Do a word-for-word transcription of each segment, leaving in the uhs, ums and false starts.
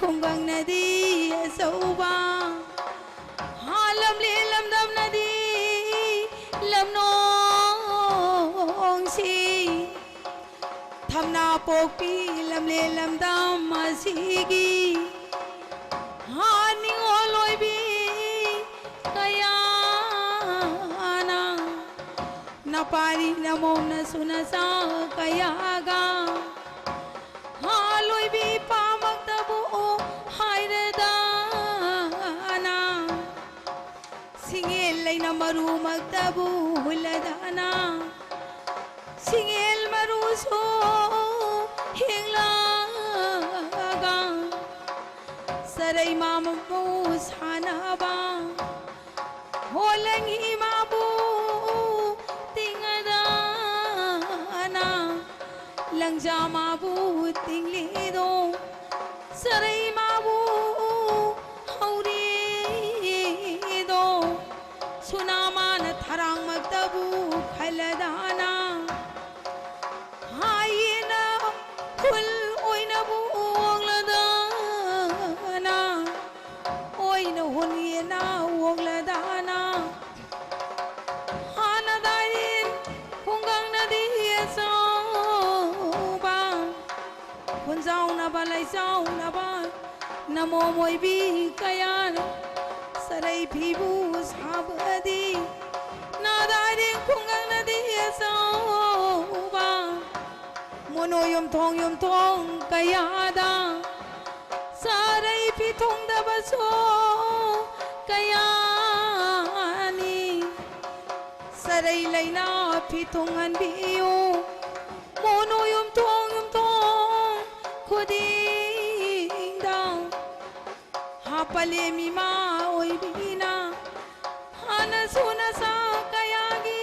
ꯈꯨꯡꯒꯪꯅꯗꯤ ꯑꯆꯧꯕ, ꯍꯥ, ꯂꯝꯂꯦꯟ ꯂꯝꯗꯝꯅꯗꯤ ꯂꯝꯅꯣꯡꯁꯤ꯫ ꯊꯝꯅꯥ ꯄꯣꯛꯄꯤ ꯂꯝꯂꯦꯟ ꯂꯝꯗꯝ ꯑꯁꯤꯒꯤ, ꯍꯥ, ꯅꯤꯉꯣꯜ ꯑꯣꯏꯕꯤ ꯀꯌꯥꯅ, ꯅꯄꯥꯔꯤ ꯅꯃꯣꯝꯅꯁꯨ ꯅꯆꯥ ꯀꯌꯥꯒ, ꯍꯥ, ꯂꯣꯏꯕꯤ ꯄꯥꯃꯛꯇꯕꯨ ꯍꯥꯏꯔꯗꯅ, ꯁꯤꯡꯉꯦꯜ ꯂꯩꯅ ꯃꯔꯨꯃꯛꯇꯕꯨ ꯍꯨꯜꯂꯗꯅ, ꯁꯤꯡꯉꯦꯜ ꯃꯔꯨꯁꯨ ꯍꯦꯛꯂꯒ, ꯆꯔꯩ ꯃꯥꯃꯕꯨ ꯁꯥꯟꯅꯕ, ꯍꯣꯂꯪ ꯏꯃꯥꯕꯨ ꯇꯤꯡꯉꯗꯅ, ꯂꯪꯖꯥ ꯃꯥꯕꯨ ꯇꯤꯡꯂꯤꯗꯣ, ꯆꯔꯩ ꯃꯥꯕꯨ ꯍꯧꯔꯤꯗꯣ, ꯁꯨꯅꯥ ꯃꯥꯅ ꯊꯔꯥꯡꯃꯛꯇꯕꯨ ꯈꯜꯂꯗꯅ, ꯍꯥꯏꯌꯦꯅ ꯍꯨꯜ ꯑꯣꯏꯅꯕꯨ ꯑꯣꯡꯂꯗꯅ, ꯑꯣꯏꯅ ꯍꯨꯟꯒꯦꯅ ꯑꯣꯛꯂꯗꯅ, ꯍꯥꯟꯅ ꯗꯥꯏꯔꯦꯟ ꯈꯨꯡꯒꯪꯅꯗꯤ ꯑꯆꯧꯕ, ꯈꯨꯟꯖꯥꯎꯅꯕ ꯂꯩꯆꯥꯎꯅꯕ ꯅꯃꯣꯝ ꯑꯣꯏꯕꯤ ꯀꯌꯥꯅ ꯆꯔꯩ ꯐꯤꯕꯨ ꯁꯥꯕꯗꯤ, ꯅꯥꯗꯥꯏꯔꯦꯟ ꯈꯨꯡꯒꯪꯅꯗꯤ ꯑꯆꯧꯕ, ꯃꯣꯅꯣ ꯌꯨꯝꯊꯣꯡ ꯌꯨꯝꯊꯣꯡ ꯀꯌꯥꯗ ꯆꯥꯔꯩ ꯐꯤ ꯊꯨꯡꯗꯕꯁꯨ ꯀꯌꯥꯅꯤ꯫ ꯆꯥꯔꯩ ꯂꯩꯅ ꯐꯤ ꯊꯨꯡꯍꯟꯕꯤꯌꯨ꯫ ꯃꯣꯅꯣ ꯌꯨꯝꯊꯣꯡ ꯌꯨꯝꯊꯣꯡ ꯈꯨꯗꯤꯡꯗ ꯍꯥꯞꯄꯂꯦꯝ ꯏꯃꯥ ꯑꯣꯏꯕꯤꯅ ꯍꯥꯟꯅꯁꯨ ꯅꯆꯥ ꯀꯌꯥꯒꯤ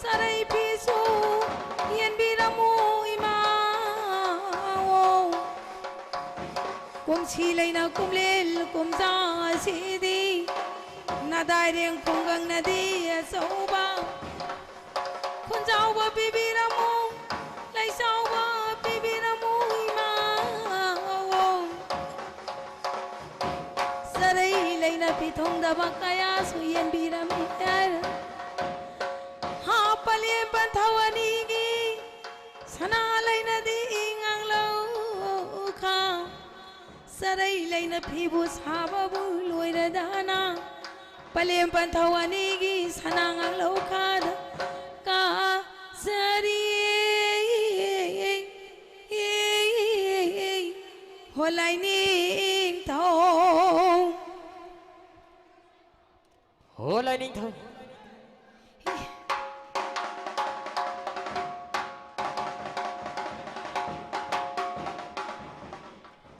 ꯆꯥꯔꯩ ꯐꯤꯁꯨ ꯌꯦꯟꯕꯤꯔꯝꯃꯨ ꯏꯃꯥ꯫ ꯀꯨꯝꯁꯤ ꯂꯩꯅ ꯀꯨꯝꯂꯦꯜ ꯀꯨꯝꯖꯥ ꯑꯁꯤꯗꯤ ꯅꯥꯗꯥꯏꯔꯦꯡ ꯈꯨꯡꯒꯪꯅꯗꯤ ꯑꯆꯧꯕ ꯈꯨꯟꯖꯥꯎꯕ ꯄꯤꯕꯤꯔꯝꯃꯨ, ꯂꯩꯆꯥꯎꯕ ꯄꯤꯕꯤꯔꯝꯃꯨ ꯏꯃꯥ꯫ ꯄꯤꯊꯨꯡꯗꯕ ꯀꯌꯥꯁꯨ ꯌꯦꯟꯕꯤꯔꯝꯃꯤ꯫ ꯍꯥ, ꯄꯂꯦꯝ ꯄꯟꯊꯧ ꯑꯅꯤꯒꯤ ꯁꯅꯥ ꯂꯩꯅꯗꯤ ꯉꯥꯡꯂꯧꯈꯥ, ꯆꯔꯩ ꯂꯩꯅ ꯐꯤꯕꯨ ꯁꯥꯕꯕꯨ ꯂꯣꯏꯔꯗꯅ, ꯄꯂꯦꯝ ꯄꯟꯊꯧ ꯑꯅꯤꯒꯤ ꯁꯅꯥ ꯉꯥꯡꯂꯧꯈꯥꯗ ꯀꯥꯖꯔꯤ꯫ ꯍꯣ ꯂꯥꯏꯅꯤꯡꯊꯧ꯫ ꯍꯣ ꯂꯥꯏꯅꯤꯡꯊꯧ꯫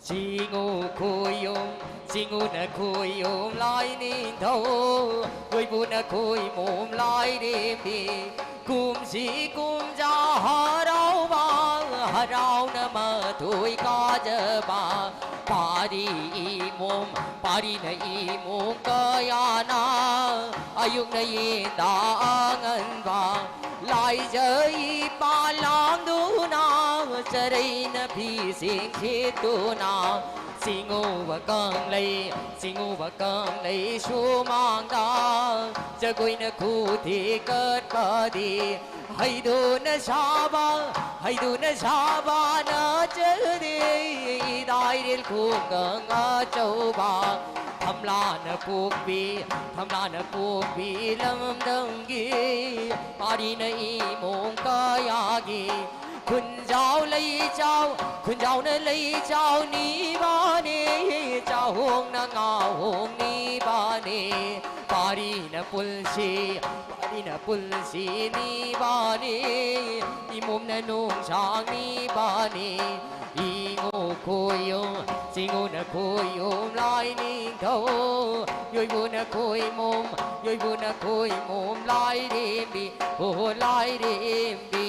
ꯆꯤꯡꯉꯨ ꯈꯣꯏꯌꯨꯝ, ꯆꯤꯡꯉꯨꯅ ꯈꯣꯏꯌꯨꯝ ꯂꯥꯏꯅꯤꯡꯊꯧ, ꯈꯣꯏꯕꯨꯅ ꯈꯣꯏꯃꯨꯝ ꯂꯥꯏꯔꯦꯝꯕꯤ, ꯀꯨꯝꯁꯤ ꯀꯨꯝꯖꯥ ꯍꯔꯥꯎꯕ, ꯍꯔꯥꯎꯅ ꯃꯊꯣꯏ ꯀꯥꯖꯕ, ꯄꯥꯔꯤ ꯏꯃꯣꯝ, ꯄꯥꯔꯤꯅ ꯏꯃꯣꯝ ꯀꯌꯥꯅ, ꯑꯌꯨꯛꯅ ꯌꯦꯟꯗ ꯑꯉꯟꯕ, ꯂꯥꯏꯖꯩ ꯄꯥꯂꯥꯡꯗꯨꯅ, ꯆꯔꯩꯅ ꯐꯤꯁꯤꯡ ꯁꯦꯠꯇꯨꯅ, ꯆꯤꯡꯉꯨꯕ ꯀꯪꯂꯩ, ꯆꯤꯡꯉꯨꯕ ꯀꯪꯂꯩ ꯁꯨꯃꯥꯡꯗ, ꯖꯒꯣꯏꯅ ꯈꯨꯊꯦꯛ ꯀꯠꯄꯗꯤ, ꯍꯩꯗꯨꯅ ꯁꯥꯕ, ꯍꯩꯗꯨꯅ ꯁꯥꯕ ꯅꯠꯆꯗꯦ, ꯏꯗꯥꯏꯔꯦꯜ ꯈꯨꯡꯒꯪ ꯑꯆꯧꯕ, ꯊꯝꯂꯥꯅ ꯄꯣꯛꯄꯤ, ꯊꯝꯂꯥꯅ ꯄꯣꯛꯄꯤ ꯂꯝꯗꯝꯒꯤ, ꯄꯥꯔꯤꯅ ꯏꯃꯣꯝ ꯀꯌꯥꯒꯤ, ꯈꯨꯟꯖꯥꯎ ꯂꯩꯆꯥꯎ, ꯈꯨꯟꯖꯥꯎꯅ ꯂꯩꯆꯥꯎ ꯅꯤꯕꯅꯦ, ꯆꯥꯍꯣꯡꯅ ꯉꯥꯍꯣꯡ ꯅꯤꯕꯅꯦ, ꯄꯥꯔꯤꯅ ꯄꯨꯜꯁꯤ, ꯄꯥꯔꯤꯅ ꯄꯨꯜꯁꯤ ꯅꯤꯕꯅꯦ, ꯏꯃꯣꯝꯅ ꯅꯣꯡꯁꯥꯡ ꯅꯤꯕꯅꯦ, ꯏꯉꯣ ꯈꯣꯏꯌꯨꯝ, ꯆꯤꯡꯉꯨꯅ ꯈꯣꯏꯌꯨꯝ ꯂꯥꯏꯅꯤꯡꯊꯧ, ꯌꯣꯏꯕꯨꯅ ꯈꯣꯏꯃꯣꯝ, ꯌꯣꯏꯕꯨꯅ ꯈꯣꯏꯃꯣꯝ ꯂꯥꯏꯔꯦꯝꯕꯤ, ꯍꯣ ꯂꯥꯏꯔꯦꯝꯕꯤ꯫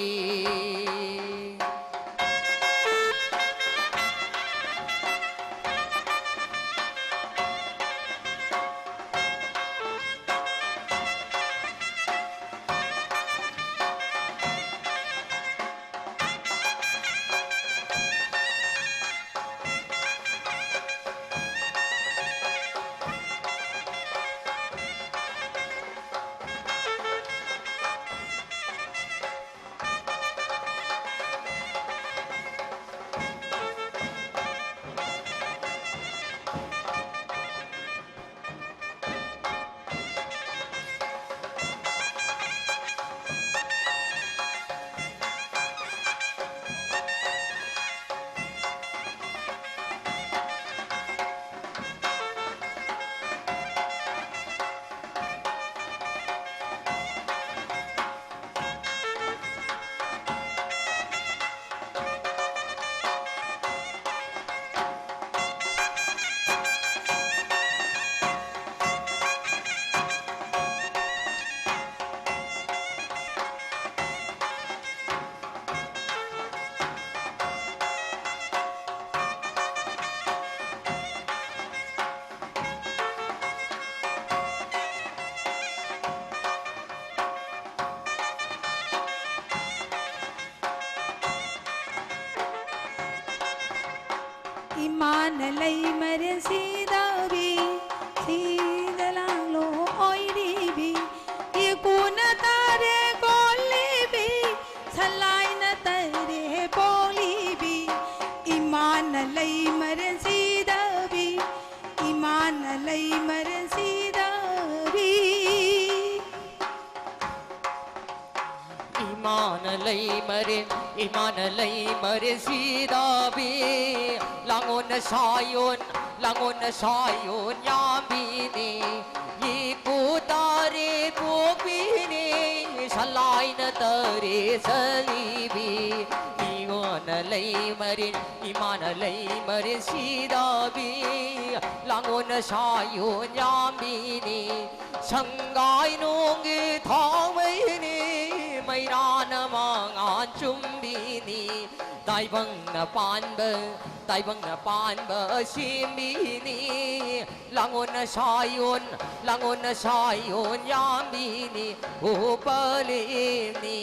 ꯏꯃꯥꯅ ꯂꯩꯃꯔꯦꯟ ꯁꯤꯗꯕꯤ, ꯁꯤꯗ ꯂꯥꯡꯂꯣ ꯑꯣꯏꯔꯤꯕꯤ, ꯏꯀꯨꯅ ꯇꯥꯔꯦ ꯀꯣꯜꯂꯤꯕꯤ, ꯁꯂꯥꯏꯅ ꯇꯔꯦ ꯄꯣꯛꯂꯤꯕꯤ, ꯏꯃꯥꯅ ꯂꯩꯃꯔꯦꯟ ꯁꯤꯗꯕꯤ, ꯏꯃꯥꯅ ꯂꯩꯃꯔꯦꯟ ꯁꯤꯗꯕꯤ꯫ ꯏꯃꯥꯅ ꯂꯩ ꯃꯔꯦꯟ, ꯏꯃꯥꯅ ꯂꯩ ꯃꯔꯦꯟ ꯁꯤꯗꯥꯕꯤ, ꯂꯥꯡꯉꯣꯟꯅ ꯁꯥꯌꯣꯟ, ꯂꯥꯡꯉꯣꯟꯅ ꯁꯥꯌꯣꯟ ꯌꯥꯝꯕꯤꯅꯤ, ꯏꯄꯨ ꯇꯥꯔꯦ ꯄꯣꯛꯄꯤꯅꯤ, ꯁꯂꯥꯏꯅ ꯇꯔꯦ ꯁꯂꯤꯕꯤ, ꯏꯉꯣꯟꯅ ꯂꯩ ꯃꯔꯦꯟ, ꯏꯃꯥꯅ ꯂꯩ ꯃꯔꯦꯟ ꯁꯤꯗꯥꯕꯤ, ꯂꯥꯡꯉꯣꯟꯅ ꯁꯥꯌꯣꯟ ꯌꯥꯝꯕꯤꯅꯤ, ꯁꯪꯒꯥꯏ ꯅꯣꯡꯒꯤ ꯊꯥꯎꯃꯩꯅꯤ, ꯃꯩꯔꯥꯅ ꯃꯉꯥꯟ ꯆꯨꯝꯕꯤꯅꯤ, ꯇꯥꯏꯕꯪꯅ ꯄꯥꯟꯕ, ꯇꯥꯏꯕꯪꯅ ꯄꯥꯟꯕ ꯁꯦꯝꯕꯤꯅꯤ, ꯂꯥꯡꯉꯣꯟꯅ ꯁꯥꯌꯣꯟ, ꯂꯥꯡꯉꯣꯟꯅ ꯁꯥꯌꯣꯟ ꯌꯥꯝꯕꯤꯅꯤ, ꯎꯄꯂꯦꯝꯅꯤ꯫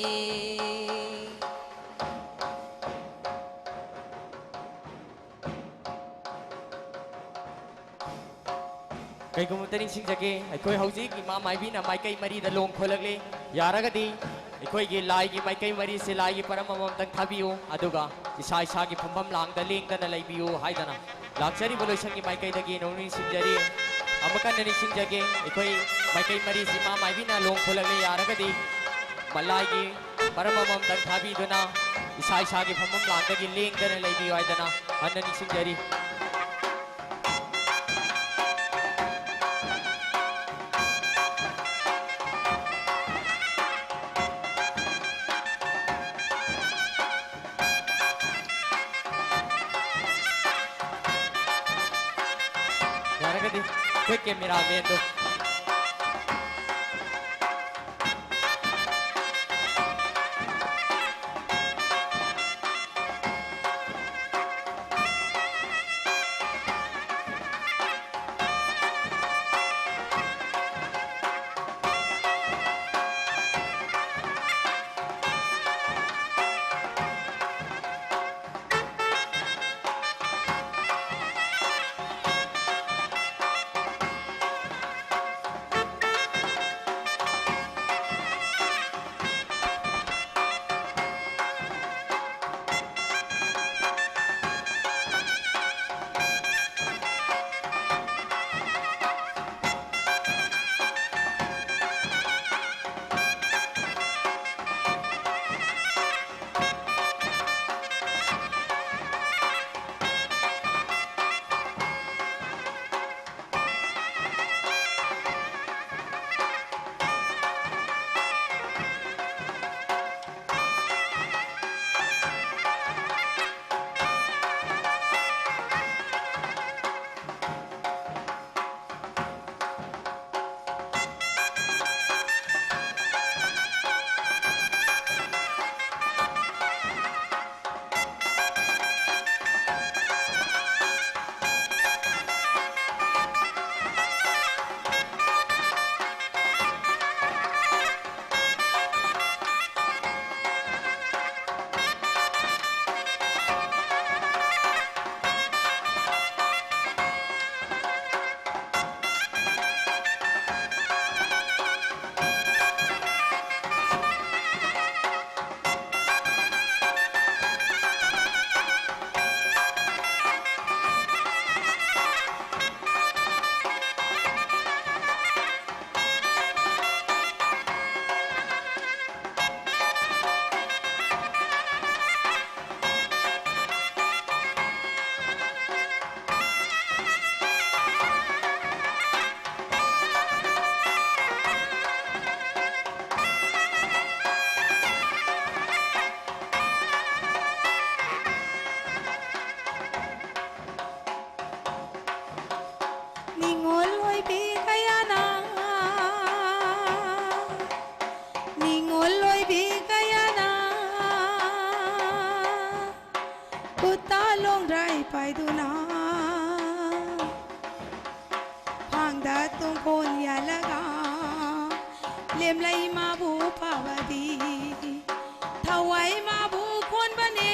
ꯀꯩꯒꯨꯝꯕ ꯑꯝꯇ ꯅꯤꯡꯁꯤꯡꯖꯒꯦ, ꯑꯩꯈꯣꯏ ꯍꯧꯖꯤꯛ ꯏꯃꯥ ꯃꯥꯏꯕꯤꯅ ꯃꯥꯏꯀꯩ ꯃꯔꯤꯗ ꯂꯣꯡ ꯈꯣꯠꯂꯛꯂꯤ꯫ ꯌꯥꯔꯒꯗꯤ ꯑꯩꯈꯣꯏꯒꯤ ꯂꯥꯏꯒꯤ ꯃꯥꯏꯀꯩ ꯃꯔꯤꯁꯦ ꯂꯥꯏꯒꯤ ꯄꯔꯝ ꯑꯃꯃꯝꯇꯪ ꯊꯥꯕꯤꯌꯨ, ꯑꯗꯨꯒ ꯏꯁꯥ ꯏꯁꯥꯒꯤ ꯐꯝꯐꯝ ꯂꯥꯡꯗ ꯂꯦꯡꯗꯅ ꯂꯩꯕꯤꯌꯨ ꯍꯥꯏꯗꯅ ꯂꯥꯛꯆꯔꯤꯕ ꯂꯣꯏꯁꯪꯒꯤ ꯃꯥꯏꯀꯩꯗꯒꯤ ꯅꯧꯅ ꯅꯤꯡꯁꯤꯡꯖꯔꯤ꯫ ꯑꯃꯨꯛ ꯍꯟꯅ ꯅꯤꯡꯁꯤꯡꯖꯒꯦ, ꯑꯩꯈꯣꯏ ꯃꯥꯏꯀꯩ ꯃꯔꯤꯁꯤ ꯏꯃꯥ ꯃꯥꯏꯕꯤꯅ ꯂꯣꯡ ꯈꯣꯠꯂꯛꯂꯦ꯫ ꯌꯥꯔꯒꯗꯤ ꯃꯂꯥꯏꯒꯤ ꯃꯔꯝ ꯑꯃꯃꯝꯇꯪ ꯊꯥꯕꯤꯗꯨꯅ ꯏꯁꯥ ꯏꯁꯥꯒꯤ ꯐꯝꯐꯝ ꯂꯥꯡꯗꯒꯤ ꯂꯦꯡꯗꯅ ꯂꯩꯕꯤꯌꯨ ꯍꯥꯏꯗꯅ ꯍꯟꯅ ꯅꯤꯡꯁꯤꯡꯖꯔꯤ꯫ ꯌꯥꯔꯒꯗꯤ ꯑꯩꯈꯣꯏ ꯀꯦꯃꯦꯔꯥꯃꯦꯟꯗꯣ꯫ ꯂꯦꯝꯂꯩ ꯃꯥꯕꯨ ꯐꯥꯕꯗꯤ ꯊꯋꯥꯏ ꯃꯥꯕꯨ ꯈꯣꯟꯕꯅꯦ,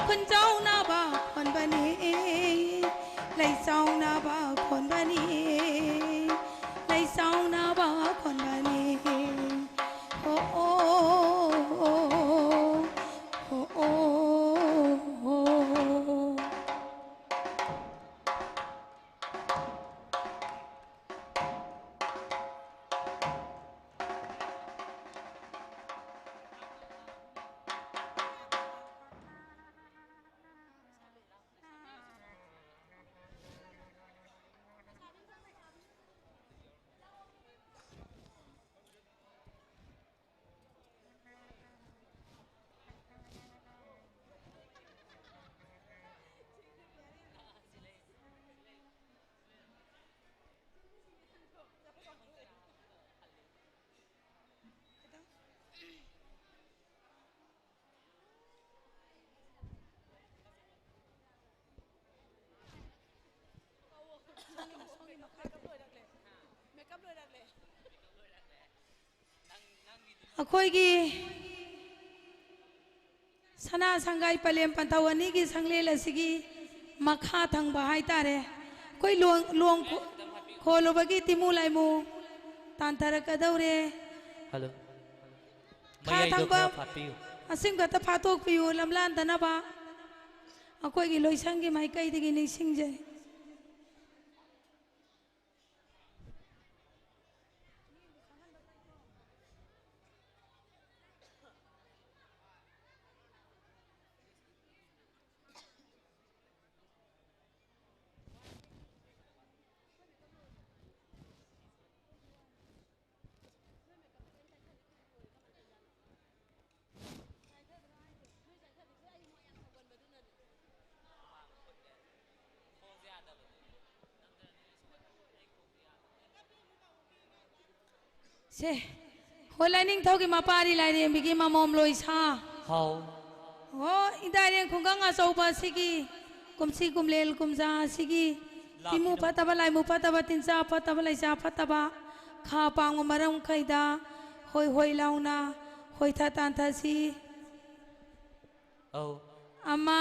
ꯈꯨꯟꯖꯥꯎꯅꯕ ꯈꯣꯟꯕꯅꯦ, ꯂꯩꯆꯥꯎꯅꯕ ꯈꯣꯟꯕꯅꯦ, ꯂꯩꯆꯥꯎꯅꯕ ꯈꯣꯟꯕꯅꯦ꯫ ꯑꯣ, ꯑꯣ, ꯑꯣ, ꯑꯣ, ꯑꯣ꯫ ꯑꯩꯈꯣꯏꯒꯤ ꯁꯅꯥ ꯁꯪꯒꯥꯏ ꯄꯂꯦꯝ ꯄꯟꯊꯧ ꯑꯅꯤꯒꯤ ꯁꯪꯂꯦꯟ ꯑꯁꯤꯒꯤ ꯃꯈꯥ ꯊꯪꯕ ꯍꯥꯏꯇꯥꯔꯦ, ꯑꯩꯈꯣꯏ ꯂꯣꯡ, ꯂꯣꯡ ꯈꯣ-, ꯈꯣꯜꯂꯨꯕꯒꯤ ꯇꯤꯃꯨ ꯂꯥꯏꯃꯨ ꯇꯥꯟꯊꯔꯛꯀꯗꯧꯔꯦ꯫ ꯍꯜꯂꯣ꯫ ꯈꯥ ꯃꯌꯥꯏꯗꯣ ꯊꯪꯕ ꯈꯔ ꯐꯥꯠꯄꯤꯌꯨ꯫ ꯑꯁꯤꯝ ꯈꯛꯇ ꯐꯥꯠꯇꯣꯛꯄꯤꯌꯨ, ꯂꯝꯂꯥꯟꯗꯅꯕ꯫ ꯑꯩꯈꯣꯏꯒꯤ ꯂꯣꯏꯁꯪꯒꯤ ꯃꯥꯏꯀꯩꯗꯒꯤ ꯅꯤꯡꯁꯤꯡꯖꯔꯤ꯫ ꯁꯦ, ꯍꯣ ꯂꯥꯏꯅꯤꯡꯊꯧꯒꯤ ꯃꯄꯥꯔꯤ ꯂꯥꯏꯔꯦꯝꯕꯤꯒꯤ ꯃꯃꯣꯝ ꯂꯣꯏꯁꯥ꯫ ꯍꯥꯎ꯫ ꯍꯣ, ꯏꯟꯗꯥꯏꯔꯦꯟ ꯈꯨꯡꯒꯪ ꯑꯆꯧꯕ ꯑꯁꯤꯒꯤ ꯀꯨꯝꯁꯤ ꯀꯨꯝꯂꯦꯜ ꯀꯨꯝꯖꯥ ꯑꯁꯤꯒꯤ ꯇꯤꯃꯨ ꯂꯥꯛꯄꯤꯔꯣ꯫ ꯐꯠꯇꯕ, ꯂꯥꯏꯃꯨ ꯐꯠꯇꯕ, ꯇꯤꯟꯖꯥ ꯐꯠꯇꯕ, ꯂꯩꯖꯥ ꯐꯠꯇꯕ, ꯈꯥ ꯄꯥꯡꯕ ꯃꯔꯝ ꯈꯩꯗ ꯍꯣꯏ ꯍꯣꯏ ꯂꯥꯎꯅ ꯍꯣꯏꯊ ꯇꯥꯟꯊꯁꯤ꯫ ꯑꯧ꯫ ꯑꯃ,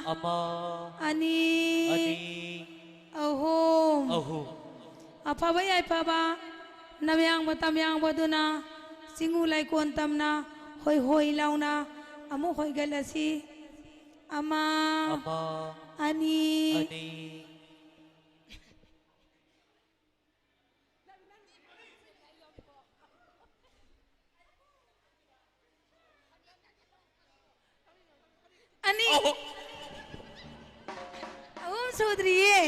ꯑꯃ, ꯑꯅꯤ, ꯑꯅꯤ, ꯑꯍꯨꯝ꯫ ꯑꯍꯨꯝ꯫ ꯑꯐꯕ ꯌꯥꯏꯐꯕ ꯅꯝꯌꯥꯡꯕ ꯇꯝꯌꯥꯡꯕꯗꯨꯅ ꯆꯤꯡꯉꯨ ꯂꯥꯏꯀꯣꯟ ꯇꯝꯅ ꯍꯣꯏ ꯍꯣꯏ ꯂꯥꯎꯅ ꯑꯃꯨꯛ ꯍꯣꯏꯒꯠꯂꯁꯤ꯫ ꯑꯃ, ꯑꯃ, ꯑꯅꯤ, ꯑꯅꯤ꯫ ꯑꯅꯤ꯫ ꯑꯍꯨꯝ꯫ ꯑꯍꯨꯝ ꯁꯨꯗ꯭ꯔꯤꯌꯦ꯫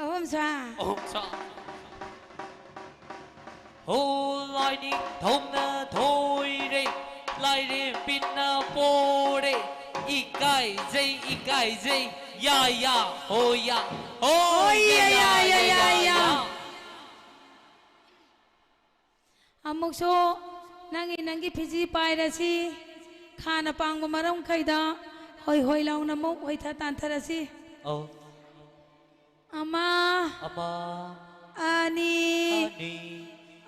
ꯑꯍꯨꯝ ꯁꯥ꯫ ꯑꯍꯨꯝ ꯁꯥ꯫ ꯍꯣ, ꯂꯥꯏꯅꯤꯡꯊꯧꯅ ꯊꯣꯏꯔꯦ, ꯂꯥꯏꯔꯦꯝꯕꯤꯅ ꯄꯣꯔꯦ, ꯏꯀꯥꯏꯖꯩ, ꯏꯀꯥꯏꯖꯩ, ꯌꯥ, ꯌꯥ, ꯍꯣ, ꯌꯥ, ꯍꯣ, ꯍꯣꯏ, ꯌꯥ, ꯌꯥ, ꯌꯥ, ꯌꯥ, ꯌꯥ, ꯌꯥ, ꯌꯥ꯫ ꯌꯥ꯫ ꯑꯃꯨꯛꯁꯨ ꯅꯪꯒꯤ, ꯅꯪꯒꯤ ꯐꯤꯖꯤ ꯄꯥꯏꯔꯁꯤ꯫ ꯈꯥꯅ ꯄꯥꯡꯕ ꯃꯔꯝꯈꯩꯗ ꯍꯣꯏ ꯍꯣꯏ ꯂꯥꯎꯅ ꯑꯃꯨꯛ ꯍꯣꯏꯊ ꯇꯥꯟꯊꯔꯁꯤ꯫ ꯑꯧ꯫ ꯑꯃ, ꯑꯃ, ꯑꯅꯤ, ꯑꯅꯤ,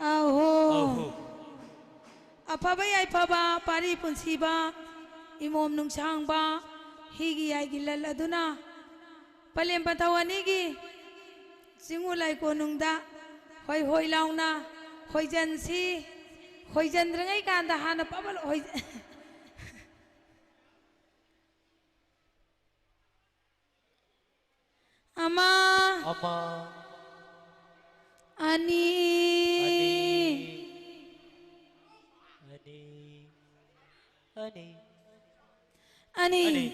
ꯑꯍꯨꯝ꯫ ꯑꯍꯨꯝ꯫ ꯑꯐꯕ ꯌꯥꯏꯐꯕ, ꯄꯥꯔꯤ ꯄꯨꯟꯁꯤꯕ, ꯏꯃꯣꯝ ꯅꯨꯡꯁꯥꯡꯕ, ꯍꯤꯒꯤ ꯌꯥꯏꯒꯤ ꯂꯜ ꯑꯗꯨꯅ ꯄꯂꯦꯝ ꯄꯟꯊꯧ ꯑꯅꯤꯒꯤ ꯆꯤꯡꯉꯨ ꯂꯥꯏꯀꯣꯅꯨꯡꯗ ꯍꯣꯏ ꯍꯣꯏ ꯂꯥꯎꯅ ꯍꯣꯏꯖꯟꯁꯤ꯫ ꯍꯣꯏꯖꯟꯗ꯭ꯔꯤꯉꯩ ꯀꯥꯟꯗ ꯍꯥꯟꯅ ꯄꯕꯜ ꯍꯣꯏ-, ꯑꯃ, ꯑꯃ, ꯑꯅꯤ, ꯑꯅꯤ, ꯑꯅꯤ, ꯑꯅꯤ, ꯑꯅꯤ, ꯑꯅꯤ,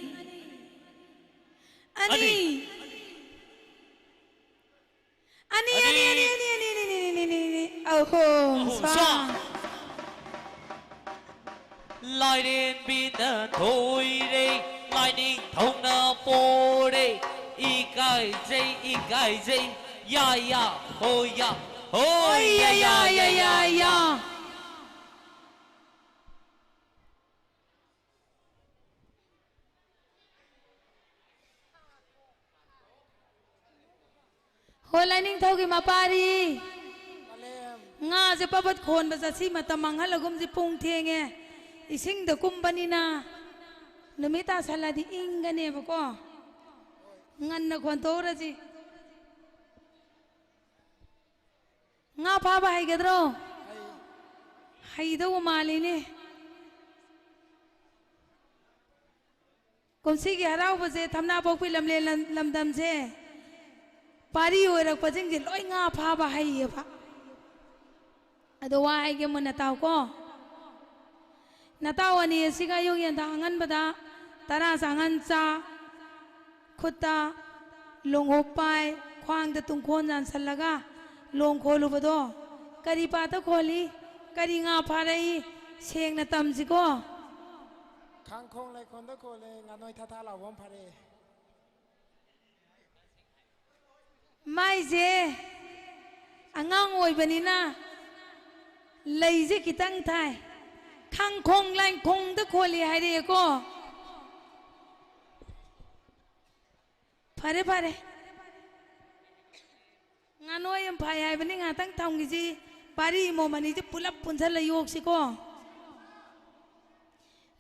ꯑꯅꯤ꯫ ꯑꯅꯤ꯫ ꯑꯅꯤ, ꯑꯅꯤ, ꯑꯅꯤ, ꯑꯅꯤ, ꯑꯅꯤ, ꯑꯅꯤ, ꯑꯅꯤ, ꯑꯅꯤ, ꯑꯅꯤ, ꯑꯅꯤ, ꯑꯅꯤ, ꯑꯍꯨꯝ, ꯑꯍꯨꯝ, ꯁ꯭ꯋꯥ꯫ ꯁ꯭ꯋꯥ꯫ ꯂꯥꯏꯔꯦꯝꯕꯤꯅ ꯊꯣꯏꯔꯦ, ꯂꯥꯏꯅꯤꯡꯊꯧꯅ ꯄꯣꯔꯦ, ꯏꯀꯥꯏꯖꯩ, ꯏꯀꯥꯏꯖꯩ, ꯌꯥ, ꯌꯥ꯫ ꯍꯣꯌꯥ, ꯍꯣꯌꯥ, ꯌꯥ, ꯌꯥ, ꯌꯥ, ꯌꯥ꯫ ꯍꯣ, ꯂꯥꯏꯅꯤꯡꯊꯧꯒꯤ ꯃꯄꯥꯔꯤ꯫ ꯉꯥꯁꯦ ꯄꯕꯠ ꯈꯣꯟꯕ ꯆꯠꯁꯤ, ꯃꯇꯝ ꯃꯥꯡꯍꯜꯂꯒꯨꯝꯁꯤ, ꯄꯨꯡ ꯊꯦꯡꯉꯦ꯫ ꯏꯁꯤꯡꯗ ꯀꯨꯝꯕꯅꯤꯅ ꯅꯨꯃꯤꯠ ꯇꯥꯁꯜꯂꯗꯤ ꯏꯪꯒꯅꯦꯕꯀꯣ꯫ ꯉꯟꯅ ꯈꯣꯟꯇꯣꯛꯎꯔꯁꯤ꯫ ꯉꯥ ꯐꯥꯕ ꯍꯩꯒꯗ꯭ꯔꯣ? ꯍꯩꯗꯧꯕ ꯃꯥꯜꯂꯤꯅꯦ꯫ ꯀꯨꯝꯁꯤꯒꯤ ꯍꯔꯥꯎꯕꯁꯦ ꯊꯝꯅꯥꯄꯣꯛꯄꯤ ꯂꯝꯂꯦꯟ ꯂꯝ-, ꯂꯝꯗꯝꯁꯦ ꯄꯥꯔꯤ ꯑꯣꯏꯔꯛꯄꯁꯤꯡꯁꯦ ꯂꯣꯏ ꯉꯥ ꯐꯥꯕ ꯍꯩꯌꯦꯕ꯫ ꯑꯗꯣ ꯋꯥ ꯍꯥꯏꯒꯦ ꯃꯨꯟꯅ ꯇꯥꯎꯀꯣ꯫ ꯅꯇꯥꯎ ꯑꯅꯤ ꯑꯁꯤꯒ ꯑꯌꯨꯛ ꯌꯦꯟꯗꯥ ꯑꯉꯟꯕꯗ ꯇꯔꯥ ꯆꯥꯉꯟ ꯆꯥ, ꯈꯨꯠꯇ ꯂꯣꯡꯍꯨꯞ ꯄꯥꯏ, ꯈ꯭ꯋꯥꯡꯗ ꯇꯨꯡꯈꯣꯟ ꯌꯥꯟꯁꯜꯂꯒ ꯂꯣꯡ ꯈꯣꯜꯂꯨꯕꯗꯣ ꯀꯔꯤ ꯄꯥꯠꯇ ꯈꯣꯜꯂꯤ, ꯀꯔꯤ ꯉꯥ ꯐꯥꯔꯛꯏ, ꯁꯦꯡꯅ ꯇꯝꯁꯤꯀꯣ꯫ ꯈꯥꯡꯈꯣꯡ ꯂꯩꯈꯣꯡꯗ ꯈꯣꯜꯂꯦ, ꯉꯥꯅꯣꯏ ꯊꯥ ꯊꯥ ꯂꯥꯎꯕ ꯑꯃ ꯐꯥꯔꯛꯑꯦ꯫ ꯃꯥꯏꯁꯦ ꯑꯉꯥꯡ ꯑꯣꯏꯕꯅꯤꯅ ꯂꯩꯁꯦ ꯈꯤꯇꯪ ꯊꯥꯏ꯫ ꯈꯥꯡꯈꯣꯡ ꯂꯥꯏꯈꯣꯡꯗ ꯈꯣꯜꯂꯤ ꯍꯥꯏꯔꯛꯑꯦꯀꯣ꯫ ꯐꯔꯦ, ꯐꯔꯦ꯫ ꯉꯥꯅꯣꯏ ꯑꯃ ꯐꯥꯏ ꯍꯥꯏꯕꯅꯤ, ꯉꯥꯏꯍꯥꯛꯇꯪ ꯊꯝꯈꯤꯁꯤ꯫ ꯄꯥꯔꯤ ꯏꯃꯣꯝ ꯑꯅꯤꯁꯦ ꯄꯨꯂꯞ ꯄꯨꯟꯁꯤꯜꯂ ꯌꯣꯛꯁꯤꯀꯣ꯫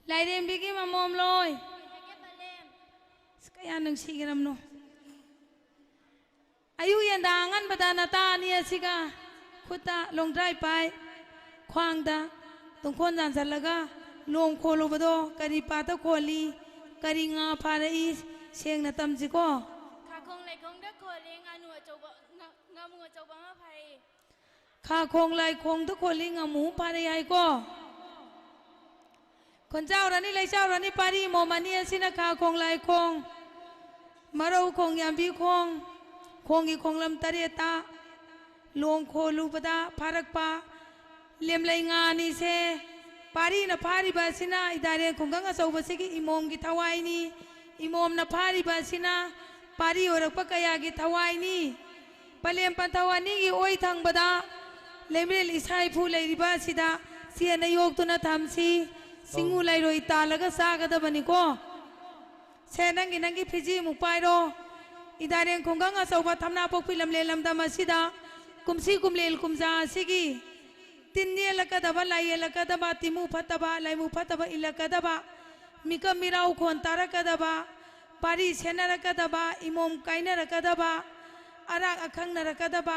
ꯂꯥꯏꯔꯦꯝꯕꯤꯒꯤ ꯃꯃꯣꯝ ꯂꯣꯏ꯫ ꯑꯁ, ꯀꯌꯥ ꯅꯨꯡꯁꯤꯈ꯭ꯔꯕꯅꯣ꯫ ꯑꯌꯨꯛ ꯌꯦꯟꯗꯥ ꯑꯉꯟꯕꯗ ꯅꯇꯥ ꯑꯅꯤ ꯑꯁꯤꯒ ꯈꯨꯠꯇ ꯂꯣꯡꯗ꯭ꯔꯥꯏ ꯄꯥꯏ, ꯈ꯭ꯋꯥꯡꯗ ꯇꯨꯡꯈꯣꯟ ꯌꯥꯟꯁꯤꯜꯂꯒ ꯂꯣꯡ ꯈꯣꯜꯂꯨꯕꯗꯣ ꯀꯔꯤ ꯄꯥꯠꯇ ꯈꯣꯜꯂꯤ, ꯀꯔꯤ ꯉꯥ ꯐꯥꯔꯛꯏ, ꯁꯦꯡꯅ ꯇꯝꯁꯤꯀꯣ꯫ ꯈꯥꯈꯣꯡ ꯂꯩꯈꯣꯡꯗ ꯈꯣꯜꯂꯤ ꯉꯥꯅꯨ ꯑꯆꯧꯕ, ꯉꯥ-, ꯉꯥꯃꯨ ꯑꯆꯧꯕ ꯑꯃ ꯐꯥꯔꯛꯏ꯫ ꯈꯥ ꯈꯣꯡ ꯂꯥꯏ ꯈꯣꯡꯗ ꯈꯣꯜꯂꯤ ꯉꯥꯃꯨ ꯐꯥꯔꯛꯏ ꯍꯥꯏꯀꯣ꯫ ꯈꯣꯟꯖꯥꯎꯔꯅꯤ ꯂꯩꯆꯥꯎꯔꯅꯤ ꯄꯥꯔꯤ ꯃꯣꯃꯅꯤ ꯑꯁꯤꯅ ꯈꯥ ꯈꯣꯡ ꯂꯥꯏ ꯈꯣꯡ, ꯃꯔꯧ ꯈꯣꯡ ꯌꯥꯝꯕꯤ ꯈꯣꯡ, ꯈꯣꯡꯒꯤ ꯈꯣꯡꯂꯝ ꯇꯔꯦꯠꯇ ꯂꯣꯡ ꯈꯣꯜꯂꯨꯕꯗ ꯐꯥꯔꯛꯄ ꯂꯦꯝꯂꯩ ꯉꯥ ꯑꯅꯤꯁꯦ ꯄꯥꯔꯤꯅ ꯐꯥꯔꯤꯕ ꯑꯁꯤꯅ ꯏꯗꯥꯔꯦꯟ ꯈꯨꯡꯒꯪ ꯑꯆꯧꯕꯁꯤꯒꯤ ꯏꯃꯣꯝꯒꯤ ꯊꯋꯥꯏꯅꯤ꯫ ꯏꯃꯣꯝꯅ ꯐꯥꯔꯤꯕ ꯑꯁꯤꯅ ꯄꯥꯔꯤ ꯑꯣꯏꯔꯛꯄ ꯀꯌꯥꯒꯤ ꯊꯋꯥꯏꯅꯤ꯫ ꯄꯂꯦꯝ ꯄꯟꯊꯧ ꯑꯅꯤꯒꯤ ꯑꯣꯏ ꯊꯪꯕꯗ ꯂꯩꯃꯔꯦꯜ ꯏꯁꯥ ꯏꯐꯨ ꯂꯩꯔꯤꯕ ꯑꯁꯤꯗ ꯆꯦꯠꯅ ꯌꯣꯛꯇꯨꯅ ꯊꯝꯁꯤ꯫ ꯆꯤꯡꯉꯨ ꯂꯩꯔꯣꯏ ꯇꯥꯜꯂꯒ ꯆꯥꯒꯗꯕꯅꯤꯀꯣ꯫ ꯁꯦ, ꯅꯪꯒꯤ, ꯅꯪꯒꯤ ꯐꯤꯖꯤ ꯑꯃꯨꯛ ꯄꯥꯏꯔꯣ꯫ ꯏꯗꯥꯔꯦꯟ ꯈꯨꯡꯒꯪ ꯑꯆꯧꯕ ꯊꯝꯅꯥꯄꯣꯛꯄꯤ ꯂꯝꯂꯦꯟ ꯂꯝꯗꯝ ꯑꯁꯤꯗ ꯀꯨꯝꯁꯤ ꯀꯨꯝꯂꯦꯟ ꯀꯨꯝꯖꯥ ꯑꯁꯤꯒꯤ ꯇꯤꯟ ꯌꯦꯜꯂꯛꯀꯗꯕ, ꯂꯥꯏ ꯌꯦꯜꯂꯛꯀꯗꯕ, ꯇꯤꯃꯨ ꯐꯠꯇꯕ, ꯂꯥꯏꯃꯨ ꯐꯠꯇꯕ ꯏꯜꯂꯛꯀꯗꯕ, ꯃꯤꯀꯞ ꯃꯤꯔꯥꯎ ꯈꯣꯟ ꯇꯥꯔꯛꯀꯗꯕ, ꯄꯥꯔꯤ ꯁꯦꯟꯅꯔꯛꯀꯗꯕ, ꯏꯃꯣꯝ ꯀꯥꯏꯅꯔꯛꯀꯗꯕ, ꯑꯔꯥꯛ ꯑꯈꯪꯅꯔꯛꯀꯗꯕ,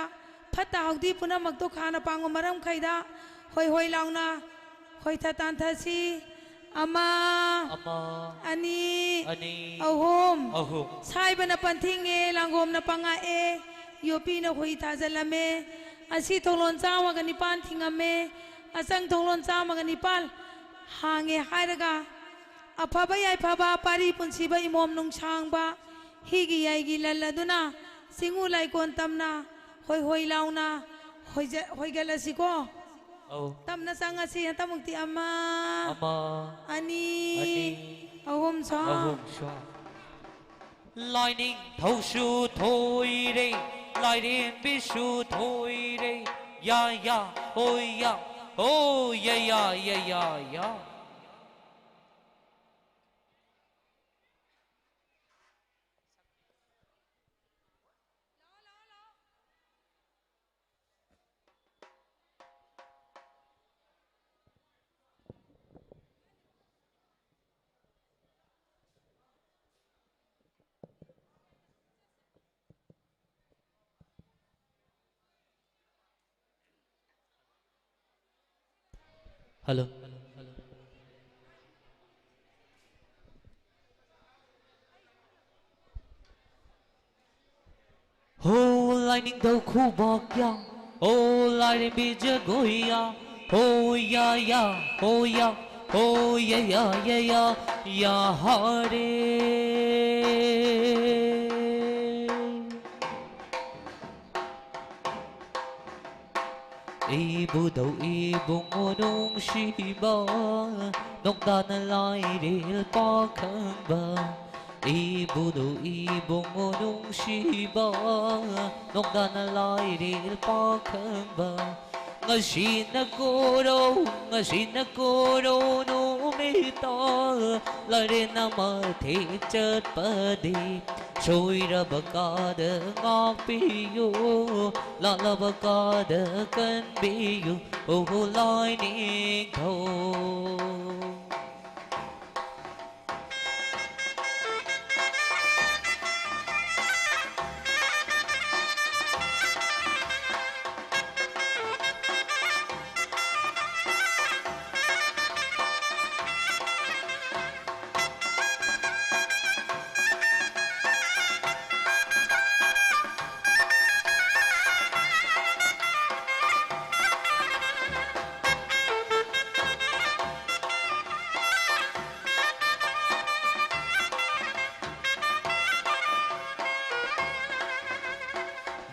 ꯐꯠꯇ ꯍꯥꯎꯗꯤ ꯄꯨꯝꯅꯃꯛꯇꯨ ꯈꯥꯅ ꯄꯥꯡꯕ ꯃꯔꯝꯈꯩꯗ ꯍꯣꯏ ꯍꯣꯏ ꯂꯥꯎꯅ ꯍꯣꯏꯊ ꯇꯥꯟꯊꯁꯤ꯫ ꯑꯃ, ꯑꯃ, ꯑꯅꯤ, ꯑꯅꯤ, ꯑꯍꯨꯝ꯫ ꯑꯍꯨꯝ꯫ ꯁꯥꯏꯕꯅ ꯄꯟꯊꯤꯡꯉꯦ, ꯂꯥꯡꯒꯣꯝꯅ ꯄꯉꯥꯛꯑꯦ, ꯌꯣꯄꯤꯅ ꯍꯨꯏ ꯊꯥꯖꯤꯜꯂꯝꯃꯦ, ꯑꯁꯤ ꯊꯣꯡꯂꯣꯟ ꯆꯥꯝꯃꯒ ꯅꯤꯄꯥꯟ ꯊꯤꯡꯉꯝꯃꯦ, ꯑꯆꯪ ꯊꯣꯡꯂꯣꯟ ꯆꯥꯝꯃꯒ ꯅꯤꯄꯥꯟ ꯍꯥꯡꯉꯦ ꯍꯥꯏꯔꯒ, ꯑꯐꯕ ꯌꯥꯏꯐꯕ ꯄꯥꯔꯤ ꯄꯨꯟꯁꯤꯕ ꯏꯃꯣꯝ ꯅꯨꯡꯁꯥꯡꯕ ꯍꯤꯒꯤ ꯌꯥꯏꯒꯤ ꯂꯜ ꯑꯗꯨꯅ ꯆꯤꯡꯉꯨ ꯂꯥꯏꯀꯣꯟ ꯇꯝꯅ ꯍꯣꯏ ꯍꯣꯏ ꯂꯥꯎꯅ ꯍꯣꯏꯖ-, ꯍꯣꯏꯒꯠꯂꯁꯤꯀꯣ꯫ ꯑꯧ꯫ ꯇꯞꯅ ꯆꯪꯉꯁꯤ꯫ ꯍꯟꯇꯃꯨꯛꯇꯤ ꯑꯃ, ꯑꯃ, ꯑꯅꯤ, ꯑꯅꯤ, ꯑꯍꯨꯝ ꯁꯣ꯫ ꯑꯍꯨꯝ ꯁꯣ꯫ ꯂꯥꯏꯅꯤꯡꯊꯧꯁꯨ ꯊꯣꯏꯔꯦ, ꯂꯥꯏꯔꯦꯝꯕꯤꯁꯨ ꯊꯣꯏꯔꯦ, ꯌꯥ ꯌꯥ, ꯍꯣꯏ ꯌꯥ, ꯍꯣ ꯌꯥ ꯌꯥ ꯌꯥ ꯌꯥ ꯌꯥ꯫ Hello. ꯍꯣ ꯂꯥꯏꯅꯤꯡꯊꯧ ꯈꯨꯕꯥꯛ ꯌꯥ, ꯍꯣ ꯂꯥꯏꯔꯦꯝꯕꯤ ꯖꯒꯣꯏ ꯌꯥ, ꯍꯣ ꯌꯥ ꯌꯥ, ꯍꯣ ꯌꯥ, ꯍꯣ ꯌꯥ ꯌꯥ ꯌꯥ ꯌꯥ, ꯌꯥ ꯍꯥꯔꯦ꯫ ꯏꯕꯨꯙꯧ ꯏꯕꯨꯡꯉꯣ ꯅꯨꯡꯁꯤꯕ, ꯅꯣꯡꯗꯥꯅ ꯂꯥꯏꯔꯦꯜ ꯄꯥꯈꯪꯕ, ꯏꯕꯨꯙꯧ ꯏꯕꯨꯡꯉꯣ ꯅꯨꯡꯁꯤꯕ, ꯅꯣꯡꯗꯥꯅ ꯂꯥꯏꯔꯦꯜ ꯄꯥꯈꯪꯕ꯫ ꯉꯁꯤꯅ ꯀꯣꯔꯧ, ꯉꯁꯤꯅ ꯀꯣꯔꯧ ꯅꯨꯃꯤꯠꯇ, ꯂꯥꯏꯔꯦꯟꯅ ꯃꯊꯦꯛ ꯆꯠꯄꯗꯤ꯫ ꯁꯣꯏꯔꯕ ꯀꯥꯗ ꯉꯥꯛꯄꯤꯌꯨ, ꯂꯥꯜꯂꯕ ꯀꯥꯗ ꯀꯟꯕꯤꯌꯨ, ꯑꯣ ꯂꯥꯏꯅꯤꯡꯊꯧ꯫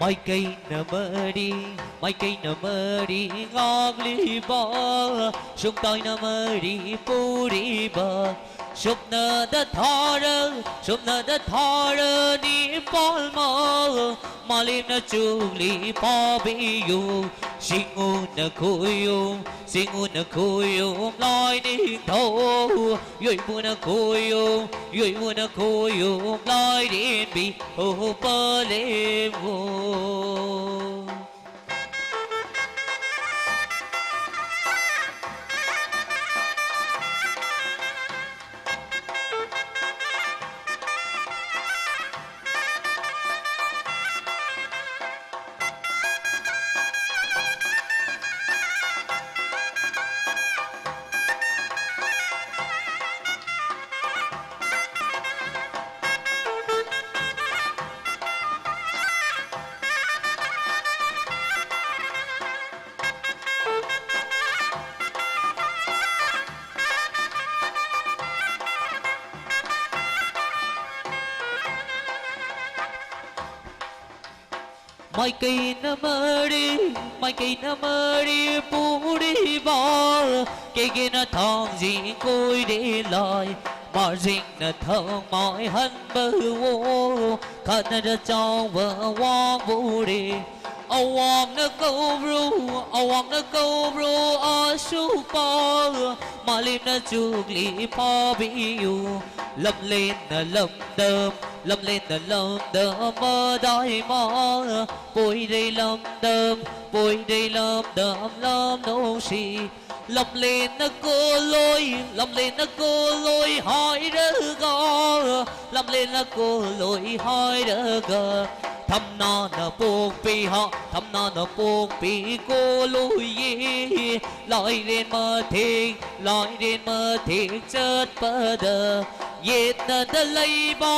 ꯃꯥꯏꯀꯩꯅ ꯃꯔꯤ, ꯃꯥꯏꯀꯩꯅ ꯃꯔꯤ ꯉꯥꯛꯂꯤꯕ, ꯁꯨꯛꯇꯥꯏꯅ ꯃꯔꯤ ꯄꯨꯔꯤꯕ, ꯁꯨꯞꯅꯗ ꯊꯥꯔ, ꯁꯨꯞꯅꯗ ꯊꯥꯔ ꯅꯤꯄꯥꯜꯃꯛ, ꯃꯥꯂꯦꯝꯅ ꯆꯨꯛꯂꯤ ꯐꯥꯕꯤꯌꯨ꯫ ꯁꯤꯡꯉꯨꯅ ꯈꯣꯏꯌꯨꯝ, ꯁꯤꯡꯉꯨꯅ ꯈꯣꯏꯌꯨꯝ ꯂꯥꯏꯅꯤꯡꯊꯧ, ꯌꯣꯏꯕꯨꯅ ꯈꯣꯏꯌꯨꯝ, ꯌꯣꯏꯕꯨꯅ ꯈꯣꯏꯌꯨꯝ ꯂꯥꯏꯔꯦꯝꯕꯤ, ꯑꯣ ꯄꯂꯦꯝꯉꯣ꯫ ꯃꯥꯏꯀꯩꯅ ꯃꯔꯤ, ꯃꯥꯏꯀꯩꯅ ꯃꯔꯤ ꯄꯨꯔꯤꯕ, ꯀꯦꯒꯦꯅ ꯊꯥꯡꯖꯤꯡ ꯀꯣꯏꯔꯦ ꯂꯥꯏ꯫ Arjingna thangmai hanba wo, khatna da changwa wang bure. Awang na kobru, awang na kobru, ashupa, malim na chukli pabiyu. Lamlen na lamdam, lamlen na lamdam, madai ma. Poi dei lamdam, poi dei lamdam, lam no shi. Lamlen na koloi, lamlen na koloi, hai raga. Lamlen na koloi, hai raga. Thamna na pokpi ha, thamna na pokpi koloi ye. Lairen mathek, lairen mathek chatpada. Yetna da leiba,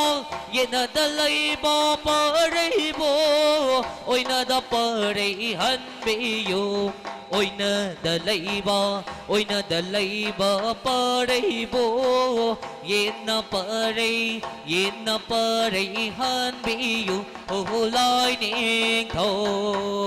yetna da leiba pareibo. Oina da parei hanbiyu. Oina da leiba, oina da leiba pareibo. Yetna parei, yetna parei hanbiyu. Ho lai ningthou.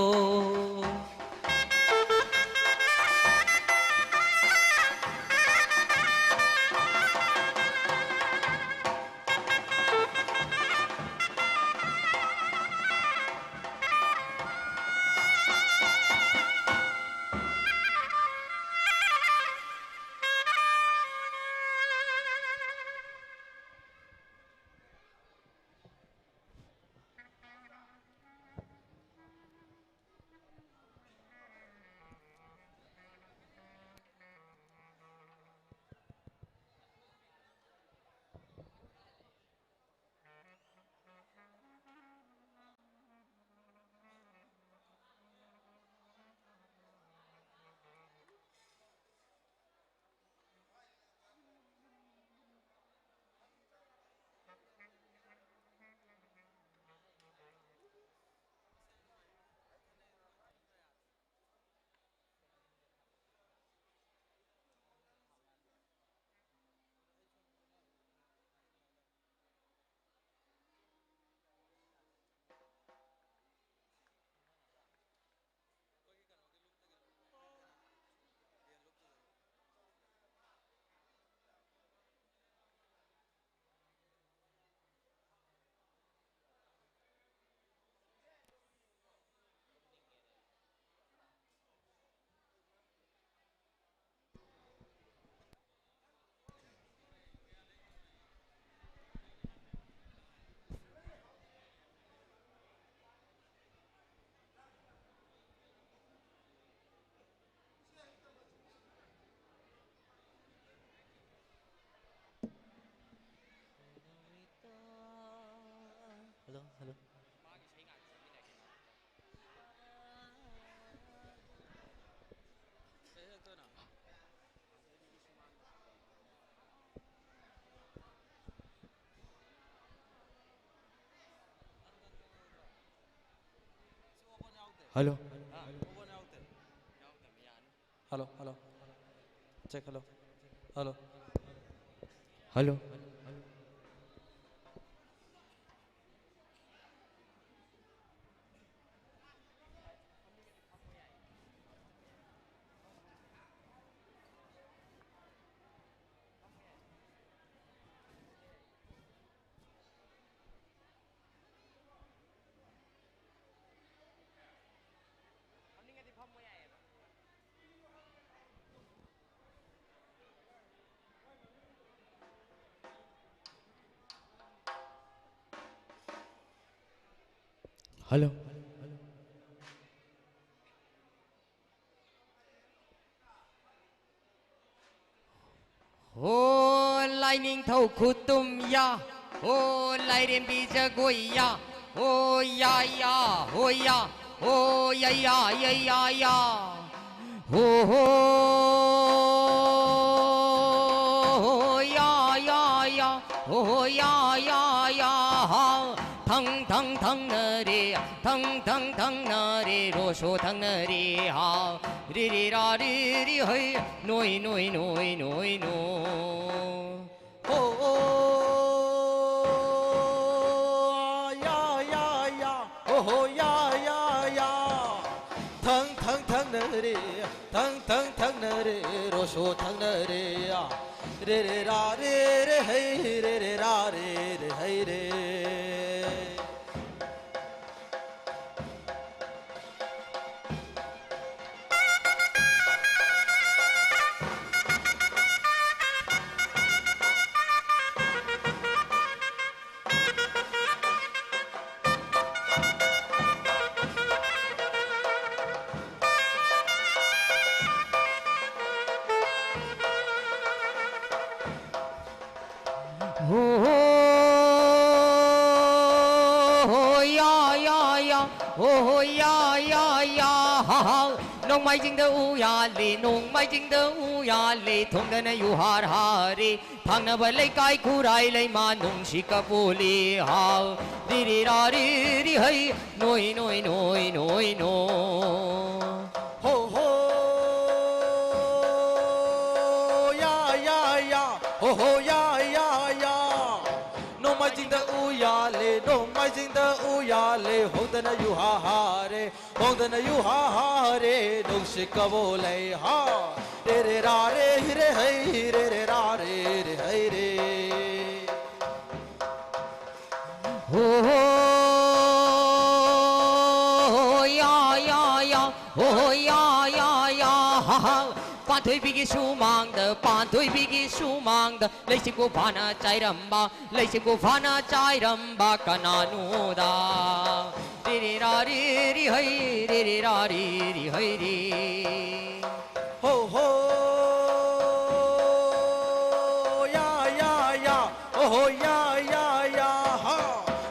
Hello. Hello, hello. Check, hello. Hello. Hello. Hello. ꯍꯣ ꯂꯥꯏꯅꯤꯡꯊꯧ ꯈꯨꯇꯨꯝ ꯌꯥ, ꯍꯣ ꯂꯥꯏꯔꯦꯝꯕꯤ ꯖꯒꯣꯏ ꯌꯥ, ꯍꯣ ꯌꯥ ꯌꯥ, ꯍꯣ ꯌꯥ, ꯍꯣ ꯌꯥ ꯌꯥ, ꯌꯥ ꯌꯥ ꯌꯥ꯫ ꯍꯣ ꯍꯣ ꯍꯣ ꯌꯥ ꯌꯥ ꯌꯥ ꯍꯣ ꯍꯣ ꯌꯥ ꯌꯥ ꯌꯥ ꯍꯥ꯫ ꯊꯪ ꯊꯪ ꯊꯪꯅꯔꯦ ꯊꯪ ꯊꯪ ꯊꯪꯅꯔꯦ ꯔꯣꯁꯣ ꯊꯪꯅꯔꯦ ꯍꯥ꯫ ꯔꯤ ꯔꯤ ꯔꯥ ꯔꯤ ꯔꯤ ꯍꯩ ꯅꯣꯏ ꯅꯣꯏ ꯅꯣꯏ ꯅꯣꯏ ꯅꯣ꯫ ꯍꯣ ꯌꯥ ꯌꯥ ꯌꯥ ꯍꯣ ꯍꯣ ꯌꯥ ꯌꯥ ꯌꯥ꯫ ꯊꯪ ꯊꯪ ꯊꯪꯅꯔꯦ ꯊꯪ ꯊꯪ ꯊꯪꯅꯔꯦ ꯔꯣꯁꯣ ꯊꯪꯅꯔꯦ ꯌꯥ꯫ ꯔꯦ ꯔꯦ ꯔꯥ ꯔꯦ ꯔꯦ ꯍꯩ ꯔꯦ ꯔꯦ ꯔꯥ ꯔꯦ ꯔꯦ ꯍꯩ ꯔꯦ꯫ ꯍꯣ ꯍꯣ ꯍꯥꯎ, ꯅꯣꯡꯃꯥꯏꯖꯤꯡꯗ ꯎ ꯌꯥꯜꯂꯤ, ꯅꯣꯡꯃꯥꯏꯖꯤꯡꯗ ꯎ ꯌꯥꯜꯂꯤ, ꯊꯣꯡꯗꯅ ꯌꯨꯍꯥꯔ ꯍꯥꯔꯦ, ꯊꯪꯅꯕ ꯂꯩꯀꯥꯏ ꯈꯨꯔꯥꯏ ꯂꯩꯃ ꯅꯨꯡꯁꯤ ꯀꯕꯣꯂꯤ ꯍꯥꯎ, ꯔꯤꯔꯤ ꯔꯥ ꯔꯤꯔꯤ ꯍꯩ, ꯅꯣꯏ ꯅꯣꯏ ꯅꯣꯏ ꯅꯣꯏ ꯅꯣ꯫ ꯍꯣ ꯍꯣ, ꯌꯥ ꯌꯥ ꯌꯥ, ꯍꯣ ꯍꯣ, ꯌꯥ ꯌꯥ ꯌꯥ꯫ ꯅꯣꯡꯃꯥꯏꯖꯤꯡꯗ ꯎ ꯌꯥꯜꯂꯦ, ꯅꯣꯡꯃꯥꯏꯖꯤꯡꯗ ꯎ ꯌꯥꯜꯂꯦ, ꯍꯣꯡꯗꯅ ꯌꯨꯍꯥ ꯍꯥꯔꯦ, ꯍꯣꯡꯗꯅ ꯌꯨꯍꯥ ꯍꯥꯔꯦ, ꯅꯨꯡꯁꯤ ꯀꯕꯣ ꯂꯩ ꯍꯥ꯫ ꯔꯦ ꯔꯦ ꯔꯥ ꯔꯦ ꯍꯤ ꯔꯦ ꯍꯩ, ꯔꯦ ꯔꯦ ꯔꯥ ꯔꯦ ꯔꯦ ꯍꯩ ꯔꯦ꯫ ꯍꯣ ꯍꯣ ꯌꯥ ꯌꯥ ꯌꯥ, ꯍꯣ ꯍꯣ ꯌꯥ ꯌꯥ ꯌꯥ, ꯍꯥ ꯍꯥ꯫ ꯄꯥꯟꯊꯣꯏꯕꯤꯒꯤ ꯁꯨꯃꯥꯡꯗ, ꯄꯥꯟꯊꯣꯏꯕꯤꯒꯤ ꯁꯨꯃꯥꯡꯗ, ꯂꯩꯁꯤꯡꯕꯨ ꯐꯥꯅ ꯆꯥꯏꯔꯝꯕ, ꯂꯩꯁꯤꯡꯕꯨ ꯐꯥꯅ ꯆꯥꯏꯔꯝꯕ ꯀꯅꯥꯅꯣꯗ? ꯔꯤꯔꯤ ꯔꯥ ꯔꯤꯔꯤ ꯍꯩ, ꯔꯤꯔꯤ ꯔꯥ ꯔꯤꯔꯤ ꯍꯩ ꯔꯤ꯫ ꯍꯣ ꯍꯣ, ꯌꯥ ꯌꯥ ꯌꯥ, ꯍꯣ ꯍꯣ ꯌꯥ ꯌꯥ ꯌꯥ, ꯍꯥ꯫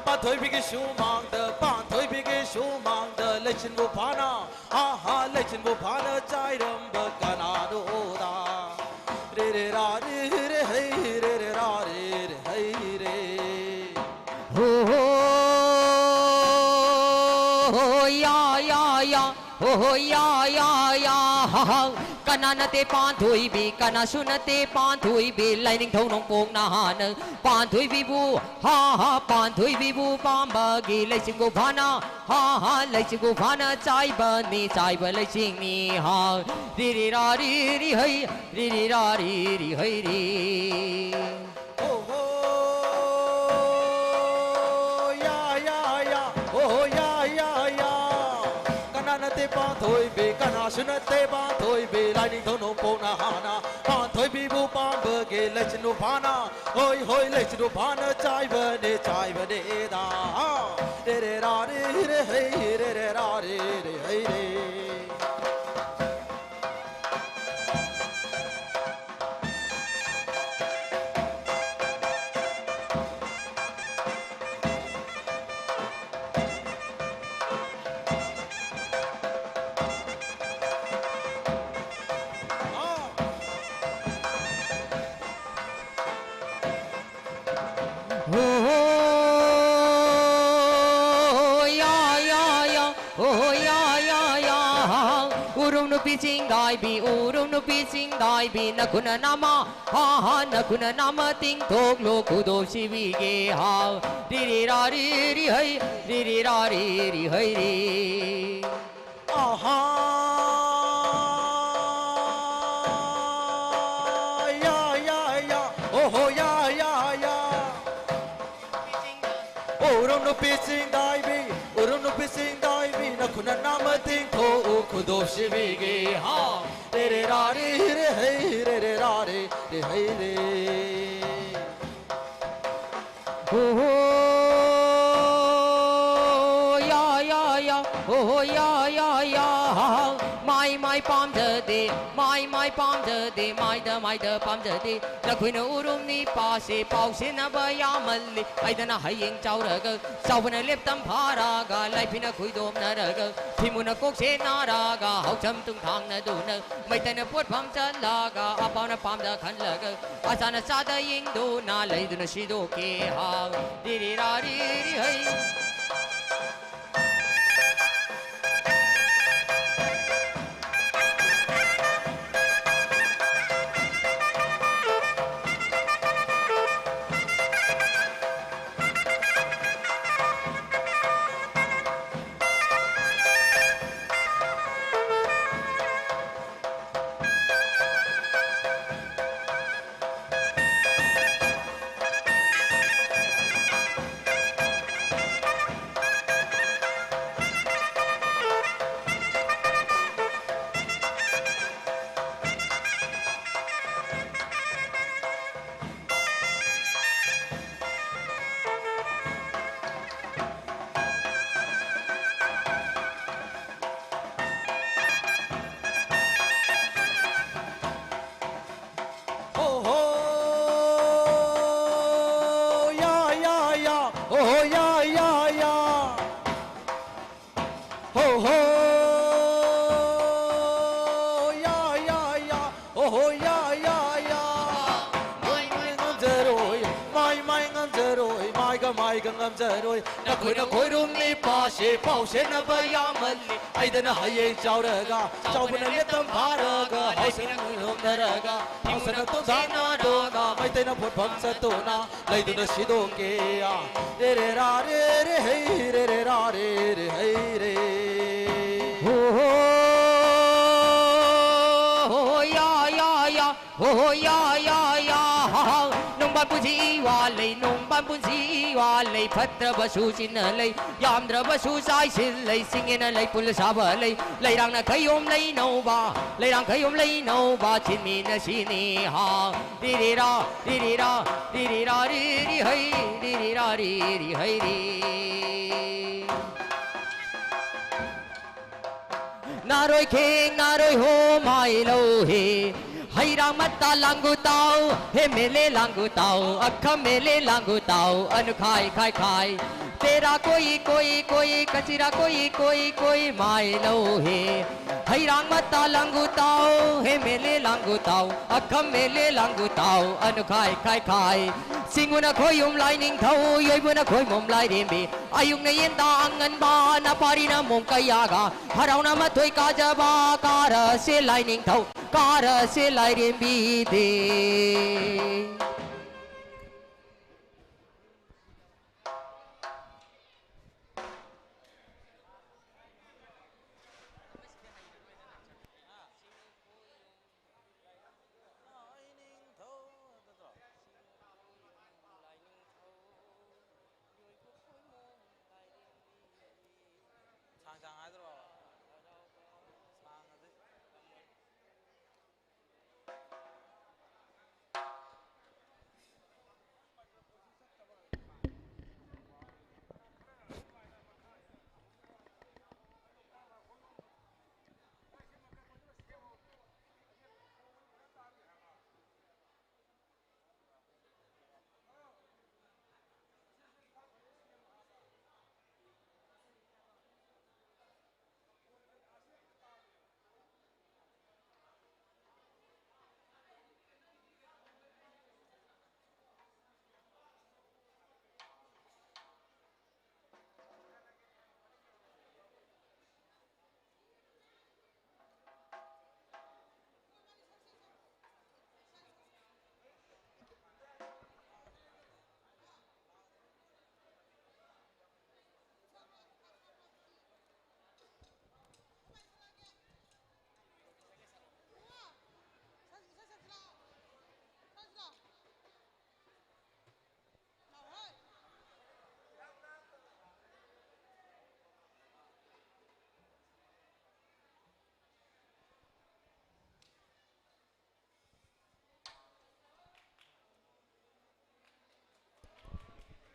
ꯄꯥꯟꯊꯣꯏꯕꯤꯒꯤ ꯁꯨꯃꯥꯡꯗ, ꯄꯥꯟꯊꯣꯏꯕꯤꯒꯤ ꯁꯨꯃꯥꯡꯗ ꯂꯩꯆꯤꯟꯕꯨ ꯐꯥꯅ, ꯍꯥ ꯍꯥ, ꯂꯩꯆꯤꯟꯕꯨ ꯐꯥꯅ ꯆꯥꯏꯔꯝꯕ ꯀꯅꯥꯅꯣꯗ? ꯔꯦ ꯔꯦ ꯔꯥ ꯔꯦ ꯔꯦ ꯍꯩ, ꯔꯦ ꯔꯦ ꯔꯥ ꯔꯦ ꯔꯦ ꯍꯩ ꯔꯦ꯫ ꯍꯣ ꯍꯣ ꯍꯣ ꯌꯥ ꯌꯥ ꯌꯥ, ꯍꯣ ꯍꯣ ꯌꯥ ꯌꯥ ꯌꯥ, ꯍꯥ ꯍꯥ꯫ ꯀꯅꯥ ꯅꯠꯇꯦ ꯄꯥꯟꯊꯣꯏꯕꯤ, ꯀꯅꯥꯁꯨ ꯅꯠꯇꯦ ꯄꯥꯟꯊꯣꯏꯕꯤ, ꯂꯥꯏꯅꯤꯡꯊꯧ ꯅꯣꯡꯄꯣꯛ ꯅꯍꯥꯅ ꯄꯥꯟꯊꯣꯏꯕꯤꯕꯨ, ꯍꯥ ꯍꯥ, ꯄꯥꯟꯊꯣꯏꯕꯤꯕꯨ ꯄꯥꯝꯕꯒꯤ ꯂꯩꯆꯤꯡꯕꯨ ꯐꯥꯅ, ꯍꯥ ꯍꯥ, ꯂꯩꯆꯤꯡꯕꯨ ꯐꯥꯅ ꯆꯥꯏꯕꯅꯤ, ꯆꯥꯏꯕ ꯂꯩꯆꯤꯡꯅꯤ ꯍꯥ꯫ ꯔꯤꯔꯤ ꯔꯥ ꯔꯤꯔꯤ ꯍꯩ, ꯔꯤꯔꯤ ꯔꯥ ꯔꯤꯔꯤ ꯍꯩ ꯔꯤ꯫ ꯍꯣ ꯍꯣ, ꯌꯥ ꯌꯥ ꯌꯥ, ꯍꯣ ꯍꯣ ꯌꯥ ꯌꯥ ꯌꯥ꯫ ꯀꯅꯥ ꯅꯠꯇꯦ ꯄꯥꯟꯊꯣꯏꯕꯤ, ꯀꯅꯥꯁꯨ ꯅꯠꯇꯦ ꯄꯥꯟꯊꯣꯏꯕꯤ, ꯂꯥꯏꯅꯤꯡꯊꯧ ꯅꯣꯡꯄꯣꯛ ꯅꯍꯥꯅ ꯄꯥꯟꯊꯣꯏꯕꯤꯕꯨ ꯄꯥꯝꯕꯒꯤ ꯂꯩꯆꯤꯟꯕꯨ ꯐꯥꯅ, ꯍꯣꯏ ꯍꯣꯏ, ꯂꯩꯆꯤꯟꯕꯨ ꯐꯥꯅ ꯆꯥꯏꯕꯅꯦ, ꯆꯥꯏꯕꯅꯦꯗ꯫ ꯔꯦ ꯔꯦ ꯔꯥ ꯔꯦ ꯔꯦ ꯍꯩ, ꯔꯦ ꯔꯦ ꯔꯥ ꯔꯦ ꯔꯦ ꯍꯩ ꯔꯦ꯫ ꯅꯨꯄꯤ ꯆꯤꯡꯗꯥꯏꯕꯤ, ꯎꯔꯨꯝ ꯅꯨꯄꯤ ꯆꯤꯡꯗꯥꯏꯕꯤ, ꯅꯈꯨꯠꯅ ꯅꯃ, ꯍꯥ ꯍꯥ, ꯅꯈꯨꯠꯅ ꯅꯃ ꯇꯤꯡꯊꯣꯛꯂꯣ, ꯈꯨꯗꯣꯞ ꯁꯤꯕꯤꯒꯦ ꯍꯥ꯫ ꯔꯤ ꯔꯤ ꯔꯥ ꯔꯤ ꯔꯤ ꯍꯩ, ꯔꯤ ꯔꯤ ꯔꯥ ꯔꯤ ꯔꯤ ꯍꯩ ꯔꯤ꯫ ꯑꯍꯥ, ꯌꯥ, ꯌꯥ, ꯌꯥ, ꯑꯣꯍꯣ, ꯌꯥ, ꯌꯥ, ꯌꯥ꯫ ꯎꯔꯨꯝ ꯅꯨꯄꯤ ꯆꯤꯡꯗꯥꯏꯕꯤ, ꯎꯔꯨꯝ ꯅꯨꯄꯤ ꯆꯤꯡꯗꯥꯏꯕꯤ, ꯅꯈꯨꯠꯅ ꯅꯃ ꯇꯤꯡꯊꯣꯛꯎ, ꯈꯨꯗꯣꯞ ꯁꯤꯕꯤꯒꯦ ꯍꯥ꯫ ꯔꯦ ꯔꯦ ꯔꯥ ꯔꯦ ꯔꯦ ꯍꯩ, ꯔꯦ ꯔꯦ ꯔꯥ ꯔꯦ ꯔꯦ ꯍꯩ ꯔꯦ꯫ ꯍꯣ ꯍꯣ, ꯌꯥ, ꯌꯥ, ꯌꯥ, ꯍꯣ ꯍꯣ, ꯌꯥ, ꯌꯥ, ꯌꯥ꯫ ꯃꯥꯏ, ꯃꯥꯏ ꯄꯥꯝꯖꯗꯦ, ꯃꯥꯏ, ꯃꯥꯏ ꯄꯥꯝꯖꯗꯦ, ꯃꯥꯏꯗ, ꯃꯥꯏꯗ ꯄꯥꯝꯖꯗꯦ꯫ ꯅꯈꯣꯏꯅ ꯎꯔꯨꯝ ꯅꯤꯄꯥꯁꯦ ꯄꯥꯎ ꯁꯦꯟꯅꯕ ꯌꯥꯃꯜꯂꯤ꯫ ꯑꯩꯗꯅ ꯍꯌꯦꯡ ꯆꯥꯎꯔꯒ, ꯆꯥꯎꯕꯅ ꯂꯦꯞꯇꯝ ꯐꯥꯔꯒ, ꯂꯥꯏꯐꯤꯅ ꯈꯣꯏꯗꯣꯝꯅꯔꯒ, ꯊꯤꯃꯨꯅ ꯀꯣꯛ ꯁꯦꯟꯅꯔꯒ, ꯍꯥꯎꯆꯝ ꯇꯨꯡ ꯊꯥꯡꯅꯗꯨꯅ, ꯃꯩꯇꯩꯅ ꯄꯣꯠꯐꯝ ꯆꯠꯂꯒ, ꯑꯄꯥꯝꯅ ꯄꯥꯝꯗ ꯈꯜꯂꯒ, ꯑꯆꯥꯅ ꯆꯥꯗ ꯌꯦꯡꯗꯨꯅ, ꯂꯩꯗꯨꯅ ꯁꯤꯗꯣꯛꯀꯦ ꯍꯥ꯫ ꯔꯤ ꯔꯤ ꯔꯥ ꯔꯤ ꯔꯤ ꯍꯩ꯫ ꯍꯣ ꯍꯣ, ꯌꯥ, ꯌꯥ, ꯌꯥ, ꯍꯣ ꯍꯣ, ꯌꯥ, ꯌꯥ, ꯌꯥ꯫ ꯍꯣ ꯍꯣ, ꯌꯥ, ꯌꯥ, ꯌꯥ, ꯍꯣ ꯍꯣ, ꯌꯥ, ꯌꯥ, ꯌꯥ꯫ ꯃꯥꯏ, ꯃꯥꯏ ꯉꯝꯖꯔꯣꯏ, ꯃꯥꯏ, ꯃꯥꯏ ꯉꯝꯖꯔꯣꯏ, ꯃꯥꯏ ꯀꯃꯥꯏꯒ ꯉꯝꯖꯔꯣꯏ꯫ ꯅꯈꯣꯏꯅ ꯈꯣꯏꯔꯨꯝꯂꯤ ꯄꯥꯁꯦ ꯄꯥꯎꯁꯦꯟꯅꯕ ꯌꯥꯝꯃꯜꯂꯤ꯫ ꯑꯩꯗꯅ ꯍꯌꯦꯡ ꯆꯥꯎꯔꯒ, ꯆꯥꯎꯕꯅ ꯂꯦꯇꯝ ꯐꯥꯔꯒ, ꯍꯧꯁꯅ ꯂꯣꯝꯅꯔꯒ, ꯍꯧꯁꯅ ꯇꯣꯊꯥꯅꯔꯒ, ꯃꯩꯇꯩꯅ ꯐꯣꯠꯐꯝ ꯆꯠꯇꯨꯅ ꯂꯩꯗꯨꯅ ꯁꯤꯗꯣꯛꯀꯦ꯫ ꯔꯦ ꯔꯦ ꯔꯥ ꯔꯦ ꯔꯦ ꯍꯩ ꯔꯦ ꯔꯦ ꯔꯥ ꯔꯦ ꯔꯦ ꯍꯩ ꯔꯦ꯫ ꯍꯣ ꯍꯣ ꯍꯣ ꯌꯥ ꯌꯥ ꯌꯥ꯫ ꯍꯣ ꯍꯣ ꯌꯥ ꯌꯥ ꯌꯥ ꯍꯥ ꯍꯥ꯫ ꯅꯣꯡꯕꯥꯟ ꯄꯨꯟꯁꯤ ꯋꯥ ꯂꯩ, ꯅꯣꯡꯕꯥꯟ ꯄꯨꯟꯁꯤ ꯋꯥ ꯂꯩ꯫ ꯐꯠꯇ꯭ꯔꯕꯁꯨ ꯆꯤꯟꯅ ꯂꯩ, ꯌꯥꯝꯗ꯭ꯔꯕꯁꯨ ꯆꯥꯏꯁꯤꯜ ꯂꯩ꯫ ꯆꯤꯡꯉꯦꯅ ꯂꯩ ꯄꯨꯜꯂ ꯁꯥꯕ ꯂꯩ, ꯂꯩꯔꯥꯡꯅ ꯈꯌꯣꯝ ꯂꯩꯅꯧꯕ, ꯂꯩꯔꯥꯡ ꯈꯌꯣꯝ ꯂꯩꯅꯧꯕ꯫ ꯆꯤꯟꯃꯤꯅ ꯁꯤꯅꯤ ꯍꯥ꯫ ꯔꯤ ꯔꯤ ꯔꯥ ꯔꯤ ꯔꯤ ꯔꯥ ꯔꯤ ꯔꯤ ꯔꯤ ꯍꯩ ꯔꯤ ꯔꯤ ꯔꯥ ꯔꯤ ꯔꯤ ꯍꯩ ꯔꯤ꯫ ꯅꯥꯔꯣꯏ ꯈꯦꯡ ꯅꯥꯔꯣꯏ ꯍꯣ ꯃꯥꯏ ꯂꯧ ꯍꯦ꯫ ꯍꯩꯔꯥꯡ ꯃꯇꯥ ꯂꯥꯡꯒꯨ ꯇꯥꯎ ꯍꯦ ꯃꯦꯂꯦ ꯂꯥꯡꯒꯨ ꯇꯥꯎ ꯑꯈ ꯃꯦꯂꯦ ꯂꯥꯡꯒꯨ ꯇꯥꯎ ꯑꯅꯨ ꯈꯥꯏ ꯈꯥꯏ ꯈꯥꯏ꯫ ꯇꯦꯔꯥ ꯀꯣꯏ ꯀꯣꯏ ꯀꯣꯏ ꯀꯆꯤꯔꯥ ꯀꯣꯏ ꯀꯣꯏ ꯀꯣꯏ ꯃꯥꯏ ꯂꯧ ꯍꯦ꯫ ꯍꯩꯔꯥꯡ ꯃꯇꯥ ꯂꯥꯡꯒꯨ ꯇꯥꯎ ꯍꯦ ꯃꯦꯂꯦ ꯂꯥꯡꯒꯨ ꯇꯥꯎ ꯑꯈ ꯃꯦꯂꯦ ꯂꯥꯡꯒꯨ ꯇꯥꯎ ꯑꯅꯨ ꯈꯥꯏ ꯈꯥꯏ ꯈꯥꯏ꯫ ꯆꯤꯡꯉꯨꯅ ꯈꯣꯏꯌꯨꯝ ꯂꯥꯏ ꯅꯤꯡꯊꯧ ꯌꯣꯏꯕꯨꯅ ꯈꯣꯏꯃꯣꯝ ꯂꯥꯏꯔꯦꯝꯕꯤ꯫ ꯑꯌꯨꯛꯅ ꯌꯦꯟꯗꯥ ꯑꯉꯟꯕ ꯅꯄꯥꯔꯤꯅ ꯃꯣꯡ ꯀꯌꯥꯒ ꯍꯔꯥꯎꯅ ꯃꯊꯣꯏ ꯀꯥꯖꯕ ꯀꯥꯔꯁꯦ ꯂꯥꯏꯅꯤꯡꯊꯧ ꯀꯥꯔꯁꯦ ꯂꯥꯏꯔꯦꯝꯕꯤꯗꯤ꯫ ꯁꯥꯡ ꯁꯥꯡ ꯍꯥꯏꯗ꯭ꯔꯣ? ꯁꯥꯡꯉꯗꯤ꯫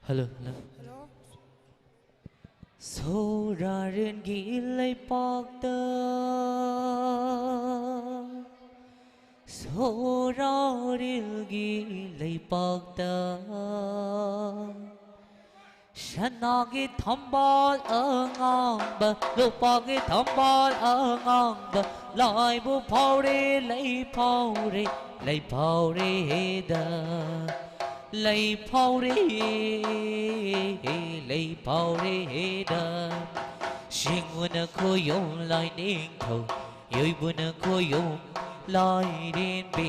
Hello, hello. ꯍꯜꯂꯣ꯫ ꯁꯣꯔꯥꯔꯦꯟꯒꯤ ꯂꯩꯄꯥꯛꯇ, ꯁꯣꯔꯥꯔꯦꯜꯒꯤ ꯂꯩꯄꯥꯛꯇ, ꯁꯅꯥꯒꯤ ꯊꯝꯕꯥꯜ ꯑꯉꯥꯡꯕ, ꯂꯨꯄꯥꯒꯤ ꯊꯝꯕꯥꯜ ꯑꯉꯥꯡꯕ, ꯂꯥꯏꯕꯨ ꯐꯥꯎꯔꯦ, ꯂꯩ ꯐꯥꯎꯔꯦ, ꯂꯩ ꯐꯥꯎꯔꯦꯗ, ꯂꯩ ꯐꯥꯎꯔꯦ, ꯂꯩ ꯐꯥꯎꯔꯦꯗ꯫ ꯁꯤꯡꯎꯅ ꯈꯣꯌꯨꯝ ꯂꯥꯏꯅꯤꯡꯊꯧ, ꯌꯣꯏꯕꯨꯅ ꯈꯣꯌꯨꯝ ꯂꯥꯏꯔꯦꯝꯕꯤ꯫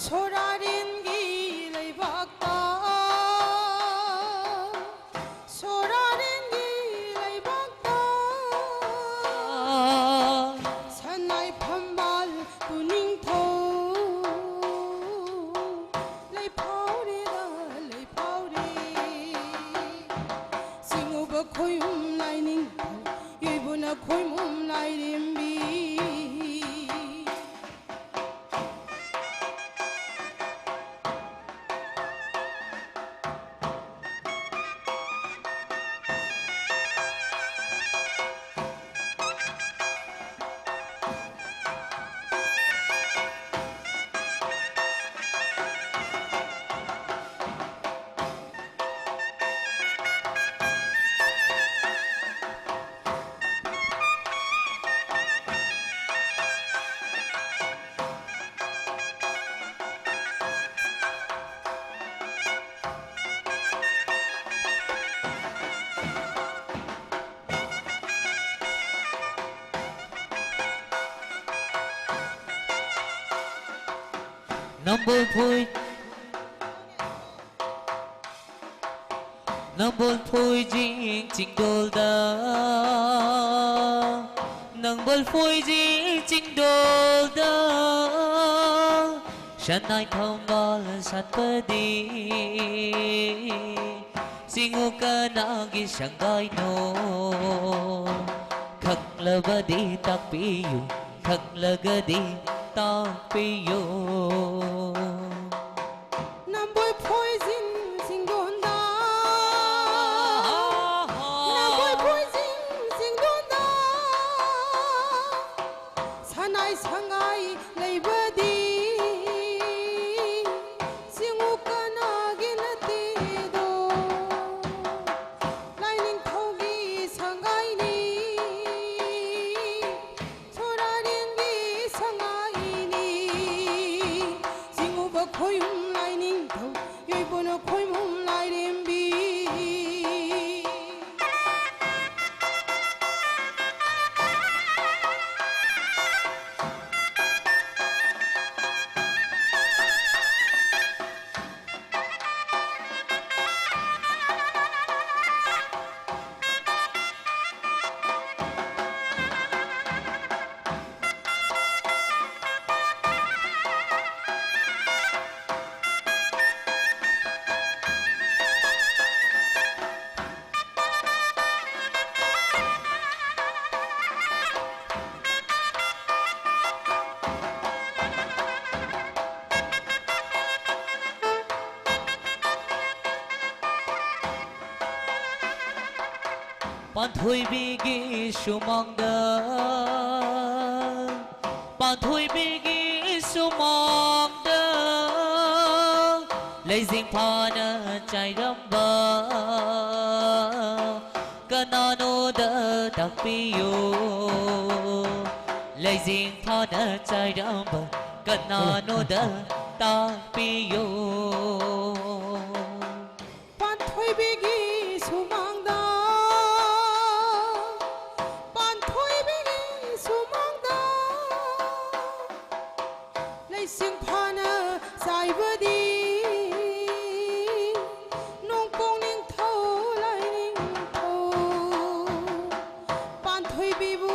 ꯁꯣꯔꯥꯔꯦꯟꯒꯤ ꯂꯩꯕꯥꯛꯇ, ꯁꯣꯔꯥꯔꯦꯟꯒꯤ ꯂꯩꯕꯥꯛꯇ, ꯁꯅꯥꯏ ꯐꯝꯕꯥꯜ ꯎꯅꯤꯡꯊꯧ, ꯂꯩ ꯐꯥꯎꯔꯦꯗ, ꯂꯩ ꯐꯥꯎꯔꯦ꯫ ꯁꯤꯡꯎꯕ ꯈꯣꯌꯨꯝ ꯂꯥꯏꯅꯤꯡꯊꯧ, ꯌꯣꯏꯕꯨꯅ ꯈꯣꯏꯃꯨꯝ ꯂꯥꯏꯔꯦꯝꯕꯤ꯫ ꯅꯝꯕꯣꯜ ꯐꯣꯏ-, ꯅꯝꯕꯣꯜ ꯐꯣꯏꯖꯤꯡ ꯆꯤꯡꯗꯣꯜꯗ, ꯅꯝꯕꯣꯜ ꯐꯣꯏꯖꯤꯡ ꯆꯤꯡꯗꯣꯜꯗ, ꯁꯅꯥꯏ ꯊꯝꯕꯥꯜ ꯁꯥꯠꯄꯗꯤ, ꯁꯤꯡꯎ ꯀꯅꯥꯒꯤ ꯁꯪꯒꯥꯏꯅꯣ? ꯈꯪꯂꯕꯗꯤ ꯇꯥꯛꯄꯤꯌꯨ, ꯈꯪꯂꯒꯗꯤ ꯇꯥꯛꯄꯤꯌꯨ꯫ ꯅꯝꯕꯣꯜ ꯐꯣꯏ ꯁꯉꯥꯏ ꯂꯩꯕꯗꯤ ꯆꯤꯡꯉꯨ ꯀꯅꯥꯒꯤ ꯅꯠꯇꯦꯗꯣ? ꯂꯥꯏꯅꯤꯡꯊꯧꯒꯤ ꯁꯉꯥꯏꯅꯤ, ꯁꯣꯔꯥꯔꯦꯟꯒꯤ ꯁꯉꯥꯏꯅꯤ, ꯆꯤꯡꯉꯨꯕ ꯈꯣꯌꯨꯝ ꯂꯥꯏꯅꯤꯡꯊꯧ, ꯌꯣꯏꯕꯨꯅ ꯈꯣꯏꯃꯨꯝ ꯂꯥꯏꯔꯦꯝꯕꯤ꯫ ꯄꯥꯟꯊꯣꯏꯕꯤꯒꯤ ꯁꯨꯃꯥꯡꯗ, ꯄꯥꯟꯊꯣꯏꯕꯤꯒꯤ ꯁꯨꯃꯥꯡꯗ ꯂꯩꯖꯤꯡ ꯐꯥꯅ ꯆꯥꯏꯔꯝꯕ ꯀꯅꯥꯅꯣꯗ ꯇꯥꯛꯄꯤꯌꯨ꯫ ꯂꯩꯖꯤꯡ ꯐꯥꯅ ꯆꯥꯏꯔꯝꯕ ꯀꯅꯥꯅꯣꯗ ꯇꯥꯛꯄꯤꯌꯨ꯫ ꯄꯥꯟꯊꯣꯏꯕꯤꯒꯤ ꯁꯨꯃꯥꯡꯗ, ꯄꯥꯟꯊꯣꯏꯕꯤꯒꯤ ꯁꯨꯃꯥꯡꯗ ꯂꯩꯁꯤꯡ ꯐꯥꯅ ꯆꯥꯏꯕꯗꯤ ꯅꯣꯡꯄꯣꯛ ꯅꯤꯡꯊꯧ ꯂꯥꯏꯅꯤꯡꯊꯧ ꯄꯥꯟꯊꯣꯏꯕꯤꯕꯨ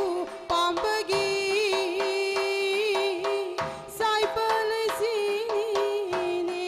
ꯄꯥꯝꯕꯒꯤ ꯆꯥꯏꯕ ꯂꯩꯁꯤꯡꯅꯤꯅꯦ꯫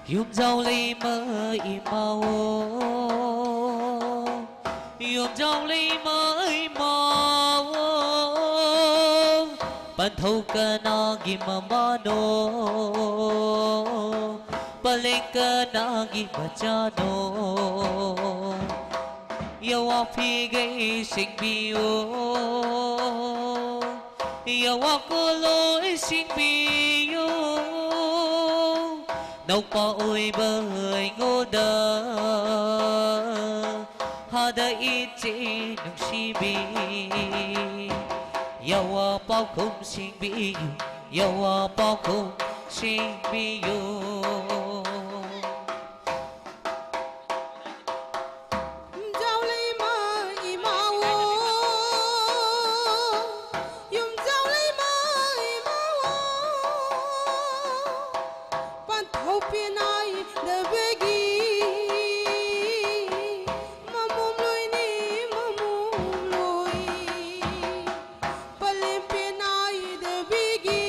ꯌꯨꯝꯖꯥꯎ ꯂꯩꯃ ꯏꯃꯥꯋꯣ, ꯌꯨꯝꯖꯥꯎ ꯂꯩꯃ ꯏꯃꯥꯋꯣ, ꯄꯟꯊꯧ ꯀꯅꯥꯒꯤ ꯃꯃꯥꯅꯣ, ꯄꯂꯦꯡ ꯀꯅꯥꯒꯤ ꯃꯆꯥꯅꯣ? ꯌꯥꯋꯥ ꯐꯤꯒꯩ ꯁꯤꯡꯕꯤꯌꯨ, ꯌꯥꯋꯥ ꯀꯣꯂꯣꯏ ꯁꯤꯡꯕꯤꯌꯨ꯫ ꯅꯧꯄꯥ ꯑꯣꯏꯕ ꯑꯩꯉꯣꯟꯗ ꯍꯥꯗ ꯏꯆꯦ ꯅꯨꯡꯁꯤꯕꯤ꯫ ꯌꯥꯋꯥ ꯄꯥꯎꯈꯨꯝ ꯁꯤꯡꯕꯤꯌꯨ, ꯌꯥꯋꯥ ꯄꯥꯎꯈꯨꯝ ꯁꯤꯡꯕꯤꯌꯨ꯫ ꯌꯨꯝꯖꯥꯎ ꯂꯩꯃ ꯏꯃꯥꯋꯣ, ꯌꯨꯝꯖꯥꯎ ꯂꯩꯃ ꯏꯃꯥꯋꯣ, ꯄꯟꯊꯧ ꯄꯦꯅꯥꯏꯗꯕꯒꯤ ꯃꯃꯣꯝ ꯂꯣꯏꯅꯤ, ꯃꯃꯣꯝ ꯂꯣꯏ꯫ ꯄꯂꯦꯝ ꯄꯦꯅꯥꯏꯗꯕꯤꯒꯤ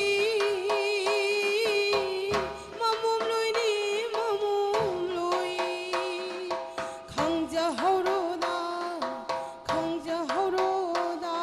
ꯃꯃꯣꯝ ꯂꯣꯏꯅꯤ, ꯃꯃꯣꯝ ꯂꯣꯏ꯫ ꯈꯪꯖꯍꯧꯔꯣꯗ, ꯈꯪꯖꯍꯧꯔꯣꯗ꯫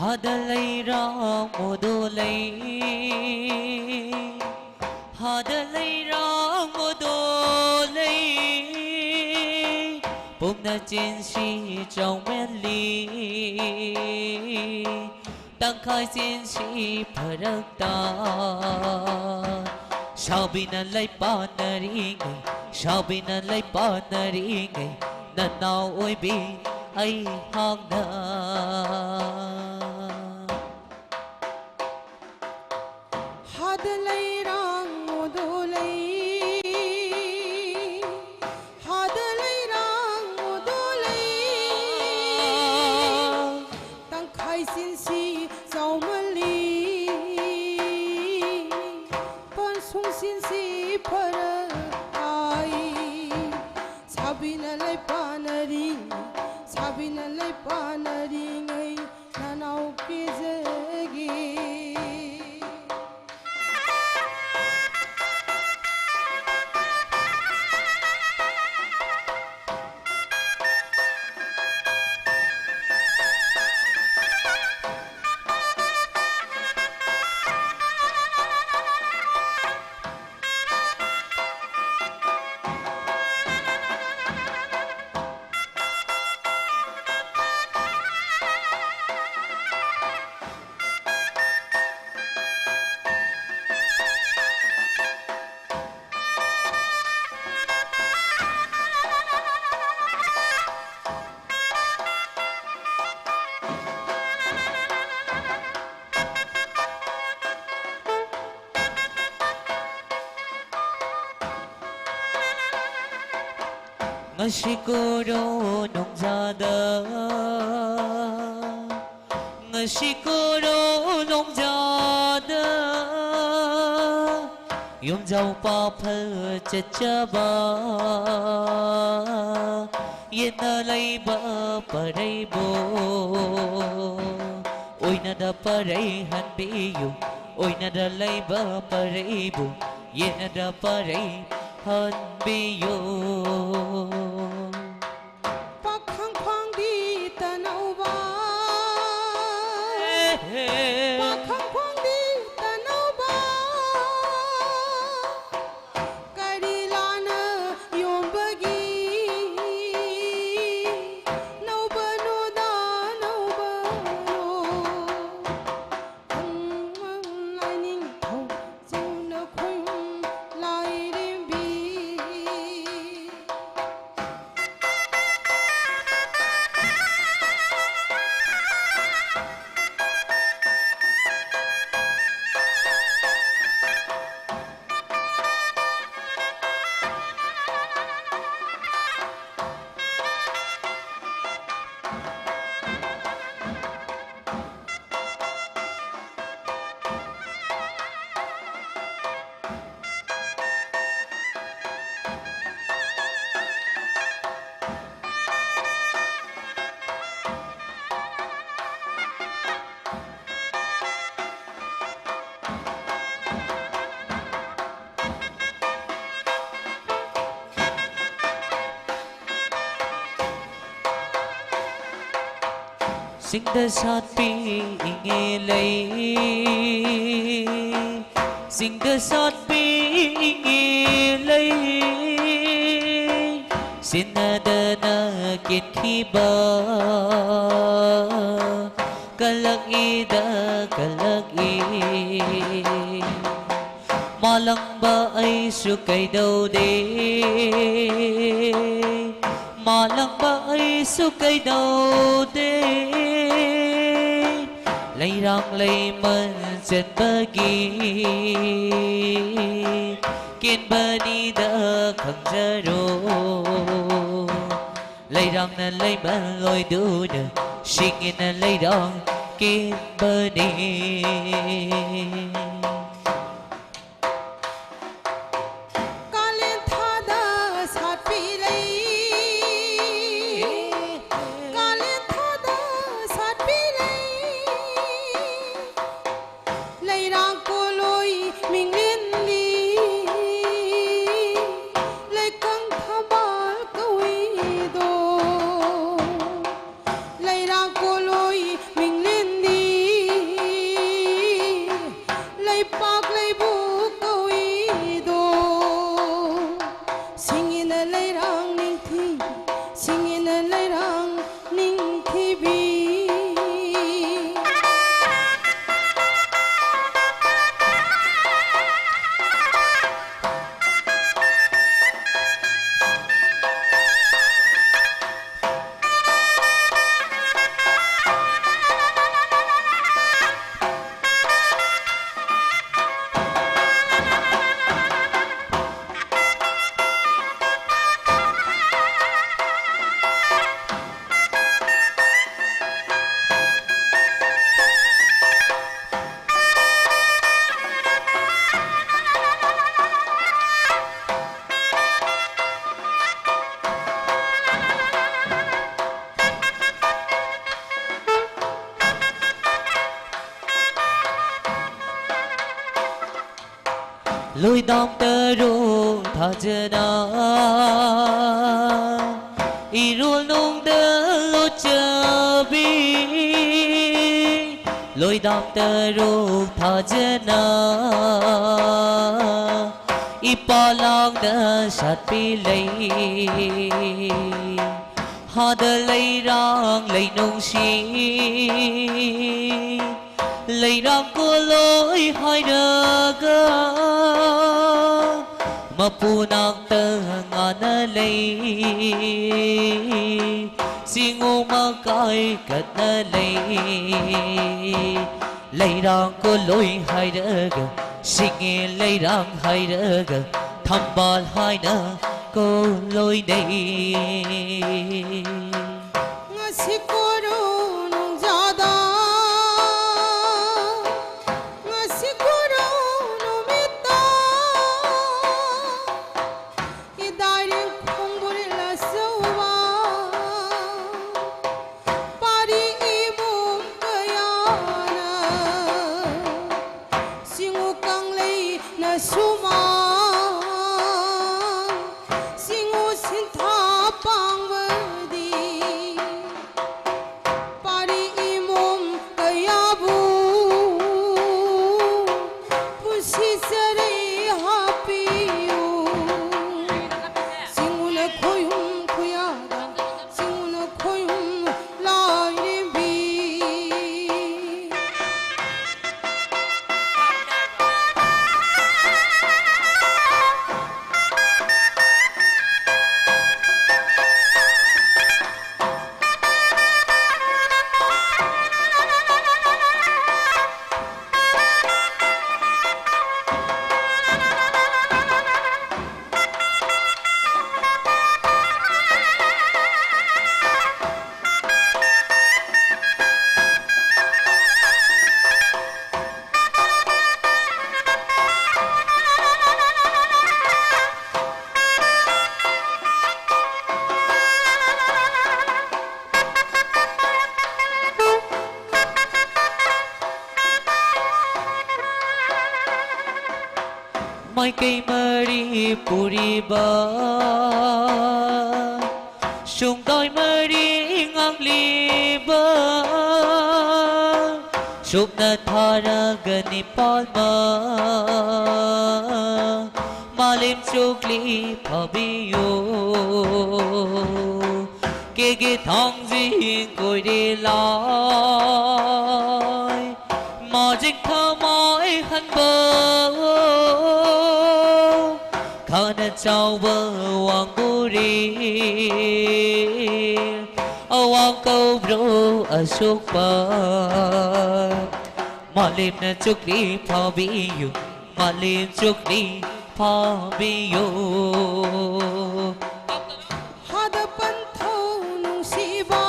ꯍꯥꯗ ꯂꯩꯔꯥꯡ ꯃꯨꯗꯨ ꯂꯩ, ꯍꯥꯗ ꯂꯩꯔꯥꯡ ꯃꯨꯗꯨ ꯂꯩ, ꯄꯨꯝꯅ ꯆꯦꯟꯁꯤ ꯆꯥꯎꯃꯦꯜꯂꯤ꯫ ꯇꯪꯈꯥꯏ ꯆꯦꯟꯁꯤ ꯐꯔꯛ ꯇꯥ꯫ ꯁꯥꯕꯤꯅ ꯂꯩꯄꯥꯅꯔꯤꯉꯩ, ꯁꯥꯕꯤꯅ ꯂꯩꯄꯥꯅꯔꯤꯉꯩ, ꯅꯅꯥꯎ ꯑꯣꯏꯕꯤ ꯑꯩꯍꯥꯛꯅ꯫ ꯍꯥꯗ ꯂꯩꯔꯥꯡ ꯃꯨꯗꯣ ꯂꯩ, ꯍꯥꯗ ꯂꯩꯔꯥꯡ ꯃꯨꯗꯣ ꯂꯩ꯫ ꯇꯪꯈꯥꯏ ꯆꯤꯟꯁꯤ ꯆꯥꯎꯃꯜꯂꯤ, ꯄꯟꯁꯨꯡ ꯆꯤꯟꯁꯤ ꯐꯔꯛ ꯇꯥꯏ꯫ ꯁꯥꯕꯤꯅ ꯂꯩꯄꯥꯅꯔꯤ, ꯁꯥꯕꯤꯅ ꯂꯩꯄꯥꯅꯔꯤꯉꯩ ꯅꯅꯥꯎ ꯀꯦꯖꯒꯦ꯫ ꯉꯁꯤ ꯀꯣꯔꯣ ꯅꯣꯡꯖꯥꯗ, ꯉꯁꯤ ꯀꯣꯔꯣ ꯅꯣꯡꯖꯥꯗ, ꯌꯨꯝꯖꯥꯎ ꯄꯥꯐꯜ ꯆꯠꯆꯕ, ꯌꯦꯠꯅ ꯂꯩꯕ ꯄꯔꯩꯕꯨ ꯑꯣꯏꯅꯗ ꯄꯔꯩ ꯍꯟꯕꯤꯌꯨ, ꯑꯣꯏꯅꯗ ꯂꯩꯕ ꯄꯔꯩꯕꯨ ꯌꯦꯠꯅꯗ ꯄꯔꯩ ꯍꯟꯕꯤꯌꯨ꯫ ꯄꯥꯈꯪ ꯈ꯭ꯋꯥꯡꯗꯤ ꯇꯅꯧꯕ, ꯄꯥꯈꯪ ꯈ꯭ꯋꯥꯡꯗꯤ ꯇꯅꯧꯕ, ꯀꯔꯤ ꯂꯥꯟꯅ ꯌꯣꯝꯕꯒꯤ ꯅꯧꯕꯅꯣꯗ ꯅꯧꯕꯅꯣ? ꯆꯤꯡꯗ ꯁꯥꯠꯄꯤ ꯏꯪꯉꯦ ꯂꯩ, ꯆꯤꯡꯗ ꯁꯥꯠꯄꯤ ꯏꯪꯉꯦ ꯂꯩ, ꯁꯤꯟꯅꯗꯅ ꯀꯦꯟꯈꯤꯕ ꯀꯜꯂꯛꯏꯗ ꯀꯜꯂꯛꯏ꯫ ꯃꯥꯂꯪꯕ ꯑꯩꯁꯨ ꯀꯩꯗꯧꯗꯦ, ꯃꯥꯂꯪꯕ ꯑꯩꯁꯨ ꯀꯩꯗꯧꯗꯦ꯫ ꯂꯩꯔꯥꯡ ꯂꯩꯃꯟ ꯆꯟꯕꯒꯤ ꯀꯦꯟꯕꯅꯤꯗ ꯈꯪꯖꯔꯣ꯫ ꯂꯩꯔꯥꯡꯅ ꯂꯩꯃꯜ ꯂꯣꯏꯗꯨꯅ ꯁꯤꯡꯉꯤꯅ ꯂꯩꯔꯥꯡ ꯀꯦꯟꯕꯅꯤ꯫ ꯀꯥꯂꯦꯟ ꯊꯥꯗ ꯁꯥꯠꯄꯤ ꯂꯩ, ꯀꯥꯂꯦꯟ ꯊꯥꯗ ꯁꯥꯠꯄꯤ ꯂꯩ, ꯂꯩꯔꯥꯡ ꯀꯣꯂꯣꯏ ꯃꯤꯡꯂꯦꯟꯅꯤ, ꯂꯩꯀꯪ ꯊꯝꯕꯥꯜ ꯀꯧꯏꯗꯣ꯫ ꯂꯩꯔꯥꯡ ꯀꯣꯂꯣꯏ ꯃꯤꯡꯂꯦꯟꯅꯤ, ꯂꯩꯄꯥꯛ ꯂꯩꯕꯨ ꯀꯧꯏꯗꯣ꯫ ꯁꯤꯡꯉꯤꯅ ꯂꯩꯔꯥꯡ ꯅꯤꯡꯊꯤ, ꯁꯤꯡꯉꯤꯅ ꯂꯩꯔꯥꯡ ꯅꯤꯡꯊꯤꯕꯤ꯫ ꯂꯣꯏꯗꯥꯝ ꯇꯔꯨꯡ ꯊꯥꯖꯅ ꯏꯔꯣꯜ ꯅꯨꯡꯗ ꯂꯣꯠꯆꯕꯤ꯫ ꯂꯣꯏꯗꯥꯝ ꯇꯔꯨꯛ ꯊꯥꯖꯅ ꯏꯄꯥ ꯂꯥꯡꯅ ꯁꯥꯠꯄꯤ ꯂꯩ꯫ ꯍꯥꯗ ꯂꯩꯔꯥꯡ ꯂꯩꯅꯨꯡꯁꯤ ꯂꯩꯔꯥꯡ ꯀꯣꯂꯣꯏ ꯍꯥꯏꯔꯒ ꯃꯄꯨ ꯅꯥꯛꯇ ꯉꯥꯅ ꯂꯩ꯫ ꯆꯤꯡꯉꯨ ꯃꯀꯥꯏ ꯀꯠꯅ ꯂꯩ꯫ ꯂꯩꯔꯥꯡ ꯀꯣꯂꯣꯏ ꯍꯥꯏꯔꯒ ꯁꯤꯡꯉꯦ ꯂꯩꯔꯥꯡ ꯍꯥꯏꯔꯒ ꯊꯝꯕꯥꯜ ꯍꯥꯏꯅ ꯀꯣꯂꯣꯏꯅꯩ꯫ ꯉꯁꯤ ꯀꯣꯔꯧ ꯅꯨꯡꯖꯥꯗ, ꯉꯁꯤ ꯀꯣꯔꯧ ꯅꯨꯃꯤꯠꯇ, ꯏꯗꯥꯏꯔꯦꯡ ꯈꯣꯡꯕꯨꯔꯦꯜ ꯑꯆꯧꯕ, ꯄꯥꯔꯤ ꯏꯃꯨꯡ ꯀꯌꯥꯅ ꯆꯤꯡꯉꯨ ꯀꯪꯂꯩꯅ ꯁꯨꯃꯥꯡ, ꯆꯤꯡꯉꯨ ꯁꯤꯟꯊꯥ ꯄꯥꯡꯕꯗꯤ, ꯄꯥꯔꯤ ꯏꯃꯨꯡ ꯀꯌꯥꯕꯨ ꯄꯨꯟꯁꯤ ꯆꯔꯩ ꯍꯥꯞꯄꯤꯌꯨ꯫ ꯆꯤꯡꯉꯨꯅ ꯈꯣꯌꯨꯝ ꯈꯨꯌꯥꯗ, ꯆꯤꯡꯉꯨꯅ ꯈꯣꯌꯨꯝ ꯂꯥꯏꯔꯦꯝꯕꯤ꯫ ꯃꯥꯏꯀꯩ ꯃꯔꯤ ꯄꯨꯔꯤꯕ, ꯁꯨꯡꯗꯣꯏ ꯃꯔꯤ ꯉꯥꯡꯂꯤꯕ, ꯆꯨꯞꯅ ꯊꯥꯔꯒ ꯅꯤꯄꯥꯜꯃ ꯃꯥꯂꯦꯝ ꯆꯨꯛꯂꯤ ꯐꯥꯕꯤꯌꯨ꯫ ꯀꯦꯒꯦ ꯊꯥꯡꯖꯤꯡ ꯀꯣꯏꯔꯦ ꯂꯥꯏ ꯃꯥꯖꯤꯡ ꯊꯃꯥꯏ ꯍꯟꯕ ꯈꯥꯅ ꯆꯥꯎꯕ ꯋꯥꯡꯒꯨꯔꯤ ꯑꯋꯥꯡ ꯀꯧꯕ꯭ꯔꯣ ꯑꯁꯣꯛꯄ ꯃꯥꯂꯦꯝꯅ ꯆꯨꯛꯂꯤ ꯐꯥꯕꯤꯌꯨ ꯃꯥꯂꯦꯝ ꯆꯨꯛꯂꯤ ꯐꯥꯕꯤꯌꯨ꯫ ꯍꯥꯗ ꯄꯟꯊꯧ ꯅꯨꯡꯁꯤꯕ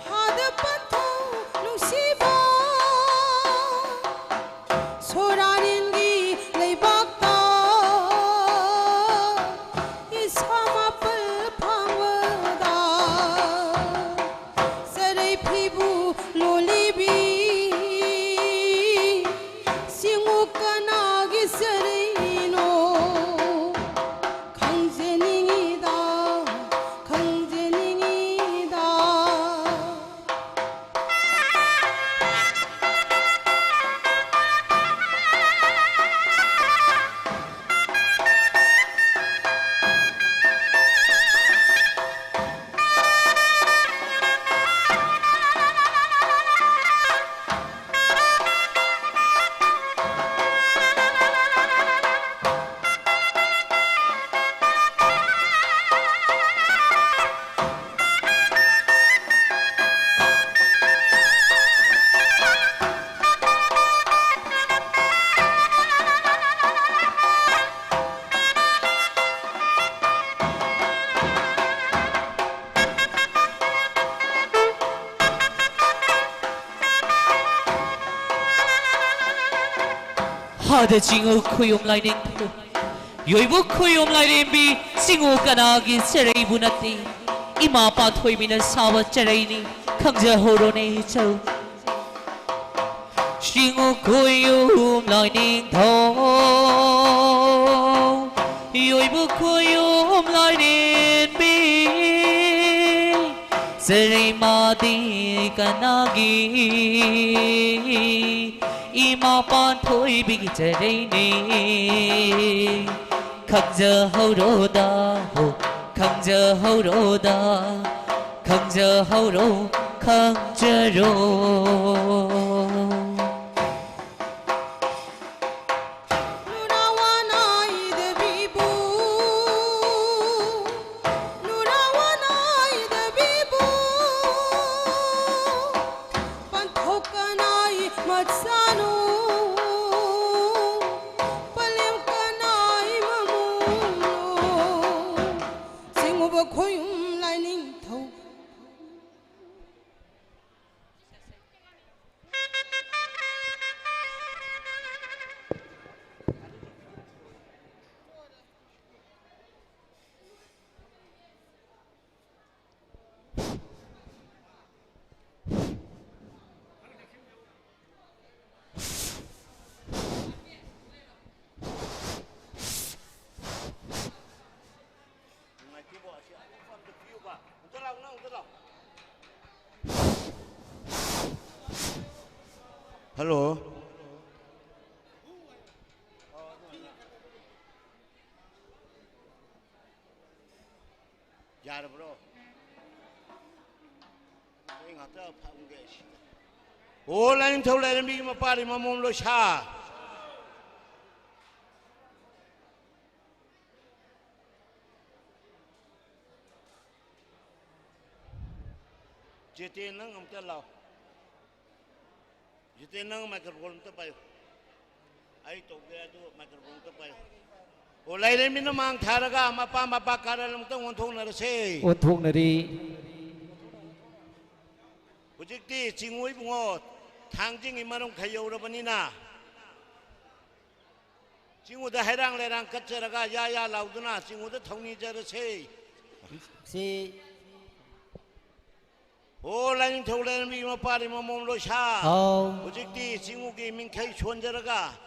ꯍꯥꯗ ꯄꯟꯊꯧ ꯅꯨꯡꯁꯤꯕ ꯁꯣꯔꯥꯔꯦꯟꯒꯤ ꯂꯩꯕꯥꯛꯇ ꯏꯁꯥ ꯃꯥꯄꯜ ꯐꯥꯡꯕꯗ ꯆꯔꯩ ꯐꯤꯕꯨ ꯂꯣꯜꯂꯤꯕꯤ ꯁꯤꯡꯉꯨ ꯀꯅꯥꯒꯤ ꯆꯔꯩꯅꯣ ꯈꯪꯖꯅꯤꯡꯉꯤꯗ ꯈꯪꯖꯅꯤꯡꯉꯤꯗ꯫ ꯍꯥꯗ ꯆꯤꯡꯉꯨ ꯈꯨꯌꯨꯝ ꯂꯥꯏꯅꯤꯡꯊꯧ ꯌꯣꯏꯕꯨ ꯈꯨꯌꯨꯝ ꯂꯥꯏꯔꯦꯝꯕꯤ ꯆꯤꯡꯉꯨ ꯀꯅꯥꯒꯤ ꯆꯔꯩꯕꯨ ꯅꯠꯇꯦ ꯏꯃꯥ ꯄꯥꯟꯊꯣꯏꯕꯤꯅ ꯁꯥꯕ ꯆꯔꯩꯅꯤ ꯈꯪꯖꯍꯧꯔꯣꯅꯦ ꯏꯆꯧ꯫ ꯆꯤꯡꯉꯨ ꯈꯨꯌꯨꯝ ꯂꯥꯏꯅꯤꯡꯊꯧ ꯌꯣꯏꯕꯨ ꯈꯨꯌꯨꯝ ꯂꯥꯏꯔꯦꯝꯕꯤ ꯆꯔꯩꯃꯥꯗꯤ ꯀꯅꯥꯒꯤ? ꯏꯃꯥ ꯄꯥꯟꯊꯣꯏꯕꯤꯒꯤ ꯆꯔꯩꯅꯦ꯫ ꯈꯪꯖꯍꯧꯔꯣꯗ ꯍꯣ, ꯈꯪꯖꯍꯧꯔꯣꯗ, ꯈꯪꯖꯍꯧꯔꯣ, ꯈꯪꯖꯔꯣ꯫ ꯅꯨꯔꯥ ꯋꯥ ꯅꯥꯏꯗꯕꯤꯕꯨ, ꯅꯨꯔꯥ ꯋꯥ ꯅꯥꯏꯗꯕꯤꯕꯨ, ꯄꯟꯊꯣꯛ ꯀꯅꯥꯏ ꯃꯆꯥꯅꯣ, ꯄꯂꯦꯝ ꯀꯅꯥꯏ ꯃꯃꯣꯝꯅꯣ, ꯆꯤꯡꯉꯨꯕ ꯈꯣꯌꯨꯝ ꯂꯥꯏꯅꯤꯡꯊꯧ꯫ ꯅꯨꯡꯉꯥꯏꯇꯦꯕꯣ, ꯑꯁꯤ ꯑꯇꯣꯞꯄ ꯑꯝꯇ ꯄꯤꯌꯨꯕ꯫ ꯑꯝꯇ ꯂꯥꯎ, ꯅꯪ ꯑꯝꯇ ꯂꯥꯎ꯫ ꯍꯜꯂꯣ꯫ ꯌꯥꯔꯕ꯭ꯔꯣ? ꯑꯩ ꯉꯥꯛꯇ ꯐꯝꯒꯦ ꯁꯤꯗ꯫ ꯑꯣ, ꯂꯥꯏꯅꯤꯡꯊꯧ ꯂꯥꯏꯔꯦꯝꯕꯤꯒꯤ ꯃꯄꯥꯔꯤ ꯃꯃꯣꯝ ꯂꯣꯏꯁꯥ꯫ ꯖꯤꯇꯦꯟ, ꯅꯪ ꯑꯝꯇ ꯂꯥꯎ꯫ ꯖꯤꯇꯦꯟ, ꯅꯪ ꯃꯥꯏꯀ꯭ꯔꯣꯐꯣꯟ ꯑꯝꯇ ꯄꯥꯏꯌꯨ꯫ ꯑꯩ ꯇꯧꯒꯦ, ꯑꯗꯨ ꯃꯥꯏꯀ꯭ꯔꯣꯐꯣꯟ ꯑꯝꯇ ꯄꯥꯏꯌꯨ꯫ ꯑꯣ, ꯂꯥꯏꯔꯦꯝꯕꯤꯅ ꯃꯥꯡ ꯊꯥꯔꯒ ꯃꯄꯥ ꯃꯄꯥ ꯀꯥꯔꯟ ꯑꯃꯨꯛꯇꯪ ꯑꯣꯟꯊꯣꯛꯅꯔꯁꯦ꯫ ꯑꯣꯟꯊꯣꯛꯅꯔꯤ꯫ ꯍꯧꯖꯤꯛꯇꯤ ꯆꯤꯡꯉꯨ ꯏꯕꯨꯡꯉꯣ, ꯊꯥꯡꯖꯤꯡꯒꯤ ꯃꯔꯨꯝ ꯈꯔ ꯌꯧꯔꯕꯅꯤꯅ, ꯆꯤꯡꯉꯨꯗ ꯍꯩꯔꯥꯡ ꯂꯩꯔꯥꯡ ꯀꯠꯆꯔꯒ ꯌꯥ ꯌꯥ ꯂꯥꯎꯗꯨꯅ ꯆꯤꯡꯉꯨꯗ ꯊꯧꯅꯤꯖꯔꯁꯦ꯫ ꯁꯤ ꯑꯣ, ꯂꯥꯏꯅꯤꯡꯊꯧ ꯂꯥꯏꯔꯦꯝꯕꯤꯒꯤ ꯃꯄꯥꯔꯤ ꯃꯃꯣꯝ ꯂꯣꯏꯁꯥ꯫ ꯑꯥꯎ꯫ ꯍꯧꯖꯤꯛꯇꯤ ꯆꯤꯡꯉꯨꯒꯤ ꯃꯤꯡꯈꯩ ꯁꯣꯟꯖꯔꯒ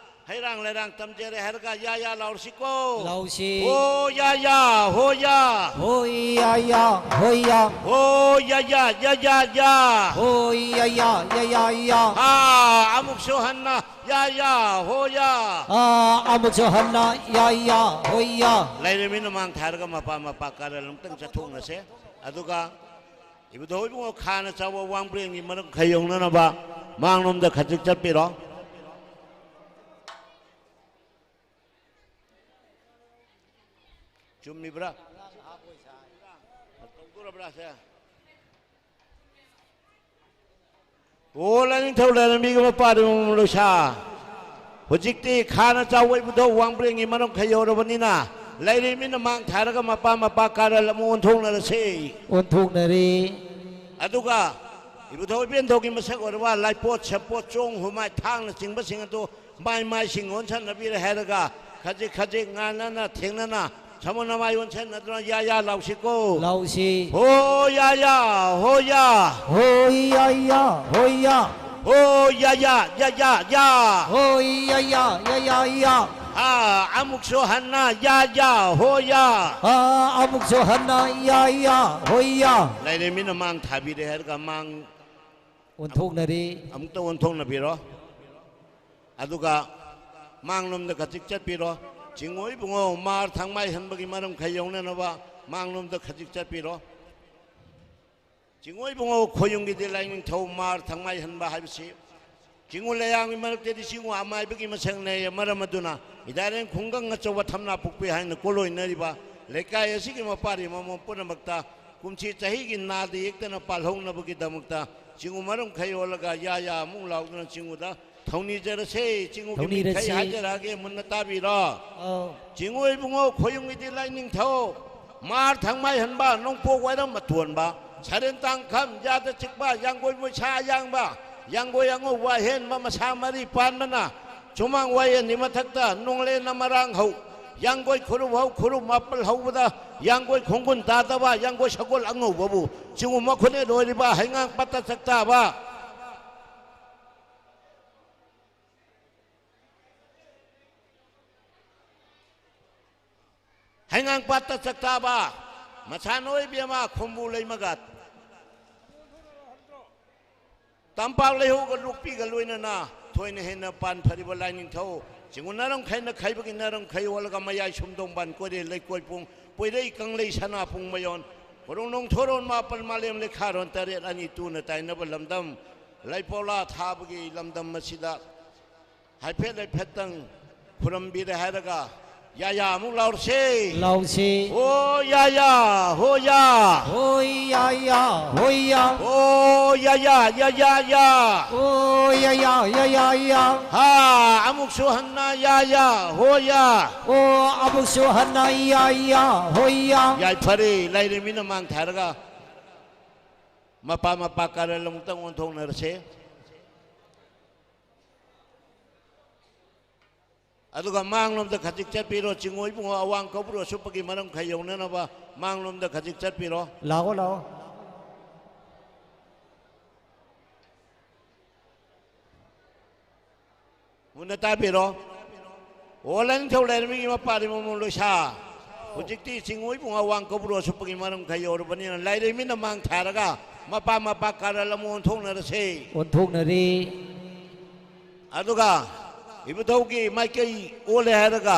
ꯍꯩꯔꯥꯡ ꯂꯩꯔꯥꯡ ꯇꯝꯖꯔꯦ ꯍꯥꯏꯔꯒ ꯌꯥ ꯌꯥ ꯂꯥꯎꯔꯁꯤꯀꯣ꯫ ꯂꯥꯎꯁꯤ꯫ ꯍꯣ ꯌꯥ ꯌꯥ, ꯍꯣ ꯌꯥ꯫ ꯍꯣꯏ ꯌꯥ ꯌꯥ, ꯍꯣꯏ ꯌꯥ꯫ ꯍꯣ ꯌꯥ ꯌꯥ, ꯌꯥ ꯌꯥ, ꯌꯥ꯫ ꯍꯣꯏ ꯌꯥ ꯌꯥ, ꯌꯥ ꯌꯥ, ꯌꯥ꯫ ꯑꯥ, ꯑꯃꯨꯛꯁꯨ ꯍꯟꯅ ꯌꯥ ꯌꯥ, ꯍꯣ ꯌꯥ꯫ ꯑꯥ, ꯑꯃꯨꯛꯁꯨ ꯍꯟꯅ ꯌꯥ ꯌꯥ, ꯍꯣꯏ ꯌꯥ꯫ ꯂꯩꯔꯦ ꯃꯤꯅ ꯃꯥꯡ ꯊꯥꯔꯒ ꯃꯄꯥ ꯃꯄꯥ ꯀꯥꯔꯟ ꯑꯃꯨꯛꯇꯪ ꯆꯠꯊꯣꯛꯅꯁꯦ꯫ ꯑꯗꯨꯒ ꯏꯕꯨꯙꯧ ꯏꯕꯨꯡꯉꯣ ꯈꯥꯅ ꯆꯥꯎꯕ ꯋꯥꯡꯕ꯭ꯔꯦꯟꯒꯤ ꯃꯔꯝ ꯈꯥꯏ ꯌꯧꯅꯅꯕ ꯃꯥꯡꯂꯣꯝꯗ ꯈꯖꯤꯛ ꯆꯠꯄꯤꯔꯣ꯫ ꯆꯨꯝꯃꯤꯕ꯭ꯔꯥ? ꯇꯧꯗꯣꯔꯕ꯭ꯔꯥ ꯁꯦ? ꯑꯣ, ꯂꯥꯏꯅꯤꯡꯊꯧ ꯂꯥꯏꯔꯦꯝꯕꯤꯒꯤ ꯃꯄꯥꯗꯤ ꯃꯃꯜ ꯂꯣꯏꯁꯥ꯫ ꯍꯧꯖꯤꯛꯇꯤ ꯈꯥꯅ ꯆꯥꯎꯕ ꯏꯕꯨꯙꯧ ꯋꯥꯡꯕ꯭ꯔꯦꯟꯒꯤ ꯃꯔꯝ ꯈꯥꯏ ꯌꯧꯔꯕꯅꯤꯅ, ꯂꯩꯔꯤ ꯃꯤꯅ ꯃꯥꯡ ꯊꯥꯔꯒ ꯃꯄꯥ ꯃꯄꯥ ꯀꯥꯔꯟ ꯑꯃꯨꯛ ꯑꯣꯟꯊꯣꯛꯅꯔꯁꯦ꯫ ꯑꯣꯟꯊꯣꯛꯅꯔꯦ꯫ ꯑꯗꯨꯒ ꯏꯕꯨꯙꯧ ꯏꯕꯦꯟꯊꯧꯒꯤ ꯃꯁꯛ ꯑꯣꯏꯔꯕ ꯂꯥꯏꯄꯣꯠ, ꯁꯦꯞꯄꯣꯠ, ꯆꯣꯡ, ꯍꯨꯃꯥꯏ, ꯊꯥꯡꯅꯆꯤꯡꯕꯁꯤꯡ ꯑꯗꯨ ꯃꯥꯏ ꯃꯥꯏꯁꯤꯡ ꯑꯣꯟꯁꯟꯅꯕꯤꯔꯦ ꯍꯥꯏꯔꯒ, ꯈꯖꯤꯛ ꯈꯖꯤꯛ ꯉꯥꯟꯅꯅ ꯊꯦꯡꯅꯅ ꯁꯃꯨ ꯅꯃꯥꯏ ꯑꯣꯟꯁꯟꯅꯗꯨꯅ ꯌꯥ ꯌꯥ ꯂꯥꯎꯁꯤꯀꯣ꯫ ꯂꯥꯎꯁꯤ꯫ ꯍꯣ ꯌꯥ ꯌꯥ, ꯍꯣ ꯌꯥ꯫ ꯍꯣꯏ ꯌꯥ ꯌꯥ, ꯍꯣꯏ ꯌꯥ꯫ ꯍꯣ ꯌꯥ ꯌꯥ, ꯌꯥ ꯌꯥ, ꯌꯥ꯫ ꯍꯣꯏ ꯌꯥ ꯌꯥ, ꯌꯥ ꯌꯥ, ꯌꯥ꯫ ꯑꯥ, ꯑꯃꯨꯛꯁꯨ ꯍꯟꯅ ꯌꯥ ꯌꯥ, ꯍꯣ ꯌꯥ꯫ ꯑꯥ, ꯑꯃꯨꯛꯁꯨ ꯍꯟꯅ ꯌꯥ ꯌꯥ, ꯍꯣꯏ ꯌꯥ꯫ ꯂꯩꯔꯦ ꯃꯤꯅ ꯃꯥꯡ ꯊꯥꯕꯤꯔꯦ ꯍꯥꯏꯔꯒ ꯃꯥꯡ ꯑꯣꯟꯊꯣꯛꯅꯔꯤ꯫ ꯑꯃꯨꯛꯇ ꯑꯣꯟꯊꯣꯛꯅꯕꯤꯔꯣ꯫ ꯑꯗꯨꯒ ꯃꯥꯡꯂꯣꯝꯗ ꯈꯖꯤꯛ ꯆꯠꯄꯤꯔꯣ꯫ ꯆꯤꯡꯉꯨ ꯏꯕꯨꯡꯉꯣ ꯃꯥꯔ ꯊꯥꯡꯃꯥꯏ ꯍꯟꯕꯒꯤ ꯃꯔꯝ ꯈꯥꯏ ꯌꯧꯅꯅꯕ ꯃꯥꯡꯂꯣꯝꯗ ꯈꯖꯤꯛ ꯆꯠꯄꯤꯔꯣ꯫ ꯆꯤꯡꯉꯨ ꯏꯕꯨꯡꯉꯣ ꯈꯣꯌꯨꯝꯒꯤꯗꯤ ꯂꯥꯏꯅꯤꯡꯊꯧ ꯃꯥꯔ ꯊꯥꯡꯃꯥꯏ ꯍꯟꯕ ꯍꯥꯏꯕꯁꯤ ꯆꯤꯡꯉꯨ ꯂꯩꯌꯥꯡꯒꯤ ꯃꯔꯛꯇꯗꯤ ꯆꯤꯡꯉꯨ ꯑꯃꯥꯏꯕꯒꯤ ꯃꯁꯛꯅꯦ꯫ ꯃꯔꯝ ꯑꯗꯨꯅ ꯏꯗꯥꯏꯔꯦꯟ ꯈꯨꯡꯒꯪ ꯑꯆꯧꯕ ꯊꯝꯅꯥ ꯄꯨꯈ꯭ꯔꯤ ꯍꯥꯏꯅ ꯀꯣꯂꯣꯏꯅꯔꯤꯕ ꯂꯩꯀꯥꯏ ꯑꯁꯤꯒꯤ ꯃꯄꯥꯔꯤ ꯃꯃꯣꯝ ꯄꯨꯝꯅꯃꯛꯇ ꯀꯨꯝꯁꯤ ꯆꯍꯤꯒꯤ ꯅꯥꯗ ꯌꯦꯛꯇꯅ ꯄꯥꯜꯍꯧꯅꯕꯒꯤꯗꯃꯛꯇ ꯆꯤꯡꯉꯨ ꯃꯔꯝ ꯈꯥꯏ ꯑꯣꯜꯂꯒ ꯌꯥ ꯌꯥ ꯑꯃꯨꯛ ꯂꯥꯎꯗꯨꯅ ꯆꯤꯡꯉꯨꯗ ꯊꯧꯅꯤꯖꯔꯁꯦ꯫ ꯆꯤꯡꯉꯨꯒꯤ ꯃꯤꯡꯈꯩ ꯊꯧꯅꯤꯔꯁꯤ꯫ ꯍꯥꯏꯖꯔꯛꯑꯒꯦ, ꯃꯨꯟꯅ ꯇꯥꯕꯤꯔꯣ꯫ ꯑꯧ꯫ ꯆꯤꯡꯉꯨ ꯏꯕꯨꯡꯉꯣ ꯈꯣꯌꯨꯝꯒꯤꯗꯤ ꯂꯥꯏꯅꯤꯡꯊꯧ ꯃꯥꯔ ꯊꯥꯡꯃꯥꯏ ꯍꯟꯕ, ꯅꯣꯡꯄꯣꯛ ꯋꯥꯏꯔꯝ ꯑꯇꯣꯟꯕ, ꯁꯔꯦꯟ ꯇꯥꯡꯈꯝ, ꯌꯥꯗ ꯆꯤꯛꯄ, ꯌꯥꯡꯒꯣꯏ ꯃꯣꯏꯁꯥ ꯑꯌꯥꯡꯕ, ꯌꯥꯡꯒꯣꯏ ꯑꯉꯧꯕ ꯑꯍꯦꯟꯕ ꯃꯁꯥ ꯃꯔꯤ ꯄꯥꯟꯕꯅ ꯆꯨꯃꯥꯡ ꯋꯥꯌꯦꯟꯒꯤ ꯃꯊꯛꯇ ꯅꯣꯡꯂꯦꯟꯅ ꯃꯔꯥꯡ ꯍꯧ, ꯌꯥꯡꯒꯣꯏ ꯈꯨꯔꯨꯞ ꯍꯧ, ꯈꯨꯔꯨꯞ ꯃꯥꯄꯜ ꯍꯧꯕꯗ ꯌꯥꯡꯒꯣꯏ ꯈꯣꯡꯒꯨꯟ ꯇꯥꯗꯕ, ꯌꯥꯡꯒꯣꯏ ꯁꯒꯣꯜ ꯑꯉꯧꯕꯕꯨ ꯆꯤꯡꯉꯨ ꯃꯈꯨꯅꯦ ꯂꯣꯏꯔꯤꯕ ꯍꯩꯉꯥꯡ ꯄꯠꯇ ꯆꯥꯛꯇꯥꯕ꯫ ꯍꯩꯉꯥꯡꯄꯥꯠꯇ ꯆꯥꯛꯇꯥꯕ ꯃꯁꯥꯟꯅ ꯑꯣꯏꯕꯤ ꯑꯃ ꯈꯣꯡꯕꯨ ꯂꯩꯃꯒ ꯇꯝꯄꯥꯛ ꯂꯩꯍꯧꯒ ꯂꯣꯛꯄꯤꯒ ꯂꯣꯏꯅꯅ ꯊꯣꯏꯅ ꯍꯦꯟꯅ ꯄꯥꯟ ꯐꯔꯤꯕ ꯂꯥꯏꯅꯤꯡꯊꯧ ꯆꯤꯡꯉꯨ ꯅꯥꯔꯝꯈꯩꯅ ꯈꯩꯕꯒꯤ ꯅꯥꯔꯝꯈꯩ ꯑꯣꯜꯂꯒ ꯃꯌꯥꯏ ꯁꯨꯝꯗꯣꯡꯕꯥꯟ ꯀꯣꯏꯔꯦ ꯂꯩꯀꯣꯏ ꯄꯨꯡ ꯄꯣꯏꯔꯩ ꯀꯪꯂꯩ ꯁꯅꯥ ꯄꯨꯡ ꯃꯌꯣꯟ ꯍꯣꯔꯣꯡ ꯅꯣꯡꯊꯣꯔꯣꯟ ꯃꯥꯄꯜ ꯃꯥꯂꯦꯝ ꯂꯩꯈꯥꯔꯣꯟ ꯇꯔꯦꯠ ꯑꯅꯤ ꯇꯨꯅ ꯇꯥꯏꯅꯕ ꯂꯝꯗꯝ ꯂꯩꯄꯣꯂꯥ ꯊꯥꯕꯒꯤ ꯂꯝꯗꯝ ꯑꯁꯤꯗ ꯍꯥꯏꯐꯦꯠ ꯍꯥꯏꯐꯦꯠꯇꯪ ꯈꯨꯔꯝꯕꯤꯔꯦ ꯍꯥꯏꯔꯒ ꯌꯥꯌꯥ ꯑꯃꯨꯛ ꯂꯥꯎꯔꯁꯦ꯫ ꯂꯥꯎꯁꯤ꯫ ꯍꯣ ꯌꯥꯌꯥ, ꯍꯣ ꯌꯥ꯫ ꯍꯣꯏ ꯌꯥ ꯌꯥ, ꯍꯣꯏ ꯌꯥ꯫ ꯍꯣ ꯌꯥꯌꯥ, ꯌꯥꯌꯥ, ꯌꯥ꯫ ꯍꯣꯏ ꯌꯥ ꯌꯥ, ꯌꯥ ꯌꯥ, ꯌꯥ꯫ ꯍꯥ, ꯑꯃꯨꯛꯁꯨ ꯍꯟꯅ ꯌꯥꯌꯥ, ꯍꯣ ꯌꯥ꯫ ꯑꯣ, ꯑꯃꯨꯛꯁꯨ ꯍꯟꯅ ꯌꯥ ꯌꯥ, ꯍꯣꯏ ꯌꯥ꯫ ꯌꯥꯏꯐꯔꯦ, ꯂꯥꯏꯔꯦꯝꯕꯤꯅ ꯃꯥꯡ ꯊꯥꯔꯒ ꯃꯄꯥ ꯃꯄꯥ ꯀꯥꯔꯦꯜ ꯑꯃꯨꯛꯇꯪ ꯑꯣꯟꯊꯣꯛꯅꯔꯁꯦ꯫ ꯑꯗꯨꯒ ꯃꯥꯡꯂꯣꯝꯗ ꯈꯖꯤꯛ ꯆꯠꯄꯤꯔꯣ, ꯆꯤꯡꯉꯣꯏ ꯏꯕꯨꯡꯉꯣ ꯑꯋꯥꯡ ꯀꯧꯕ꯭ꯔꯨ ꯑꯁꯨꯞꯄꯒꯤ ꯃꯔꯝ ꯈꯔ ꯌꯧꯅꯅꯕ ꯃꯥꯡꯂꯣꯝꯗ ꯈꯖꯤꯛ ꯆꯠꯄꯤꯔꯣ꯫ ꯂꯥꯛꯑꯣ, ꯂꯥꯛꯑꯣ꯫ ꯃꯨꯟꯅ ꯇꯥꯕꯤꯔꯣ꯫ ꯑꯣ, ꯂꯥꯏꯅꯤꯡꯊꯧ ꯂꯥꯏꯔꯦꯝꯕꯤꯒꯤ ꯃꯄꯥꯗꯤ ꯃꯃꯣꯟ ꯂꯣꯏꯁꯥ꯫ ꯍꯧꯖꯤꯛꯇꯤ ꯆꯤꯡꯉꯣꯏ ꯏꯕꯨꯡꯉꯣ ꯑꯋꯥꯡ ꯀꯧꯕ꯭ꯔꯨ ꯑꯁꯨꯞꯄꯒꯤ ꯃꯔꯝ ꯈꯔ ꯌꯧꯔꯕꯅꯤꯅ ꯂꯥꯏꯔꯦꯝꯕꯤꯅ ꯃꯥꯡ ꯊꯥꯔꯒ ꯃꯄꯥ ꯃꯄꯥ ꯀꯥꯔꯜ ꯑꯃ ꯑꯣꯟꯊꯣꯛꯅꯔꯁꯦ꯫ ꯑꯣꯟꯊꯣꯛꯅꯔꯦ꯫ ꯑꯗꯨꯒ ꯏꯕꯨꯙꯧꯒꯤ ꯃꯥꯏꯀꯩ ꯑꯣꯜꯂꯦ ꯍꯥꯏꯔꯒ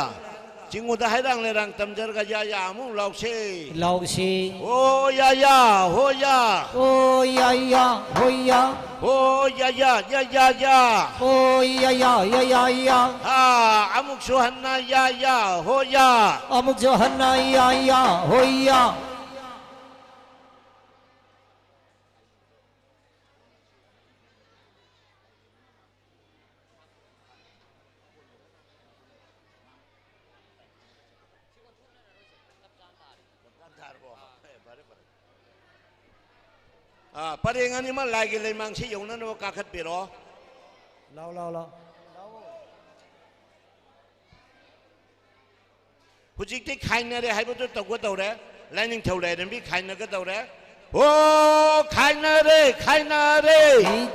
ꯆꯤꯡꯉꯨꯗ ꯍꯩꯔꯥꯡ ꯂꯩꯔꯥꯡ ꯇꯝꯖꯔꯒ ꯌꯥ ꯌꯥ ꯑꯃꯨꯛ ꯂꯥꯎꯁꯦ꯫ ꯂꯥꯎꯁꯤ꯫ ꯍꯣ ꯌꯥ ꯌꯥ, ꯍꯣ ꯌꯥ꯫ ꯍꯣ ꯌꯥ ꯌꯥ, ꯍꯣ ꯌꯥ꯫ ꯍꯣ ꯌꯥ ꯌꯥ, ꯌꯥ ꯌꯥ, ꯌꯥ꯫ ꯍꯣ ꯌꯥ ꯌꯥ, ꯌꯥ ꯌꯥ, ꯌꯥ꯫ ꯍꯥ, ꯑꯃꯨꯛꯁꯨ ꯍꯟꯅ ꯌꯥ ꯌꯥ, ꯍꯣ ꯌꯥ꯫ ꯑꯃꯨꯛꯁꯨ ꯍꯟꯅ ꯌꯥ ꯌꯥ, ꯍꯣ ꯌꯥ꯫ ꯑꯥ, ꯄꯔꯦꯡ ꯑꯅꯤꯃꯛ ꯂꯥꯏꯒꯤ ꯂꯩꯃꯥꯡꯁꯤ ꯌꯧꯅꯅꯕ ꯀꯥꯈꯠꯄꯤꯔꯣ꯫ ꯂꯥꯎ, ꯂꯥꯎ, ꯂꯥꯎ꯫ ꯍꯧꯖꯤꯛꯇꯤ ꯈꯥꯏꯅꯔꯦ ꯍꯥꯏꯕꯗꯨ ꯇꯧꯒꯗꯧꯔꯦ꯫ ꯂꯥꯏꯅꯤꯡꯊꯧ ꯂꯥꯏꯔꯦꯝꯕꯤ ꯈꯥꯏꯅꯒꯗꯧꯔꯦ꯫ ꯍꯣ, ꯈꯥꯏꯅꯔꯦ, ꯈꯥꯏꯅꯔꯦ꯫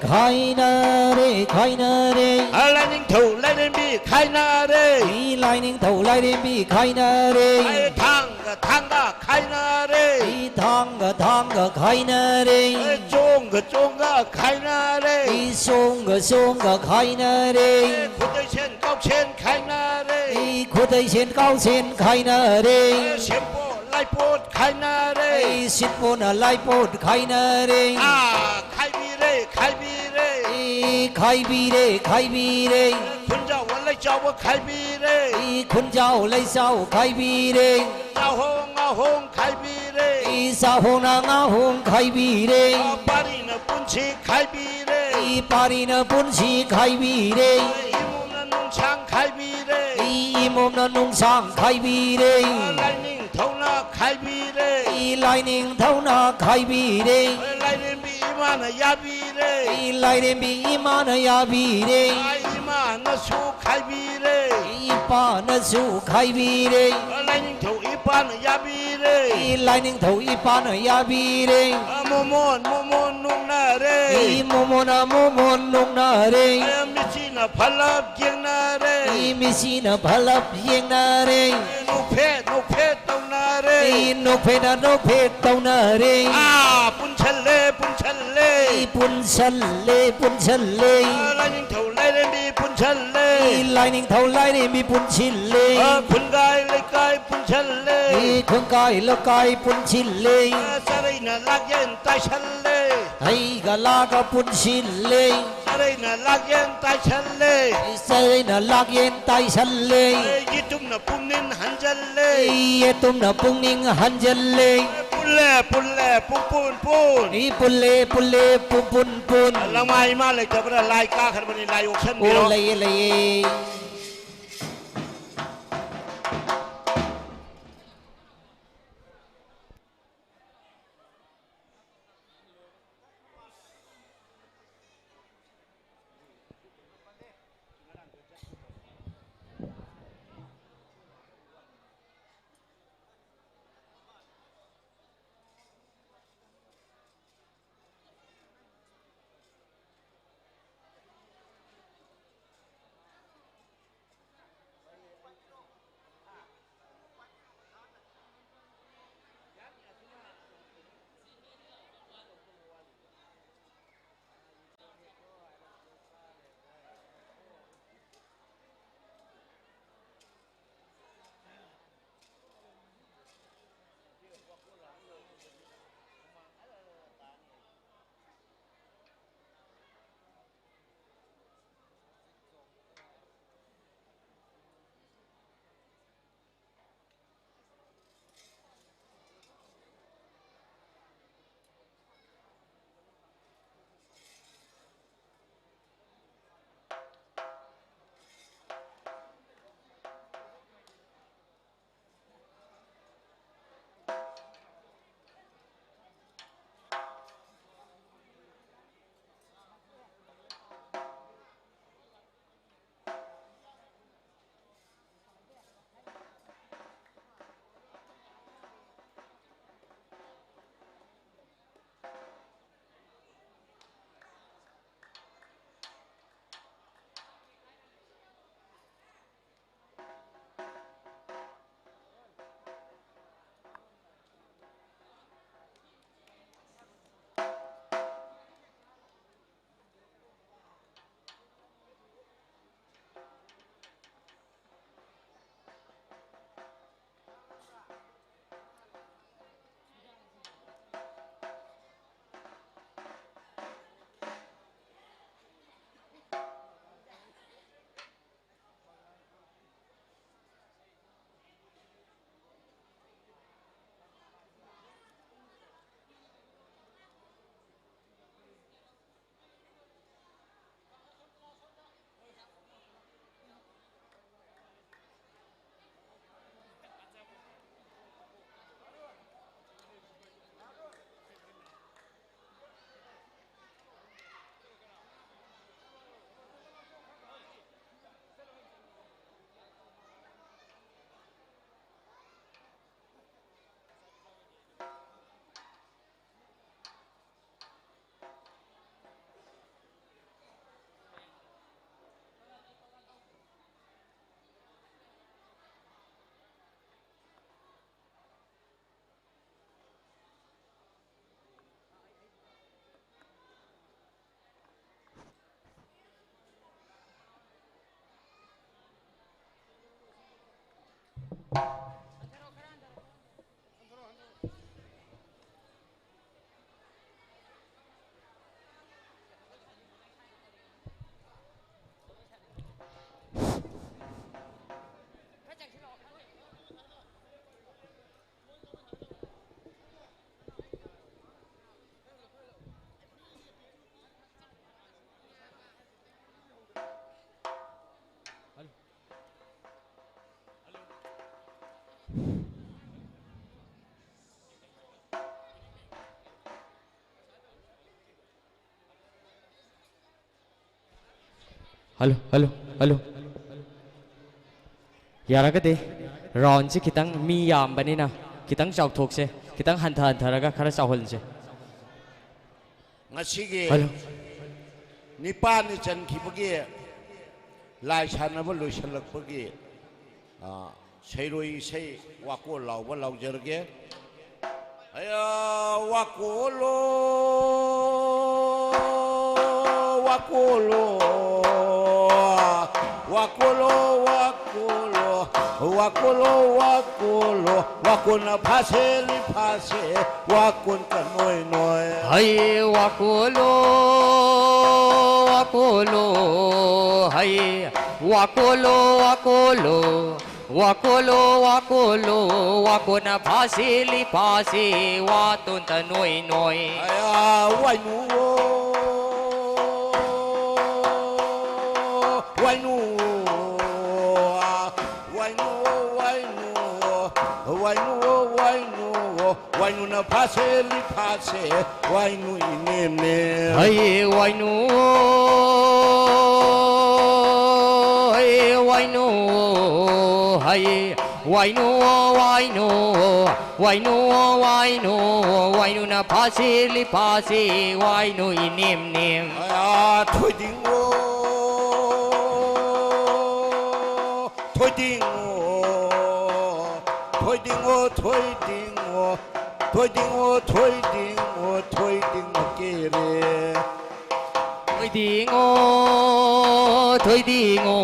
ꯈꯥꯏꯅꯔꯦ, ꯈꯥꯏꯅꯔꯦ꯫ ꯑ, ꯂꯥꯏꯅꯤꯡꯊꯧ ꯂꯥꯏꯔꯦꯝꯕꯤ ꯈꯥꯏꯅꯔꯦ꯫ ꯏ ꯂꯥꯏꯅꯤꯡꯊꯧ ꯂꯥꯏꯔꯦꯝꯕꯤ ꯈꯥꯏꯅꯔꯦ꯫ ꯑꯦ ꯊꯥꯡꯒ ꯊꯥꯡꯒ ꯈꯥꯏꯅꯔꯦ꯫ ꯏ ꯊꯥꯡꯒ ꯊꯥꯡꯒ ꯈꯥꯏꯅꯔꯦ꯫ ꯑꯦ ꯆꯣꯡꯒ ꯆꯣꯡꯒ ꯈꯥꯏꯅꯔꯦ꯫ ꯏ ꯆꯣꯡꯒ ꯆꯣꯡꯒ ꯈꯥꯏꯅꯔꯦ꯫ ꯑꯦ ꯈꯨꯗꯩꯁꯦꯟ ꯀꯥꯎꯁꯦꯟ ꯈꯥꯏꯅꯔꯦ꯫ ꯏ ꯈꯨꯗꯩꯁꯦꯟ ꯀꯥꯎꯁꯦꯟ ꯈꯥꯏꯅꯔꯦ꯫ ꯑꯦ ꯁꯦꯝꯄꯣ ꯂꯥꯏꯄꯣꯠ ꯈꯥꯏꯅꯔꯦ꯫ ꯏ ꯁꯤꯠꯄꯣꯅ ꯂꯥꯏꯄꯣꯠ ꯈꯥꯏꯅꯔꯦ꯫ ꯑꯥ ꯈꯥꯏꯕꯤꯔꯦ ꯈꯥꯏꯕꯤꯔꯦ꯫ ꯏ ꯈꯥꯏꯕꯤꯔꯦ ꯈꯥꯏꯕꯤꯔꯦ꯫ ꯈꯨꯟꯖꯥꯎ ꯂꯩꯆꯥꯎꯕ ꯈꯥꯏꯕꯤꯔꯦ꯫ ꯏ ꯈꯨꯟꯖꯥꯎ ꯂꯩꯆꯥꯎ ꯈꯥꯏꯕꯤꯔꯦ꯫ ꯉꯥꯍꯣꯡ ꯉꯥꯍꯣꯡ ꯈꯥꯏꯕꯤꯔꯦ꯫ ꯏ ꯆꯥꯍꯣꯡꯅ ꯉꯥꯍꯣꯡ ꯈꯥꯏꯕꯤꯔꯦ꯫ ꯑ, ꯄꯥꯔꯤꯅ ꯄꯨꯟꯁꯤ ꯈꯥꯏꯕꯤꯔꯦ꯫ ꯏ ꯄꯥꯔꯤꯅ ꯄꯨꯟꯁꯤ ꯈꯥꯏꯕꯤꯔꯦ꯫ ꯏꯃꯣꯝꯅ ꯅꯨꯡꯁꯥꯡ ꯈꯥꯏꯕꯤꯔꯦ꯫ ꯏ ꯏꯃꯣꯝꯅ ꯅꯨꯡꯁꯥꯡ ꯈꯥꯏꯕꯤꯔꯦ꯫ ꯑ, ꯂꯥꯏꯅꯤꯡꯊꯧꯅ ꯈꯥꯏꯕꯤꯔꯦ꯫ ꯏ ꯂꯥꯏꯅꯤꯡꯊꯧꯅ ꯈꯥꯏꯕꯤꯔꯦ꯫ ꯑ, ꯂꯥꯏꯔꯦꯝꯕꯤ ꯏꯃꯥꯅ ꯌꯥꯕꯤꯔꯦ꯫ ꯏ ꯂꯥꯏꯔꯦꯝꯕꯤ ꯏꯃꯥꯅ ꯌꯥꯕꯤꯔꯦ꯫ ꯑ, ꯏꯃꯥꯅꯁꯨ ꯈꯥꯏꯕꯤꯔꯦ꯫ ꯏꯄꯥꯅꯁꯨ ꯈꯥꯏꯕꯤꯔꯦ꯫ ꯂꯥꯏꯅꯤꯡꯊꯧ ꯏꯄꯥꯅ ꯌꯥꯕꯤꯔꯦ꯫ ꯂꯥꯏꯅꯤꯡꯊꯧ ꯏꯄꯥꯅ ꯌꯥꯕꯤꯔꯦ꯫ ꯃꯣꯃꯣꯟ ꯃꯣꯃꯣꯟ ꯅꯣꯡꯅꯔꯦ꯫ ꯃꯣꯃꯣꯟꯅ ꯃꯣꯃꯣꯟ ꯅꯣꯡꯅꯔꯦ꯫ ꯃꯤꯠꯁꯤꯅ ꯐꯂꯞ ꯌꯦꯡꯅꯔꯦ꯫ ꯃꯤꯠꯁꯤꯅ ꯐꯂꯞ ꯌꯦꯡꯅꯔꯦ꯫ ꯅꯣꯛꯐꯦꯠ ꯅꯣꯛꯐꯦꯠ ꯇꯧꯅꯔꯦ꯫ ꯅꯣꯛꯐꯦꯠꯅ ꯅꯣꯛꯐꯦꯠ ꯇꯧꯅꯔꯦ꯫ ꯑꯥ, ꯄꯨꯟꯁꯜꯂꯦ, ꯄꯨꯟꯁꯜꯂꯦ꯫ ꯄꯨꯟꯁꯜꯂꯦ, ꯄꯨꯟꯁꯜꯂꯦ꯫ ꯂꯥꯏꯅꯤꯡꯊꯧ ꯂꯥꯏꯔꯦꯝꯕꯤ ꯄꯨꯟꯁꯜꯂꯦ꯫ ꯂꯥꯏꯅꯤꯡꯊꯧ ꯂꯥꯏꯔꯦꯝꯕꯤ ꯄꯨꯟꯁꯤꯜꯂꯦ꯫ ꯈꯨꯟꯒꯥꯏ ꯂꯩꯀꯥꯏ ꯄꯨꯟꯁꯜꯂꯦ꯫ ꯈꯨꯟꯒꯥꯏ ꯂꯩꯀꯥꯏ ꯄꯨꯟꯁꯤꯜꯂꯦ꯫ ꯆꯔꯩꯅ ꯂꯥꯛꯌꯦꯟ ꯇꯥꯏꯁꯜꯂꯦ꯫ ꯍꯩꯒ ꯂꯥꯒ ꯄꯨꯟꯁꯤꯜꯂꯦ꯫ ꯆꯔꯩꯅ ꯂꯥꯛꯌꯦꯟ ꯇꯥꯏꯁꯜꯂꯦ꯫ ꯆꯔꯩꯅ ꯂꯥꯛꯌꯦꯟ ꯇꯥꯏꯁꯜꯂꯦ꯫ ꯌꯦꯇꯨꯝꯅ ꯄꯨꯛꯅꯤꯡ ꯍꯟꯖꯜꯂꯦ꯫ ꯌꯦꯇꯨꯝꯅ ꯄꯨꯛꯅꯤꯡ ꯍꯟꯖꯜꯂꯦ꯫ ꯄꯨꯜꯂꯦ, ꯄꯨꯜꯂꯦ, ꯄꯨꯡꯄꯨꯟ ꯄꯨꯟ꯫ ꯏ ꯄꯨꯜꯂꯦ, ꯄꯨꯜꯂꯦ, ꯄꯨꯡꯄꯨꯟ ꯄꯨꯟ꯫ ꯂꯃꯥꯏ ꯏꯃꯥ ꯂꯩꯇꯕ꯭ꯔꯥ? ꯂꯥꯏ ꯀꯥꯈ꯭ꯔꯕꯅꯤ, ꯂꯥꯏ ꯑꯣꯛꯁꯟꯕꯤꯔꯣ꯫ ꯑꯣ, ꯂꯩꯌꯦ, ꯂꯩꯌꯦ꯫ Hello, hello, hello. ꯌꯥꯔꯒꯗꯤ ꯔꯥꯎꯟꯁꯤ ꯈꯤꯇꯪ ꯃꯤ ꯌꯥꯝꯕꯅꯤꯅ ꯈꯤꯇꯪ ꯆꯥꯎꯊꯣꯛꯁꯦ, ꯈꯤꯇꯪ ꯍꯟꯊ ꯍꯟꯊꯔꯒ ꯈꯔ ꯆꯥꯎꯍꯟꯁꯦ꯫ ꯉꯁꯤꯒꯤ ꯍꯜꯂꯣ꯫ ꯅꯤꯄꯥꯟꯅꯤ ꯆꯟꯈꯤꯕꯒꯤ ꯂꯥꯏ ꯁꯥꯟꯅꯕ ꯂꯣꯏꯁꯤꯜꯂꯛꯄꯒꯤ, ꯑ, ꯁꯩꯔꯣꯏ ꯏꯁꯩ ꯋꯥꯀꯣꯜ ꯂꯥꯎꯕ ꯂꯥꯎꯖꯔꯒꯦ꯫ ꯍꯌꯥ ꯋꯥꯀꯣꯜꯂꯣ, ꯋꯥꯀꯣꯜꯂꯣ, ꯋꯥꯀꯣꯜꯂꯣ, ꯋꯥꯀꯣꯜꯂꯣ, ꯋꯥꯀꯣꯜꯂꯣ, ꯋꯥꯀꯣꯜꯂꯣ, ꯋꯥꯀꯣꯟꯅ ꯐꯥꯁꯦ ꯂꯤ ꯐꯥꯁꯦ, ꯋꯥꯀꯣꯟ ꯀꯅꯣꯏ ꯅꯣꯏ꯫ ꯍꯩ ꯋꯥꯀꯣꯜꯂꯣ, ꯋꯥꯀꯣꯜꯂꯣ, ꯍꯩ ꯋꯥꯀꯣꯜꯂꯣ, ꯋꯥꯀꯣꯜꯂꯣ꯫ ꯋꯥꯀꯣꯜꯂꯣ, ꯋꯥꯀꯣꯜꯂꯣ, ꯋꯥꯀꯣꯟꯅ ꯐꯥꯁꯤ ꯂꯤ ꯐꯥꯁꯤ, ꯋꯥꯇꯣꯟꯇ ꯅꯣꯏ ꯅꯣꯏ꯫ ꯑꯌꯥ, ꯋꯥꯏꯅꯨꯋꯣ, ꯋꯥꯏꯅꯨꯋꯣ, ꯋꯥꯏꯅꯨꯋꯣ, ꯋꯥꯏꯅꯨꯋꯣ, ꯋꯥꯏꯅꯨꯋꯣ, ꯋꯥꯏꯅꯨꯋꯣ, ꯋꯥꯏꯅꯨꯅ ꯐꯥꯁꯦ ꯂꯤ ꯐꯥꯁꯦ, ꯋꯥꯏꯅꯨ ꯏꯅꯦꯝꯅꯦ꯫ ꯍꯩ ꯋꯥꯏꯅꯨ, ꯍꯩ ꯋꯥꯏꯅꯨ, ꯍꯩ ꯋꯥꯏꯅꯨ, ꯋꯥꯏꯅꯨ, ꯋꯥꯏꯅꯨ, ꯋꯥꯏꯅꯨ, ꯋꯥꯏꯅꯨꯅ ꯐꯥꯁꯤ ꯂꯤ ꯐꯥꯁꯤ, ꯋꯥꯏꯅꯨ ꯏꯅꯦꯝ ꯅꯦꯝ꯫ ꯑꯌꯥ, ꯊꯣꯏꯗꯤꯡꯉꯣ, ꯊꯣꯏꯗꯤꯡꯉꯣ, ꯊꯣꯏꯗꯤꯡꯉꯣ, ꯊꯣꯏꯗꯤꯡꯉꯣ, ꯊꯣꯏꯗꯤꯡꯉꯣ, ꯊꯣꯏꯗꯤꯡꯉꯣ, ꯊꯣꯏꯗꯤꯡ ꯃꯀꯦꯔꯦ꯫ ꯊꯣꯏꯗꯤꯡꯉꯣ, ꯊꯣꯏꯗꯤꯡꯉꯣ,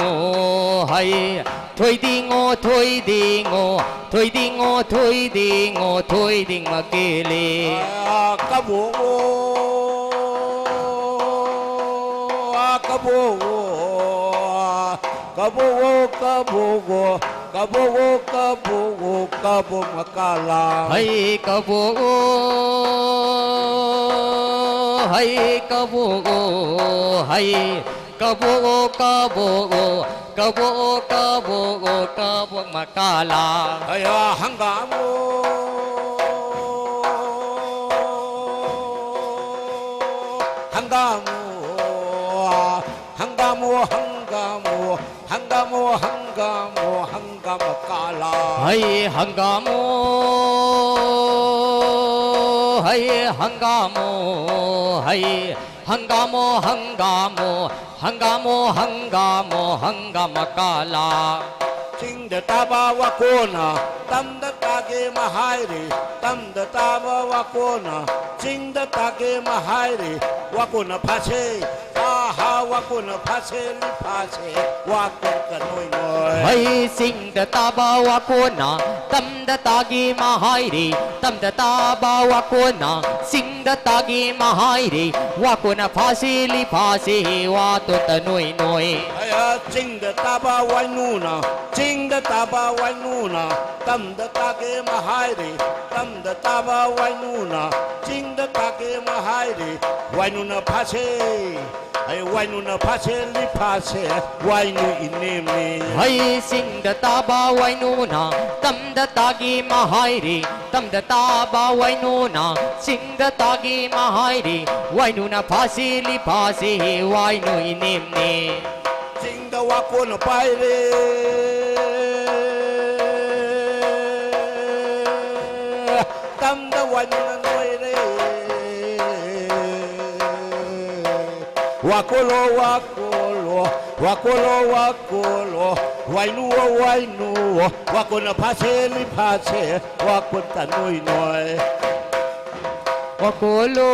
ꯍꯩ꯫ ꯊꯣꯏꯗꯤꯡꯉꯣ, ꯊꯣꯏꯗꯤꯡꯉꯣ, ꯊꯣꯏꯗꯤꯡꯉꯣ, ꯊꯣꯏꯗꯤꯡꯉꯣ, ꯊꯣꯏꯗꯤꯡ ꯃꯀꯦꯂꯦ꯫ ꯑꯥ, ꯀꯕꯣꯛꯑꯣ, ꯑꯥ, ꯀꯕꯣꯛꯑꯣ, ꯀꯕꯣꯛꯑꯣ, ꯀꯕꯣꯛꯑꯣ, ꯀꯕꯣꯛꯑꯣ, ꯀꯕꯣꯛꯑꯣ, ꯀꯕꯣꯛ ꯃꯀꯥꯂꯥ꯫ ꯍꯩ ꯀꯕꯣꯛꯑꯣ, ꯍꯩ ꯀꯕꯣꯛꯑꯣ, ꯍꯩ ꯀꯕꯣꯛ ꯀꯕꯣꯛ ꯀꯕꯣꯛ ꯀꯕꯣꯛ ꯀꯕꯣꯛ ꯃꯀꯥꯂꯥ꯫ ꯍꯩꯌꯥ ꯍꯪꯒꯥꯝ ꯍꯪꯒꯥꯝ ꯍꯪꯒꯥꯝ ꯍꯪꯒꯥꯝ ꯍꯪꯒꯥꯝ ꯍꯪꯒꯥꯝ ꯀꯥꯂꯥ꯫ ꯍꯩ ꯍꯪꯒꯥꯝ ꯍꯩ ꯍꯪꯒꯥꯝ ꯍꯩ ꯍꯪꯒꯥꯝ ꯍꯪꯒꯥꯝ ꯍꯪꯒꯥꯝ ꯍꯪꯒꯥꯝ ꯍꯪꯒꯥꯝ ꯀꯥꯂꯥ꯫ ꯆꯤꯡꯗ ꯇꯥꯕ ꯋꯥꯀꯣꯟꯅ ꯇꯝꯗ ꯇꯥꯒꯦ ꯃꯍꯥꯏꯔꯤ꯫ ꯇꯝꯗ ꯇꯥꯕ ꯋꯥꯀꯣꯟꯅ ꯆꯤꯡꯗ ꯇꯥꯒꯦ ꯃꯍꯥꯏꯔꯤ꯫ ꯋꯥꯀꯣꯟꯅ ꯐꯥꯁꯦ ꯑꯍꯥ ꯋꯥꯀꯣꯟꯅ ꯐꯥꯁꯦ ꯂꯤꯐꯥꯁꯦ ꯋꯥꯀꯣꯟ ꯀꯅꯣꯏ ꯅꯣꯏ꯫ ꯍꯩ ꯆꯤꯡꯗ ꯇꯥꯕ ꯋꯥꯀꯣꯟꯅ ꯇꯝꯗ ꯇꯥꯒꯦ ꯃꯍꯥꯏꯔꯤ꯫ ꯇꯝꯗ ꯇꯥꯕ ꯋꯥꯀꯣꯟꯅ ꯆꯤꯡꯗ ꯇꯥꯒꯦ ꯃꯍꯥꯏꯔꯤ꯫ ꯋꯥꯀꯣꯟꯅ ꯐꯥꯁꯤ ꯂꯤꯐꯥꯁꯤ ꯋꯥꯇꯣꯟꯇ ꯅꯣꯏ ꯅꯣꯏ꯫ ꯑꯌꯥ ꯆꯤꯡꯗ ꯇꯥꯕ ꯋꯥꯏꯅꯨꯅ ꯆꯤꯡꯗ ꯇꯥꯕ ꯋꯥꯏꯅꯨꯅ ꯇꯝꯗ ꯇꯥꯒꯦ ꯃꯍꯥꯏꯔꯤ꯫ ꯇꯝꯗ ꯇꯥꯕ ꯋꯥꯏꯅꯨꯅ ꯆꯤꯡꯗ ꯇꯥꯒꯦ ꯃꯍꯥꯏꯔꯤ꯫ ꯋꯥꯏꯅꯨꯅ ꯐꯥꯁꯦ ꯑꯩ ꯋꯥꯏꯅꯨꯅ ꯐꯥꯁꯦ ꯂꯤꯐꯥꯁꯦ ꯋꯥꯏꯅꯨ ꯏꯅꯦꯝꯅꯤ꯫ ꯍꯩ ꯆꯤꯡꯗ ꯇꯥꯕ ꯋꯥꯏꯅꯨꯅ ꯇꯝꯗ ꯇꯥꯒꯤ ꯃꯍꯥꯏꯔꯤ꯫ ꯇꯝꯗ ꯇꯥꯕ ꯋꯥꯏꯅꯨꯅ ꯆꯤꯡꯗ ꯇꯥꯒꯤ ꯃꯍꯥꯏꯔꯤ꯫ ꯋꯥꯏꯅꯨꯅ ꯐꯥꯁꯤ ꯂꯤꯐꯥꯁꯤ ꯋꯥꯏꯅꯨ ꯏꯅꯦꯝꯅꯤ꯫ ꯆꯤꯡꯗ ꯋꯥꯀꯣꯟꯅ ꯄꯥꯏꯔꯦ꯫ ꯇꯝꯗ ꯋꯥꯏꯅꯨꯅ ꯅꯣꯏꯔꯦ꯫ ꯋꯥꯀꯣꯜꯂꯣ ꯋꯥꯀꯣꯜꯂꯣ ꯋꯥꯀꯣꯜꯂꯣ ꯋꯥꯀꯣꯜꯂꯣ ꯋꯥꯏꯅꯨꯋꯣ ꯋꯥꯏꯅꯨꯋꯣ ꯋꯥꯀꯣꯟꯅ ꯐꯥꯁꯦ ꯂꯤꯐꯥꯁꯦ ꯋꯥꯀꯣꯟꯇ ꯅꯣꯏ ꯅꯣꯏ꯫ ꯋꯥꯀꯣꯜꯂꯣ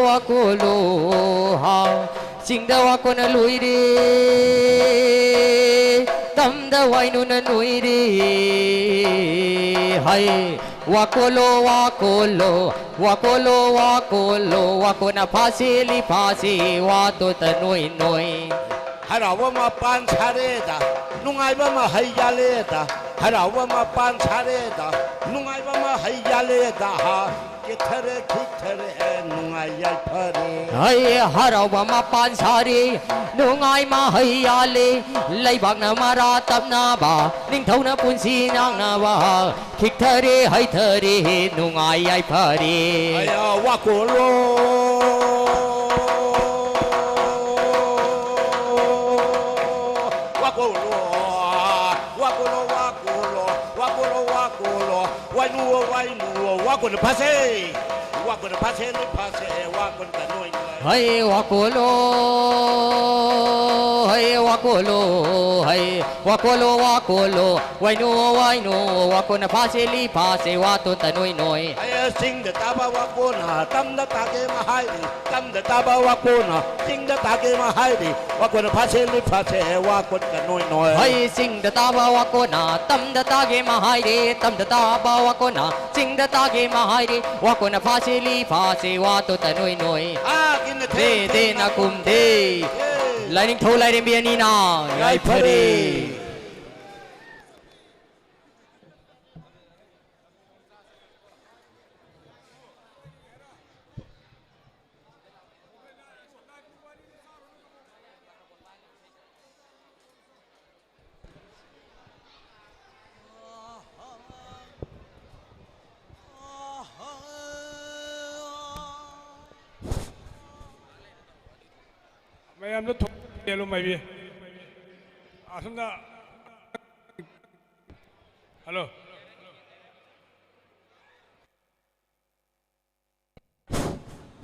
ꯋꯥꯀꯣꯜꯂꯣ ꯍꯥ ꯆꯤꯡꯗ ꯋꯥꯀꯣꯟꯅ ꯂꯣꯏꯔꯦ꯫ ꯇꯝꯗ ꯋꯥꯏꯅꯨꯅ ꯅꯣꯏꯔꯦ꯫ ꯍꯩ ꯋꯥꯀꯣꯜꯂꯣ ꯋꯥꯀꯣꯜꯂꯣ ꯋꯥꯀꯣꯜꯂꯣ ꯋꯥꯀꯣꯜꯂꯣ ꯋꯥꯀꯣꯟꯅ ꯐꯥꯁꯤ ꯂꯤꯐꯥꯁꯤ ꯋꯥꯇꯣꯟꯇ ꯅꯣꯏ ꯅꯣꯏ꯫ ꯍꯔꯥꯎꯕ ꯃꯄꯥꯟ ꯁꯥꯔꯦꯗ ꯅꯨꯡꯉꯥꯏꯕ ꯃꯍꯩ ꯌꯥꯜꯂꯦꯗ꯫ ꯍꯔꯥꯎꯕ ꯃꯄꯥꯟ ꯁꯥꯔꯦꯗ ꯅꯨꯡꯉꯥꯏꯕ ꯃꯍꯩ ꯌꯥꯜꯂꯦꯗ ꯍꯥ꯫ ꯈꯤꯛꯊꯔꯦ, ꯈꯤꯛꯊꯔꯦ, ꯅꯨꯡꯉꯥꯏ ꯌꯥꯏꯐꯔꯦ꯫ ꯍꯩ, ꯍꯔꯥꯎꯕ ꯃꯄꯥꯟ ꯁꯥꯔꯤ, ꯅꯨꯡꯉꯥꯏ ꯃꯍꯩ ꯌꯥꯜꯂꯤ, ꯂꯩꯕꯥꯛꯅ ꯃꯔꯥ ꯇꯞꯅꯕ, ꯅꯤꯡꯊꯧꯅ ꯄꯨꯟꯁꯤ ꯅꯥꯛꯅꯕ, ꯈꯤꯛꯊꯔꯦ, ꯍꯩꯊꯔꯦ, ꯅꯨꯡꯉꯥꯏ ꯌꯥꯏꯐꯔꯦ꯫ ꯑꯌꯥ, ꯋꯥꯀꯣꯜꯂꯣ꯫ ꯋꯥꯀꯣꯜꯂꯣ꯫ ꯋꯥꯀꯣꯜꯂꯣ, ꯋꯥꯀꯣꯜꯂꯣ, ꯋꯥꯀꯣꯜꯂꯣ, ꯋꯥꯀꯣꯜꯂꯣ, ꯋꯥꯏꯅꯨꯋꯣ, ꯋꯥꯏꯅꯨꯋꯣ, ꯋꯥꯀꯣꯟꯅ ꯐꯥꯁꯦ, ꯋꯥꯀꯣꯟꯅ ꯐꯥꯁꯦ, ꯂꯣꯏ ꯐꯥꯁꯦ, ꯋꯥꯀꯣꯟ ꯀ ꯅꯣꯏ ꯅꯣꯏ꯫ ꯍꯩ ꯋꯥꯀꯣꯜꯂꯣ, ꯍꯩ ꯋꯥꯀꯣꯜꯂꯣ, ꯍꯩ ꯋꯥꯀꯣꯜꯂꯣ, ꯋꯥꯀꯣꯜꯂꯣ, ꯋꯥꯏꯅꯨꯋꯣ, ꯋꯥꯏꯅꯨꯋꯣ, ꯋꯥꯀꯣꯟꯅ ꯐꯥꯁꯦ, ꯂꯤ ꯐꯥꯁꯦ, ꯋꯥꯇꯣꯟ ꯇ ꯅꯣꯏ ꯅꯣꯏ꯫ ꯍꯩ ꯆꯤꯡꯗ ꯇꯥꯕ ꯋꯥꯀꯣꯟꯅ ꯇꯝꯗ ꯇꯥꯒꯦ ꯃꯍꯥꯏꯔꯤ꯫ ꯇꯝꯗ ꯇꯥꯕ ꯋꯥꯀꯣꯟꯅ ꯆꯤꯡꯗ ꯇꯥꯒꯦ ꯃꯍꯥꯏꯔꯤ꯫ ꯋꯥꯀꯣꯟꯅ ꯐꯥꯁꯦ ꯂꯨꯏ ꯐꯥꯁꯦ ꯋꯥꯀꯣꯟ ꯀ ꯅꯣꯏ ꯅꯣꯏ꯫ ꯍꯩ ꯆꯤꯡꯗ ꯇꯥꯕ ꯋꯥꯀꯣꯟꯅ ꯇꯝꯗ ꯇꯥꯒꯦ ꯃꯍꯥꯏꯔꯤ꯫ ꯇꯝꯗ ꯇꯥꯕ ꯋꯥꯀꯣꯟꯅ ꯆꯤꯡꯗ ꯇꯥꯒꯦ ꯃꯍꯥꯏꯔꯤ꯫ ꯋꯥꯀꯣꯟꯅ ꯐꯥꯁꯦ ꯂꯤ ꯐꯥꯁꯦ ꯋꯥꯇꯣꯟ ꯇ ꯅꯣꯏ ꯅꯣꯏ꯫ ꯑꯥ, ꯀꯤꯟꯅ ꯊꯦ, ꯗꯦ, ꯊꯦ, ꯗꯦ, ꯅꯥꯀꯨꯝ, ꯅꯥꯀꯨꯝ, ꯗꯦ꯫ ꯊꯦ꯫ ꯂꯥꯏꯅꯤꯡꯊꯧ ꯂꯥꯏꯔꯦꯝꯕꯤ ꯑꯅꯤꯅ ꯌꯥꯏꯐꯔꯦ꯫ ꯌꯥꯏꯐꯔꯦ꯫ ꯃꯌꯥꯝꯗ ꯊꯣꯛꯍꯜꯂꯨ ꯃꯥꯏꯕꯤ꯫ ꯑꯁꯣꯝꯗ꯫ ꯍꯜꯂꯣ꯫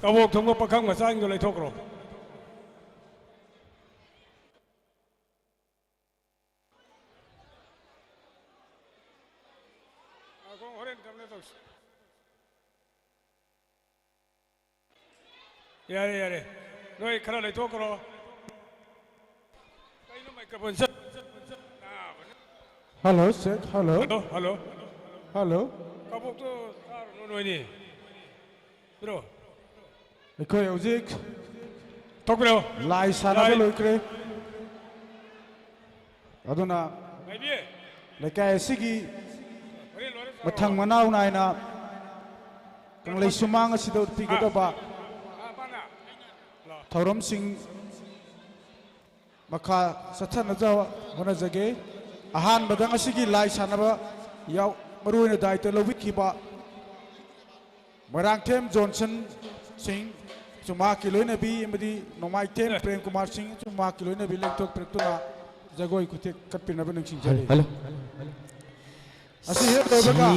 ꯀꯕꯣꯛ ꯊꯣꯡꯕ ꯄꯥꯈꯪ ꯃꯆꯥꯁꯤꯡꯗꯣ ꯂꯩꯊꯣꯛꯈ꯭ꯔꯣ꯫ ꯉꯥꯏꯈꯣ, ꯍꯣꯔꯦꯟ ꯊꯝꯅ ꯇꯧꯁꯤ꯫ ꯌꯥꯔꯦ, ꯌꯥꯔꯦ꯫ ꯅꯣꯏ ꯈꯔ ꯂꯩꯊꯣꯛꯈ꯭ꯔꯣ꯫ ꯀꯩꯅꯣ microphone ꯆꯠ-, Hello, check, hello. Hello, hello. Hello. ꯀꯕꯣꯛꯇꯣ ꯆꯥꯔꯨꯅꯨ ꯅꯣꯏꯅꯤ꯫ ꯄꯤꯔꯣ꯫ ꯑꯩꯈꯣꯏ ꯍꯧꯖꯤꯛ ꯊꯣꯛꯄꯤꯔꯣ꯫ ꯂꯥꯏ ꯁꯥꯟꯅꯕ ꯂꯥꯏ꯫ ꯂꯣꯏꯈ꯭ꯔꯦ꯫ ꯑꯗꯨꯅ ꯃꯥꯏꯕꯤ꯫ ꯂꯩꯀꯥꯏ ꯑꯁꯤꯒꯤ ꯍꯣꯔꯦꯟ ꯂꯣꯏꯔꯦ ꯆꯥꯔꯣ꯫ ꯃꯊꯪ ꯃꯅꯥꯎ ꯅꯥꯏꯅ ꯀꯪꯂꯩ ꯁꯨꯃꯥꯡ ꯑꯁꯤꯗ ꯎꯠꯄꯤꯒꯗꯕ ꯊꯧꯔꯝꯁꯤꯡ ꯃꯈꯥ ꯆꯠꯊꯅꯖꯕ ꯍꯣꯠꯅꯖꯒꯦ꯫ ꯑꯍꯥꯟꯕꯗ ꯉꯁꯤꯒꯤ ꯂꯥꯏ ꯁꯥꯟꯅꯕ ꯌꯥꯎ-, ꯃꯔꯨꯑꯣꯏꯅ ꯗꯥꯏꯇ ꯂꯧꯕꯤꯈꯤꯕ ꯃꯣꯏꯔꯥꯡꯊꯦꯝ ꯖꯣꯟꯁꯟ ꯁꯤꯡ ꯑꯃꯁꯨꯡ ꯃꯍꯥꯛꯀꯤ ꯂꯣꯏꯅꯕꯤ ꯑꯃꯗꯤ ꯅꯣꯡꯃꯥꯏꯊꯦꯝ ꯄ꯭ꯔꯦꯝ ꯀꯨꯃꯥꯔ ꯁꯤꯡ ꯑꯃꯁꯨꯡ ꯃꯍꯥꯛꯀꯤ ꯂꯣꯏꯅꯕꯤ ꯂꯦꯡꯊꯣꯛꯄꯤꯔꯛꯇꯨꯅ ꯖꯒꯣꯏ ꯈꯨꯊꯦꯛ ꯀꯠꯄꯤꯅꯕ ꯅꯤꯡꯁꯤꯡꯖꯔꯤ꯫ ꯍꯜꯂꯣ꯫ ꯑꯁꯤ ꯍꯦꯛ ꯂꯣꯏꯕꯒ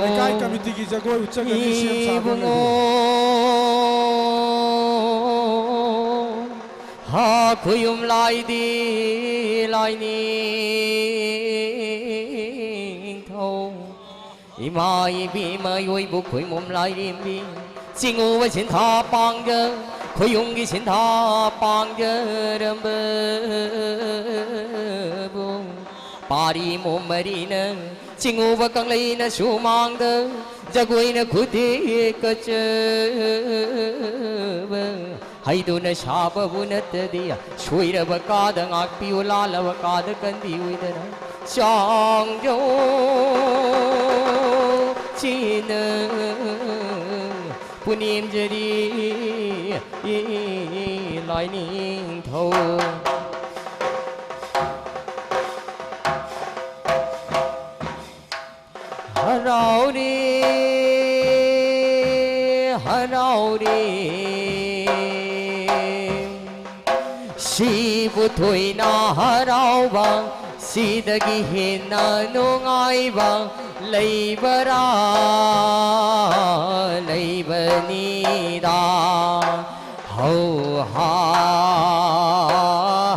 ꯂꯩꯀꯥꯏ ꯀꯃꯤꯇꯤꯒꯤ ꯖꯒꯣꯏ ꯎꯠꯆꯒꯅꯤ, ꯁꯦꯝ ꯁꯥꯗꯨꯅ ꯂꯩꯕꯤꯔꯣ꯫ ꯍꯥ ꯈꯨꯌꯨꯝ ꯂꯥꯏꯗꯤ ꯂꯥꯏꯅꯤꯡꯊꯧ ꯏꯃꯥ ꯏꯕꯦꯝꯃ ꯏꯑꯣꯏꯕꯨ ꯈꯨꯏꯃꯨꯝ ꯂꯥꯏꯔꯦꯝꯕꯤ ꯆꯤꯡꯉꯨꯕ ꯁꯤꯟꯊꯥ ꯄꯥꯡꯒ ꯈꯨꯌꯨꯝꯒꯤ ꯁꯤꯟꯊꯥ ꯄꯥꯡꯖꯔꯝꯕꯕꯨ ꯄꯥꯔꯤ ꯃꯣꯝ ꯃꯔꯤꯅ ꯆꯤꯡꯉꯨꯕ ꯀꯪꯂꯩꯅ ꯁꯨꯃꯥꯡꯗ ꯖꯒꯣꯏꯅ ꯈꯨꯗꯦꯛ ꯀꯠꯆꯕ ꯍꯩꯗꯨꯅ ꯁꯥꯕꯕꯨ ꯅꯠꯇꯗꯤ ꯁꯣꯏꯔꯕ ꯀꯥꯗ ꯉꯥꯛꯄꯤꯌꯨ, ꯂꯥꯜꯂꯕ ꯀꯥꯗ ꯀꯟꯕꯤꯌꯨꯗꯅ ꯆꯥꯡꯖꯧ ꯆꯦꯟꯅ ꯄꯨꯅꯦꯝꯖꯔꯤ ꯂꯥꯏꯅꯤꯡꯊꯧ꯫ ꯍꯔꯥꯎꯔꯦ, ꯍꯔꯥꯎꯔꯦ꯫ ꯁꯤꯕꯨ ꯊꯣꯏꯅ ꯍꯔꯥꯎꯕ, ꯁꯤꯗꯒꯤ ꯍꯦꯟꯅ ꯅꯨꯡꯉꯥꯏꯕ ꯂꯩꯕꯔꯥ? ꯂꯩꯕꯅꯤꯗ꯫ ꯍꯧ ꯍꯥ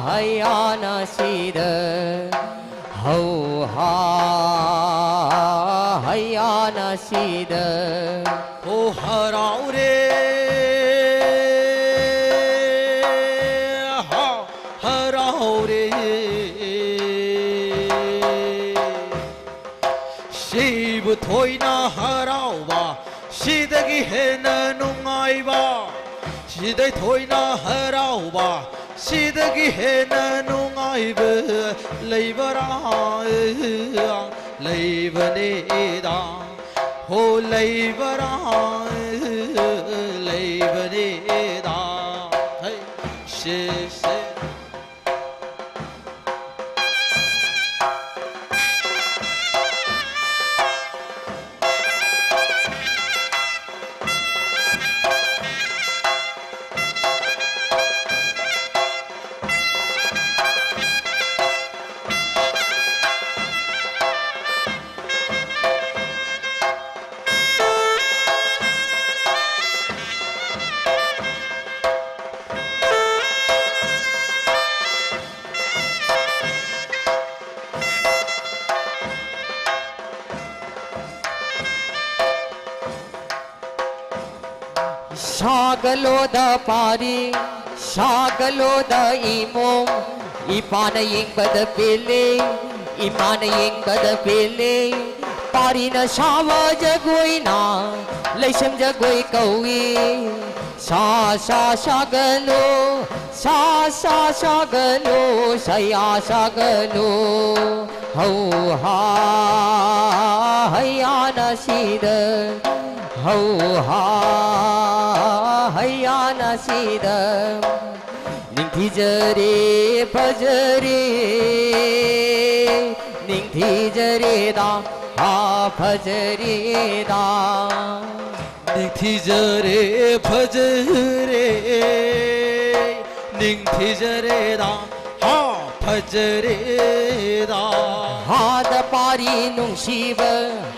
ꯍꯩꯌꯥꯅ ꯁꯤꯗ ꯍꯧ ꯍꯥ ꯍꯩꯌꯥꯅ ꯁꯤꯗ ꯍꯣ ꯍꯔꯥꯎꯔꯦ ꯍꯥ ꯍꯔꯥꯎꯔꯦ ꯁꯤꯕꯨ ꯊꯣꯏꯅ ꯍꯔꯥꯎꯕ ꯁꯤꯗꯒꯤ ꯍꯦꯟꯅ ꯅꯨꯡꯉꯥꯏꯕ ꯁꯤꯗꯩ ꯊꯣꯏꯅ ꯍꯔꯥꯎꯕ ꯁꯤꯗꯒꯤ ꯍꯦꯟꯅ ꯅꯨꯡꯉꯥꯏꯕ ꯂꯩꯕꯔꯥ ꯂꯩꯕꯅꯤꯗ ꯍꯣ ꯂꯩꯕꯔꯥ? ꯂꯩꯕꯅꯦꯗ꯫ ꯍꯩ, ꯁꯦ, ꯁꯦ꯫ ꯁꯥꯒꯠꯂꯣꯗ ꯄꯥꯔꯤ, ꯁꯥꯒꯠꯂꯣꯗ ꯏꯃꯣꯝ, ꯏꯄꯥꯅ ꯌꯦꯡꯕꯗ ꯄꯦꯜꯂꯦ, ꯏꯃꯥꯅ ꯌꯦꯡꯕꯗ ꯄꯦꯜꯂꯦ꯫ ꯄꯥꯔꯤꯅ ꯁꯥꯕ ꯖꯒꯣꯏꯅ ꯂꯩꯁꯦꯝ ꯖꯒꯣꯏ ꯀꯧꯏ꯫ ꯁꯥ ꯁꯥ ꯁꯥꯒꯠꯂꯣ, ꯁꯥ ꯁꯥ ꯁꯥꯒꯠꯂꯣ, ꯁꯌꯥ ꯁꯥꯒꯠꯂꯣ꯫ ꯍꯧ ꯍꯥ ꯍꯩꯌꯥꯅ ꯁꯤꯗ, ꯍꯧ ꯍꯥ ꯍꯩꯌꯥꯅ ꯁꯤꯗ꯫ ꯅꯤꯡꯊꯤꯖꯔꯦ ꯐꯖꯔꯦ, ꯅꯤꯡꯊꯤꯖꯔꯦꯗ, ꯍꯥ ꯐꯖꯔꯦꯗ꯫ ꯅꯤꯡꯊꯤꯖꯔꯦ ꯐꯖꯔꯦ, ꯅꯤꯡꯊꯤꯖꯔꯦꯗ, ꯍꯥ ꯐꯖꯔꯦꯗ꯫ ꯍꯥꯗ ꯄꯥꯔꯤ ꯅꯨꯡꯁꯤꯕ,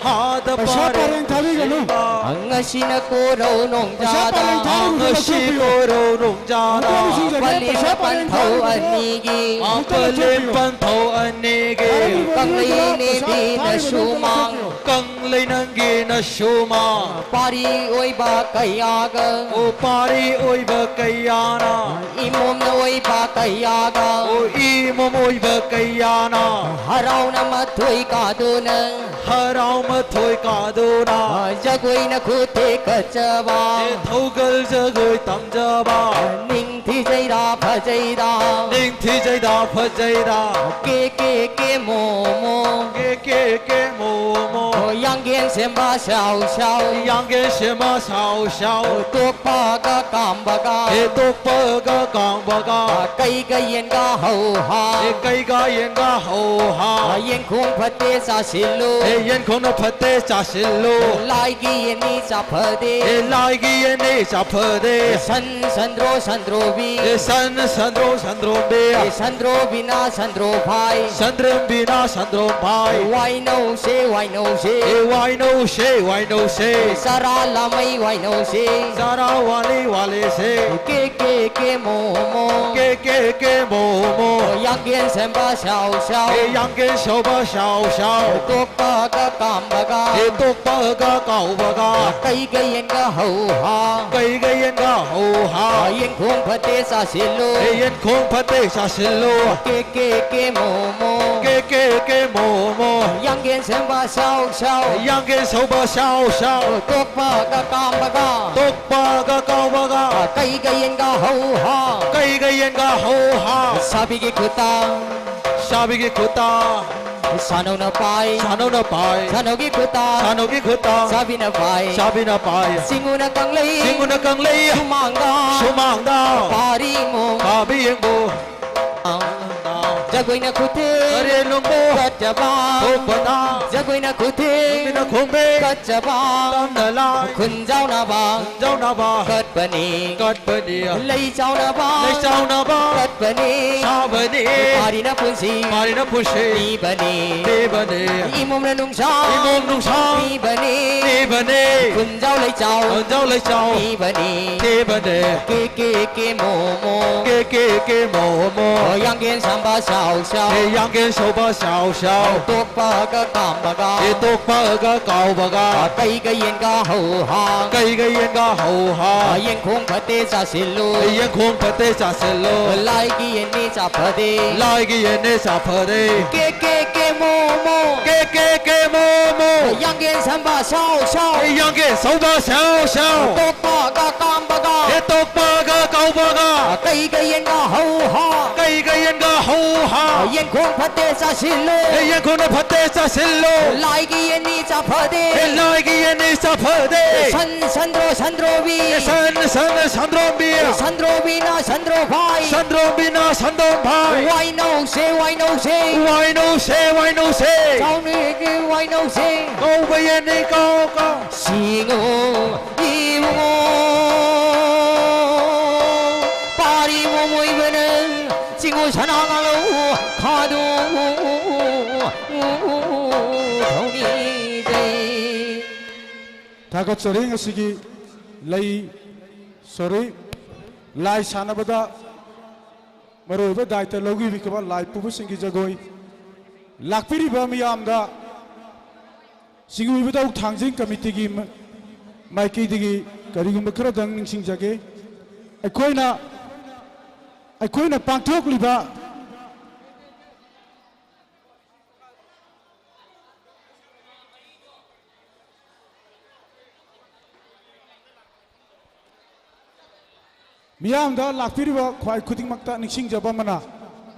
ꯍꯥꯗ ꯄꯩꯁꯥ ꯄꯥꯔꯤ ꯄꯔꯦꯡ ꯊꯥꯕꯤꯒꯅꯨ꯫ ꯅꯨꯡꯁꯤꯕ꯫ ꯉꯁꯤꯅ ꯀꯣꯔꯧ ꯄꯩꯁꯥ ꯅꯣꯡꯖꯥꯗ꯫ ꯄꯔꯦꯡ ꯊꯥꯕꯤꯒꯅꯨ, ꯉꯁꯤ ꯂꯧꯊꯣꯛꯄꯤꯌꯨ꯫ ꯀꯣꯔꯧ ꯅꯣꯡꯖꯥꯗ꯫ ꯑꯃꯨꯛꯇ ꯅꯤꯡꯁꯤꯡꯖꯒꯦ, ꯄꯂꯦꯝ ꯄꯩꯁꯥ ꯄꯔꯦꯡ ꯄꯟꯊꯧ ꯊꯥꯕꯤꯒꯅꯨ꯫ ꯑꯅꯤꯒꯤ꯫ ꯑꯃꯨꯛꯇ ꯄꯂꯦꯝ ꯂꯧꯊꯣꯛꯄꯤꯌꯨ꯫ ꯄꯟꯊꯧ ꯑꯅꯤꯒꯤ꯫ ꯊꯥꯕꯤꯒꯅꯨ, ꯀꯪꯂꯩ ꯄꯩꯁꯥ ꯅꯦꯝꯕꯤꯅ ꯊꯥꯕꯤꯒꯅꯨ, ꯑꯃꯨꯛꯇ ꯁꯨꯃꯥꯡ꯫ ꯂꯧꯊꯣꯛꯄꯤꯌꯨ꯫ ꯀꯪꯂꯩ ꯅꯪꯒꯤꯅ ꯁꯨꯃꯥꯡ꯫ ꯄꯥꯔꯤ ꯑꯣꯏꯕ ꯀꯌꯥꯒ꯫ ꯑꯣ ꯄꯥꯔꯤ ꯑꯣꯏꯕ ꯀꯌꯥꯅ꯫ ꯏꯃꯣꯝꯅ ꯑꯣꯏꯕ ꯀꯌꯥꯒ꯫ ꯑꯣ ꯏꯃꯣꯝ ꯑꯣꯏꯕ ꯀꯌꯥꯅ꯫ ꯍꯔꯥꯎꯅ ꯃꯊꯣꯏ ꯀꯥꯗꯨꯅ꯫ ꯍꯔꯥꯎ ꯃꯊꯣꯏ ꯀꯥꯗꯨꯅ꯫ ꯖꯒꯣꯏꯅ ꯈꯨꯠ ꯊꯦꯛꯀꯠꯆꯕ꯫ ꯑꯦ ꯊꯧꯒꯜ ꯖꯒꯣꯏ ꯇꯝꯖꯕ꯫ ꯅꯤꯡ ꯅꯤꯡꯊꯤꯖꯩꯗ ꯐꯖꯩꯗ꯫ ꯅꯤꯡꯊꯤꯖꯩꯗ ꯐꯖꯩꯗ꯫ ꯀꯦ ꯀꯦ ꯀꯦ ꯃꯣ ꯃꯣ꯫ ꯀꯦ ꯀꯦ ꯀꯦ ꯃꯣ ꯃꯣ꯫ ꯑꯣ, ꯌꯥꯡꯒꯦꯟ ꯁꯦꯝꯕ ꯁꯥꯎ ꯁꯥꯎ꯫ ꯌꯥꯡꯒꯦꯟ ꯁꯦꯝꯕ ꯁꯥꯎ ꯁꯥꯎ꯫ ꯑꯣ, ꯇꯣꯛꯄꯒ ꯀꯥꯝꯕꯒ꯫ ꯑꯦ, ꯇꯣꯛꯄꯒ ꯀꯥꯝꯕꯒ꯫ ꯑ, ꯀꯩꯒ ꯌꯦꯟꯒ ꯍꯧ ꯍꯥ꯫ ꯑꯦ, ꯀꯩꯒ ꯌꯦꯟꯒ ꯍꯧ ꯍꯥ꯫ ꯑ, ꯌꯦꯟꯈꯣꯡ ꯐꯠꯇꯦ ꯆꯥꯁꯤꯜꯂꯨ꯫ ꯑꯦ, ꯌꯦꯟꯈꯣꯡꯅ ꯐꯠꯇꯦ ꯆꯥꯁꯤꯜꯂꯨ꯫ ꯂꯥꯏꯒꯤ ꯌꯦꯟꯅꯤ ꯆꯥ ꯐꯗꯦ꯫ ꯑꯦ, ꯂꯥꯏꯒꯤ ꯌꯦꯟꯅꯤ ꯆꯥ ꯐꯗꯦ꯫ ꯁꯟ ꯁꯟꯗ꯭ꯔꯣ ꯁꯟꯗ꯭ꯔꯣꯕꯤ꯫ ꯑꯦ, ꯁꯟ ꯁꯟꯗ꯭ꯔꯣ ꯁꯟꯗ꯭ꯔꯣꯝꯕꯤ꯫ ꯑꯦ, ꯁꯟꯗ꯭ꯔꯣꯕꯤꯅ ꯁꯟꯗ꯭ꯔꯣ ꯐꯥꯏ꯫ ꯁꯟꯗ꯭ꯔꯣꯝꯕꯤꯅ ꯁꯟꯗ꯭ꯔꯣꯝ ꯐꯥꯏ꯫ ꯋꯥꯏꯅꯧꯁꯦ ꯋꯥꯏꯅꯧꯁꯦ꯫ ꯑꯦ, ꯋꯥꯏꯅꯧꯁꯦ ꯋꯥꯏꯅꯧꯁꯦ꯫ ꯑꯦ, ꯆꯔꯥ ꯂꯥꯃꯩ ꯋꯥꯏꯅꯧꯁꯦ꯫ ꯆꯔꯥ ꯋꯥꯂꯤ ꯋꯥꯂꯤꯁꯦ꯫ ꯀꯦ ꯀꯦ ꯀꯦ ꯃꯣ ꯃꯣ꯫ ꯀꯦ ꯀꯦ ꯀꯦ ꯃꯣ ꯃꯣ꯫ ꯑꯦ, ꯌꯥꯡꯒꯦꯟ ꯁꯦꯝꯕ ꯁꯥꯎ ꯁꯥꯎ꯫ ꯑꯦ, ꯌꯥꯡꯒꯦꯟ ꯁꯧꯕ ꯁꯥꯎ ꯁꯥꯎ꯫ ꯇꯣꯛ ꯇꯣꯛꯄꯒ ꯀꯥꯝꯕꯒ꯫ ꯑꯦ, ꯇꯣꯛꯄꯒ ꯀꯥꯎꯕꯒ꯫ ꯀꯩꯒ ꯌꯦꯟꯒ ꯍꯧ ꯍꯥ꯫ ꯀꯩꯒ ꯌꯦꯟꯒ ꯍꯧ ꯍꯥ꯫ ꯌꯦꯟꯈꯣꯡ ꯐꯠꯇꯦ ꯆꯥꯁꯤꯜꯂꯨ꯫ ꯑꯦ, ꯌꯦꯟꯈꯣꯡ ꯐꯠꯇꯦ ꯆꯥꯁꯤꯜꯂꯨ꯫ ꯀꯦ ꯀꯦ ꯀꯦ ꯃꯣ ꯃꯣ꯫ ꯀꯦ ꯀꯦ ꯀꯦ ꯃꯣ ꯃꯣ꯫ ꯌꯥꯡꯒꯦꯟ ꯁꯦꯝꯕ ꯁꯥꯎ ꯁꯥꯎ꯫ ꯌꯥꯡꯒꯦꯟ ꯁꯧꯕ ꯁꯥꯎ ꯁꯥꯎ꯫ ꯇꯣꯛꯄꯒ ꯀꯥꯝꯕꯒ꯫ ꯇꯣꯛꯄꯒ ꯀꯥꯎꯕꯒ꯫ ꯀꯩꯒ ꯌꯦꯟꯒ ꯍꯧ ꯍꯥ꯫ ꯀꯩꯒ ꯌꯦꯟꯒ ꯍꯧ ꯍꯥ꯫ ꯁꯥꯕꯤꯒꯤ ꯈꯨꯠꯇ꯫ ꯁꯥꯕꯤꯒꯤ ꯈꯨꯠꯇ꯫ ꯁꯥꯅꯧꯅ ꯄꯥꯏ꯫ ꯁꯥꯅꯧꯅ ꯄꯥꯏ꯫ ꯁꯥꯅꯧꯒꯤ ꯈꯨꯠꯇ꯫ ꯁꯥꯅꯧꯒꯤ ꯈꯨꯠꯇ꯫ ꯁꯥꯕꯤꯅ ꯄꯥꯏ꯫ ꯁꯥꯕꯤꯅ ꯄꯥꯏ꯫ ꯁꯤꯡꯎꯅ ꯀꯪꯂꯩ꯫ ꯁꯤꯡꯎꯅ ꯀꯪꯂꯩ꯫ ꯁꯨꯃꯥꯡꯗ꯫ ꯁꯨꯃꯥꯡꯗ꯫ ꯄꯥꯔꯤ ꯏꯃꯨꯡ꯫ ꯄꯥꯕꯤ ꯌꯦꯡꯕꯨ꯫ ꯖꯒꯣꯏꯅ ꯈꯨꯊꯦꯡ꯫ ꯇꯔꯦꯠ ꯂꯨꯝꯕꯨ꯫ ꯀꯠꯆꯕ꯫ ꯊꯣꯛꯄꯅ꯫ ꯖꯒꯣꯏꯅ ꯈꯨꯊꯦꯡ꯫ ꯅꯨꯃꯤꯠꯅ ꯈꯣꯡꯕꯤ꯫ ꯀꯠꯆꯕ꯫ ꯇꯝꯅ ꯂꯥꯏ꯫ ꯈꯨꯟꯖꯥꯎꯅꯕ꯫ ꯈꯨꯟꯖꯥꯎꯅꯕ꯫ ꯀꯠꯄꯅꯤ꯫ ꯀꯠꯄꯅꯤ꯫ ꯂꯩ ꯆꯥꯎꯅꯕ꯫ ꯂꯩ ꯆꯥꯎꯅꯕ꯫ ꯀꯠꯄꯅꯤ꯫ ꯁꯥꯕꯅꯤ꯫ ꯄꯥꯔꯤꯅ ꯄꯨꯟꯁꯤ꯫ ꯄꯥꯔꯤꯅ ꯄꯨꯟꯁꯤ꯫ ꯄꯤꯕꯅꯤ꯫ ꯄꯤꯕꯅꯤ꯫ ꯏꯃꯣꯝꯅ ꯅꯨꯡꯁꯥ꯫ ꯏꯃꯣꯝ ꯅꯨꯡꯁꯥ꯫ ꯄꯤꯕꯅꯤ꯫ ꯄꯤꯕꯅꯤ꯫ ꯈꯨꯟꯖꯥꯎ ꯂꯩꯆꯥꯎ꯫ ꯈꯨꯟꯖꯥꯎ ꯂꯩꯆꯥꯎ꯫ ꯄꯤꯕꯅꯤ꯫ ꯄꯤꯕꯅꯤ꯫ ꯀꯦ ꯀꯦ ꯀꯦ ꯃꯣ ꯃꯣ꯫ ꯀꯦ ꯀꯦ ꯀꯦ ꯃꯣ ꯃꯣ꯫ ꯌꯥꯡꯒꯦꯟ ꯁꯥꯝꯕ ꯁꯥꯎ ꯁꯥꯎ꯫ ꯑꯦ, ꯌꯥꯡꯒꯦꯟ ꯁꯧꯕ ꯁꯥꯎ ꯁꯥꯎ꯫ ꯇꯣꯛꯄꯒ ꯀꯥꯝꯕꯒ꯫ ꯑꯦ, ꯇꯣꯛꯄꯒ ꯀꯥꯎꯕꯒ꯫ ꯀꯩꯒ ꯌꯦꯟꯒ ꯍꯧ ꯍꯥ꯫ ꯀꯩꯒ ꯌꯦꯟꯒ ꯍꯧ ꯍꯥ꯫ ꯌꯦꯟꯈꯣꯡ ꯐꯠꯇꯦ ꯆꯥꯁꯤꯜꯂꯨ꯫ ꯑꯦ, ꯌꯦꯟꯈꯣꯡ ꯐꯠꯇꯦ ꯆꯥꯁꯤꯜꯂꯨ꯫ ꯂꯥꯏꯒꯤ ꯌꯦꯟꯅꯤ ꯆꯥ ꯐꯗꯦ꯫ ꯂꯥꯏꯒꯤ ꯌꯦꯟꯅꯤ ꯆꯥ ꯐꯗꯦ꯫ ꯀꯦ ꯀꯦ ꯀꯦ ꯃꯣ ꯃꯣ꯫ ꯀꯦ ꯀꯦ ꯀꯦ ꯃꯣ ꯃꯣ꯫ ꯌꯥꯡꯒꯦꯟ ꯁꯝꯕ ꯁꯥꯎ ꯁꯥꯎ꯫ ꯑꯦ, ꯌꯥꯡꯒꯦꯟ ꯁꯧꯕ ꯁꯥꯎ ꯁꯥꯎ꯫ ꯇꯣꯛꯄꯒ ꯀꯥꯝꯕꯒ꯫ ꯑꯦ, ꯇꯣꯛꯄꯒ ꯀꯧꯕꯒ꯫ ꯀꯩꯒ ꯌꯦꯟꯒ ꯍꯧ ꯍꯥ꯫ ꯀꯩꯒ ꯌꯦꯟꯒ ꯍꯧ ꯍꯥ꯫ ꯌꯦꯟꯈꯣꯡ ꯐꯠꯇꯦ ꯆꯥꯁꯤꯜꯂꯨ꯫ ꯑꯦ, ꯌꯦꯟꯈꯣꯡꯅ ꯐꯠꯇꯦ ꯆꯥꯁꯤꯜꯂꯨ꯫ ꯂꯥꯏꯒꯤ ꯌꯦꯟꯅꯤ ꯆꯥ ꯐꯗꯦ꯫ ꯑꯦ, ꯂꯥꯏꯒꯤ ꯌꯦꯟꯅꯤ ꯆꯥ ꯐꯗꯦ꯫ ꯁꯟ ꯁꯟꯗ꯭ꯔꯣ ꯁꯟꯗ꯭ꯔꯣꯕꯤ꯫ ꯑꯦ, ꯁꯟ ꯁꯟ ꯁꯟꯗ꯭ꯔꯣꯝꯕꯤ꯫ ꯁꯟꯗ꯭ꯔꯣꯝꯕꯤꯅ ꯁꯟꯗ꯭ꯔꯣ ꯐꯥꯏ꯫ ꯁꯟꯗ꯭ꯔꯣꯝꯕꯤꯅ ꯁꯟꯗ꯭ꯔꯣꯝ ꯐꯥꯏ꯫ ꯋꯥꯏꯅꯧꯁꯦ ꯋꯥꯏꯅꯧꯁꯦ꯫ ꯋꯥꯏꯅꯧꯁꯦ ꯋꯥꯏꯅꯧꯁꯦ꯫ ꯆꯥꯎꯅ ꯌꯦꯡꯒꯦ ꯋꯥꯏꯅꯧꯁꯦ꯫ ꯀꯧꯕ ꯌꯦꯟꯅꯤ ꯀꯧ ꯀꯧ꯫ ꯁꯤꯡꯉꯣ ꯏꯕꯨꯡꯉꯣ ꯄꯥꯔꯤ ꯃꯣꯃꯣꯏꯕꯅ ꯆꯤꯡꯉꯣ ꯁꯅꯥ ꯉꯥꯂꯧ ꯊꯥꯗꯣ ꯊꯧꯅꯤꯖꯩ꯫ ꯊꯥꯒꯠꯆꯔꯤ ꯉꯁꯤꯒꯤ ꯂꯩ, ꯁꯣꯔꯤ, ꯂꯥꯏ ꯁꯥꯟꯅꯕꯗ ꯃꯔꯨꯑꯣꯏꯕ ꯗꯥꯏꯇ ꯂꯧꯕꯤꯈꯤꯕ ꯂꯥꯏ ꯄꯨꯕꯁꯤꯡꯒꯤ ꯖꯒꯣꯏ꯫ ꯂꯥꯛꯄꯤꯔꯤꯕ ꯃꯤꯌꯥꯝꯗ ꯆꯤꯡꯎ ꯏꯕꯨꯙꯧ ꯊꯥꯡꯖꯤꯡ ꯀꯃꯤꯇꯤꯒꯤ ꯃ-, ꯃꯥꯏꯀꯩꯗꯒꯤ ꯀꯔꯤꯒꯨꯝꯕ ꯈꯔꯗꯪ ꯅꯤꯡꯁꯤꯡꯖꯒꯦ꯫ ꯑꯩꯈꯣꯏꯅ, ꯑꯩꯈꯣꯏꯅ ꯄꯥꯡꯊꯣꯛꯂꯤꯕ ꯃꯤꯌꯥꯝꯗ ꯂꯥꯛꯄꯤꯔꯤꯕ ꯈ꯭ꯋꯥꯏ ꯈꯨꯗꯤꯡꯃꯛꯇ ꯅꯤꯡꯁꯤꯡꯖꯕ ꯑꯃꯅ,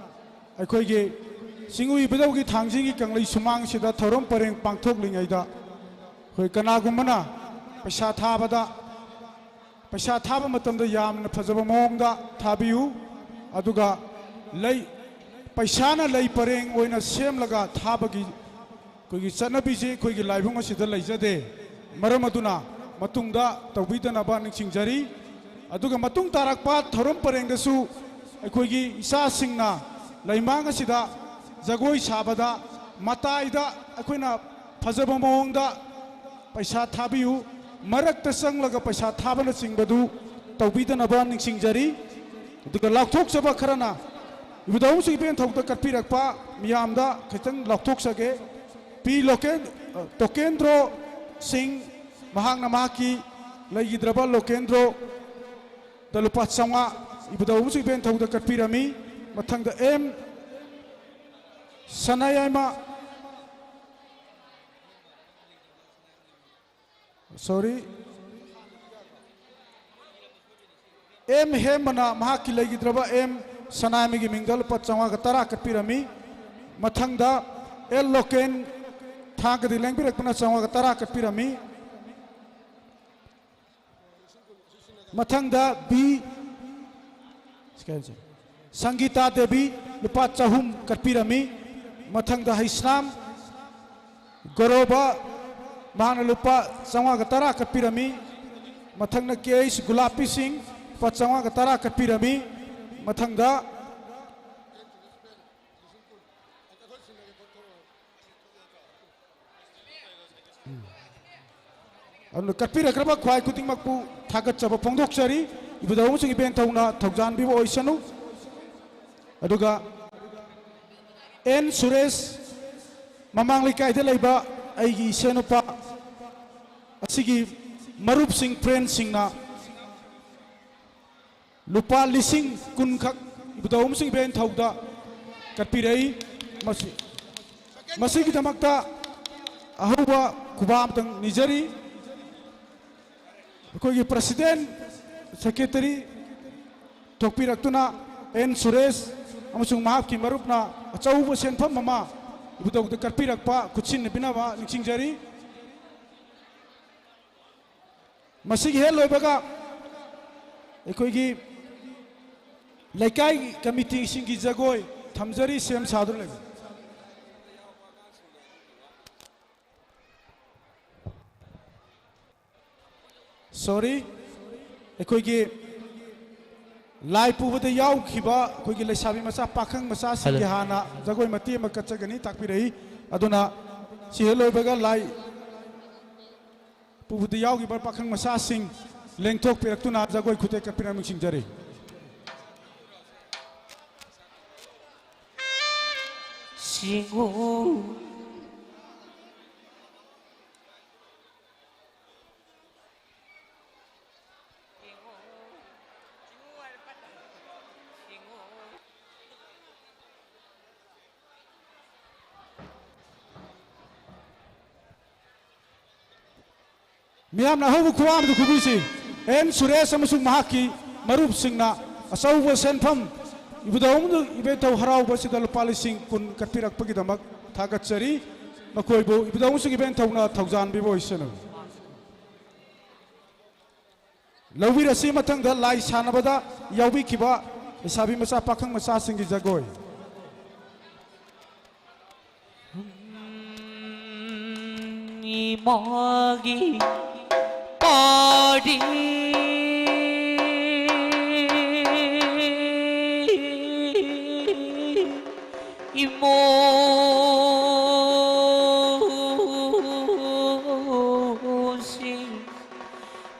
ꯑꯩꯈꯣꯏꯒꯤ ꯆꯤꯡꯎ ꯏꯕꯨꯙꯧꯒꯤ ꯊꯥꯡꯖꯤꯡꯒꯤ ꯀꯪꯂꯩ ꯁꯨꯃꯥꯡꯁꯤꯗ ꯊꯧꯔꯝ ꯄꯔꯦꯡ ꯄꯥꯡꯊꯣꯛꯂꯤꯉꯩꯗ, ꯑꯩꯈꯣꯏ ꯀꯅꯥꯒꯨꯝꯕꯅ ꯄꯩꯁꯥ ꯊꯥꯕꯗ, ꯄꯩꯁꯥ ꯊꯥꯕ ꯃꯇꯝꯗ ꯌꯥꯝꯅ ꯐꯖꯕ ꯃꯑꯣꯡꯗ ꯊꯥꯕꯤꯌꯨ꯫ ꯑꯗꯨꯒ ꯂꯩ, ꯄꯩꯁꯥꯅ ꯂꯩ ꯄꯔꯦꯡ ꯑꯣꯏꯅ ꯁꯦꯝꯂꯒ ꯊꯥꯕꯒꯤ ꯑꯩꯈꯣꯏꯒꯤ ꯆꯠꯅꯕꯤꯁꯤ ꯑꯩꯈꯣꯏꯒꯤ ꯂꯥꯏꯕꯨꯡ ꯑꯁꯤꯗ ꯂꯩꯖꯗꯦ꯫ ꯃꯔꯝ ꯑꯗꯨꯅ ꯃꯇꯨꯡꯗ ꯇꯧꯕꯤꯗꯅꯕ ꯅꯤꯡꯁꯤꯡꯖꯔꯤ꯫ ꯑꯗꯨꯒ ꯃꯇꯨꯡ ꯇꯥꯔꯛꯄ ꯊꯧꯔꯝ ꯄꯔꯦꯡꯗꯁꯨ ꯑꯩꯈꯣꯏꯒꯤ ꯏꯆꯥꯁꯤꯡꯅ ꯂꯩꯃꯥꯡ ꯑꯁꯤꯗ ꯖꯒꯣꯏ ꯁꯥꯕꯗ ꯃꯇꯥꯏꯗ ꯑꯩꯈꯣꯏꯅ ꯐꯖꯕ ꯃꯑꯣꯡꯗ ꯄꯩꯁꯥ ꯊꯥꯕꯤꯌꯨ, ꯃꯔꯛꯇ ꯆꯪꯂꯒ ꯄꯩꯁꯥ ꯊꯥꯕꯅꯆꯤꯡꯕꯗꯨ ꯇꯧꯕꯤꯗꯅꯕ ꯅꯤꯡꯁꯤꯡꯖꯔꯤ꯫ ꯑꯗꯨꯒ ꯂꯥꯎꯊꯣꯛꯆꯕ ꯈꯔꯅ ꯏꯕꯨꯙꯧ ꯑꯃꯁꯨꯡ ꯏꯕꯦꯟꯊꯧꯗ ꯀꯠꯄꯤꯔꯛꯄ ꯃꯤꯌꯥꯝꯗ ꯈꯤꯇꯪ ꯂꯥꯎꯊꯣꯛꯆꯒꯦ꯫ ꯄꯤ ꯂꯣꯀꯦꯟ-, ꯇꯣꯀꯦꯟꯗ꯭ꯔꯣ ꯁꯤꯡ, ꯃꯍꯥꯛꯅ ꯃꯍꯥꯛꯀꯤ ꯂꯩꯈꯤꯗ꯭ꯔꯕ ꯂꯣꯀꯦꯟꯗ꯭ꯔꯣꯗ ꯂꯨꯄꯥ ꯆꯥꯝꯃꯉꯥ ꯏꯕꯨꯙꯧ ꯑꯃꯁꯨꯡ ꯏꯕꯦꯟꯊꯧꯗ ꯀꯠꯄꯤꯔꯝꯃꯤ꯫ ꯃꯊꯪꯗ ꯑꯦꯝ ꯁꯅꯥꯌꯥꯏꯃ, ꯁꯣꯔꯤ, ꯑꯦꯝ ꯍꯦꯝꯕꯅ ꯃꯍꯥꯛꯀꯤ ꯂꯩꯈꯤꯗ꯭ꯔꯕ ꯑꯦꯝ ꯁꯅꯥꯃꯤꯒꯤ ꯃꯤꯡꯗ ꯂꯨꯄꯥ ꯆꯥꯝꯃꯉꯥꯒ ꯇꯔꯥ ꯀꯠꯄꯤꯔꯝꯃꯤ꯫ ꯃꯊꯪꯗ ꯑꯦꯜ ꯂꯣꯀꯦꯟ ꯊꯥꯡꯒꯗꯤ ꯂꯦꯡꯕꯤꯔꯛꯄꯅ ꯆꯥꯝꯃꯉꯥꯒ ꯇꯔꯥ ꯀꯠꯄꯤꯔꯝꯃꯤ꯫ ꯃꯊꯪꯗ ꯕꯤ ꯁꯪꯒꯤꯇꯥ ꯗꯦꯕꯤ ꯂꯨꯄꯥ ꯆꯍꯨꯝ ꯀꯠꯄꯤꯔꯝꯃꯤ꯫ ꯃꯊꯪꯗ ꯍꯩꯁꯅꯥꯝ ꯒꯣꯔꯣꯕ, ꯃꯍꯥꯛꯅ ꯂꯨꯄꯥ ꯆꯥꯝꯃꯉꯥꯒ ꯇꯔꯥ ꯀꯠꯄꯤꯔꯝꯃꯤ꯫ ꯃꯊꯪꯗ ꯀꯦ ꯑꯩꯆ ꯒꯨꯂꯥꯄꯤ ꯁꯤꯡ ꯂꯨꯄꯥ ꯆꯥꯝꯃꯉꯥꯒ ꯇꯔꯥ ꯀꯠꯄꯤꯔꯝꯃꯤ꯫ ꯃꯊꯪꯗ ꯑꯗꯨꯅ ꯀꯠꯄꯤꯔꯛꯈ꯭ꯔꯕ ꯈ꯭ꯋꯥꯏ ꯈꯨꯗꯤꯡꯃꯛꯄꯨ ꯊꯥꯒꯠꯆꯕ ꯐꯣꯡꯗꯣꯛꯆꯔꯤ꯫ ꯏꯕꯨꯙꯧ ꯑꯃꯁꯨꯡ ꯏꯕꯦꯟ ꯊꯧꯅ ꯊꯧꯖꯥꯟꯕꯤꯕ ꯑꯣꯏꯁꯅꯨ꯫ ꯑꯗꯨꯒ ꯑꯦꯟ ꯁꯨꯔꯦꯁ, ꯃꯃꯥꯡ ꯂꯩꯀꯥꯏꯗ ꯂꯩꯕ ꯑꯩꯒꯤ ꯏꯁꯦꯟꯅꯨꯄꯥ ꯑꯁꯤꯒꯤ ꯃꯔꯨꯞꯁꯤꯡ, ꯐ꯭ꯔꯦꯟꯁꯤꯡꯅ ꯂꯨꯄꯥ ꯂꯤꯁꯤꯡ ꯀꯨꯟ ꯈꯛ ꯏꯕꯨꯙꯧ ꯑꯃꯁꯨꯡ ꯏꯕꯦꯟ ꯊꯧꯗ ꯀꯠꯄꯤꯔꯛꯏ꯫ ꯃꯁꯤ, ꯃꯁꯤꯒꯤꯗꯃꯛꯇ ꯑꯍꯧꯕ ꯈꯨꯕꯥꯛ ꯑꯃꯇꯪ ꯅꯤꯖꯔꯤ꯫ ꯑꯩꯈꯣꯏꯒꯤ president, secretary ꯊꯣꯛꯄꯤꯔꯛꯇꯨꯅ ꯑꯦꯟ ꯁꯨꯔꯦꯁ ꯑꯃꯁꯨꯡ ꯃꯍꯥꯛꯀꯤ ꯃꯔꯨꯞꯅ ꯑꯆꯧꯕ ꯁꯦꯟꯐꯝ ꯑꯃ ꯏꯕꯨꯙꯧꯗ ꯀꯠꯄꯤꯔꯛꯄ, ꯈꯨꯠꯁꯤꯟꯅꯕꯤꯅꯕ ꯅꯤꯡꯁꯤꯡꯖꯔꯤ꯫ ꯃꯁꯤꯒꯤ ꯍꯦꯛ ꯂꯣꯏꯕꯒ ꯑꯩꯈꯣꯏꯒꯤ ꯂꯩꯀꯥꯏ ꯀꯃꯤꯇꯤꯁꯤꯡꯒꯤ ꯖꯒꯣꯏ ꯊꯝꯖꯔꯤ, ꯁꯦꯝ ꯁꯥꯗꯨꯅ ꯂꯩꯕ꯫ Sorry, ꯑꯩꯈꯣꯏꯒꯤ ꯂꯥꯏ ꯄꯨꯕꯗ ꯌꯥꯎꯈꯤꯕ ꯑꯩꯈꯣꯏꯒꯤ ꯂꯩꯁꯥꯕꯤ ꯃꯆꯥ, ꯄꯥꯈꯪ ꯃꯆꯥꯁꯤꯡꯒꯤ ꯍꯜꯂꯣ꯫ ꯍꯥꯟꯅ ꯖꯒꯣꯏ ꯃꯇꯦꯛ ꯑꯃ ꯀꯠꯆꯒꯅꯤ, ꯇꯥꯛꯄꯤꯔꯛꯏ꯫ ꯑꯗꯨꯅ ꯁꯤ ꯍꯦꯛ ꯂꯣꯏꯕꯒ ꯂꯥꯏ ꯄꯨꯕꯗ ꯌꯥꯎꯈꯤꯕ ꯄꯥꯈꯪ ꯃꯆꯥꯁꯤꯡ ꯂꯦꯡꯊꯣꯛꯄꯤꯔꯛꯇꯨꯅ ꯖꯒꯣꯏ ꯈꯨꯠꯇꯦꯛ ꯀꯠꯄꯤꯔꯝ ꯅꯤꯡꯁꯤꯡꯖꯔꯤ꯫ ꯁꯤꯡꯉꯨ꯫ ꯃꯤꯌꯥꯝꯅ ꯑꯍꯧꯕ ꯈꯨꯋꯥ ꯑꯃꯗ ꯈꯨꯕꯤꯁꯤ꯫ ꯑꯦꯟ ꯁꯨꯔꯦꯁ ꯑꯃꯁꯨꯡ ꯃꯍꯥꯛꯀꯤ ꯃꯔꯨꯞꯁꯤꯡꯅ ꯑꯆꯧꯕ ꯁꯦꯟꯐꯝ ꯏꯕꯨꯙꯧ ꯏꯕꯦꯟꯊꯧ ꯍꯔꯥꯎꯕꯁꯤꯗ ꯂꯨꯄꯥ ꯂꯤꯁꯤꯡ ꯀꯨꯟ ꯀꯠꯄꯤꯔꯛꯄꯒꯤꯗꯃꯛ ꯊꯥꯒꯠꯆꯔꯤ꯫ ꯃꯈꯣꯏꯕꯨ ꯏꯕꯨꯙꯧ ꯑꯃꯁꯨꯡ ꯏꯕꯦꯟꯊꯧꯅ ꯊꯧꯖꯥꯟꯕꯤꯕ ꯑꯣꯏꯁꯅꯨ꯫ ꯂꯧꯕꯤꯔꯁꯤ ꯃꯊꯪꯗ ꯂꯥꯏ ꯁꯥꯟꯅꯕꯗ ꯌꯥꯎꯕꯤꯈꯤꯕ ꯂꯩꯁꯥꯕꯤ ꯃꯆꯥ ꯄꯥꯈꯪ ꯃꯆꯥꯁꯤꯡꯒꯤ ꯖꯒꯣꯏ꯫ ꯏꯃꯥꯒꯤ ꯄꯥꯔꯤ ꯏꯃꯣꯁꯤꯡ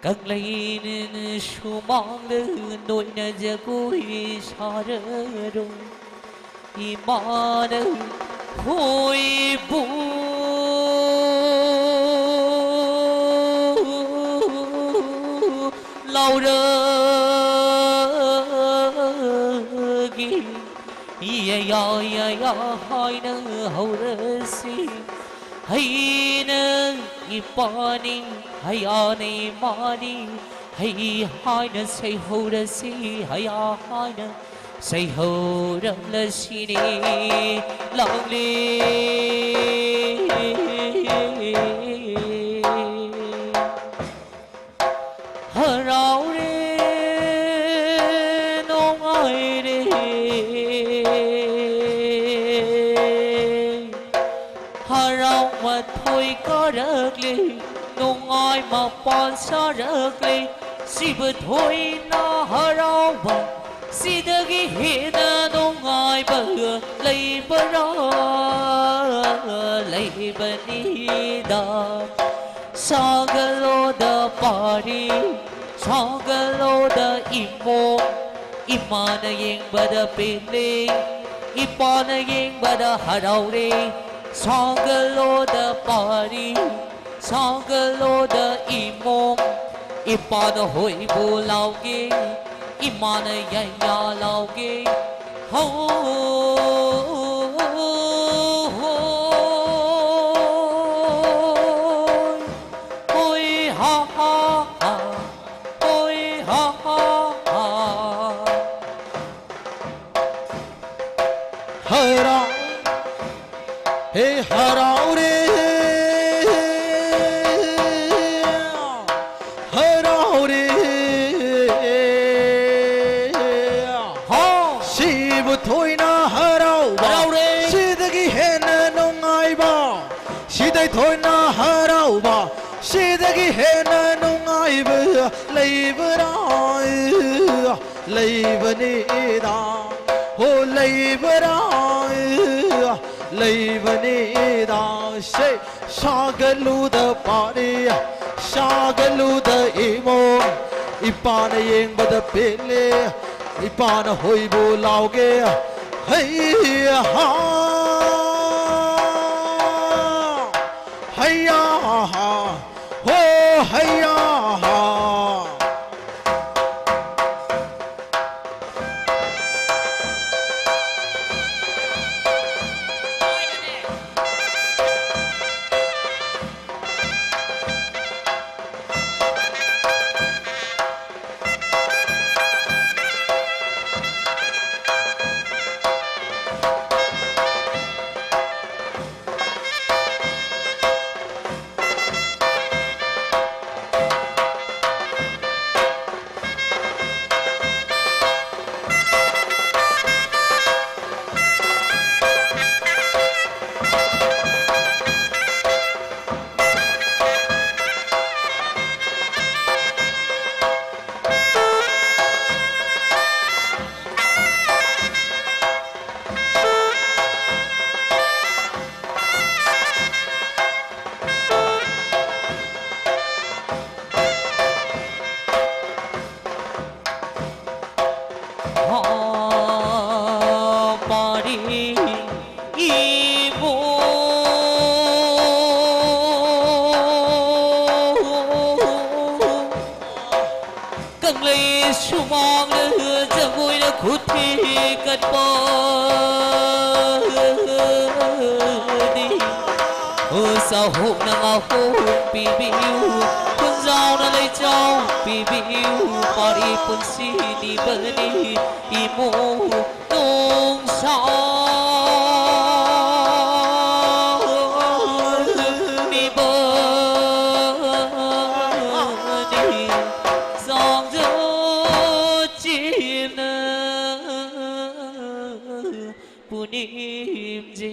ꯀꯪꯂꯩꯅ ꯁꯨꯃꯥꯡꯗ ꯅꯣꯏꯅ ꯖꯒꯣꯏ ꯁꯥꯔꯔꯣꯏ꯫ ꯏꯃꯥꯅ ꯍꯣꯏꯕꯨ ꯂꯥꯎꯔꯒꯤ ꯌꯥ ꯌꯥ ꯌꯥ ꯍꯥꯏꯅ ꯍꯧꯔꯁꯤ꯫ ꯍꯩꯅ ꯏꯄꯥꯅꯤ, ꯍꯌꯥꯅ ꯏꯃꯥꯅꯤ, ꯍꯩ ꯍꯥꯏꯅ ꯁꯩꯍꯧꯔꯁꯤ, ꯍꯌꯥ ꯍꯥꯏꯅ ꯁꯩꯍꯧꯔꯝꯂꯁꯤꯅꯤ꯫ ꯂꯥꯡꯂꯤ ꯍꯔꯥꯎꯔꯦ ꯅꯨꯡꯉꯥꯏꯔꯦ ꯍꯔꯥꯎ ꯃꯊꯣꯏ ꯀꯥꯔꯛꯂꯦ ꯅꯨꯡꯉꯥꯏ ꯃꯄꯥꯟ ꯁꯥꯔꯛꯂꯦ ꯁꯤꯕ ꯊꯣꯏꯅ ꯍꯔꯥꯎꯕ ꯁꯤꯗꯒꯤ ꯍꯦꯟꯅ ꯅꯨꯡꯉꯥꯏꯕ ꯂꯩꯕꯔꯥ? ꯂꯩꯕꯅꯤꯗ ꯁꯥꯒꯠꯂꯣꯗ ꯄꯥꯔꯤ ꯁꯥꯒꯠꯂꯣꯗ ꯏꯃꯣ ꯏꯃꯥꯅ ꯌꯦꯡꯕꯗ ꯄꯦꯜꯂꯦ ꯏꯄꯥꯅ ꯌꯦꯡꯕꯗ ꯍꯔꯥꯎꯔꯦ ꯁꯥꯒꯠꯂꯣꯗ ꯄꯥꯔꯤ ꯁꯥꯒꯠꯂꯣꯗ ꯏꯃꯣ ꯏꯄꯥꯅ ꯍꯣꯏꯕꯨ ꯂꯥꯎꯒꯦ ꯏꯃꯥꯅ ꯌꯥꯌꯥ ꯂꯥꯎꯒꯦ ꯍꯣ ꯍꯣꯏ ꯍꯥ ꯍꯥ ꯍꯥ ꯍꯣꯏ ꯍꯥ ꯍꯥ ꯍꯥ ꯍꯔꯥꯎ, ꯍꯦ ꯍꯔꯥꯎꯔꯦ, ꯍꯔꯥꯎꯔꯦ꯫ ꯍꯥꯎ꯫ ꯁꯤꯕꯨ ꯊꯣꯏꯅ ꯍꯔꯥꯎꯕ, ꯍꯔꯥꯎꯔꯦ꯫ ꯁꯤꯗꯒꯤ ꯍꯦꯟꯅ ꯅꯨꯡꯉꯥꯏꯕ, ꯁꯤꯗꯩ ꯊꯣꯏꯅ ꯍꯔꯥꯎꯕ, ꯁꯤꯗꯒꯤ ꯍꯦꯟꯅ ꯅꯨꯡꯉꯥꯏꯕ ꯂꯩꯕ꯭ꯔꯥ? ꯂꯩꯕꯅꯤꯗ, ꯍꯣ ꯂꯩꯕ꯭ꯔꯥ? ꯂꯩꯕꯅꯤꯗ꯫ ꯁꯦ, ꯁꯥꯒꯠꯂꯨꯗ ꯄꯥꯔꯤ, ꯁꯥꯒꯠꯂꯨꯗ ꯏꯃꯣ, ꯏꯄꯥꯅ ꯌꯦꯡꯕꯗ ꯄꯦꯜꯂꯦ, ꯏꯄꯥꯅ ꯍꯣꯏꯕꯨ ꯂꯥꯎꯒꯦ꯫ ꯍꯩ ꯍꯥ, ꯍꯩꯌꯥ ꯍꯥ, ꯍꯣ ꯍꯩꯌꯥ ꯍꯥ꯫ ꯄꯥꯔꯤ ꯏꯕꯣ꯫ ꯀꯪꯂꯩ ꯁꯨꯃꯥꯡꯗ ꯖꯒꯣꯏꯅ ꯈꯨꯠ ꯊꯦꯛꯀꯠꯄꯅꯤ꯫ ꯆꯥꯍꯣꯛꯅ ꯉꯥꯍꯣꯛ ꯄꯤꯕꯤꯌꯨ, ꯈꯨꯟꯖꯥꯎꯅ ꯂꯩꯆꯥꯎ ꯄꯤꯕꯤꯌꯨ, ꯄꯥꯔꯤ ꯄꯨꯟꯁꯤ ꯅꯤꯕꯅꯤ ꯏꯃꯣ ꯅꯣꯡꯁꯥ ꯅꯤꯕꯅꯤ ꯆꯥꯡꯖ ꯆꯦꯅ ꯄꯨꯅꯤꯝꯖꯤ꯫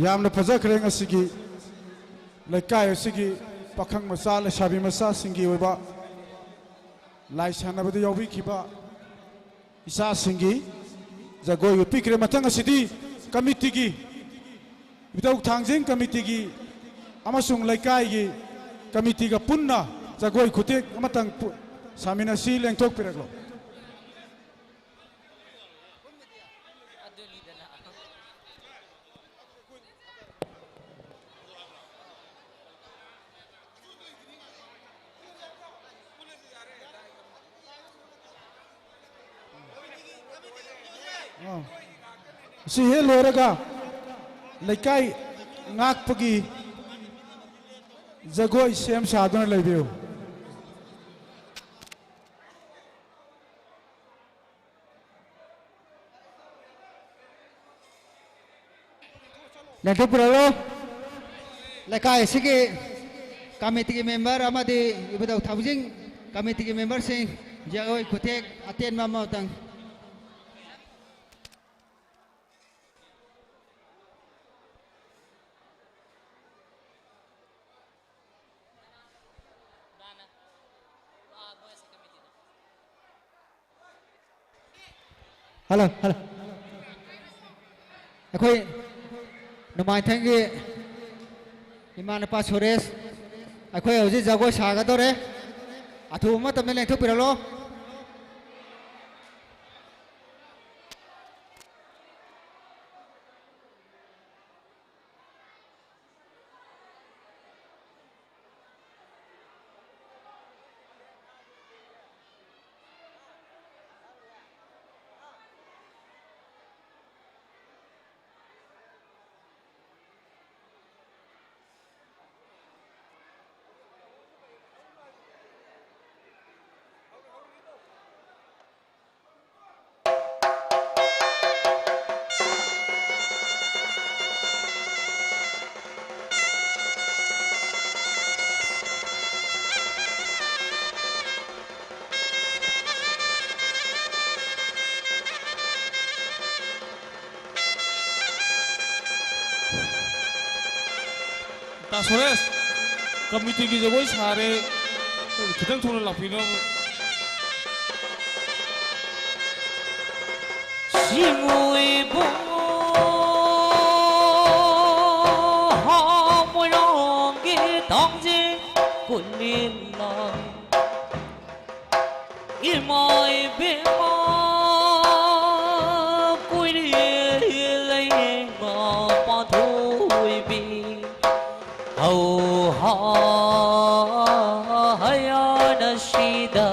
ꯌꯥꯝꯅ ꯐꯖꯈ꯭ꯔꯦ ꯉꯁꯤꯒꯤ ꯂꯩꯀꯥꯏ ꯑꯁꯤꯒꯤ ꯄꯥꯈꯪ ꯃꯆꯥ, ꯂꯩꯁꯥꯕꯤ ꯃꯆꯥꯁꯤꯡꯒꯤ ꯑꯣꯏꯕ ꯂꯥꯏ ꯁꯥꯟꯅꯕꯗ ꯌꯥꯎꯕꯤꯈꯤꯕ ꯏꯆꯥꯁꯤꯡꯒꯤ ꯖꯒꯣꯏ ꯎꯠꯄꯤꯈ꯭ꯔꯦ꯫ ꯃꯊꯪ ꯑꯁꯤꯗꯤ ꯀꯃꯤꯇꯤꯒꯤ, ꯏꯕꯨꯙꯧ ꯊꯥꯡꯖꯤꯡ ꯀꯃꯤꯇꯤꯒꯤ ꯑꯃꯁꯨꯡ ꯂꯩꯀꯥꯏꯒꯤ ꯀꯃꯤꯇꯤꯒ ꯄꯨꯟꯅ ꯖꯒꯣꯏ ꯈꯨꯊꯦꯛ ꯑꯃꯇꯪ ꯄꯨ-, ꯁꯥꯃꯤꯟꯅꯁꯤ, ꯂꯦꯡꯊꯣꯛꯄꯤꯔꯛꯂꯣ꯫ ꯑꯥ꯫ ꯁꯤ ꯍꯦꯛ ꯂꯣꯏꯔꯒ ꯂꯩꯀꯥꯏ ꯉꯥꯛꯄꯒꯤ ꯖꯒꯣꯏ ꯁꯦꯝ ꯁꯥꯗꯨꯅ ꯂꯩꯕꯤꯌꯨ꯫ ꯂꯦꯡꯊꯣꯛꯄꯤꯔꯛꯂꯣ꯫ ꯂꯩꯀꯥꯏ ꯑꯁꯤꯒꯤ ꯀꯃꯤꯇꯤꯒꯤ ꯃꯦꯝꯕꯔ ꯑꯃꯗꯤ ꯏꯕꯨꯙꯧ ꯊꯥꯡꯖꯤꯡ ꯀꯃꯤꯇꯤꯒꯤ ꯃꯦꯝꯕꯔꯁꯤꯡ ꯖꯒꯣꯏ ꯈꯨꯊꯦꯛ ꯑꯇꯦꯟꯕ ꯑꯃꯇꯪ꯫ Hello, hello. ꯑꯩꯈꯣꯏ ꯅꯣꯡꯃꯥꯏꯊꯦꯝꯒꯤ ꯏꯃꯥ ꯅꯨꯄꯥ ꯁꯨꯔꯦꯁ, ꯑꯩꯈꯣꯏ ꯍꯧꯖꯤꯛ ꯖꯒꯣꯏ ꯁꯥꯒꯗꯧꯔꯦ꯫ ꯑꯊꯨꯕ ꯃꯇꯝꯗ ꯂꯦꯡꯊꯣꯛꯄꯤꯔꯛꯂꯣ꯫ ꯁꯣꯔꯦꯁ, ꯀꯃꯤꯇꯤꯒꯤ ꯖꯒꯣꯏ ꯁꯥꯔꯦ, ꯈꯤꯇꯪ ꯊꯨꯅ ꯂꯥꯛꯄꯤꯅꯕ꯫ ꯁꯤꯡꯉꯨꯏꯕꯨ ꯃꯣꯏꯔꯥꯡꯒꯤ ꯊꯥꯡꯖꯤꯡ ꯀꯨꯂꯦꯟ ꯂꯥꯏ꯫ ꯏꯃꯥ ꯏꯕꯦꯝꯃ ꯀꯨꯏꯔꯦ ꯂꯩꯃ ꯄꯥꯟꯊꯣꯏꯕꯤ꯫ ꯍꯧ ꯍꯥ ꯍꯌꯥꯅ ꯁꯤꯗ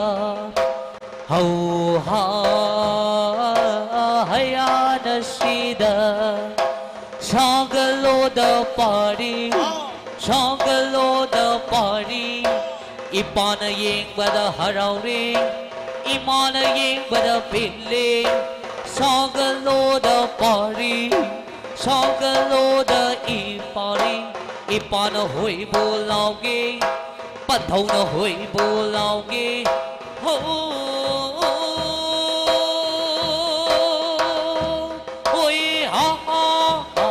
ꯍꯧ ꯍꯥ ꯍꯌꯥꯅ ꯁꯤꯗ ꯁꯥꯒꯠꯂꯣꯗ ꯄꯥꯔꯤ, ꯁꯥꯒꯠꯂꯣꯗ ꯄꯥꯔꯤ꯫ ꯏꯄꯥꯅ ꯌꯦꯡꯕꯗ ꯍꯔꯥꯎꯔꯦ, ꯏꯃꯥꯅ ꯌꯦꯡꯕꯗ ꯄꯦꯜꯂꯦ꯫ ꯁꯥꯒꯠꯂꯣꯗ ꯄꯥꯔꯤ, ꯁꯥꯒꯠꯂꯣꯗ ꯏ ꯄꯥꯔꯤ꯫ ꯏꯄꯥꯅ ꯍꯣꯏꯕꯨ ꯂꯥꯎꯒꯦ, ꯄꯟꯊꯧꯅ ꯍꯣꯏꯕꯨ ꯂꯥꯎꯒꯦ꯫ ꯍꯣ, ꯍꯣꯏ ꯍꯥ ꯍꯥ ꯍꯥ,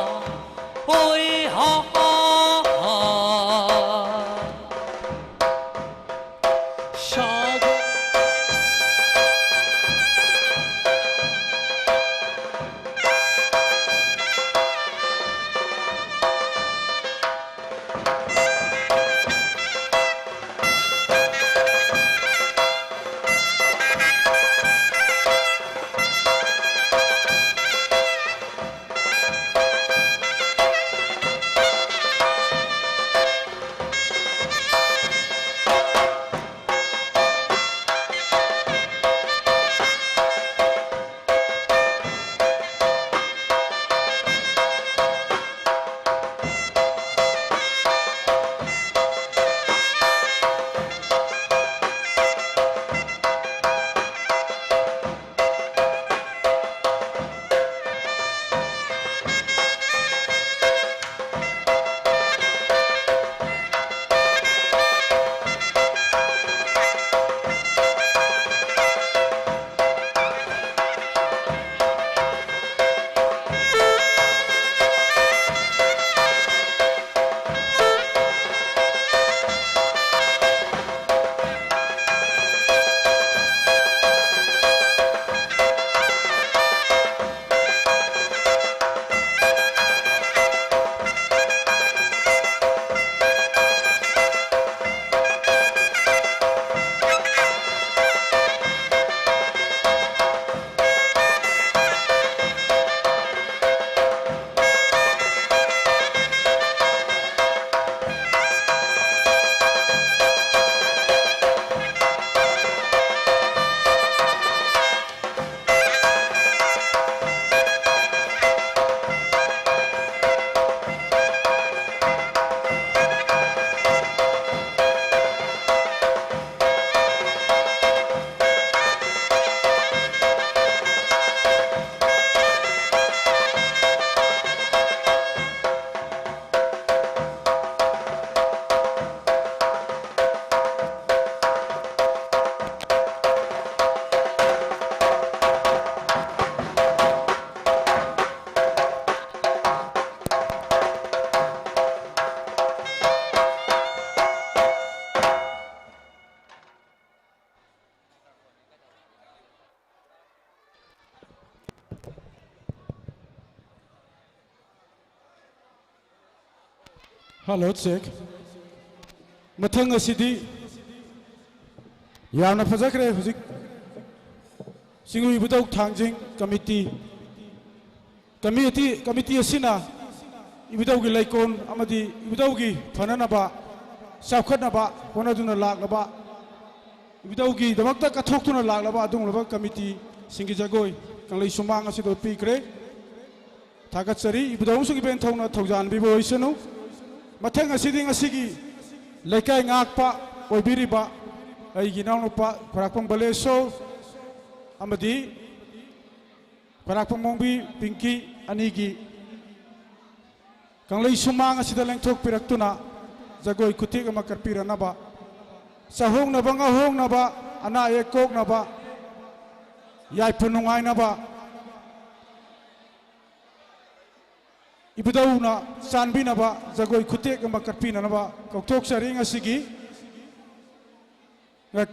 ꯍꯣꯏ ꯍꯥ ꯍꯥ ꯍꯥ꯫ ꯁꯥꯒ Hello, check. ꯃꯊꯪ ꯑꯁꯤꯗꯤ ꯌꯥꯝꯅ ꯐꯖꯈ꯭ꯔꯦ꯫ ꯍꯧꯖꯤꯛ ꯆꯤꯡꯉꯨ ꯏꯕꯨꯙꯧ ꯊꯥꯡꯖꯤꯡ ꯀꯃꯤꯇꯤ, ꯀꯃꯤꯇꯤ, ꯀꯃꯤꯇꯤ ꯑꯁꯤꯅ ꯏꯕꯨꯙꯧꯒꯤ ꯂꯩꯀꯣꯜ ꯑꯃꯗꯤ ꯏꯕꯨꯙꯧꯒꯤ ꯐꯅꯅꯕ, ꯆꯥꯎꯈꯠꯅꯕ ꯍꯣꯠꯅꯗꯨꯅ ꯂꯥꯛꯂꯕ, ꯏꯕꯨꯙꯧꯒꯤꯗꯃꯛꯇ ꯀꯠꯊꯣꯛꯇꯨꯅ ꯂꯥꯛꯂꯕ ꯑꯗꯨꯒꯨꯝꯂꯕ ꯀꯃꯤꯇꯤꯁꯤꯡꯒꯤ ꯖꯒꯣꯏ ꯀꯪꯂꯩ ꯁꯨꯃꯥꯡ ꯑꯁꯤꯗ ꯎꯠꯄꯤꯈ꯭ꯔꯦ꯫ ꯊꯥꯒꯠꯆꯔꯤ꯫ ꯏꯕꯨꯙꯧ ꯑꯃꯁꯨꯡ ꯏꯕꯦꯟ ꯊꯧꯅ ꯊꯧꯖꯥꯟꯕꯤꯕ ꯑꯣꯏꯁꯅꯨ꯫ ꯃꯊꯪ ꯑꯁꯤꯗꯤ ꯉꯁꯤꯒꯤ ꯂꯩꯀꯥꯏ ꯉꯥꯛꯄ ꯑꯣꯏꯕꯤꯔꯤꯕ ꯑꯩꯒꯤ ꯏꯅꯥꯎꯅꯨꯄꯥ ꯈ꯭ꯋꯥꯏꯔꯥꯛꯄꯝ ꯕꯂꯦꯁꯣꯔ ꯑꯃꯗꯤ ꯈ꯭ꯋꯥꯏꯔꯥꯛꯄꯝ ꯃꯣꯡꯕꯤ ꯄꯤꯡꯀꯤ ꯑꯅꯤꯒꯤ ꯀꯪꯂꯩ ꯁꯨꯃꯥꯡ ꯑꯁꯤꯗ ꯂꯦꯡꯊꯣꯛꯄꯤꯔꯛꯇꯨꯅ ꯖꯒꯣꯏ ꯈꯨꯊꯦꯛ ꯑꯃ ꯀꯠꯄꯤꯔꯅꯕ, ꯆꯥꯍꯣꯡꯅꯕ ꯉꯥꯍꯣꯡꯅꯕ, ꯑꯅꯥ ꯑꯌꯦꯛ ꯀꯣꯛꯅꯕ, ꯌꯥꯏꯐ ꯅꯨꯡꯉꯥꯏꯅꯕ, ꯏꯕꯨꯙꯧꯅ ꯆꯥꯟꯕꯤꯅꯕ ꯖꯒꯣꯏ ꯈꯨꯊꯦꯛ ꯑꯃ ꯀꯠꯄꯤꯅꯅꯕ ꯀꯧꯊꯣꯛꯆꯔꯤ꯫ ꯉꯁꯤꯒꯤ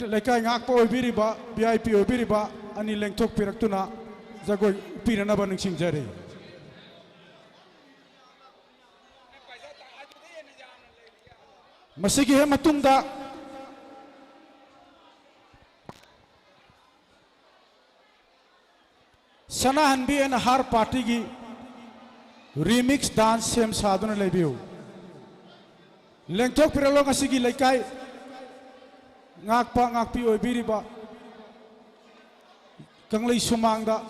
ꯂꯩꯀꯥꯏ ꯉꯥꯛꯄ ꯑꯣꯏꯕꯤꯔꯤꯕ, ꯚꯤ ꯑꯥꯏ ꯄꯤ ꯑꯣꯏꯕꯤꯔꯤꯕ ꯑꯅꯤ ꯂꯦꯡꯊꯣꯛꯄꯤꯔꯛꯇꯨꯅ ꯖꯒꯣꯏ ꯎꯠꯄꯤꯅꯅꯕ ꯅꯤꯡꯁꯤꯡꯖꯔꯤ꯫ ꯃꯁꯤꯒꯤ ꯍꯦꯛ ꯃꯇꯨꯡꯗ ꯁꯅꯥꯍꯟꯕꯤ ꯑꯦꯟ ꯍꯥꯔ ꯄꯥꯔꯇꯤꯒꯤ ꯔꯤꯃꯤꯛꯁ ꯗꯥꯟꯁ ꯁꯦꯝ ꯁꯥꯗꯨꯅ ꯂꯩꯕꯤꯌꯨ꯫ ꯂꯦꯡꯊꯣꯛꯄꯤꯔꯛꯂꯣ꯫ ꯉꯁꯤꯒꯤ ꯂꯩꯀꯥꯏ ꯉꯥꯛꯄ ꯉꯥꯛꯄꯤ ꯑꯣꯏꯕꯤꯔꯤꯕ ꯀꯪꯂꯩ ꯁꯨꯃꯥꯡꯗ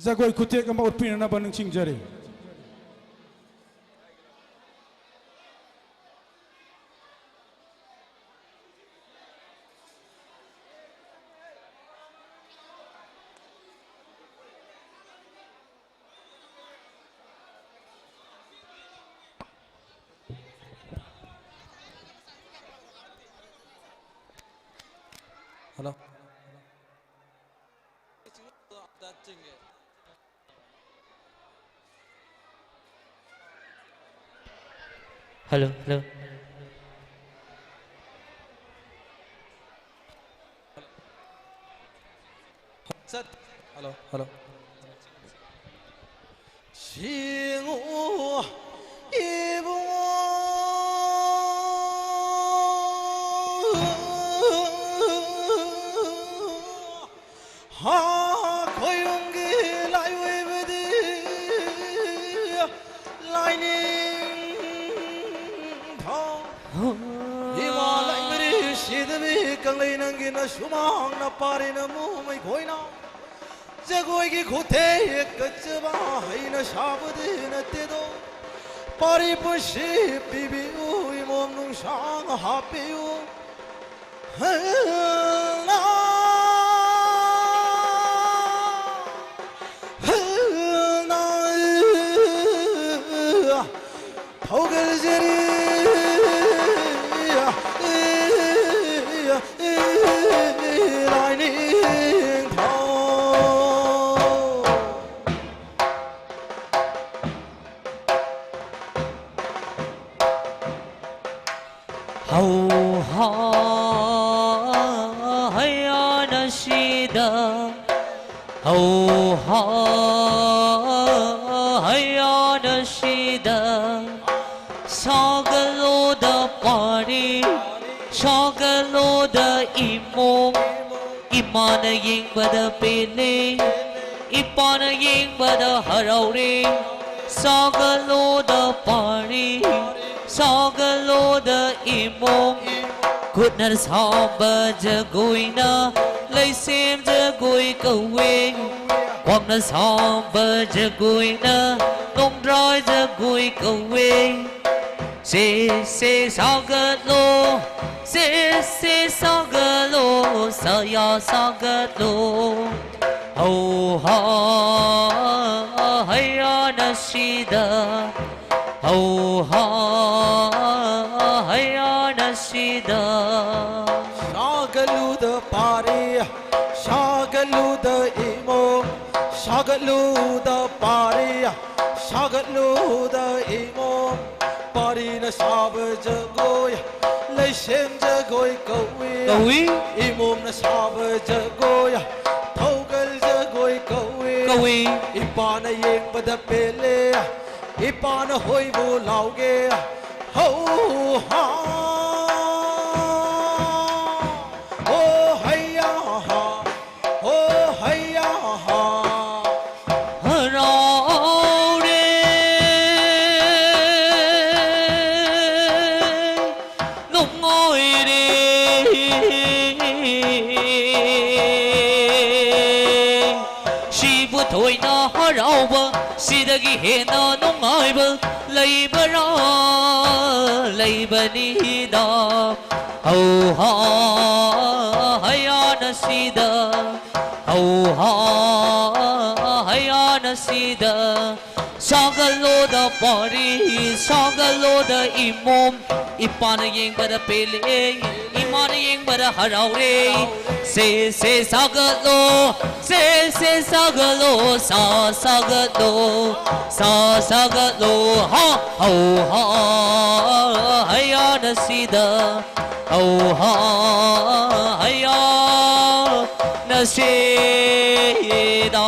ꯖꯒꯣꯏ ꯈꯨꯊꯦꯛ ꯑꯃ ꯎꯠꯄꯤꯅꯅꯕ ꯅꯤꯡꯁꯤꯡꯖꯔꯤ꯫ Hello. Hello, hello. Set. Hello, hello. ꯁꯤꯡꯉꯨ ꯊꯥꯎ꯫ ꯏꯃꯥ ꯂꯥꯏꯃꯔꯤ ꯁꯤꯗꯕꯤ ꯀꯪꯂꯩ ꯅꯪꯒꯤ ꯅꯁꯨꯃꯥꯡꯅ ꯄꯥꯔꯤꯅ ꯃꯨꯃꯩ ꯈꯣꯏꯅ꯫ ꯖꯒꯣꯏꯒꯤ ꯈꯨꯊꯦꯛ ꯀꯠꯆꯕ ꯍꯩꯅ ꯁꯥꯕꯗꯤ ꯅꯠꯇꯦꯗꯣ꯫ ꯄꯥꯔꯤ ꯄꯨꯟꯁꯤ ꯄꯤꯕꯤꯌꯨ, ꯏꯃꯣꯝ ꯅꯨꯡꯁꯥꯡ ꯍꯥꯞꯄꯤꯌꯨ꯫ ꯊꯧꯒꯜꯖꯔꯤ ꯂꯥꯏꯅꯤꯡꯊꯧ꯫ ꯍꯧꯍꯥ ꯍꯌꯥꯅ ꯁꯤꯗ, ꯍꯧꯍꯥ ꯍꯌꯥꯅ ꯁꯤꯗ, ꯁꯥꯒꯠꯂꯣꯗ ꯄꯥꯔꯤ, ꯁꯥꯒꯠꯂꯣꯗ ꯏꯃꯣꯝ, ꯏꯃꯥꯅ ꯌꯦꯡꯕꯗ ꯄꯦꯜꯂꯦ, ꯏꯄꯥꯅ ꯌꯦꯡꯕꯗ ꯍꯔꯥꯎꯔꯦ꯫ ꯁꯥꯒꯠꯂꯣꯗ ꯄꯥꯔꯤ, ꯁꯥꯒꯠꯂꯣꯗ ꯏꯃꯣꯝ꯫ ꯈꯨꯠꯅ ꯁꯥꯕ ꯖꯒꯣꯏꯅ ꯂꯩꯁꯦꯝ ꯖꯒꯣꯏ ꯀꯧꯋꯦ꯫ ꯈ꯭ꯋꯥꯡꯅ ꯁꯥꯕ ꯖꯒꯣꯏꯅ ꯅꯣꯡꯗ꯭ꯔꯥꯏ ꯖꯒꯣꯏ ꯀꯧꯋꯦ꯫ ꯁꯦ ꯁꯦ ꯁꯥꯒꯠꯂꯣ, ꯁꯦ ꯁꯦ ꯁꯥꯒꯠꯂꯣ, ꯁꯌꯥ ꯁꯥꯒꯠꯂꯣ꯫ ꯍꯧꯍꯥ ꯍꯌꯥꯅ ꯁꯤꯗ, ꯍꯧꯍꯥ ꯍꯌꯥꯅ ꯁꯤꯗ꯫ ꯁꯥꯒꯠꯂꯨꯗ ꯄꯥꯔꯤ, ꯁꯥꯒꯠꯂꯨꯗ ꯏꯃꯣꯝ, ꯁꯥꯒꯠꯂꯨꯗ ꯄꯥꯔꯤ, ꯁꯥꯒꯠꯂꯨꯗ ꯏꯃꯣꯝ꯫ ꯄꯥꯔꯤꯅ ꯁꯥꯕ ꯖꯒꯣꯏ ꯂꯩꯁꯦꯝ ꯖꯒꯣꯏ ꯀꯧꯏ꯫ ꯀꯧꯏ꯫ ꯏꯃꯣꯝꯅ ꯁꯥꯕ ꯖꯒꯣꯏ ꯊꯧꯒꯜ ꯖꯒꯣꯏ ꯀꯧꯏ꯫ ꯀꯧꯏ꯫ ꯏꯄꯥꯅ ꯌꯦꯡꯕꯗ ꯄꯦꯜꯂꯦ, ꯏꯄꯥꯅ ꯍꯣꯏꯕꯨ ꯂꯥꯎꯒꯦ꯫ ꯍꯧ ꯍꯥ꯫ ꯑꯣ ꯍꯩꯌꯥ ꯍꯥ꯫ ꯑꯣ ꯍꯩꯌꯥ ꯍꯥ꯫ ꯍꯔꯥꯎꯔꯦ꯫ ꯗꯒꯤ ꯍꯦꯟꯅ ꯅꯨꯡꯉꯥꯏꯕ ꯂꯩꯕ꯭ꯔꯥ? ꯂꯩꯕꯅꯤꯗ꯫ ꯍꯧꯍꯥ ꯍꯌꯥꯅ ꯁꯤꯗ, ꯍꯧꯍꯥ ꯍꯌꯥꯅ ꯁꯤꯗ, ꯁꯥꯒꯠꯂꯣꯗ ꯄꯥꯔꯤ, ꯁꯥꯒꯠꯂꯣꯗ ꯏꯃꯣꯝ, ꯏꯄꯥꯅ ꯌꯦꯡꯕꯗ ꯄꯦꯜꯂꯦ, ꯏꯃꯥꯅ ꯌꯦꯡꯕꯗ ꯍꯔꯥꯎꯔꯦ꯫ ꯁꯦ ꯁꯦ ꯁꯥꯒꯠꯂꯣ, ꯁꯦ ꯁꯦ ꯁꯥꯒꯠꯂꯣ, ꯁꯥ ꯁꯥꯒꯠꯂꯣ, ꯁꯥ ꯁꯥꯒꯠꯂꯣ꯫ ꯍꯥ ꯍꯧ ꯍꯥ ꯍꯌꯥꯅ ꯁꯤꯗ, ꯍꯧ ꯍꯥ ꯍꯌꯥꯅ ꯁꯤꯗ꯫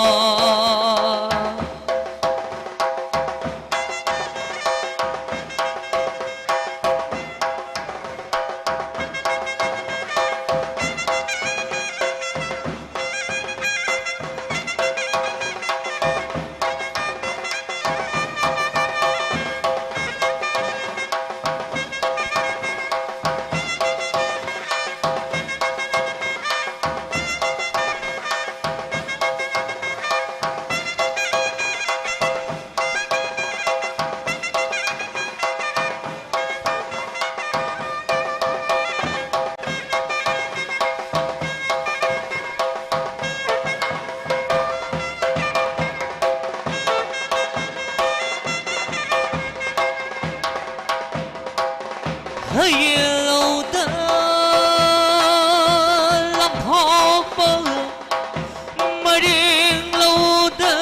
ꯍꯌꯦꯜ ꯂꯧꯗ ꯂꯪꯈꯥꯎꯕ, ꯃꯔꯦꯡ ꯂꯧꯗ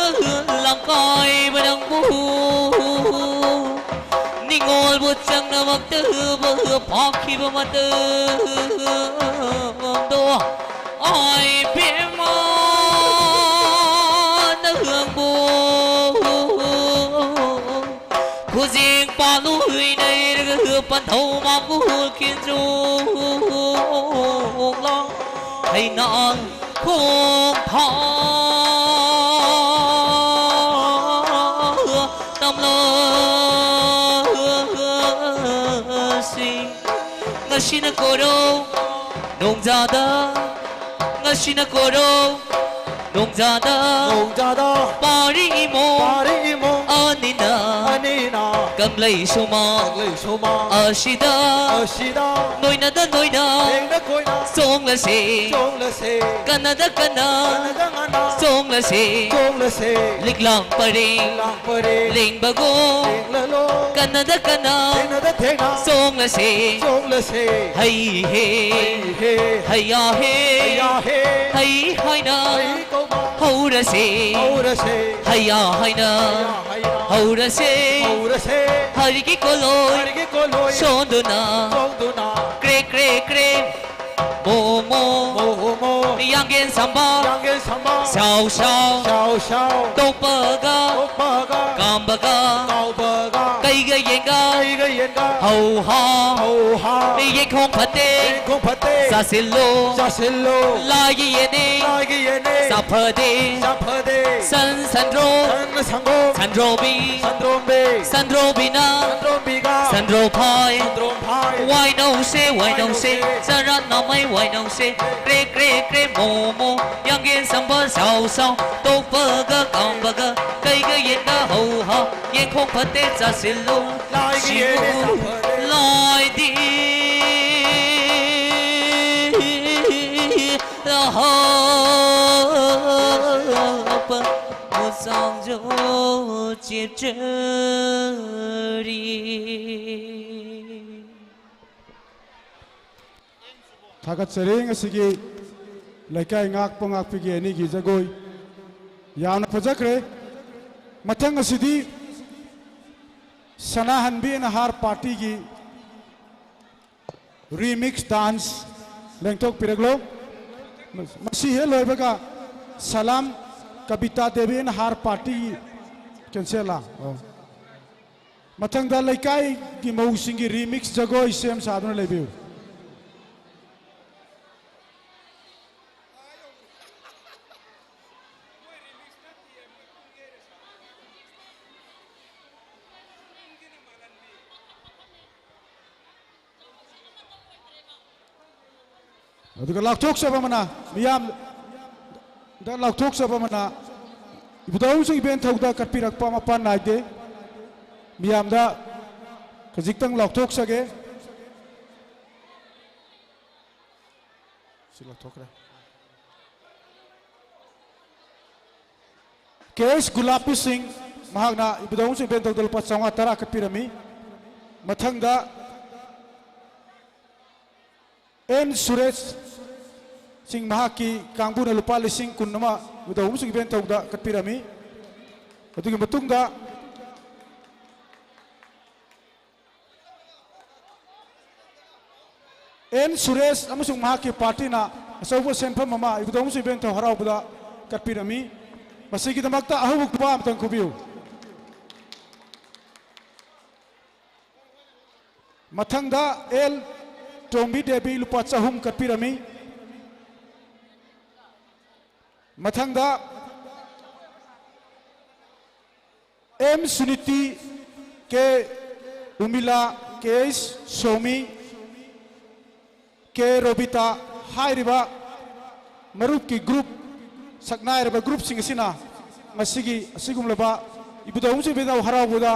ꯂꯪꯀꯥꯏꯕ ꯅꯪꯕꯨ, ꯅꯤꯡꯉꯣꯜꯕꯨ ꯆꯪꯅꯃꯛꯇ ꯐꯥꯈꯤꯕ ꯃꯇꯝꯗꯣ, ꯑꯥꯏ ꯕꯦꯝꯃ ꯅꯪꯕꯨ ꯈꯨꯖꯦꯡ ꯄꯥꯜꯂꯣꯏ ꯅꯩꯔꯒ ꯄꯟꯊꯧ ꯃꯥꯡꯒꯣꯜ ꯀꯦꯟꯖꯣꯡꯂꯥ ꯍꯩꯅꯥ ꯈꯣꯡ ꯊꯥꯡ ꯇꯝꯂꯁꯤ꯫ ꯉꯁꯤꯅ ꯀꯣꯔꯧ ꯅꯣꯡꯖꯥꯗ, ꯉꯁꯤꯅ ꯀꯣꯔꯧ ꯅꯣꯡꯖꯥꯗ ꯅꯣꯡꯖꯥꯗ ꯄꯥꯔꯤ ꯏꯃꯣ ꯄꯥꯔꯤ ꯏꯃꯣ ꯑꯅꯤꯅ ꯑꯅꯤꯅ ꯀꯪꯂꯩ ꯁꯨꯃꯥꯡ ꯀꯪꯂꯩ ꯁꯨꯃꯥꯡ ꯑꯁꯤꯗ ꯑꯁꯤꯗ ꯅꯣꯏꯅꯗ ꯅꯣꯏꯅ ꯂꯦꯡꯅ ꯀꯣꯏꯅ ꯆꯣꯡꯂꯁꯦ ꯆꯣꯡꯂꯁꯦ ꯀꯅꯗ ꯀꯅ ꯀꯅꯗ ꯀꯅ ꯆꯣꯡꯂꯁꯦ ꯆꯣꯡꯂꯁꯦ ꯂꯤꯛꯂꯥꯡ ꯄꯔꯦꯡ ꯂꯤꯛꯂꯥꯡ ꯄꯔꯦꯡ ꯂꯦꯡꯕꯒꯨꯝ ꯂꯦꯡꯂꯂꯣ ꯀꯅꯗ ꯀꯅ ꯊꯦꯡꯅꯗ ꯊꯦꯡꯅ ꯆꯣꯡꯂꯁꯦ ꯆꯣꯡꯂꯁꯦ ꯍꯩ ꯍꯦ ꯍꯩ ꯍꯦ ꯍꯩꯌꯥ ꯍꯦ ꯍꯩꯌꯥ ꯍꯦ ꯍꯩ ꯍꯥꯏꯅ ꯍꯩ ꯀꯧꯕ ꯍꯧꯔꯁꯦ ꯍꯧꯔꯁꯦ ꯍꯩꯌꯥ ꯍꯥꯏꯅ ꯍꯩꯌꯥ ꯍꯩꯅ ꯍꯧꯔꯁꯦ ꯍꯧꯔꯁꯦ ꯍꯔꯤꯒꯤ ꯀꯣꯂꯣꯏ ꯍꯔꯤꯒꯤ ꯀꯣꯂꯣꯏ ꯁꯣꯟꯗꯨꯅ ꯁꯣꯟꯗꯨꯅ ꯀ꯭ꯔꯦ ꯀ꯭ꯔꯦ ꯀ꯭ꯔꯦ ꯃꯣꯃꯣ ꯃꯣꯃꯣ ꯌꯥꯡꯒꯦꯟ ꯁꯝꯕ ꯌꯥꯡꯒꯦꯟ ꯁꯝꯕ ꯁꯥꯎ ꯁꯥꯎ ꯁꯥꯎ ꯁꯥꯎ ꯇꯣꯛꯄꯒ ꯇꯣꯛꯄꯒ ꯀꯥꯝꯕꯒ ꯀꯥꯎꯕꯒ ꯀꯩꯒ ꯌꯦꯡꯒ ꯀꯩꯒ ꯌꯦꯡꯒ ꯍꯧ ꯍꯥ ꯍꯧ ꯍꯥ ꯌꯦꯡꯈꯣꯡ ꯐꯠꯇꯦ ꯌꯦꯡꯈꯣꯡ ꯐꯠꯇꯦ ꯆꯥꯁꯤꯜꯂꯣ ꯆꯥꯁꯤꯜꯂꯣ ꯂꯥꯏꯒꯤ ꯌꯦꯅꯦ ꯂꯥꯏꯒꯤ ꯌꯦꯅꯦ ꯆꯥꯐꯗꯦ ꯆꯥꯐꯗꯦ ꯁꯟ ꯁꯟꯗ꯭ꯔꯣ ꯁꯟ ꯁꯪꯒꯣꯝ ꯁꯟꯗ꯭ꯔꯣꯕꯤ ꯁꯟꯗ꯭ꯔꯣꯝꯕꯤ ꯁꯟꯗ꯭ꯔꯣꯕꯤꯅ ꯁꯟꯗ꯭ꯔꯣꯝꯕꯤꯒ ꯁꯟꯗ꯭ꯔꯣꯐꯥꯏ ꯁꯟꯗ꯭ꯔꯣꯝꯐꯥꯏ ꯋꯥꯏꯅꯧꯁꯦ ꯋꯥꯏꯅꯧꯁꯦ ꯋꯥꯏꯅꯧꯁꯦ ꯆꯔꯥ ꯅꯥꯃꯩ ꯋꯥꯏꯅꯧꯁꯦ ꯀ꯭ꯔꯦ ꯀ꯭ꯔꯦ ꯀ꯭ꯔꯦ ꯃꯣꯃꯣ ꯌꯥꯡꯒꯦꯟ ꯁꯝꯕ ꯁꯥꯎ ꯁꯥꯎ ꯇꯣꯛꯄꯒ ꯀꯥꯝꯕꯒ ꯀꯩꯒ ꯌꯦꯠꯅ ꯍꯧ ꯍꯥ ꯌꯦꯡꯈꯣꯡ ꯐꯠꯇꯦ ꯆꯥꯁꯤꯜꯂꯨ ꯂꯥꯏꯒꯤ ꯌꯦꯅꯦ ꯁꯤꯃꯨ ꯆꯥꯐꯗꯦ ꯂꯥꯏꯗꯤ ꯍꯥꯞꯄ ꯃꯨꯁꯥꯡꯖꯣ ꯆꯦꯆꯔꯤ꯫ ꯊꯥꯒꯠꯆꯔꯤ ꯉꯁꯤꯒꯤ ꯂꯩꯀꯥꯏ ꯉꯥꯛꯄ ꯉꯥꯛꯄꯤꯒꯤ ꯑꯅꯤꯒꯤ ꯖꯒꯣꯏ꯫ ꯌꯥꯝꯅ ꯐꯖꯈ꯭ꯔꯦ꯫ ꯃꯊꯪ ꯑꯁꯤꯗꯤ ꯁꯅꯥꯍꯟꯕꯤ ꯑꯦꯟ ꯍꯥꯔ ꯄꯥꯔꯇꯤꯒꯤ ꯔꯤꯃꯤꯛꯁ ꯗꯥꯟꯁ ꯂꯦꯡꯊꯣꯛꯄꯤꯔꯛꯂꯣ꯫ ꯃꯁꯤ ꯍꯦꯛ ꯂꯣꯏꯕꯒ ꯁꯂꯥꯝ ꯀꯕꯤꯇꯥ ꯗꯦꯕꯤ ꯑꯦꯟ ꯍꯥꯔ ꯄꯥꯔꯇꯤꯒꯤ ꯀꯦꯟꯁꯦꯜꯂꯥ? ꯑꯣ꯫ ꯃꯊꯪꯗ ꯂꯩꯀꯥꯏꯒꯤ ꯃꯧꯁꯤꯡꯒꯤ ꯔꯤꯃꯤꯛꯁ ꯖꯒꯣꯏ ꯁꯦꯝ ꯁꯥꯗꯨꯅ ꯂꯩꯕꯤꯌꯨ꯫ ꯑꯗꯨꯒ ꯂꯥꯎꯊꯣꯛꯆꯕ ꯑꯃꯅ ꯃꯤꯌꯥꯝ ꯗ ꯂꯥꯎꯊꯣꯛꯆꯕ ꯑꯃꯅ ꯏꯕꯨꯙꯧ ꯑꯃꯁꯨꯡ ꯏꯕꯦꯟꯊꯧꯗ ꯀꯠꯄꯤꯔꯛꯄ ꯃꯄꯥꯟ ꯅꯥꯏꯗꯦ꯫ ꯃꯤꯌꯥꯝꯗ ꯈꯖꯤꯛꯇꯪ ꯂꯥꯎꯊꯣꯛꯆꯒꯦ꯫ ꯁꯤ ꯂꯥꯎꯊꯣꯛꯈ꯭ꯔꯦ꯫ ꯀꯦ ꯑꯦꯁ ꯒꯨꯂꯥꯞꯄꯤ ꯁꯤꯡ, ꯃꯍꯥꯛꯅ ꯏꯕꯨꯙꯧ ꯑꯃꯁꯨꯡ ꯏꯕꯦꯟꯊꯧꯗ ꯂꯨꯄꯥ ꯆꯥꯝꯃꯉꯥ ꯇꯔꯥ ꯀꯠꯄꯤꯔꯝꯃꯤ꯫ ꯃꯊꯪꯗ ꯑꯦꯟ ꯁꯨꯔꯦꯁ ꯁꯤꯡ, ꯃꯍꯥꯛꯀꯤ ꯀꯥꯡꯕꯨꯅ ꯂꯨꯄꯥ ꯂꯤꯁꯤꯡ ꯀꯨꯟ ꯑꯃ ꯏꯕꯨꯙꯧ ꯑꯃꯁꯨꯡ ꯏꯕꯦꯟꯊꯧꯗ ꯀꯠꯄꯤꯔꯝꯃꯤ꯫ ꯑꯗꯨꯒꯤ ꯃꯇꯨꯡꯗ ꯑꯦꯟ ꯁꯨꯔꯦꯁ ꯑꯃꯁꯨꯡ ꯃꯍꯥꯛꯀꯤ ꯄꯥꯔꯇꯤꯅ ꯑꯆꯧꯕ ꯁꯦꯟꯐꯝ ꯑꯃ ꯏꯕꯨꯙꯧ ꯑꯃꯁꯨꯡ ꯏꯕꯦꯟꯊꯧ ꯍꯔꯥꯎꯕꯗ ꯀꯠꯄꯤꯔꯝꯃꯤ꯫ ꯃꯁꯤꯒꯤꯗꯃꯛꯇ ꯑꯍꯧꯕ ꯈꯨꯕꯥꯛ ꯑꯃꯇꯪ ꯈꯨꯕꯤꯌꯨ꯫ ꯃꯊꯪꯗ ꯑꯦꯜ ꯇꯣꯝꯕꯤ ꯗꯦꯕꯤ ꯂꯨꯄꯥ ꯆꯍꯨꯝ ꯀꯠꯄꯤꯔꯝꯃꯤ꯫ ꯃꯊꯪꯗ ꯑꯦꯝ ꯁꯨꯅꯤꯇꯤ, ꯀꯦ ꯎꯃꯤꯂꯥ, ꯀꯦ ꯑꯩꯆ ꯁꯣꯃꯤ, ꯀꯦ ꯔꯣꯕꯤꯇꯥ ꯍꯥꯏꯔꯤꯕ ꯃꯔꯨꯞꯀꯤ ꯒ꯭ꯔꯨꯞ, ꯁꯛꯅꯥꯏꯔꯕ ꯒ꯭ꯔꯨꯞꯁꯤꯡ ꯑꯁꯤꯅ ꯉꯁꯤꯒꯤ ꯑꯁꯤꯒꯨꯝꯂꯕ ꯏꯕꯨꯙꯧ ꯑꯃꯁꯨꯡ ꯏꯕꯦꯟꯅꯧ ꯍꯔꯥꯎꯕꯗ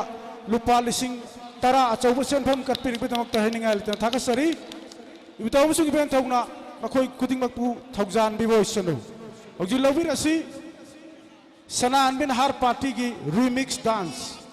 ꯂꯨꯄꯥ ꯂꯤꯁꯤꯡ ꯇꯔꯥ ꯑꯆꯧꯕ ꯁꯦꯟꯐꯝ ꯀꯠꯄꯤꯔꯛꯄꯒꯤꯗꯃꯛꯇ ꯍꯥꯏꯅꯤꯡꯉꯥꯏ ꯂꯩꯇꯅ ꯊꯥꯒꯠꯆꯔꯤ꯫ ꯏꯕꯨꯙꯧ ꯑꯃꯁꯨꯡ ꯏꯕꯦꯟꯊꯧꯅ ꯃꯈꯣꯏ ꯈꯨꯗꯤꯡꯃꯛꯄꯨ ꯊꯧꯖꯥꯟꯕꯤꯕ ꯑꯣꯏꯁꯅꯨ꯫ ꯍꯧꯖꯤꯛ ꯂꯧꯕꯤꯔꯁꯤ ꯁꯅꯥꯍꯟꯕꯤꯅ ꯍꯥꯔ ꯄꯥꯔꯇꯤꯒꯤ remix dance.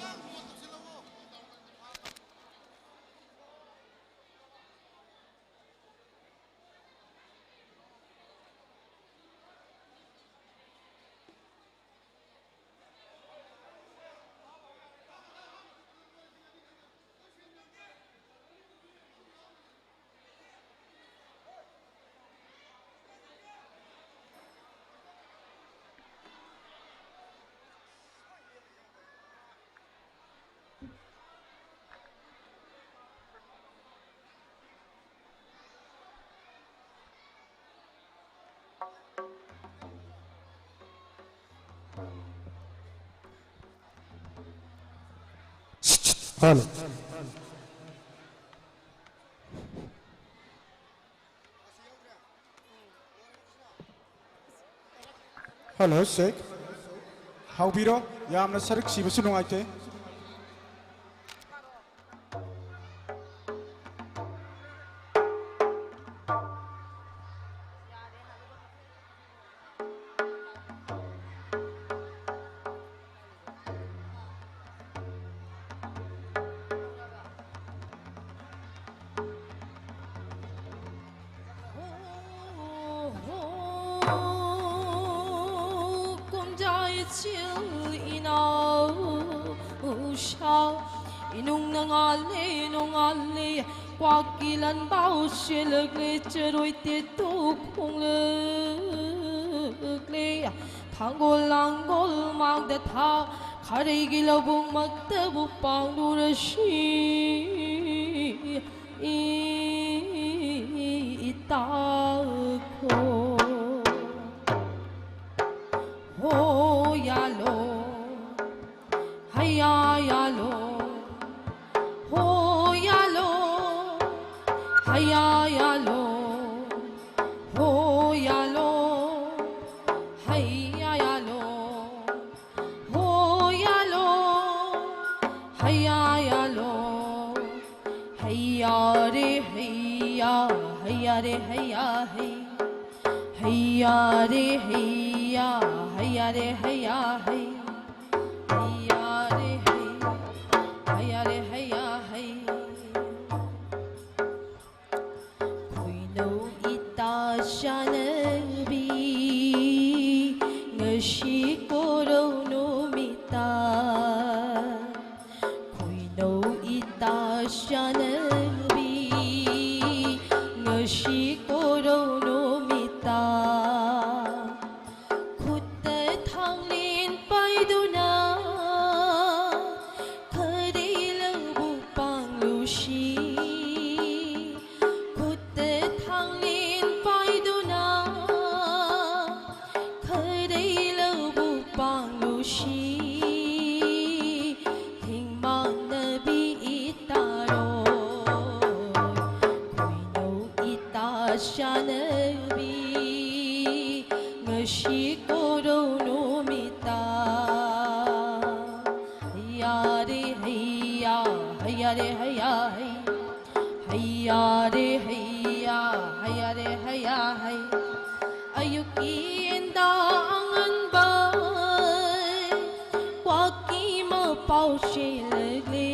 Hello. Hello, check. ꯍꯥꯎꯕꯤꯔꯣ꯫ ꯌꯥꯝꯅ ꯁꯔꯨꯛ ꯁꯤꯕꯁꯨ ꯅꯨꯡꯉꯥꯏꯇꯦ꯫ ꯀꯣꯝꯖꯥꯏ ꯏꯆꯤꯜ ꯏꯅꯥꯎ ꯎꯁꯥ ꯏꯅꯨꯡ ꯅꯉꯥꯜꯂꯦ ꯅꯣꯡꯉꯥꯜꯂꯦ ꯀ꯭ꯋꯥꯛꯀꯤ ꯂꯟꯕꯥꯎ ꯁꯦꯜꯂꯛꯂꯦ ꯆꯔꯣꯏ ꯇꯦꯠꯇꯨ ꯈꯣꯡꯂꯛꯂꯦ ꯊꯥꯡꯒꯣꯜ ꯂꯥꯡꯒꯣꯜ ꯃꯥꯡꯗ ꯊꯥ ꯈꯥꯔꯩꯒꯤ ꯂꯧꯕꯨꯛꯃꯛꯇꯕꯨ ꯄꯥꯡꯂꯨꯔꯁꯤ ꯏꯇꯥꯈꯣ ꯍꯣ ꯌꯥꯂꯣ ꯍꯌꯥ ꯌꯥꯂꯣ ꯍꯣ ꯌꯥꯂꯣ ꯍꯌꯥ ꯌꯥꯂꯣ ꯍꯣ ꯌꯥꯂꯣ ꯍꯌꯥ ꯌꯥꯂꯣ ꯍꯣ ꯌꯥꯂꯣ ꯍꯌꯥ ꯌꯥꯂꯣ ꯍꯩꯌꯥ ꯔꯦ ꯍꯩꯌꯥ ꯍꯩꯌꯥ ꯔꯦ ꯍꯩꯌꯥ ꯍꯩ ꯍꯩꯌꯥ ꯔꯦ ꯍꯩꯌꯥ ꯍꯩꯌꯥ ꯔꯦ ꯍꯩꯌꯥ ꯍꯩ ꯍꯩꯌꯥ ꯔꯦ ꯍꯩ ꯍꯩꯌꯥ ꯔꯦ ꯍꯩꯌꯥ ꯍꯩ ꯈꯣꯏꯅꯧ ꯏꯇꯥ ꯆꯥꯟꯅꯕꯤ ꯉꯁꯤ ꯀꯣꯔꯧ ꯅꯨꯃꯤꯠꯇ ꯈꯣꯏꯅꯧ ꯏꯇꯥ ꯆꯥꯟꯅꯕꯤ ꯉꯁꯤ ꯀꯣꯔꯧ ꯅꯨꯃꯤꯠꯇ ꯈꯨꯠꯇ ꯊꯥꯡꯂꯦꯟ ꯄꯥꯏꯗꯨꯅ ꯈꯔꯩ ꯂꯧꯕꯨꯛ ꯄꯥꯡꯂꯨꯁꯤ ꯈꯨꯠꯇ ꯊꯥꯡꯂꯦꯟ ꯄꯥꯏꯗꯨꯅ ꯈꯔꯩ ꯂꯧꯕꯨꯛ ꯄꯥꯡꯂꯨꯁꯤ ꯍꯤꯡꯃꯥꯡꯅꯕꯤ ꯏꯇꯥꯔꯣ ꯈꯣꯏꯅꯧ ꯏꯇꯥ ꯆꯥꯟꯅꯕꯤ ꯉꯁꯤ ꯀꯣꯔꯧ ꯍꯩꯌꯥꯔꯦ ꯍꯩꯌꯥ, ꯍꯩꯌꯥꯔꯦ ꯍꯩꯌꯥ ꯍꯩ꯫ ꯑꯌꯨꯛꯀꯤ ꯌꯦꯟꯗꯥ ꯑꯉꯟꯕ, ꯀ꯭ꯋꯥꯛꯀꯤ ꯃꯄꯥꯎ ꯆꯦꯜꯂꯛꯂꯦ,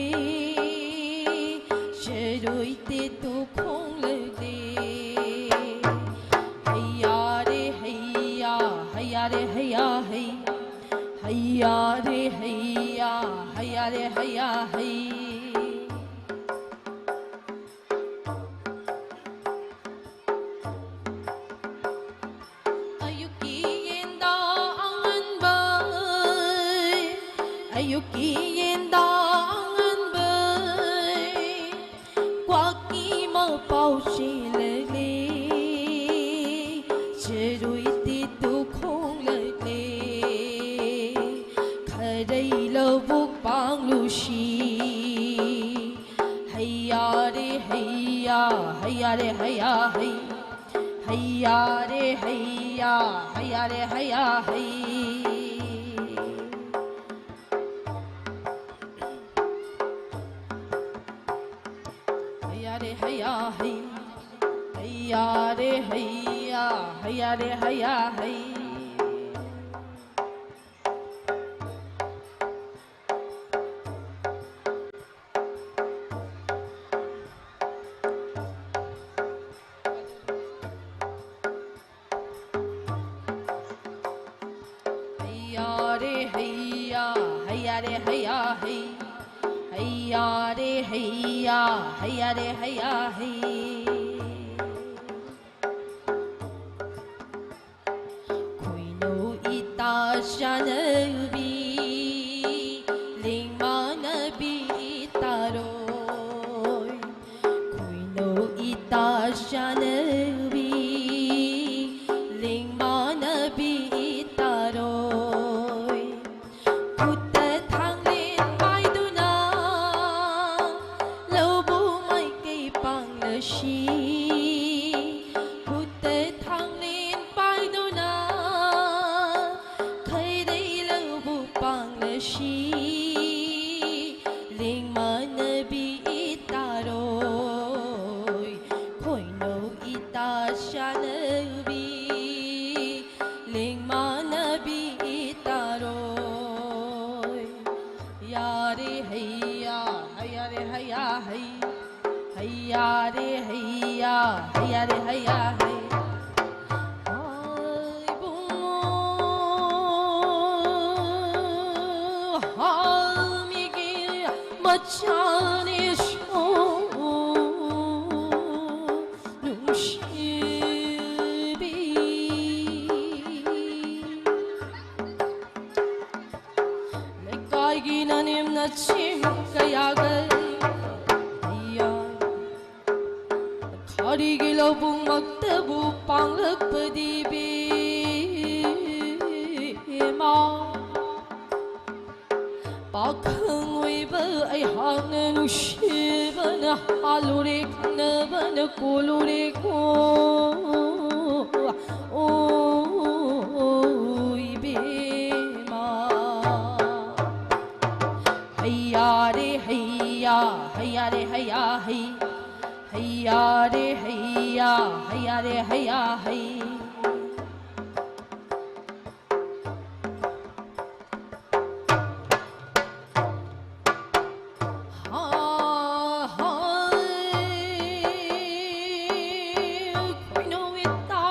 ꯆꯔꯣꯏ ꯇꯦꯠꯇꯨ ꯈꯣꯡꯂꯛꯂꯦ꯫ ꯍꯩꯌꯥꯔꯦ ꯍꯩꯌꯥ, ꯍꯩꯌꯥꯔꯦ ꯍꯩꯌꯥ ꯍꯩ꯫ ꯍꯩꯌꯥꯔꯦ ꯍꯩꯌꯥ, ꯍꯩꯌꯥꯔꯦ ꯍꯩꯌꯥ ꯍꯩ꯫ ꯑꯌꯨꯛꯀꯤ ꯌꯦꯟꯗꯥ ꯑꯉꯟꯕ, ꯑꯌꯨꯛꯀꯤ ꯌꯦꯟꯗꯥ ꯑꯉꯟꯕ, ꯀ꯭ꯋꯥꯛꯀꯤ ꯃꯄꯥꯎ ꯆꯦꯜꯂꯛꯂꯦ, ꯆꯔꯣꯏ ꯇꯦꯠꯇꯨ ꯈꯣꯡꯂꯛꯂꯦ, ꯈꯔꯩ ꯂꯧꯕꯨꯛ ꯄꯥꯡꯂꯨꯁꯤ꯫ ꯍꯩꯌꯥꯔꯦ ꯍꯩꯌꯥ, ꯍꯩꯌꯥꯔꯦ ꯍꯩꯌꯥ ꯍꯩ꯫ ꯍꯩꯌꯥꯔꯦ ꯍꯩꯌꯥ, ꯍꯩꯌꯥꯔꯦ ꯍꯩꯌꯥ ꯍꯩ꯫ ꯍꯩꯌꯥꯔꯦ ꯍꯩꯌꯥ ꯍꯩ꯫ ꯍꯩꯌꯥꯔꯦ ꯍꯩꯌꯥ, ꯍꯩꯌꯥꯔꯦ ꯍꯩꯌꯥ ꯍꯩ꯫ ꯍꯩꯌꯥꯔꯦ ꯍꯩꯌꯥ, ꯍꯩꯌꯥꯔꯦ ꯍꯩꯌꯥ ꯍꯩ꯫ ꯍꯩꯌꯥꯔꯦ ꯍꯩꯌꯥ, ꯍꯩꯌꯥꯔꯦ ꯍꯩꯌꯥ ꯍꯩ꯫ ꯈꯣꯏꯅꯧ ꯏꯇꯥ ꯆꯥꯅꯕꯤ, ꯂꯦꯡꯃꯥꯟꯅꯕꯤ ꯏꯇꯥꯔꯣꯏ꯫ ꯈꯣꯏꯅꯧ ꯏꯇꯥ ꯆꯥꯅꯕꯤ, ꯂꯦꯡꯃꯥꯟꯅꯕꯤ ꯏꯇꯥꯔꯣꯏ꯫ ꯈꯨꯠꯇ ꯊꯥꯡꯂꯦꯟ ꯄꯥꯏꯗꯨꯅ ꯂꯧꯕꯨꯛ ꯃꯥꯏꯀꯩ ꯄꯥꯡꯂꯁꯤ꯫ ꯈꯨꯠꯇ ꯊꯥꯡꯂꯦꯟ ꯄꯥꯏꯗꯨꯅ ꯈꯩꯔꯩ ꯂꯧꯕꯨꯛ ꯄꯥꯡꯂꯁꯤ꯫ ꯂꯦꯡꯃꯥꯟꯅꯕꯤ ꯏꯇꯥꯔꯣ꯫ ꯍꯩꯌꯥꯔꯦ ꯍꯩꯌꯥ, ꯍꯩꯌꯥꯔꯦ ꯍꯩꯌꯥ ꯍꯩ꯫ ꯍꯥꯏꯕꯨꯡꯉꯣ, ꯍꯥꯃꯤꯒꯤ ꯃꯆꯥꯅꯤꯁꯨ ꯅꯨꯡꯁꯤꯕꯤ꯫ ꯂꯩꯀꯥꯏꯒꯤ ꯅꯅꯦꯝ ꯅꯆꯦ ꯀꯌꯥꯒ ꯂꯩꯌꯥ꯫ ꯈꯥꯔꯤꯒꯤ ꯂꯧꯕꯨꯛꯃꯛꯇꯕꯨ ꯄꯥꯡꯂꯛꯄꯗꯤ ꯏꯕꯦꯝꯃ꯫ ꯄꯥꯈꯪ ꯑꯣꯏꯕ ꯑꯩꯍꯥꯛꯅ ꯅꯨꯡꯁꯤꯕꯅ ꯍꯥꯜꯂꯨꯔꯦ, ꯈꯪꯅꯕꯅ ꯀꯣꯜꯂꯨꯔꯦꯀꯣ꯫ ꯑꯣ ꯏꯕꯦꯝꯃ꯫ ꯍꯩꯌꯥꯔꯦ ꯍꯩꯌꯥ, ꯍꯩꯌꯥꯔꯦ ꯍꯩꯌꯥ ꯍꯩ꯫ ꯍꯩꯌꯥꯔꯦ ꯍꯩꯌꯥ, ꯍꯩꯌꯥꯔꯦ ꯍꯩꯌꯥ ꯍꯩ꯫ ꯍꯥ, ꯍꯥ, ꯈꯣꯏꯅꯧ ꯏꯇꯥ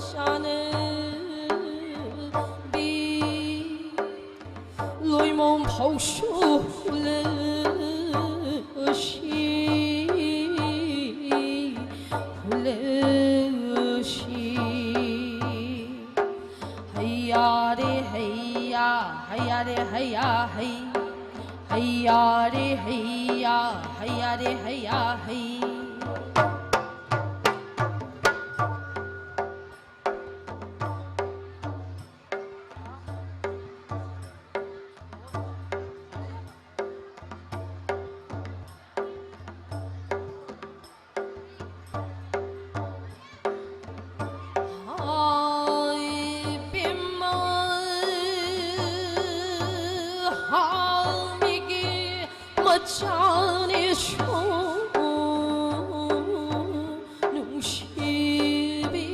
ꯆꯥꯟꯅꯕꯤ꯫ ꯂꯣꯏꯃꯣꯡ ꯐꯧꯁꯨ ꯍꯨꯜꯂꯁꯤ, ꯍꯨꯜꯂꯁꯤ꯫ ꯍꯩꯌꯥꯔꯦ ꯍꯩꯌꯥ, ꯍꯩꯌꯥꯔꯦ ꯍꯩꯌꯥ ꯍꯩ꯫ ꯍꯩꯌꯥꯔꯦ ꯍꯩꯌꯥ, ꯍꯩꯌꯥꯔꯦ ꯍꯩꯌꯥ ꯍꯩ꯫ ꯍꯥꯏ ꯏꯕꯦꯝꯃ, ꯍꯥꯃꯤꯒꯤ ꯃꯆꯥꯅꯤꯁꯨ ꯅꯨꯡꯁꯤꯕꯤ꯫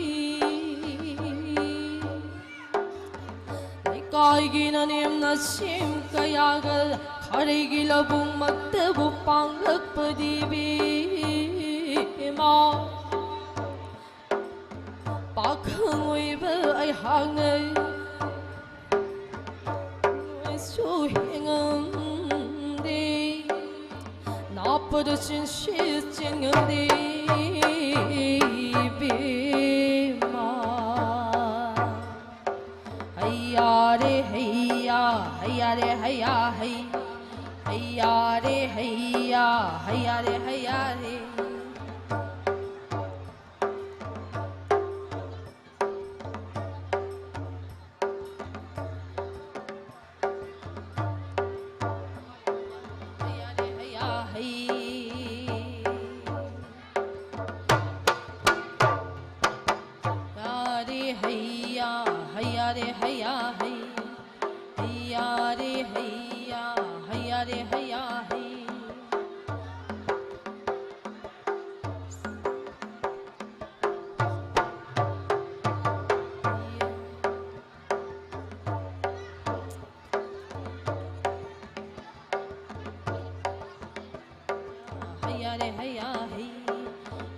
ꯂꯩꯀꯥꯏꯒꯤ ꯅꯅꯦꯝꯅ ꯁꯦꯝ ꯀꯌꯥꯒ ꯈꯥꯔꯩꯒꯤ ꯂꯧꯕꯨꯛꯃꯛꯇꯕꯨ ꯄꯥꯡꯂꯛꯄꯗꯤ ꯏꯕꯦꯝꯃ, ꯄꯥꯈꯪ ꯑꯣꯏꯕ ꯑꯩꯍꯥꯛꯅ ꯁꯨ ꯍꯤꯡꯉꯝꯗꯦ꯫ ꯅꯥꯞꯄꯗ ꯆꯤꯟꯁꯤ ꯆꯤꯟꯉꯝꯗꯦ ꯏꯕꯦꯝꯃ꯫ ꯍꯩꯌꯥꯔꯦ ꯍꯩꯌꯥ, ꯍꯩꯌꯥꯔꯦ ꯍꯩꯌꯥ ꯍꯩ꯫ ꯍꯩꯌꯥꯔꯦ ꯍꯩꯌꯥ, ꯍꯩꯌꯥꯔꯦ ꯍꯩꯌꯥꯔꯦ꯫ ꯍꯩꯌꯥꯔꯦ ꯍꯩꯌꯥ ꯍꯩ꯫ ꯌꯥꯔꯦ ꯍꯩꯌꯥ, ꯍꯩꯌꯥꯔꯦ ꯍꯩꯌꯥ ꯍꯩ꯫ ꯍꯩꯌꯥꯔꯦ ꯍꯩꯌꯥ, ꯍꯩꯌꯥꯔꯦ ꯍꯩꯌꯥ ꯍꯩ꯫ ꯍꯩꯌꯥꯔꯦ ꯍꯩꯌꯥ ꯍꯩ꯫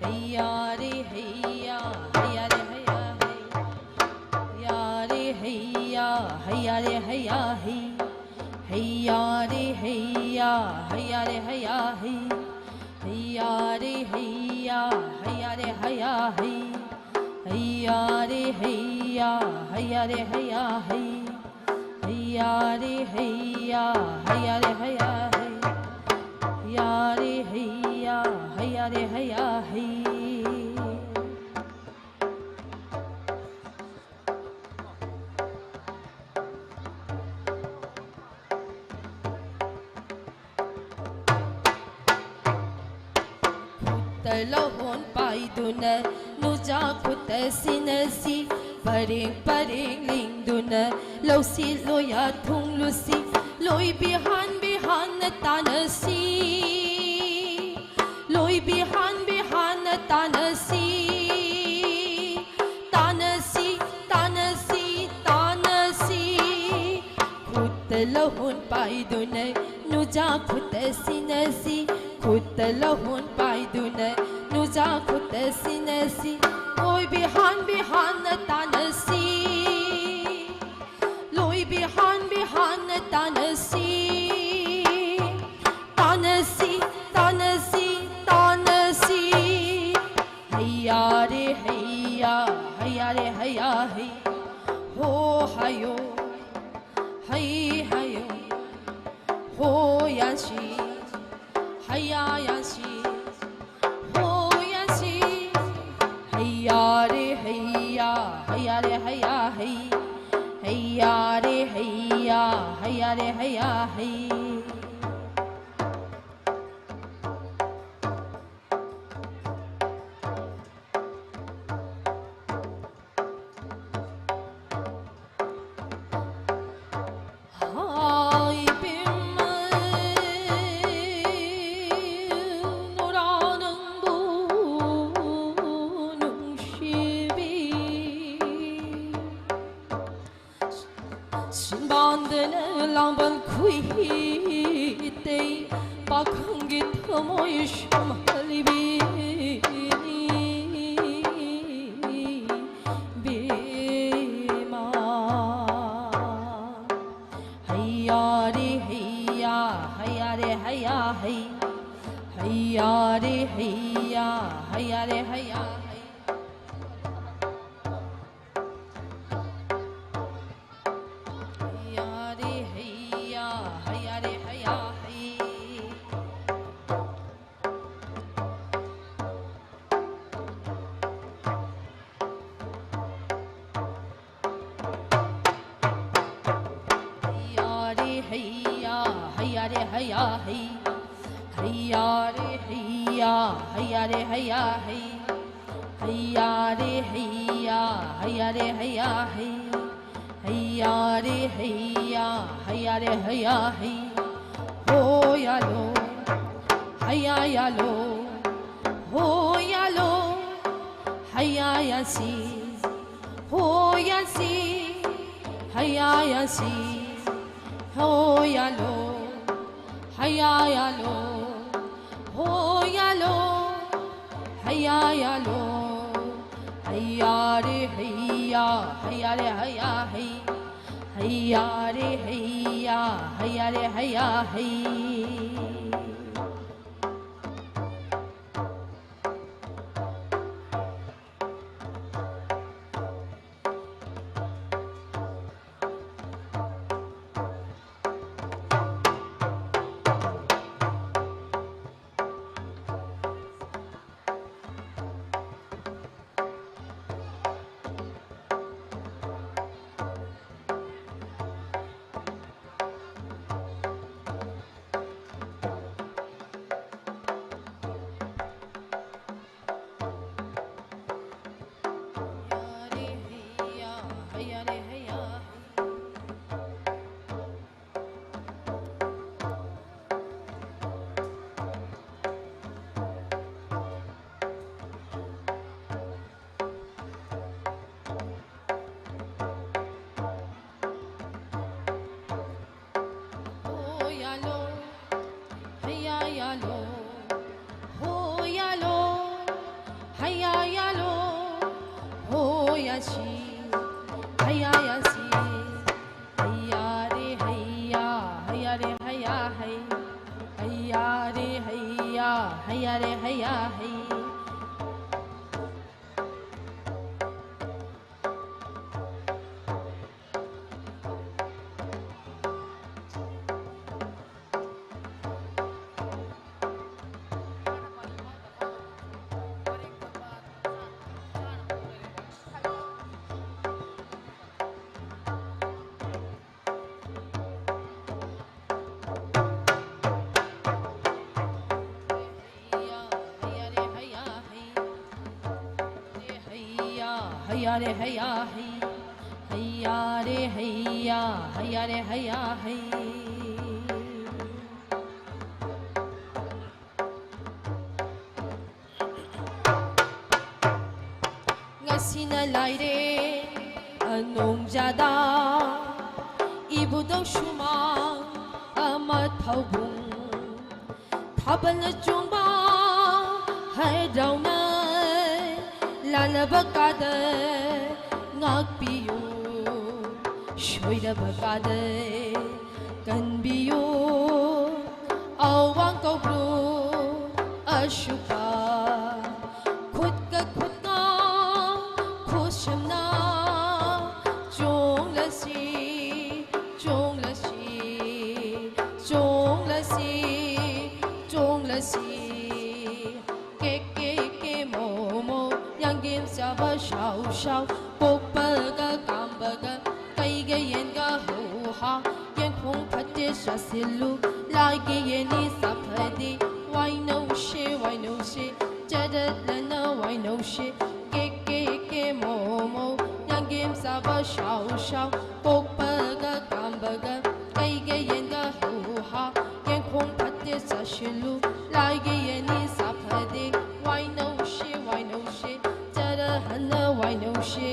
ꯍꯩꯌꯥꯔꯦ ꯍꯩꯌꯥ, ꯍꯩꯌꯥꯔꯦ ꯍꯩꯌꯥ ꯍꯩ꯫ ꯍꯩꯌꯥꯔꯦ ꯍꯩꯌꯥ, ꯍꯩꯌꯥꯔꯦ ꯍꯩꯌꯥ ꯍꯩ꯫ ꯍꯩꯌꯥꯔꯦ ꯍꯩꯌꯥ, ꯍꯩꯌꯥꯔꯦ ꯍꯩꯌꯥ ꯍꯩ꯫ ꯍꯩꯌꯥꯔꯦ ꯍꯩꯌꯥ, ꯍꯩꯌꯥꯔꯦ ꯍꯩꯌꯥ ꯍꯩ꯫ ꯍꯩꯌꯥꯔꯦ ꯍꯩꯌꯥ, ꯍꯩꯌꯥꯔꯦ ꯍꯩꯌꯥ ꯍꯩ꯫ ꯍꯩꯌꯥꯔꯦ ꯍꯩꯌꯥ, ꯍꯩꯌꯥꯔꯦ ꯍꯩꯌꯥ ꯍꯩ꯫ ꯍꯩꯌꯥꯔꯦ ꯍꯩꯌꯥ, ꯍꯩꯌꯥꯔꯦ ꯍꯩꯌꯥ ꯍꯩ꯫ ꯈꯨꯠꯇ ꯂꯧꯍꯣꯟ ꯄꯥꯏꯗꯨꯅ ꯅꯨꯖꯥ ꯈꯨꯠꯇ ꯁꯤꯟꯅꯁꯤ, ꯄꯔꯦꯡ ꯄꯔꯦꯡ ꯂꯦꯡꯗꯨꯅ ꯂꯧꯁꯤ ꯂꯣꯌꯥ ꯊꯨꯡꯂꯨꯁꯤ, ꯂꯣꯏ ꯕꯤꯍꯥꯟ ꯕꯤꯍꯥꯟꯅ ꯇꯥꯅꯁꯤ, ꯂꯣꯏ ꯕꯤꯍꯥꯟ ꯕꯤꯍꯥꯟꯅ ꯇꯥꯅꯁꯤ, ꯇꯥꯅꯁꯤ, ꯇꯥꯅꯁꯤ, ꯇꯥꯅꯁꯤ꯫ ꯈꯨꯠꯇ ꯂꯧꯍꯣꯟ ꯄꯥꯏꯗꯨꯅ ꯅꯨꯖꯥ ꯈꯨꯠ ꯑꯁꯤꯅ ꯁꯤ, ꯈꯨꯠꯇ ꯂꯧꯍꯣꯟ ꯄꯥꯏꯗꯨꯅ ꯅꯨꯖꯥ ꯈꯨꯠ ꯑꯁꯤꯅ ꯁꯤ꯫ ꯂꯣꯏ ꯕꯤꯍꯥꯟ ꯕꯤꯍꯥꯟꯅ ꯇꯥꯟꯅꯁꯤ, ꯂꯣꯏ ꯕꯤꯍꯥꯟ ꯕꯤꯍꯥꯟꯅ ꯇꯥꯟꯅꯁꯤ꯫ ꯇꯥꯟꯅꯁꯤ, ꯇꯥꯟꯅꯁꯤ, ꯇꯥꯟꯅꯁꯤ꯫ ꯍꯩꯌꯥ ꯔꯦ ꯍꯩꯌꯥ, ꯍꯩꯌꯥ ꯔꯦ ꯍꯩꯌꯥ ꯍꯩ꯫ ꯍꯣ ꯍꯥꯏꯌꯣ, ꯍꯩ ꯍꯥꯏꯌꯣ꯫ ꯍꯣ ꯌꯥꯟꯁꯤ, ꯍꯩꯌꯥ ꯌꯥꯟꯁꯤ꯫ ꯍꯣ ꯌꯥꯟꯁꯤ꯫ ꯍꯩꯌꯥ ꯔꯦ ꯍꯩꯌꯥ, ꯍꯩꯌꯥ ꯔꯦ ꯍꯩꯌꯥ ꯍꯩ꯫ ꯍꯩꯌꯥ ꯔꯦ ꯍꯩꯌꯥ, ꯍꯩꯌꯥ ꯔꯦ ꯍꯩꯌꯥ ꯍꯩ꯫ ꯍꯥꯏ ꯏꯕꯦꯝꯃ, ꯅꯨꯔꯥ ꯅꯪꯕꯨ ꯅꯨꯡꯁꯤꯕꯤ꯫ ꯁꯤꯟꯕꯥꯟꯗꯅ ꯂꯥꯡꯕꯜ ꯈꯨꯏꯇꯩ ꯄꯥꯈꯪꯒꯤ ꯊꯃꯣꯏ ꯁꯨꯝꯍꯠꯂꯤꯕꯤ ꯕꯦꯃꯥ꯫ ꯍꯩꯌꯥ ꯔꯦ ꯍꯩꯌꯥ, ꯍꯩꯌꯥ ꯔꯦ ꯍꯩꯌꯥ ꯍꯩ꯫ ꯍꯩꯌꯥ ꯔꯦ ꯍꯩꯌꯥ, ꯍꯩꯌꯥ ꯔꯦ ꯍꯩꯌꯥ ꯍꯩ꯫ ꯍꯩꯌꯥ ꯔꯦ ꯍꯩꯌꯥ, ꯍꯩꯌꯥ ꯔꯦ ꯍꯩꯌꯥ ꯍꯩ꯫ ꯍꯩꯌꯥ ꯔꯦ ꯍꯩꯌꯥ, ꯍꯩꯌꯥ ꯔꯦ ꯍꯩꯌꯥ ꯍꯩ꯫ ꯍꯩꯌꯥ ꯔꯦ ꯍꯩꯌꯥ, ꯍꯩꯌꯥ ꯔꯦ ꯍꯩꯌꯥ ꯍꯩ꯫ ꯍꯩꯌꯥ ꯔꯦ ꯍꯩꯌꯥ, ꯍꯩꯌꯥ ꯔꯦ ꯍꯩꯌꯥ ꯍꯩ꯫ ꯍꯩꯌꯥ ꯔꯦ ꯍꯩꯌꯥ, ꯍꯩꯌꯥ ꯔꯦ ꯍꯩꯌꯥ ꯍꯩ꯫ ꯍꯣ ꯌꯥꯂꯣ, ꯍꯩꯌꯥ ꯌꯥꯂꯣ꯫ ꯍꯣ ꯌꯥꯂꯣ, ꯍꯩꯌꯥ ꯌꯥꯁꯤ꯫ ꯍꯣ ꯌꯥꯁꯤ, ꯍꯩꯌꯥ ꯌꯥꯁꯤ꯫ ꯍꯣ ꯌꯥꯂꯣ, ꯍꯌꯥ ꯌꯥꯂꯣ, ꯍꯣ ꯌꯥꯂꯣ, ꯍꯌꯥ ꯌꯥꯂꯣ, ꯍꯩꯌꯥ ꯔꯦ ꯍꯩꯌꯥ, ꯍꯩꯌꯥ ꯔꯦ ꯍꯩꯌꯥ ꯍꯩ, ꯍꯩꯌꯥ ꯔꯦ ꯍꯩꯌꯥ, ꯍꯩꯌꯥ ꯔꯦ ꯍꯩꯌꯥ ꯍꯩ꯫ ꯍꯣ ꯌꯥꯂꯣ, ꯍꯩꯌꯥ ꯌꯥꯂꯣ, ꯍꯣ ꯌꯥꯂꯣ, ꯍꯩꯌꯥ ꯌꯥꯂꯣ, ꯍꯣ ꯌꯥꯁꯤ, ꯍꯩꯌꯥ ꯌꯥꯁꯤ, ꯍꯩꯌꯥ ꯔꯦ ꯍꯩꯌꯥ, ꯍꯩꯌꯥ ꯔꯦ ꯍꯩꯌꯥ ꯍꯩ, ꯍꯩꯌꯥ ꯔꯦ ꯍꯩꯌꯥ, ꯍꯩꯌꯥ ꯔꯦ ꯍꯩꯌꯥ ꯍꯩ꯫ ꯍꯩꯌꯥ ꯔꯦ ꯍꯩꯌꯥ ꯍꯩ, ꯍꯩꯌꯥ ꯔꯦ ꯍꯩꯌꯥ, ꯍꯩꯌꯥ ꯔꯦ ꯍꯩꯌꯥ ꯍꯩ꯫ ꯉꯁꯤꯅ ꯂꯥꯏꯔꯦ ꯑꯅꯣꯡꯖꯥꯗ ꯏꯕꯨꯙꯧ ꯁꯨꯃꯥꯡ ꯑꯃ ꯊꯧꯕꯨꯡ ꯊꯥꯕꯜꯅ ꯆꯣꯡꯕ ꯍꯔꯥꯎꯅ ꯂꯥꯜꯂꯕ ꯀꯥꯗ ꯉꯥꯛꯄꯤꯌꯨ, ꯁꯣꯏꯔꯕ ꯀꯥꯗ ꯀꯟꯕꯤꯌꯨ꯫ ꯑꯋꯥꯡ ꯀꯧꯕ꯭ꯔꯨ ꯑꯁꯨꯞꯄ ꯈꯨꯠꯀ ꯈꯨꯠꯅ ꯈꯨꯠꯁꯝꯅ ꯆꯣꯡꯂꯁꯤ, ꯆꯣꯡꯂꯁꯤ, ꯆꯣꯡꯂꯁꯤ, ꯆꯣꯡꯂꯁꯤ꯫ ꯀꯦ ꯀꯦ ꯀꯦ ꯃꯣ ꯃꯣ, ꯌꯥꯡꯒꯦꯝ ꯆꯥꯕ ꯁꯥꯎ ꯁꯥꯎ, ꯀꯣꯛꯄꯒ ꯀꯥꯝꯕꯒ, ꯀꯩꯒ ꯌꯦꯟꯒ ꯍꯧ ꯍꯥ, ꯌꯦꯡꯈꯣꯡ ꯐꯠꯇꯦ ꯆꯥꯁꯤꯜꯂꯨ, ꯂꯥꯏꯒꯤ ꯌꯦꯟꯅꯤ ꯆꯥ ꯐꯗꯦ, ꯋꯥꯏꯅꯧꯁꯦ ꯋꯥꯏꯅꯧꯁꯦ, ꯆꯔꯠꯂꯅ ꯋꯥꯏꯅꯧꯁꯦ꯫ ꯀꯦ ꯀꯦ ꯀꯦ ꯃꯣ ꯃꯣ, ꯌꯥꯡꯒꯦꯝ ꯆꯥꯕ ꯁꯥꯎ ꯁꯥꯎ, ꯀꯣꯛꯄꯒ ꯀꯥꯝꯕꯒ, ꯀꯩꯒ ꯌꯦꯟꯒ ꯍꯧ ꯍꯥ, ꯌꯦꯡꯈꯣꯡ ꯐꯠꯇꯦ ꯆꯥꯁꯤꯜꯂꯨ, ꯂꯥꯏꯒꯤ ꯌꯦꯟꯅꯤ ꯆꯥ ꯐꯗꯦ, ꯋꯥꯏꯅꯧꯁꯦ ꯋꯥꯏꯅꯧꯁꯦ, ꯆꯔꯍꯟꯅ ꯋꯥꯏꯅꯧꯁꯦ꯫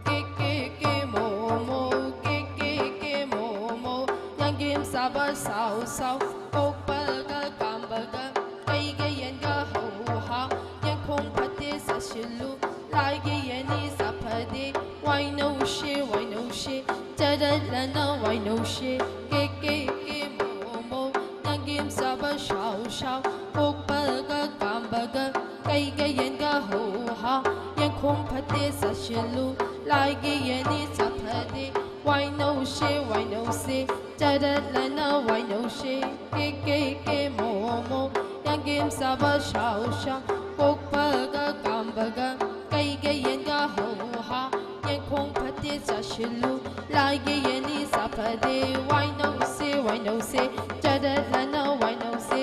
ꯀꯦ ꯀꯦ ꯀꯦ ꯃꯣ ꯃꯣ, ꯀꯦ ꯀꯦ ꯀꯦ ꯃꯣ ꯃꯣ, ꯌꯥꯡꯒꯦꯝ ꯆꯥꯕ ꯁꯥꯎ ꯁꯥꯎ, ꯀꯣꯛꯄꯒ ꯀꯥꯝꯕꯒ, ꯀꯩꯒ ꯌꯦꯟꯒ ꯍꯧ ꯍꯥ, ꯌꯦꯡꯈꯣꯡ ꯐꯠꯇꯦ ꯆꯥꯁꯤꯜꯂꯨ, ꯂꯥꯏꯒꯤ ꯌꯦꯟꯅꯤ ꯆꯥ ꯐꯗꯦ, ꯋꯥꯏꯅꯧꯁꯦ ꯋꯥꯏꯅꯧꯁꯦ, ꯆꯔꯠꯂꯅ ꯋꯥꯏꯅꯧꯁꯦ꯫ ꯀꯦ ꯀꯦ ꯀꯦ ꯃꯣ ꯃꯣ, ꯌꯥꯡꯒꯦꯝ ꯆꯥꯕ ꯁꯥꯎ ꯁꯥꯎ, ꯀꯣꯛꯄꯒ ꯀꯥꯝꯕꯒ, ꯀꯩꯒ ꯌꯦꯟꯒ ꯍꯧ ꯍꯥ, ꯌꯦꯡꯈꯣꯡ ꯐꯠꯇꯦ ꯆꯥꯁꯤꯜꯂꯨ, ꯂꯥꯏꯒꯤ ꯌꯦꯟꯅꯤ ꯆꯥ ꯐꯗꯦ, ꯋꯥꯏꯅꯧꯁꯦ ꯋꯥꯏꯅꯧꯁꯦ, ꯆꯔꯠꯂꯅ ꯋꯥꯏꯅꯧꯁꯦ꯫ ꯀꯦ ꯀꯦ ꯀꯦ ꯃꯣ ꯃꯣ, ꯌꯥꯡꯒꯦꯝ ꯆꯥꯕ ꯁꯥꯎ ꯁꯥꯎ, ꯀꯣꯛꯄꯒ ꯀꯥꯝꯕꯒ, ꯀꯩꯒ ꯌꯦꯟꯒ ꯍꯧ ꯍꯥ, ꯌꯦꯡꯈꯣꯡ ꯐꯠꯇꯦ ꯆꯥꯁꯤꯜꯂꯨ, ꯂꯥꯏꯒꯤ ꯌꯦꯟꯅꯤ ꯆꯥ ꯐꯗꯦ, ꯋꯥꯏꯅꯧꯁꯦ ꯋꯥꯏꯅꯧꯁꯦ, ꯆꯔꯠꯂꯅ ꯋꯥꯏꯅꯧꯁꯦ꯫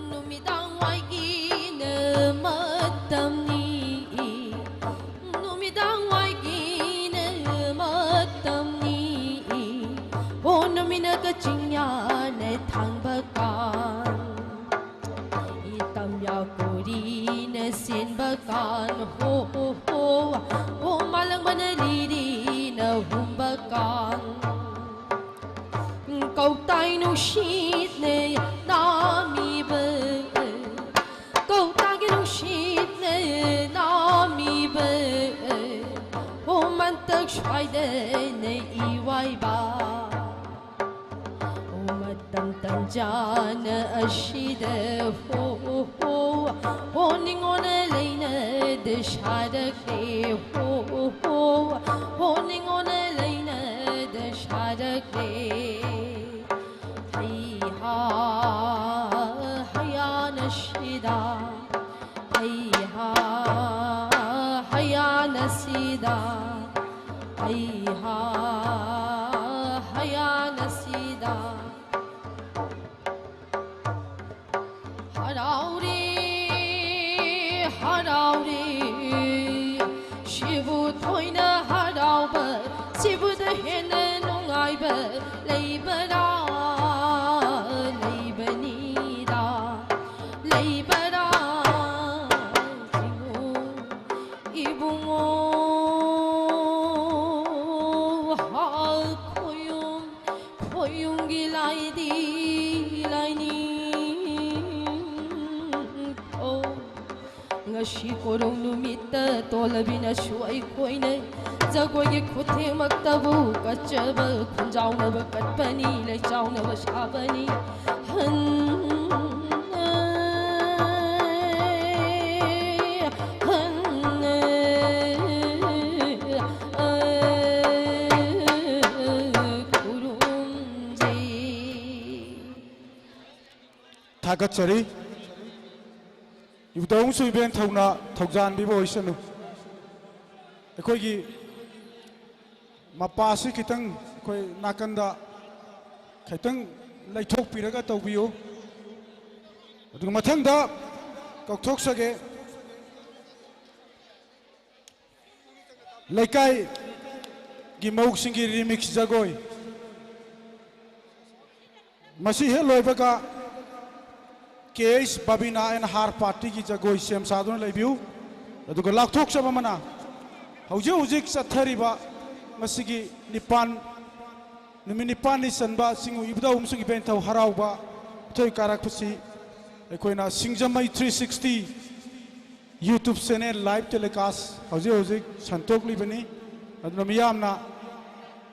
ꯅꯨꯃꯤꯗꯥꯡ ꯋꯥꯏꯒꯤꯅ ꯃꯇꯝꯅꯤ, ꯅꯨꯃꯤꯗꯥꯡ ꯋꯥꯏꯒꯤꯅ ꯃꯇꯝꯅꯤ, ꯆꯦꯟꯕ ꯀꯥꯟ, ꯍꯣ, ꯍꯣ, ꯍꯣ, ꯍꯣ, ꯃꯥꯂꯪꯕꯅ ꯂꯤꯔꯤꯅ ꯍꯨꯝꯕ ꯀꯥꯟ꯫ ꯀꯧꯇꯥꯏ ꯅꯨꯡꯁꯤꯠꯅ ꯅꯥꯝꯃꯤꯕ, ꯀꯧꯇꯥꯒꯤ ꯅꯨꯡꯁꯤꯠꯅ ꯅꯥꯝꯃꯤꯕ, ꯍꯣ, ꯃꯟꯇꯛ ꯁ꯭ꯋꯥꯏꯗꯅ ꯏꯋꯥꯏꯕ꯫ ꯃꯇꯝ ꯇꯟꯖꯥꯅ ꯑꯁꯤꯗ ꯍꯣ, ꯍꯣ, ꯍꯣ, ꯅꯤꯉꯣꯟꯅ ꯂꯩꯅꯗ ꯁꯥꯔꯛꯂꯦ꯫ ꯍꯣ, ꯍꯣ, ꯍꯣ, ꯅꯤꯉꯣꯟꯅ ꯂꯩꯅꯗ ꯁꯥꯔꯛꯂꯦ꯫ ꯍꯩꯍꯥ, ꯍꯌꯥꯅ ꯁꯤꯗ꯫ ꯍꯩꯍꯥ, ꯍꯌꯥꯅ ꯁꯤꯗ꯫ ꯍꯩꯍꯥ, ꯍꯌꯥꯅ ꯁꯤꯗ꯫ ꯍꯔꯥꯎꯔꯦ, ꯍꯔꯥꯎꯔꯦ, ꯁꯤꯕꯨ ꯊꯣꯏꯅ ꯍꯔꯥꯎꯕ, ꯁꯤꯕꯨꯗ ꯍꯦꯟꯅ ꯅꯨꯡꯉꯥꯏꯕ ꯂꯩꯕꯔꯥ, ꯂꯩꯕꯅꯤꯗ, ꯂꯩꯕꯔꯥ, ꯏꯕꯨꯡꯉꯣ, ꯏꯕꯨꯡꯉꯣ, ꯍꯥ, ꯈꯣꯌꯨꯝ, ꯈꯣꯌꯨꯝꯒꯤ ꯂꯥꯏꯗꯤ ꯂꯥꯏꯅꯤꯡꯊꯧ꯫ ꯉꯁꯤ ꯀꯣꯔꯧ ꯅꯨꯃꯤꯠꯇ ꯇꯣꯜꯂꯕꯤꯅꯁꯨ ꯑꯩꯈꯣꯏꯅ ꯖꯒꯣꯏꯒꯤ ꯈꯨꯠꯊꯦꯛꯃꯛꯇꯕꯨ ꯀꯠꯆꯕ, ꯈꯨꯟꯖꯥꯎꯅꯕ ꯀꯠꯄꯅꯤ, ꯂꯩꯆꯥꯎꯅꯕ ꯁꯥꯕꯅꯤ꯫ ꯍꯟ, ꯍꯟ, ꯈꯨꯔꯨꯝꯖꯩ꯫ ꯊꯥꯒꯠꯆꯔꯤ꯫ ꯏꯕꯨꯙꯧ ꯑꯃꯁꯨꯡ ꯏꯕꯦꯟ ꯊꯧꯅ ꯊꯧꯖꯥꯟꯕꯤꯕ ꯑꯣꯏꯁꯅꯨ꯫ ꯑꯩꯈꯣꯏꯒꯤ ꯃꯄꯥꯁꯤ ꯈꯤꯇꯪ ꯑꯩꯈꯣꯏ ꯅꯥꯀꯟꯗ ꯈꯤꯇꯪ ꯂꯩꯊꯣꯛꯄꯤꯔꯒ ꯇꯧꯕꯤꯌꯨ꯫ ꯑꯗꯨꯒ ꯃꯊꯪꯗ ꯀꯧꯊꯣꯛꯆꯒꯦ꯫ ꯂꯩꯀꯥꯏꯒꯤ ꯃꯧꯁꯤꯡꯒꯤ remix ꯖꯒꯣꯏ꯫ ꯃꯁꯤ ꯍꯦꯛ ꯂꯣꯏꯕꯒ ꯀꯦ ꯑꯩꯆ ꯕꯕꯤꯅꯥ ꯑꯦꯟ ꯍꯥꯔ ꯄꯥꯔꯇꯤꯒꯤ ꯖꯒꯣꯏ ꯁꯦꯝ ꯁꯥꯗꯨꯅ ꯂꯩꯕꯤꯌꯨ꯫ ꯑꯗꯨꯒ ꯂꯥꯎꯊꯣꯛꯆꯕ ꯑꯃꯅ, ꯍꯧꯖꯤꯛ ꯍꯧꯖꯤꯛ ꯆꯠꯊꯔꯤꯕ ꯃꯁꯤꯒꯤ ꯅꯤꯄꯥꯟ, ꯅꯨꯃꯤꯠ ꯅꯤꯄꯥꯟꯅꯤ ꯆꯟꯕ ꯆꯤꯡꯉꯨ ꯏꯕꯨꯙꯧ ꯑꯃꯁꯨꯡ ꯏꯕꯦꯟꯊꯧ ꯍꯔꯥꯎꯕ ꯏꯊꯣꯏ ꯀꯥꯔꯛꯄꯁꯤ ꯑꯩꯈꯣꯏꯅ ꯁꯤꯡꯖꯃꯩ three sixty YouTube channel live telecast ꯍꯧꯖꯤꯛ ꯍꯧꯖꯤꯛ ꯁꯟꯗꯣꯛꯂꯤꯕꯅꯤ꯫ ꯑꯗꯨꯅ ꯃꯤꯌꯥꯝꯅ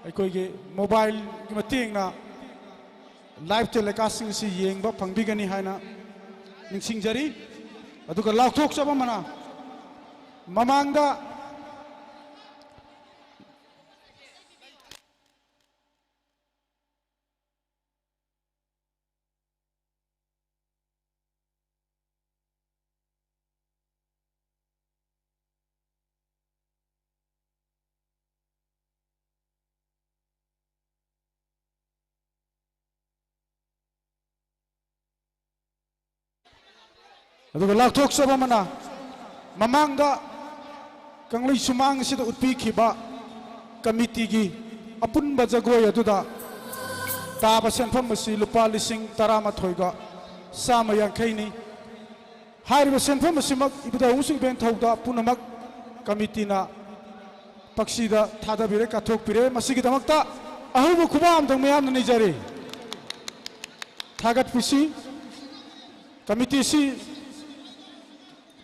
ꯑꯩꯈꯣꯏꯒꯤ mobileꯒꯤ ꯃꯇꯦꯡꯅ live telecastꯁꯤꯡ ꯑꯁꯤ ꯌꯦꯡꯕ ꯐꯪꯕꯤꯒꯅꯤ ꯍꯥꯏꯅ ꯅꯤꯡꯁꯤꯡꯖꯔꯤ꯫ ꯑꯗꯨꯒ ꯂꯥꯎꯊꯣꯛꯆꯕ ꯑꯃꯅ, ꯃꯃꯥꯡꯗ ꯑꯗꯨꯒ ꯂꯥꯎꯊꯣꯛꯆꯕ ꯑꯃꯅ, ꯃꯃꯥꯡꯗ ꯀꯪꯂꯩ ꯁꯨꯃꯥꯡ ꯑꯁꯤꯗ ꯎꯠꯄꯤꯈꯤꯕ ꯀꯃꯤꯇꯤꯒꯤ ꯑꯄꯨꯟꯕ ꯖꯒꯣꯏ ꯑꯗꯨꯗ ꯇꯥꯕ ꯁꯦꯟꯐꯝ ꯑꯁꯤ ꯂꯨꯄꯥ ꯂꯤꯁꯤꯡ ꯇꯔꯥꯃꯥꯊꯣꯏꯒ ꯆꯥꯝꯃ ꯌꯥꯡꯈꯩꯅꯤ꯫ ꯍꯥꯏꯔꯤꯕ ꯁꯦꯟꯐꯝ ꯑꯁꯤꯃꯛ ꯏꯕꯨꯙꯧ ꯑꯃꯁꯨꯡ ꯏꯕꯦꯟꯊꯧꯗ ꯄꯨꯝꯅꯃꯛ ꯀꯃꯤꯇꯤꯅ ꯄꯛꯁꯤꯗ ꯊꯥꯗꯕꯤꯔꯦ, ꯀꯠꯊꯣꯛꯄꯤꯔꯦ꯫ ꯃꯁꯤꯒꯤꯗꯃꯛꯇ ꯑꯍꯧꯕ ꯈꯨꯕꯥꯛ ꯑꯃꯇꯪ ꯃꯌꯥꯝꯅ ꯅꯤꯖꯔꯤ꯫ ꯊꯥꯒꯠꯄꯤꯁꯤ꯫ ꯀꯃꯤꯇꯤꯁꯤ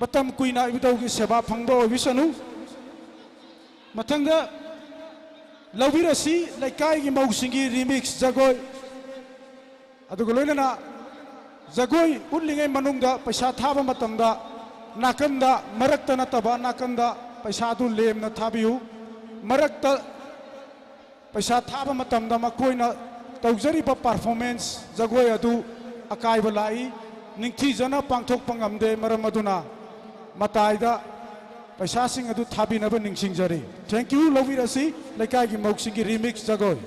ꯃꯇꯝ ꯀꯨꯏꯅ ꯏꯕꯨꯙꯧꯒꯤ ꯁꯦꯕꯥ ꯐꯪꯕ ꯑꯣꯏꯕꯤꯁꯅꯨ꯫ ꯃꯊꯪꯗ ꯂꯧꯕꯤꯔꯁꯤ ꯂꯩꯀꯥꯏꯒꯤ ꯃꯧꯁꯤꯡꯒꯤ remix ꯖꯒꯣꯏ꯫ ꯑꯗꯨꯒ ꯂꯣꯏꯅꯅ ꯖꯒꯣꯏ ꯎꯠꯂꯤꯉꯩ ꯃꯅꯨꯡꯗ ꯄꯩꯁꯥ ꯊꯥꯕ ꯃꯇꯝꯗ ꯅꯥꯀꯟꯗ, ꯃꯔꯛꯇ ꯅꯠꯇꯕ ꯅꯥꯀꯟꯗ ꯄꯩꯁꯥꯗꯨ ꯂꯦꯝꯅ ꯊꯥꯕꯤꯌꯨ꯫ ꯃꯔꯛꯇ ꯄꯩꯁꯥ ꯊꯥꯕ ꯃꯇꯝꯗ ꯃꯈꯣꯏꯅ ꯇꯧꯖꯔꯤꯕ performance ꯖꯒꯣꯏ ꯑꯗꯨ ꯑꯀꯥꯏꯕ ꯂꯥꯛꯏ, ꯅꯤꯡꯊꯤꯖꯅ ꯄꯥꯡꯊꯣꯛꯄ ꯉꯝꯗꯦ꯫ ꯃꯔꯝ ꯑꯗꯨꯅ ꯃꯇꯥꯏꯗ ꯄꯩꯁꯥꯁꯤꯡ ꯑꯗꯨ ꯊꯥꯕꯤꯅꯕ ꯅꯤꯡꯁꯤꯡꯖꯔꯤ꯫ Thank you꯫ ꯂꯧꯕꯤꯔꯁꯤ ꯂꯩꯀꯥꯏꯒꯤ ꯃꯧꯁꯤꯡꯒꯤ remix ꯖꯒꯣꯏ꯫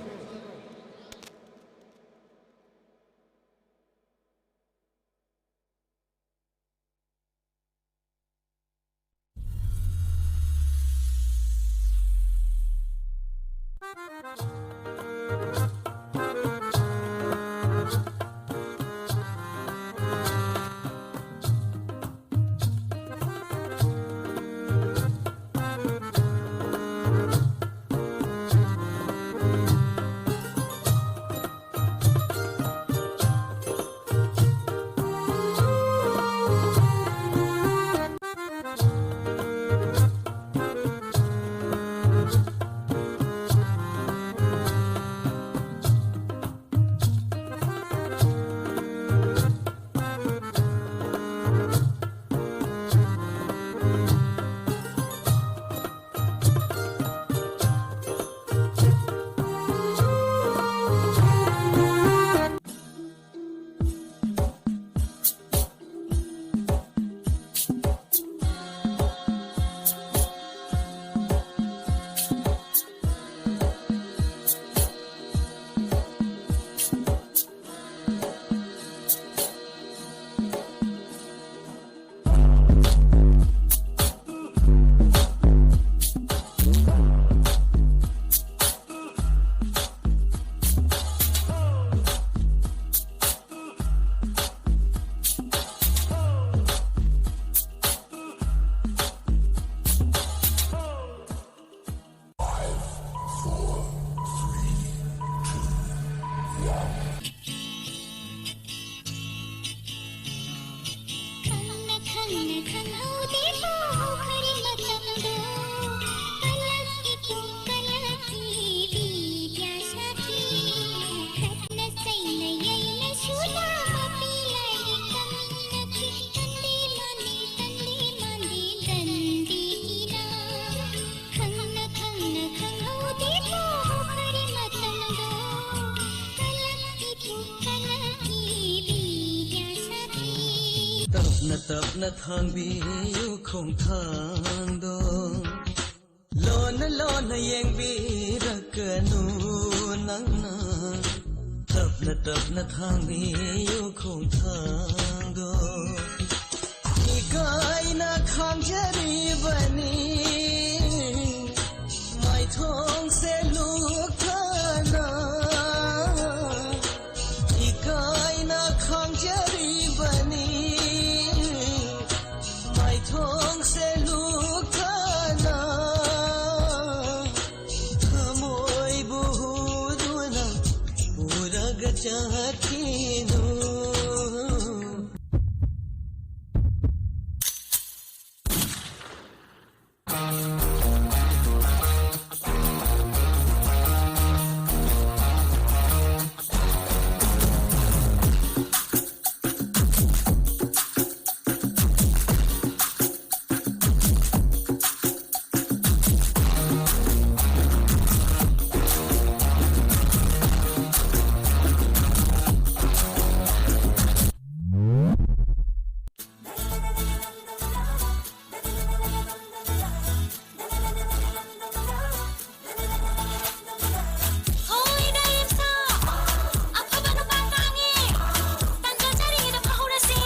ꯇꯞꯅ ꯊꯥꯡꯕꯤꯌꯨ ꯈꯣꯡꯊꯥꯡꯗꯣ, ꯂꯣꯟꯅ ꯂꯣꯟꯅ ꯌꯦꯡꯕꯤꯔꯛꯀꯅꯨ ꯅꯪꯅ꯫ ꯇꯞꯅ ꯇꯞꯅ ꯊꯥꯡꯕꯤꯌꯨ ꯈꯣꯡꯊꯥꯡꯗꯣ, ꯏꯀꯥꯏꯅ ꯈꯥꯡꯖꯔꯤꯕꯅꯤ꯫ ꯃꯥꯏꯊꯣꯡꯁꯦ ꯂꯨꯛꯊꯅ ꯏꯀꯥꯏꯅ ꯈꯥꯡꯖꯔꯤꯕꯅꯤ꯫ ꯃꯥꯏꯊꯣꯡꯁꯦ ꯂꯨꯛꯊꯅ ꯊꯃꯣꯏꯕꯨ ꯍꯨꯗꯨꯅ ꯄꯨꯔꯒ ꯆꯠꯈꯤꯅꯨ꯫ ꯍꯣꯏ, ꯅꯌꯦꯞꯁꯥ꯫ ꯑꯐꯕ ꯅꯨꯄꯥ ꯇꯥꯡꯉꯦ꯫ ꯇꯟꯖꯥ ꯆꯥꯔꯤꯉꯩꯗ ꯐꯥꯍꯧꯔꯁꯤ꯫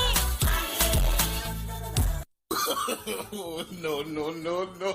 No, no, no, no.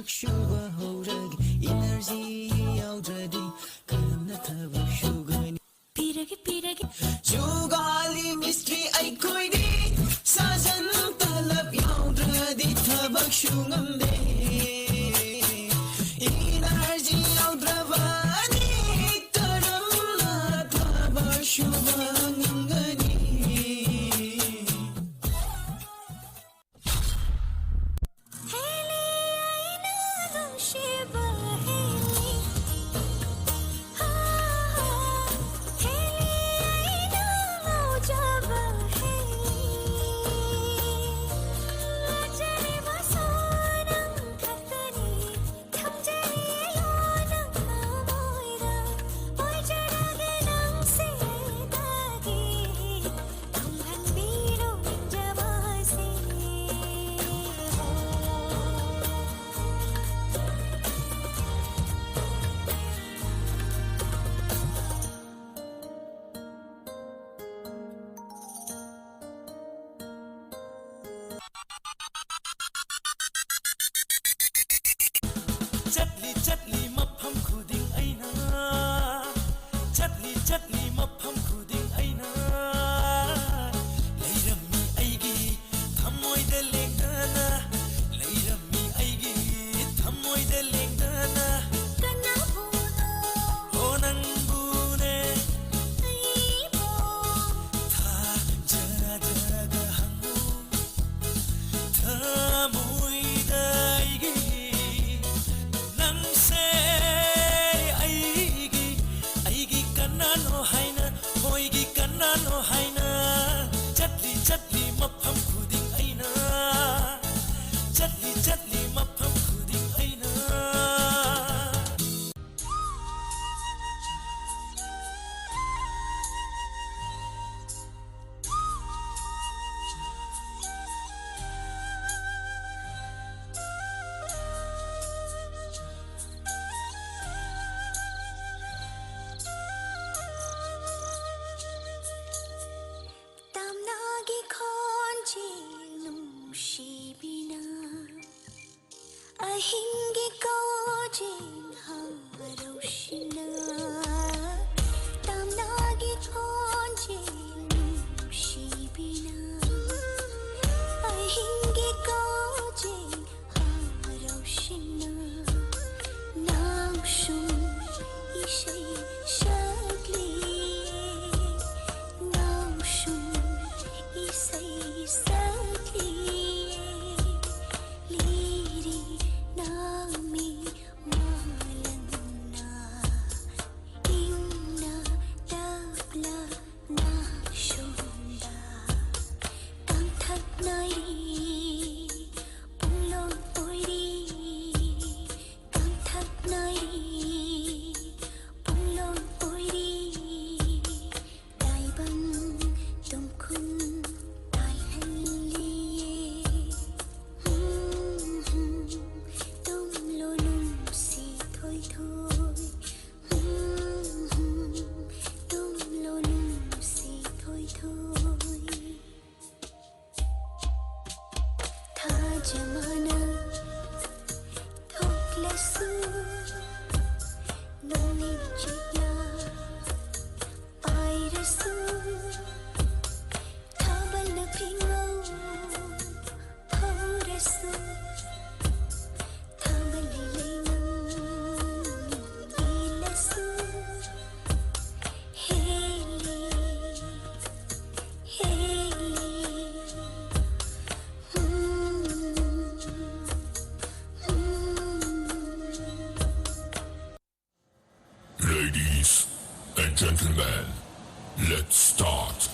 ꯁꯨꯕ ꯍꯧꯔꯒꯦ, energy ꯌꯥꯎꯗ꯭ꯔꯗꯤ ꯀꯔꯝꯅ ꯊꯕꯛ ꯁꯨꯒꯅꯤ? ꯄꯤꯔꯒꯦ, ꯄꯤꯔꯒꯦ꯫ ꯖꯨꯒꯥꯂꯤ ꯃꯤꯁꯇ꯭ꯔꯤ ꯑꯩꯈꯣꯏꯗꯤ ꯁꯥꯖꯟ ꯇꯂꯕ ꯌꯥꯎꯗ꯭ꯔꯗꯤ ꯊꯕꯛ ꯁꯨ ꯉꯝꯗꯦ꯫ Energy ꯌꯥꯎꯗ꯭ꯔꯕꯗꯤ ꯀꯔꯝꯅ ꯊꯕꯛ ꯁꯨꯕ ꯉꯝꯒꯅꯤ? ꯍꯦꯂꯤ, ꯑꯩꯅ ꯅꯨꯡꯁꯤꯕ ꯍꯦꯂꯤ꯫ ꯍꯥ, ꯍꯥ, ꯍꯦꯂꯤ, ꯑꯩꯅ ꯉꯥꯎꯖꯕ ꯍꯦꯂꯤ꯫ ꯂꯥꯠꯆꯔꯤꯕꯁꯨ ꯅꯪ ꯈꯛꯇꯅꯤ꯫ ꯊꯝꯖꯔꯤꯂꯣ ꯅꯪ ꯊꯃꯣꯏꯗ, ꯑꯣꯏꯖꯔꯒꯦ ꯅꯪꯁꯦ ꯑꯩꯇꯥꯒꯤ, ꯊꯨꯡꯍꯟꯕꯤꯔꯣ ꯅꯤꯡꯖꯕꯁꯦ꯫ ꯆꯠꯂꯤ ꯆꯠꯂꯤ ꯃꯐꯝ ꯈꯨꯗꯤꯡ ꯑꯩꯅ, ꯆꯠꯂꯤ ꯆꯠꯂꯤ ꯃꯐꯝ ꯈꯨꯗꯤꯡ ꯑꯩꯅ, ꯂꯩꯔꯝꯃꯤ ꯑꯩꯒꯤ ꯊꯃꯣꯏꯗ ꯂꯦꯡꯗꯅ, ꯂꯩꯔꯝꯃꯤ ꯑꯩꯒꯤ ꯊꯃꯣꯏꯗ ꯂꯦꯡꯗꯅ꯫ ꯀꯅꯥꯕꯨꯅꯣ? ꯑꯣ ꯅꯪꯕꯨꯅꯦ꯫ ꯑꯩꯕꯨ ꯊꯥꯖꯔ ꯖꯔꯒ ꯍꯪꯉꯨ ꯊꯃꯣꯏꯗ ꯑꯩꯒꯤ ꯅꯪꯁꯦ ꯁꯨ ꯅꯣꯡꯂꯩ ꯅꯨꯡꯁꯤꯠꯅ ꯄꯥꯏꯔꯁꯨ, ꯊꯥꯕꯜꯅ ꯐꯤꯉꯧ ꯍꯧꯔꯁꯨ, ꯊꯥꯕꯜ ꯂꯩꯂꯩꯅ ꯏꯜꯂꯁꯨ, ꯍꯦꯜꯂꯤ, ꯍꯦꯜꯂꯤ꯫ Ladies and gentlemen, let's start.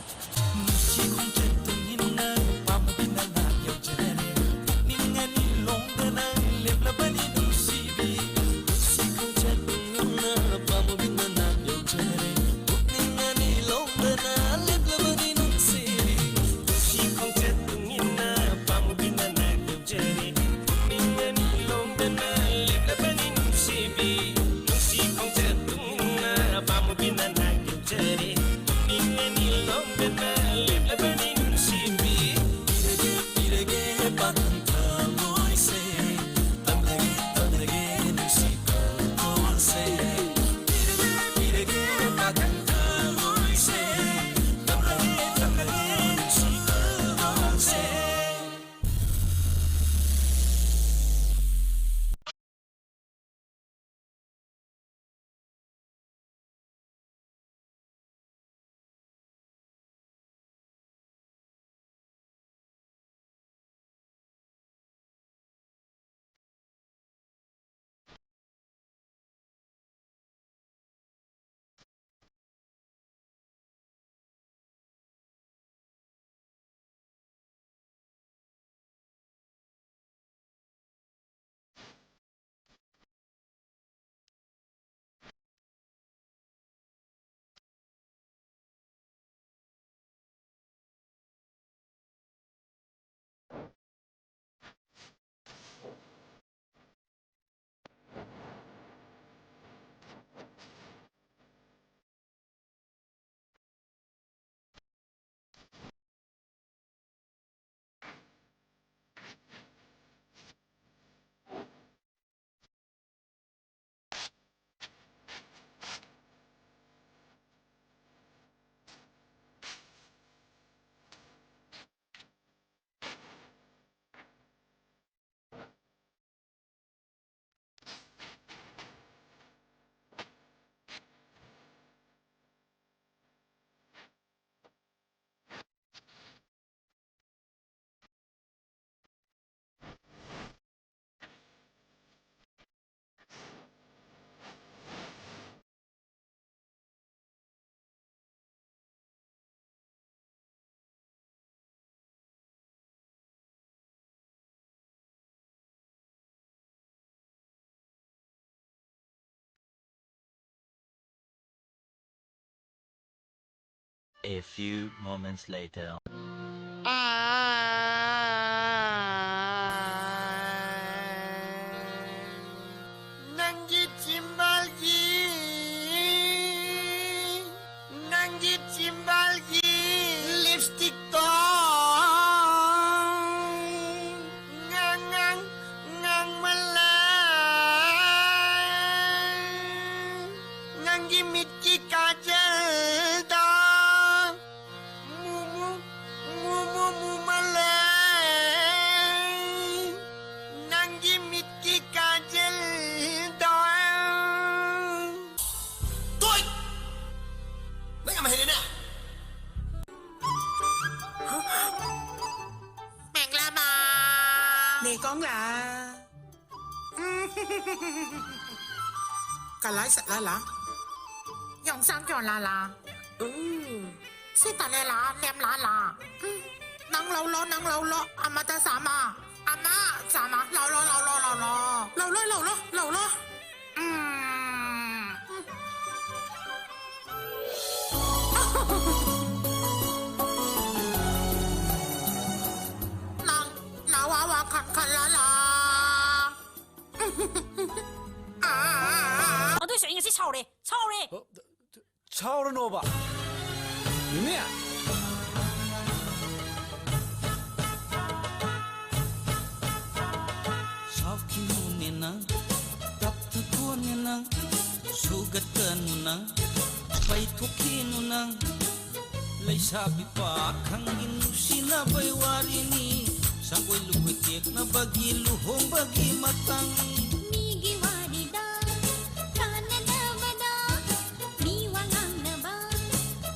A few moments later. ꯅꯪꯒꯤ ꯆꯤꯝꯕꯥꯜꯒꯤ, ꯅꯪꯒꯤ ꯆꯤꯝꯕꯥꯜꯒꯤ ꯂꯤꯞꯁꯇꯤꯛꯇꯣ ꯉꯥꯡ ꯉꯥꯡ ꯉꯥꯡꯃꯜꯂꯦ꯫ ꯅꯪꯒꯤ ꯃꯤꯠꯀꯤ ꯀꯥꯖꯜꯗꯣ ꯃꯨ ꯃꯨ, ꯃꯨ ꯃꯨ ꯃꯨꯃꯜꯂꯦ꯫ ꯅꯪꯒꯤ ꯃꯤꯠꯀꯤ ꯀꯥꯖꯜꯗꯣ꯫ ꯇꯣꯏ! ꯅꯪ ꯌꯥꯝ ꯍꯩꯔꯦꯅꯦ꯫ ꯃꯦꯡꯂꯥꯃꯥ꯫ ꯅꯦ ꯀꯣꯡꯂꯥ꯫ ꯀꯂꯥꯏ ꯆꯠꯂꯥꯂꯥ? ꯌꯣꯡꯆꯥꯛ ꯌꯣꯜꯂꯥꯂꯥ? ꯎꯝ꯫ ꯁꯤ ꯇꯂꯦꯂꯥ, ꯂꯦꯝꯂꯥꯂꯥ? ꯎꯝ꯫ ꯅꯪ ꯂꯧꯂꯣ, ꯅꯪ ꯂꯧꯂꯣ꯫ ꯑꯃꯗ ꯆꯥꯝꯃ꯫ ꯑꯃ ꯆꯥꯝꯃ꯫ ꯂꯧꯂꯣ, ꯂꯧꯂꯣ, ꯂꯧꯂꯣ꯫ ꯂꯧꯂꯣ, ꯂꯧꯂꯣ, ꯂꯧꯂꯣ꯫ ꯎꯝ꯫ ꯅꯪ ꯅꯋꯥ ꯋꯥꯈꯜ ꯈꯜꯂꯂꯥ? ꯑꯗꯨꯏꯁꯨ ꯑꯩ ꯉꯁꯤ ꯁꯥꯎꯔꯦ, ꯁꯥꯎꯔꯦ꯫ ꯁꯥꯎꯔꯅꯣꯕ꯫ ꯃꯤꯃꯤ! ꯁꯥꯎꯈꯤꯅꯨꯅꯦ ꯅꯪ, ꯇꯞꯊꯈꯣꯅꯦ ꯅꯪ, ꯁꯨꯒꯠꯀꯅꯨ ꯅꯪ, ꯄꯩꯊꯣꯛꯈꯤꯅꯨ ꯅꯪ꯫ ꯂꯩꯁꯥꯕꯤ ꯄꯥꯈꯪꯒꯤ ꯅꯨꯡꯁꯤꯅꯕꯩ ꯋꯥꯔꯤꯅꯤ, ꯁꯪꯒꯣꯏ ꯂꯨꯀꯣꯏ ꯇꯦꯛꯅꯕꯒꯤ ꯂꯨꯍꯣꯡꯕꯒꯤ ꯃꯇꯥꯡ꯫ ꯃꯤꯒꯤ ꯋꯥꯔꯤꯗ ꯀꯥꯟꯅꯗꯕꯗ ꯃꯤ ꯋꯥ ꯉꯥꯡꯅꯕ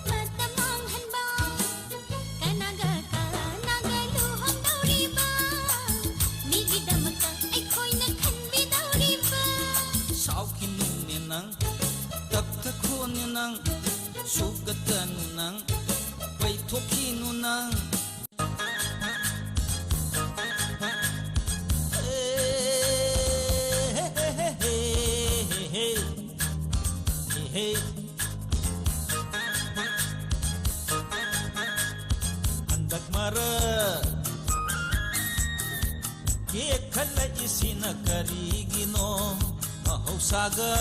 ꯃꯇꯝ ꯃꯥꯡꯍꯟꯕ꯫ ꯀꯅꯥꯒ ꯀꯅꯥꯒ ꯂꯨꯍꯣꯡꯗꯧꯔꯤꯕ? ꯃꯤꯒꯤꯗꯃꯛꯇ ꯑꯩꯈꯣꯏꯅ ꯈꯟꯕꯤꯗꯧꯔꯤꯕ꯫ ꯁꯥꯎꯈꯤꯅꯨꯅꯦ ꯅꯪ, ꯇꯞꯊꯈꯣꯅꯦ ꯅꯪ, ꯁꯨꯒꯠꯀꯅꯨ ꯅꯪ, ꯄꯩꯊꯣꯛꯈꯤꯅꯨ ꯅꯪ꯫ ꯀꯦꯛ ꯈꯜꯂꯛꯏꯁꯤꯅ ꯀꯔꯤꯒꯤꯅꯣ? ꯃꯍꯧꯁꯥꯒ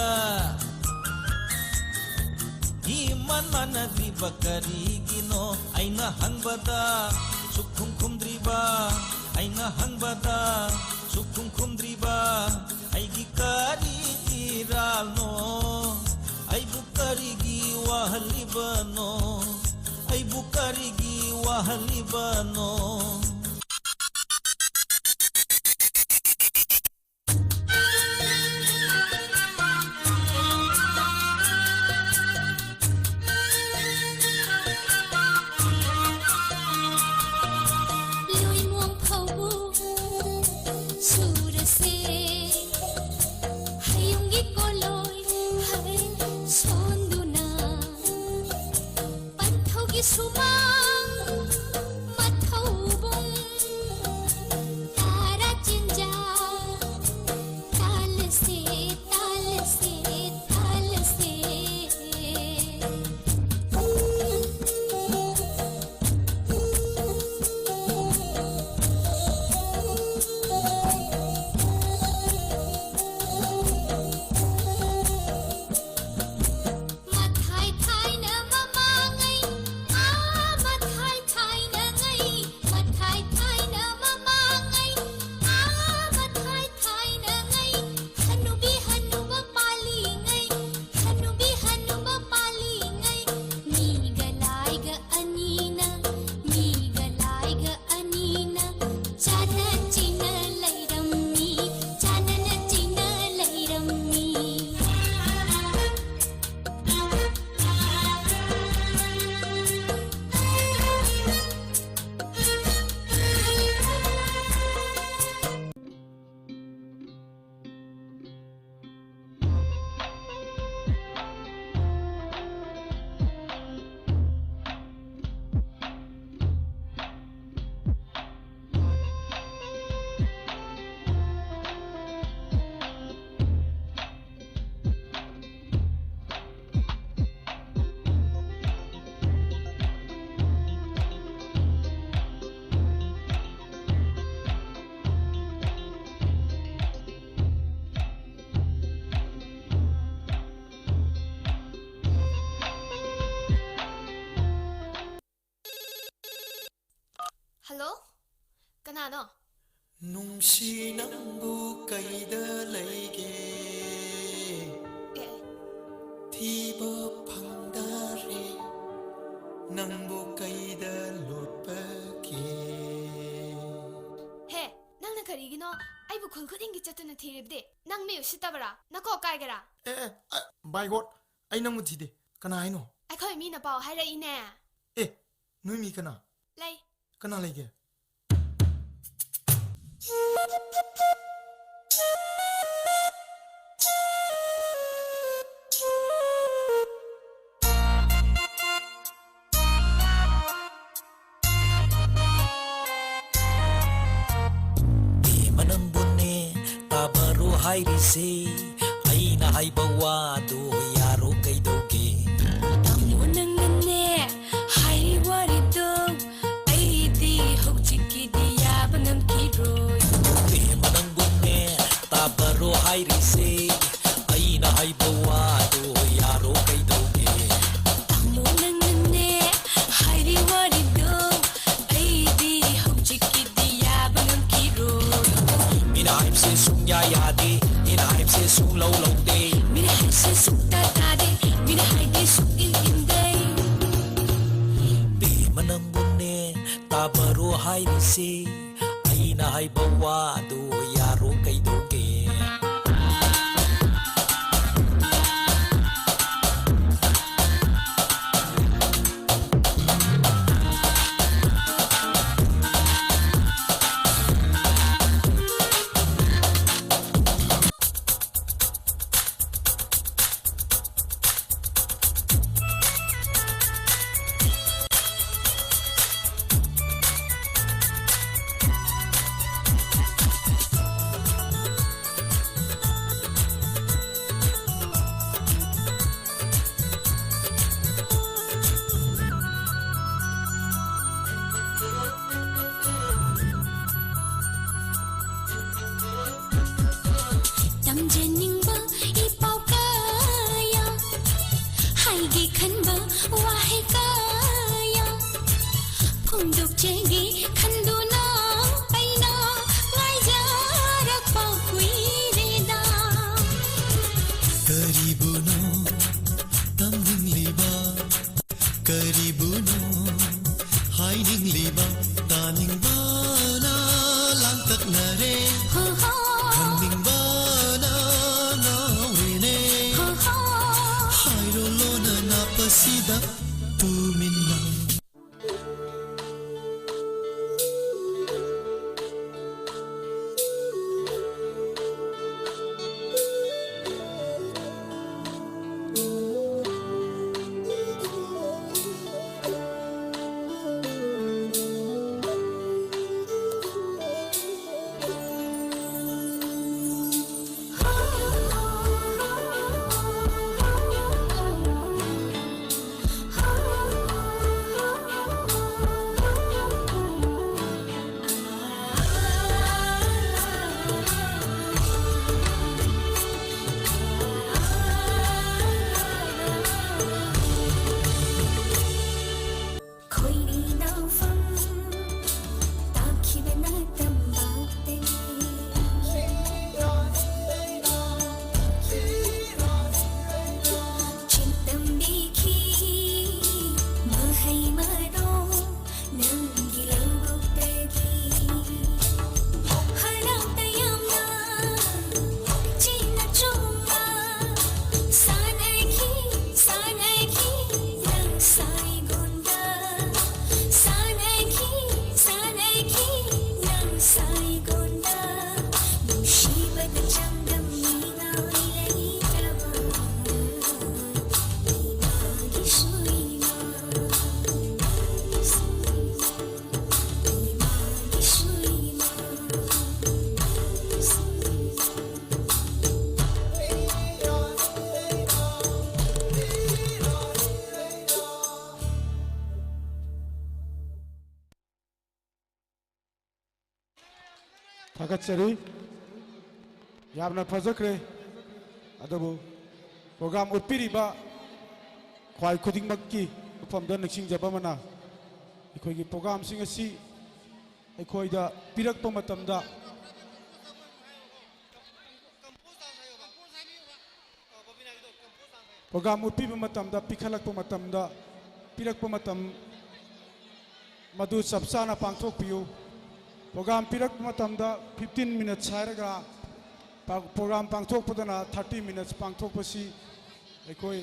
ꯏꯃꯥꯟ ꯃꯥꯟꯅꯗ꯭ꯔꯤꯕ ꯀꯔꯤꯒꯤꯅꯣ? ꯑꯩꯅ ꯍꯪꯕꯗ ꯁꯨꯛꯈꯨꯝ ꯈꯨꯝꯗ꯭ꯔꯤꯕ, ꯑꯩꯅ ꯍꯪꯕꯗ ꯁꯨꯛꯈꯨꯝ ꯈꯨꯝꯗ꯭ꯔꯤꯕ ꯑꯩꯒꯤ ꯀꯔꯤ ꯏꯔꯥꯜꯅꯣ? ꯑꯩꯕꯨ ꯀꯔꯤꯒꯤ ꯋꯥꯍꯜꯂꯤꯕꯅꯣ? ꯑꯩꯕꯨ ꯀꯔꯤꯒꯤ ꯋꯥꯍꯜꯂꯤꯕꯅꯣ? ꯂꯣꯏꯃꯣꯡ ꯐꯧꯕꯨ ꯁꯨꯔꯁꯦ, ꯍꯌꯨꯝꯒꯤ ꯀꯣꯂꯣꯏ ꯍꯩ ꯁꯣꯟꯗꯨꯅ, ꯄꯟꯊꯧꯒꯤ ꯁꯨꯃꯥꯡ ꯃꯊꯧꯕꯨꯡ ꯇꯔꯥ ꯆꯤꯟꯖꯥ, ꯇꯥꯜꯂꯁꯦ, ꯇꯥꯜꯂꯁꯦ, ꯇꯥꯜꯂꯁꯦ꯫ ꯃꯊꯥꯏ ꯊꯥꯏꯅ ꯃꯃꯥꯡꯉꯩ ꯑꯥ ꯅꯨꯡꯁꯤ ꯅꯪꯕꯨ ꯀꯩꯗ ꯂꯩꯒꯦ? ꯑꯦ꯫ ꯊꯤꯕ ꯐꯪꯗꯔꯦ ꯅꯪꯕꯨ ꯀꯩꯗ ꯂꯣꯠꯄꯒꯦ? ꯍꯦ, ꯅꯪꯅ ꯀꯔꯤꯒꯤꯅꯣ ꯑꯩꯕꯨ ꯈꯨꯜ ꯈꯨꯗꯤꯡꯒꯤ ꯆꯠꯇꯨꯅ ꯊꯤꯔꯤꯕꯗꯤ? ꯅꯪ ꯃꯤ ꯎꯁꯤꯠꯇꯕꯔꯥ? ꯅꯀꯣꯛ ꯀꯥꯏꯒꯦꯔꯥ? ꯑꯦ, ꯑꯦ, ꯑ, by God, ꯑꯩ ꯅꯪꯕꯨ ꯊꯤꯗꯦ꯫ ꯀꯅꯥ ꯍꯥꯏꯅꯣ? ꯑꯩꯈꯣꯏ ꯃꯤꯅ ꯄꯥꯎ ꯍꯥꯏꯔꯛꯏꯅꯦ꯫ ꯑꯦ, ꯅꯣꯏ ꯃꯤ ꯀꯅꯥ? ꯂꯩ꯫ ꯀꯅꯥ ꯂꯩꯒꯦ? ꯏꯃꯥ ꯅꯪꯕꯨꯅꯦ ꯇꯥꯕꯔꯣ ꯍꯥꯏꯔꯤꯁꯦ, ꯑꯩꯅ ꯍꯥꯏꯕ ꯋꯥꯗꯣ ꯌꯥꯔꯣ ꯀꯩꯗꯧꯒꯦ? ꯇꯥꯃꯣ ꯅꯪꯅꯅꯦ ꯍꯥꯏꯔꯤ ꯋꯥꯔꯤꯗꯣ, ꯑꯩꯗꯤ ꯍꯧꯖꯤꯛꯀꯤꯗꯤ ꯌꯥꯕ ꯉꯝꯈꯤꯔꯣꯏ꯫ ꯏꯃꯥ ꯅꯪꯕꯨꯅꯦ ꯇꯥꯕꯔꯣ ꯍꯥꯏꯔꯤꯁꯦ, ꯑꯩꯅ ꯍꯥꯏꯕ ꯋꯥꯗꯣ ꯌꯥꯔꯣ ꯀꯩꯗꯧꯒꯦ? ꯇꯥꯃꯣ ꯅꯪꯅꯅꯦ ꯍꯥꯏꯔꯤ ꯋꯥꯔꯤꯗꯣ, ꯑꯩꯗꯤ ꯍꯧꯖꯤꯛꯀꯤꯗꯤ ꯌꯥꯕ ꯉꯝꯈꯤꯔꯣꯏ꯫ ꯃꯤꯅ ꯍꯥꯏꯕꯁꯦ ꯁꯨꯡꯌꯥ ꯌꯥꯗꯦ, ꯃꯤꯅ ꯍꯥꯏꯕꯁꯦ ꯁꯨꯡꯂꯧ ꯂꯧꯗꯦ꯫ ꯃꯤꯅ ꯍꯥꯏꯕꯁꯦ ꯁꯨꯡꯇꯥ ꯇꯥꯗꯦ, ꯃꯤꯅ ꯍꯥꯏꯗꯤ ꯁꯨꯡꯏꯟ ꯏꯟꯗꯦ꯫ ꯏꯃꯥ ꯅꯪꯕꯨꯅꯦ ꯇꯥꯕꯔꯣ ꯍꯥꯏꯔꯤꯁꯦ, ꯑꯩꯅ ꯍꯥꯏꯕ ꯋꯥꯗꯣ ꯌꯥꯔꯣ ꯀꯩꯗꯧꯒꯦ? ꯀꯔꯤꯕꯨꯅꯣ ꯍꯥꯏꯅꯤꯡꯂꯤꯕ? ꯇꯥꯅꯤꯡꯕꯅ ꯂꯥꯡꯇꯛꯅꯔꯦ, ꯈꯪꯅꯤꯡꯕꯅ ꯉꯥꯎꯔꯦꯅꯦ꯫ ꯍꯥꯏꯔꯣ ꯂꯣꯟꯅ ꯅꯥꯞꯄꯁꯤꯗ ꯇꯨꯃꯤꯟꯅ꯫ ꯈꯣꯏꯔꯤ ꯅꯥꯎꯐꯝ ꯇꯥꯈꯤꯕꯅ ꯇꯝꯕꯥꯛꯇꯅꯤ꯫ ꯆꯤꯟ ꯇꯝꯕꯤꯈꯤ ꯃꯍꯩ ꯃꯔꯣꯡ ꯅꯪꯒꯤ ꯂꯧꯕꯨꯛꯇꯒꯤ꯫ ꯍꯔꯥꯎ ꯇꯌꯥꯝꯅ ꯆꯤꯟꯅ ꯆꯣꯡꯅ ꯁꯥꯟꯅꯈꯤ, ꯁꯥꯟꯅꯈꯤ ꯅꯪ ꯁꯥꯏꯒꯣꯟꯗ꯫ ꯁꯥꯟꯅꯈꯤ, ꯁꯥꯟꯅꯈꯤ ꯅꯪ ꯁꯥꯏꯒꯣꯟꯗ꯫ ꯅꯨꯡꯁꯤꯕꯗ ꯆꯥꯡꯗꯝꯅꯤ ꯉꯥꯎꯔꯤ ꯂꯩꯇ꯭ꯔꯕ ꯏꯃꯥꯒꯤꯁꯨ ꯏꯃꯥ꯫ ꯊꯥꯒꯠꯆꯔꯤ꯫ ꯌꯥꯝꯅ ꯐꯖꯈ꯭ꯔꯦ꯫ ꯑꯗꯨꯕꯨ program ꯎꯠꯄꯤꯔꯤꯕ ꯈ꯭ꯋꯥꯏ ꯈꯨꯗꯤꯡꯃꯛꯀꯤ ꯃꯐꯝꯗ ꯅꯤꯡꯁꯤꯡꯖꯕ ꯑꯃꯅ, ꯑꯩꯈꯣꯏꯒꯤ programꯁꯤꯡ ꯑꯁꯤ ꯑꯩꯈꯣꯏꯗ ꯄꯤꯔꯛꯄ ꯃꯇꯝꯗ, program ꯎꯠꯄꯤꯕ ꯃꯇꯝꯗ, ꯄꯤꯈꯠꯂꯛꯄ ꯃꯇꯝꯗ, ꯄꯤꯔꯛꯄ ꯃꯇꯝ ꯃꯗꯨ ꯆꯞ ꯆꯥꯅ ꯄꯥꯡꯊꯣꯛꯄꯤꯌꯨ꯫ ꯄ꯭ꯔꯣꯒ꯭ꯔꯥꯝ ꯄꯤꯔꯛꯄ ꯃꯇꯝꯗ fifteen minutes ꯍꯥꯏꯔꯒ, ꯄ-, ꯄ꯭ꯔꯣꯒ꯭ꯔꯥꯝ ꯄꯥꯡꯊꯣꯛꯄꯗꯅ thirty minutes ꯄꯥꯡꯊꯣꯛꯄꯁꯤ ꯑꯩꯈꯣꯏ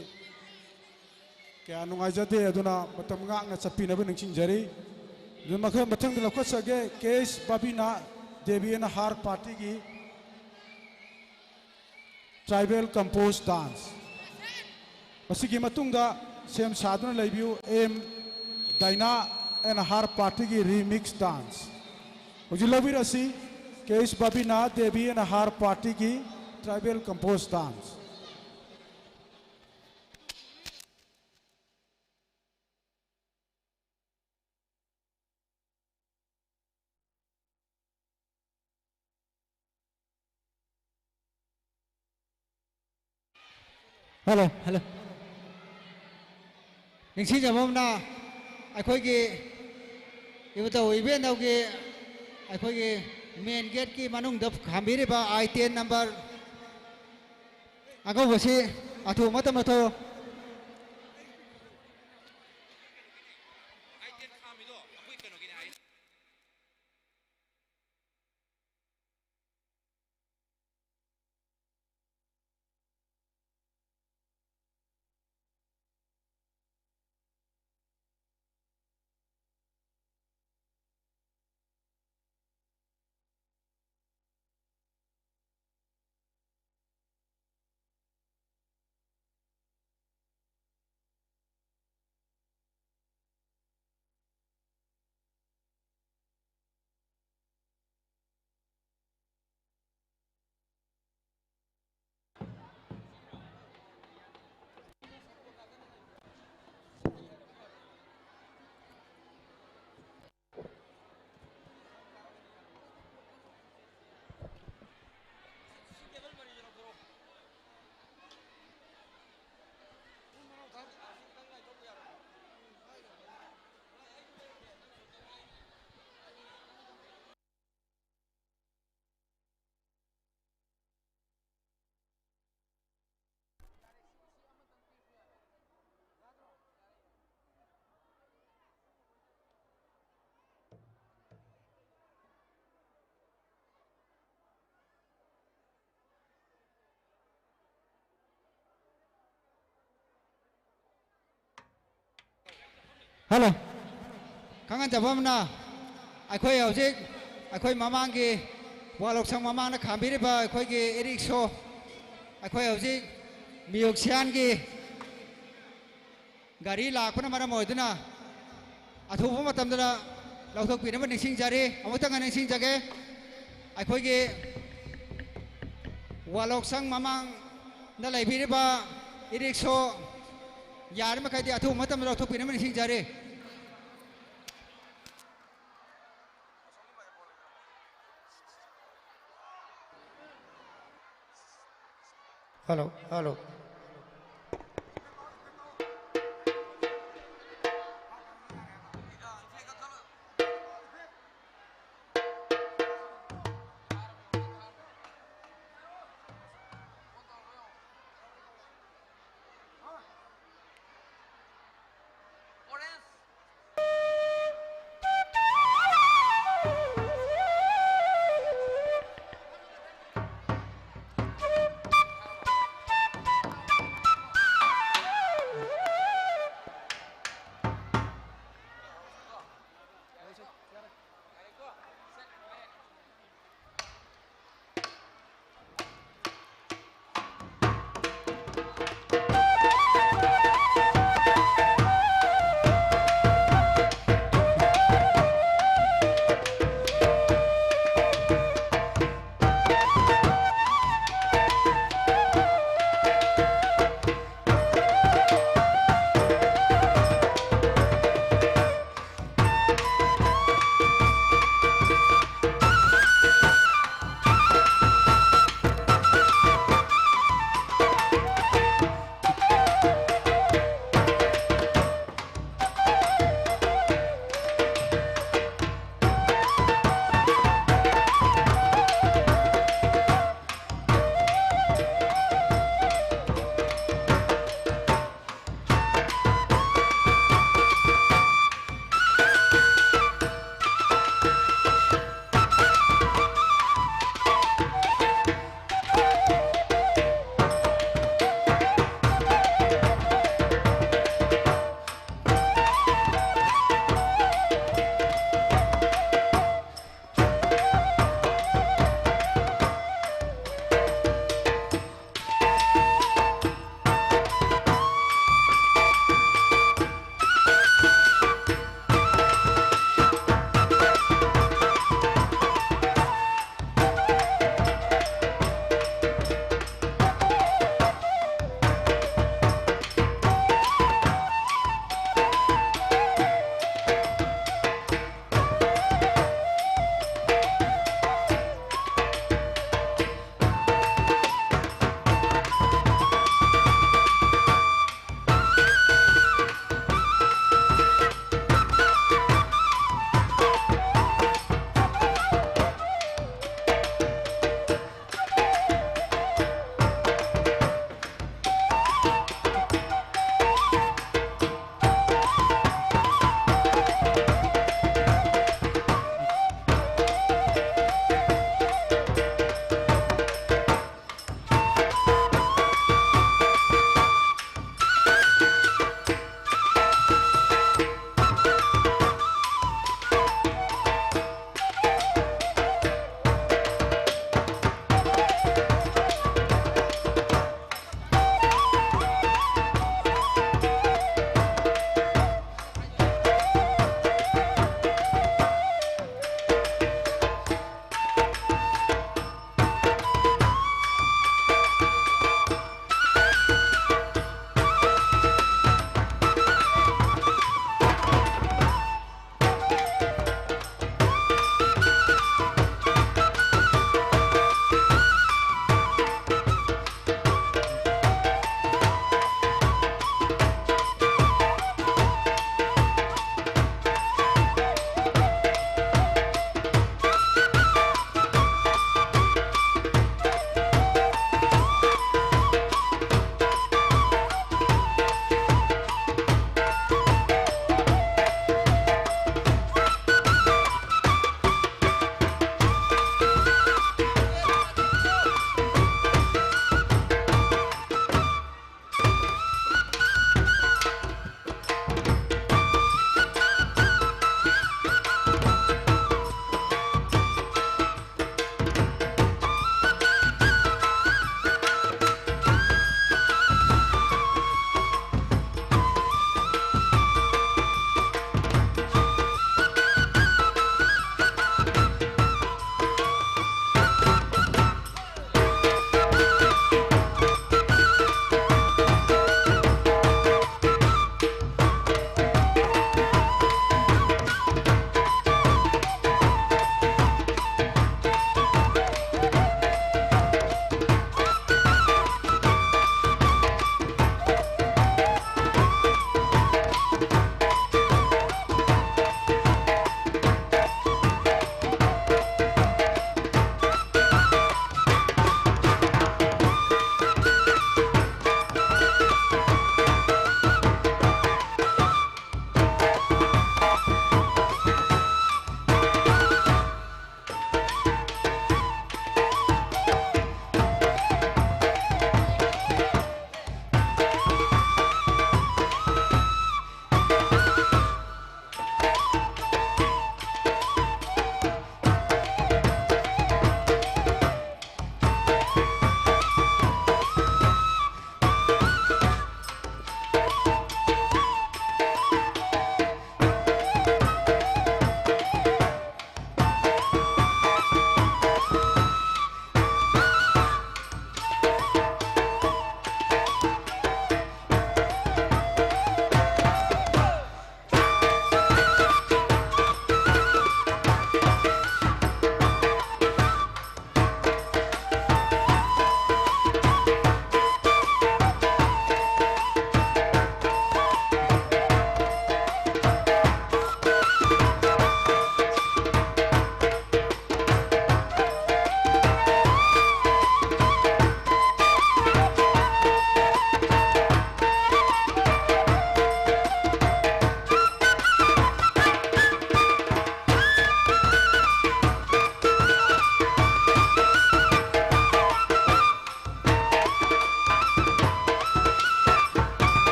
ꯀꯌꯥ ꯅꯨꯡꯉꯥꯏꯖꯗꯦ꯫ ꯑꯗꯨꯅ ꯃꯇꯝ ꯉꯥꯛꯅ ꯆꯠꯄꯤꯅꯕ ꯅꯤꯡꯁꯤꯡꯖꯔꯤ꯫ ꯑꯗꯨ ꯃꯈ-, ꯃꯊꯪꯗ ꯂꯧꯈꯠꯆꯒꯦ, ꯀꯦ ꯑꯦꯁ ꯕꯥꯕꯤꯅꯥ ꯗꯦꯕꯤ ꯑꯦꯟ ꯍꯥꯔ ꯄꯥꯔꯇꯤꯒꯤ Tribal Compose Dance꯫ ꯃꯁꯤꯒꯤ ꯃꯇꯨꯡꯗ ꯁꯦꯝ ꯁꯥꯗꯨꯅ ꯂꯩꯕꯤꯌꯨ, ꯑꯦꯝ ꯗꯥꯏꯅꯥ ꯑꯦꯟ ꯍꯥꯔ ꯄꯥꯔꯇꯤꯒꯤ Remix Dance꯫ ꯍꯧꯖꯤꯛ ꯂꯧꯕꯤꯔꯁꯤ, ꯀꯦ ꯑꯦꯁ ꯕꯥꯕꯤꯅꯥ ꯗꯦꯕꯤ ꯑꯦꯟ ꯍꯥꯔ ꯄꯥꯔꯇꯤꯒꯤ Tribal Compose Dance꯫ Hello, hello. ꯅꯤꯡꯁꯤꯡꯖꯕ ꯑꯃꯅ, ꯑꯩꯈꯣꯏꯒꯤ ꯏꯕꯨꯙꯧ ꯏꯕꯦꯟꯙꯧꯒꯤ ꯑꯩꯈꯣꯏꯒꯤ main gate ꯀꯤ ꯃꯅꯨꯡꯗ ꯈꯥꯝꯕꯤꯔꯤꯕ I ten number ꯑꯉꯧꯕꯁꯤ ꯑꯊꯨꯕ ꯃꯇꯝꯗ ꯊꯣꯛꯑꯣ꯫ ꯍꯜꯂꯣ꯫ ꯈꯪꯍꯟꯖꯕ ꯑꯃꯅ, ꯑꯩꯈꯣꯏ ꯍꯧꯖꯤꯛ ꯑꯩꯈꯣꯏ ꯃꯃꯥꯡꯒꯤ ꯋꯥꯂꯣꯛꯁꯪ ꯃꯃꯥꯡꯗ ꯈꯥꯝꯕꯤꯔꯤꯕ ꯑꯩꯈꯣꯏꯒꯤ ꯏꯔꯤꯛꯁꯣ, ꯑꯩꯈꯣꯏ ꯍꯧꯖꯤꯛ ꯃ꯭ꯌꯨꯖꯤꯁꯤꯌꯥꯟꯒꯤ ꯒꯥꯔꯤ ꯂꯥꯛꯄꯅ ꯃꯔꯝ ꯑꯣꯏꯗꯨꯅ ꯑꯊꯨꯕ ꯃꯇꯝꯗ ꯂꯧꯊꯣꯛꯄꯤꯅꯕ ꯅꯤꯡꯁꯤꯡꯖꯔꯤ꯫ ꯑꯃꯨꯛꯇꯪꯒ ꯅꯤꯡꯁꯤꯡꯖꯒꯦ, ꯑꯩꯈꯣꯏꯒꯤ ꯋꯥꯂꯣꯛꯁꯪ ꯃꯃꯥꯡꯗ ꯂꯩꯕꯤꯔꯤꯕ ꯏꯔꯤꯛꯁꯣ ꯌꯥꯔꯤꯕ ꯃꯈꯩꯗꯤ ꯑꯊꯨꯕ ꯃꯇꯝꯗ ꯂꯧꯊꯣꯛꯄꯤꯅꯕ ꯅꯤꯡꯁꯤꯡꯖꯔꯤ꯫ Hello, hello.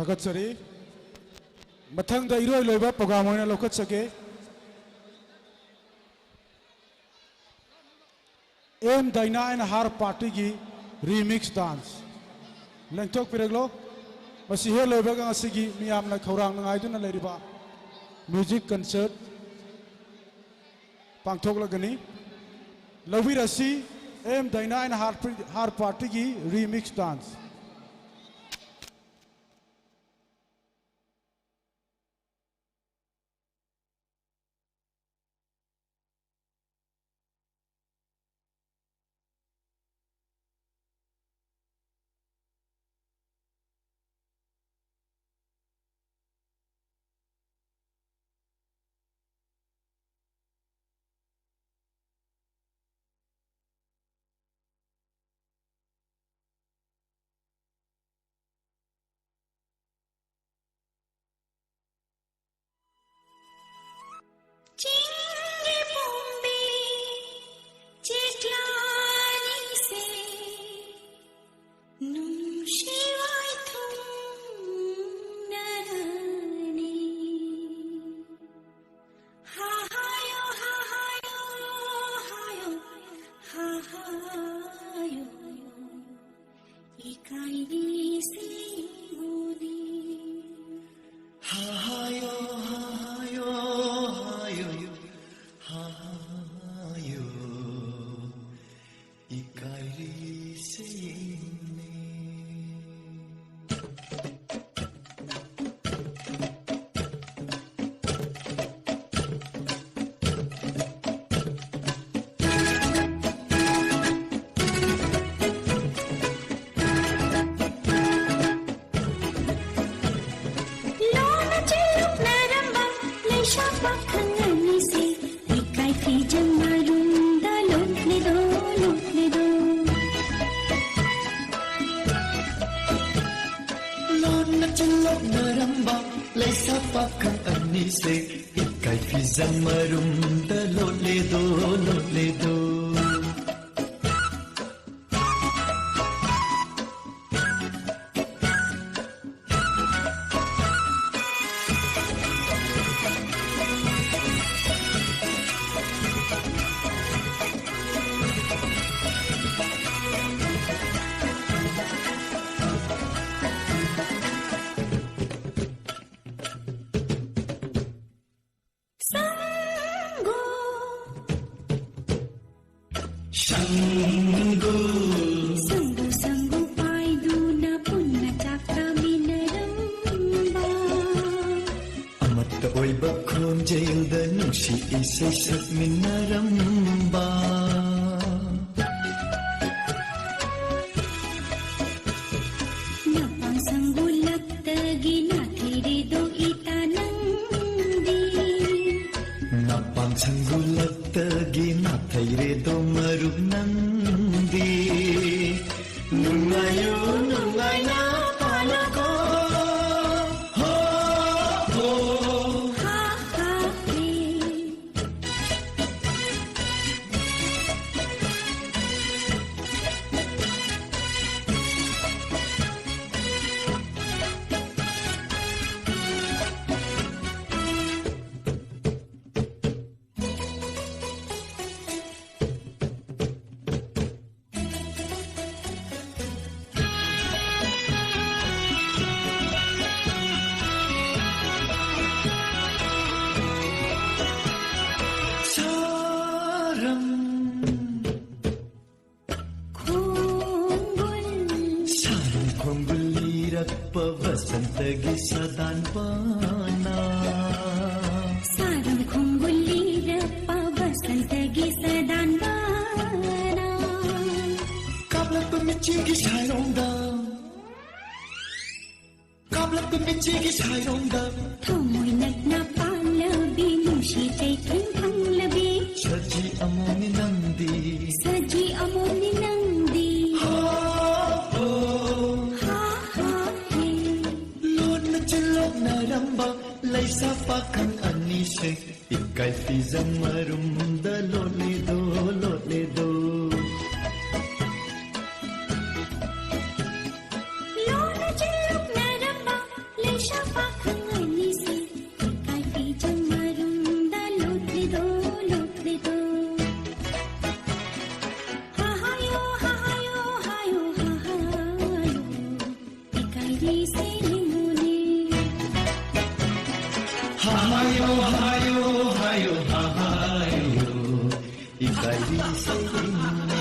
ꯊꯥꯒꯠꯆꯔꯤ꯫ ꯃꯊꯪꯗ ꯏꯔꯣꯏ ꯂꯣꯏꯕ program ꯑꯣꯏꯅ ꯂꯧꯈꯠꯆꯒꯦ꯫ ꯑꯦꯝ ꯗꯥꯏꯅꯥ ꯑꯦꯟ ꯍꯥꯔ ꯄꯥꯔꯇꯤꯒꯤ remix dance꯫ ꯂꯦꯡꯊꯣꯛꯄꯤꯔꯛꯂꯣ꯫ ꯃꯁꯤ ꯍꯦꯛ ꯂꯣꯏꯕꯒ ꯉꯁꯤꯒꯤ ꯃꯤꯌꯥꯝꯅ ꯈꯧꯔꯥꯡꯅ ꯉꯥꯏꯗꯨꯅ ꯂꯩꯔꯤꯕ music concert ꯄꯥꯡꯊꯣꯛꯂꯒꯅꯤ꯫ ꯂꯧꯕꯤꯔꯁꯤ ꯑꯦꯝ ꯗꯥꯏꯅꯥ ꯑꯦꯟ ꯍꯥꯔ, ꯍꯥꯔ ꯄꯥꯔꯇꯤꯒꯤ remix dance꯫ ꯆꯤꯡꯒꯤ ꯄꯣꯝꯕꯤ ꯆꯦꯛꯂꯥꯅꯤꯁꯦ ꯅꯨꯡꯁꯤ ꯋꯥꯏꯊꯨꯡꯅꯔꯅꯤ꯫ ꯍꯥꯍꯥꯌꯣ, ꯍꯥꯍꯥꯌꯣ, ꯍꯥꯌꯣ, ꯍꯥꯍꯥꯌꯣ꯫ ꯏꯀꯥꯏꯔꯤꯁꯤ ꯃꯣꯗꯤ꯫ ꯍꯥꯍꯥꯌꯣ, ꯍꯥꯍꯥꯌꯣ, ꯍꯥꯌꯣ, ꯍꯥꯍꯥꯌꯣ꯫ ꯏꯀꯥꯏꯔꯤꯁꯦ ꯌꯦꯡꯅꯦ꯫ ꯂꯣꯟꯅ ꯆꯦꯜꯂꯨꯛꯅꯔꯝꯕ ꯂꯩꯁꯥ ꯄꯥꯈꯪ ꯑꯅꯤꯁꯦ ꯏꯀꯥꯏ ꯐꯤꯖꯪ ꯃꯔꯨꯝꯗ ꯂꯣꯠꯂꯦꯗꯣ, ꯂꯣꯠꯂꯦꯗꯣ꯫ ꯂꯣꯟꯅ ꯆꯦꯜꯂꯣꯛꯅꯔꯝꯕ ꯂꯩꯁꯥ ꯄꯥꯈꯪ ꯑꯅꯤꯁꯦ ꯏꯀꯥꯏ ꯐꯤꯖꯪ ꯃꯔꯨꯝꯗ ꯂꯣꯠꯂꯦꯗꯣ, ꯂꯣꯠꯂꯦꯗꯣ꯫ ꯁꯪꯒꯨ꯫ ꯁꯪꯒꯨ ꯁꯪꯒꯨ ꯄꯥꯏꯗꯨꯅ ꯄꯨꯟꯅ ꯆꯥꯛ ꯆꯥꯃꯤꯟꯅꯔꯝꯕ꯫ ꯑꯃꯠꯇ ꯑꯣꯏꯕ ꯈꯣꯟꯖꯦꯜꯗ ꯅꯨꯡꯁꯤ ꯏꯁꯩ ꯁꯛꯃꯤꯟꯅꯔꯝꯕ꯫ ꯅꯄꯥꯡ ꯁꯪꯒꯨꯂꯛꯇꯒꯤ ꯅꯥꯊꯩꯔꯦꯗꯣ ꯏꯇꯥ ꯅꯪꯗꯤ꯫ ꯅꯄꯥꯡ ꯁꯪꯒꯨꯂꯛꯇꯒꯤ ꯅꯥꯊꯩꯔꯦꯗꯣ ꯃꯔꯨꯞ ꯅꯪꯗꯤ꯫ ꯅꯨꯡꯉꯥꯏꯌꯨ ꯅꯨꯡꯉꯥꯏꯅ ꯄꯥꯜꯂꯣꯀꯣ꯫ ꯍꯣ, ꯍꯣ꯫ ꯍꯥ, ꯍꯥ, ꯍꯦ꯫ ꯁꯥꯔꯝ ꯈꯣꯡꯒꯨꯜ꯫ ꯁꯥꯔꯝ ꯈꯣꯡꯒꯨꯜ ꯂꯤꯔꯛꯄ ꯕꯁꯟꯇꯒꯤ ꯁꯗꯥꯟꯕꯅ꯫ ꯁꯥꯔꯝ ꯈꯣꯡꯒꯨꯜ ꯂꯤꯔꯛꯄ ꯕꯁꯟꯇꯒꯤ ꯁꯗꯥꯟꯕꯅ꯫ ꯀꯥꯞꯂꯛꯄ ꯃꯤꯠꯆꯤꯒꯤ ꯁꯥꯏꯔꯣꯡꯗ꯫ ꯀꯥꯞꯂꯛꯄ ꯃꯤꯠꯆꯤꯒꯤ ꯁꯥꯏꯔꯣꯡꯗ꯫ ꯊꯃꯣꯏ ꯅꯛꯅ ꯄꯥꯜꯂꯕꯤ ꯅꯨꯡꯁꯤ ꯆꯩꯊꯦꯡ ꯐꯪꯂꯕꯤ꯫ ꯁꯖꯤ ꯑꯃꯣꯝꯅꯤ ꯅꯪꯗꯤ꯫ ꯁꯖꯤ ꯑꯃꯣꯝꯅꯤ ꯅꯪꯗꯤ꯫ ꯍꯣ, ꯍꯣ꯫ ꯍꯥ, ꯍꯥ, ꯍꯦ꯫ ꯂꯣꯟꯅ ꯆꯤꯜꯂꯣꯛꯅꯔꯝꯕ ꯂꯩꯁꯥ ꯄꯥꯈꯪ ꯑꯅꯤꯁꯦ꯫ ꯏꯀꯥꯏ ꯐꯤꯖꯪ ꯃꯔꯨꯝꯗ ꯂꯣꯠꯂꯦꯗꯣ, ꯂꯣꯠꯂꯦꯗꯣ꯫ ꯂꯣꯟꯅ ꯆꯤꯜꯂꯣꯛꯅꯔꯝꯕ ꯂꯩꯁꯥ ꯄꯥꯈꯪ ꯑꯅꯤꯁꯦ꯫ ꯏꯀꯥꯏ ꯐꯤꯖꯪ ꯃꯔꯨꯝꯗ ꯂꯣꯠꯂꯦꯗꯣ, ꯂꯣꯠꯂꯦꯗꯣ꯫ ꯍꯥ ꯍꯥꯌꯣ, ꯍꯥ ꯍꯥꯌꯣ, ꯍꯥꯌꯣ, ꯍꯥ ꯍꯥꯌꯣ꯫ ꯏꯀꯥꯏꯔꯤꯁꯦ ꯌꯦꯡꯉꯨꯅꯦ꯫ ꯍꯥ ꯍꯥꯌꯣ, ꯍꯥꯌꯣ, ꯍꯥꯌꯣ, ꯍꯥ ꯍꯥ꯫ ꯀꯔꯤ ꯁꯩꯔꯦꯡꯅꯣꯅꯦ?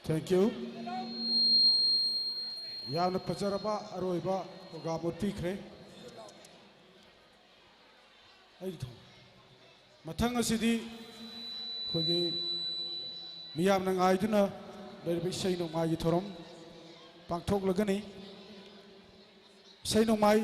Thank you. ꯌꯥꯝꯅ ꯐꯖꯔꯕ ꯑꯔꯣꯏꯕ program ꯎꯠꯄꯤꯈ꯭ꯔꯦ꯫ ꯑꯩ ꯊꯝ-, ꯃꯊꯪ ꯑꯁꯤꯗꯤ ꯑꯩꯈꯣꯏꯒꯤ ꯃꯤꯌꯥꯝꯅ ꯉꯥꯏꯗꯨꯅ ꯂꯩꯔꯤꯕ ꯏꯁꯩ ꯅꯣꯡꯃꯥꯏꯒꯤ ꯊꯧꯔꯝ ꯄꯥꯡꯊꯣꯛꯂꯒꯅꯤ꯫ ꯏꯁꯩ ꯅꯣꯡꯃꯥꯏ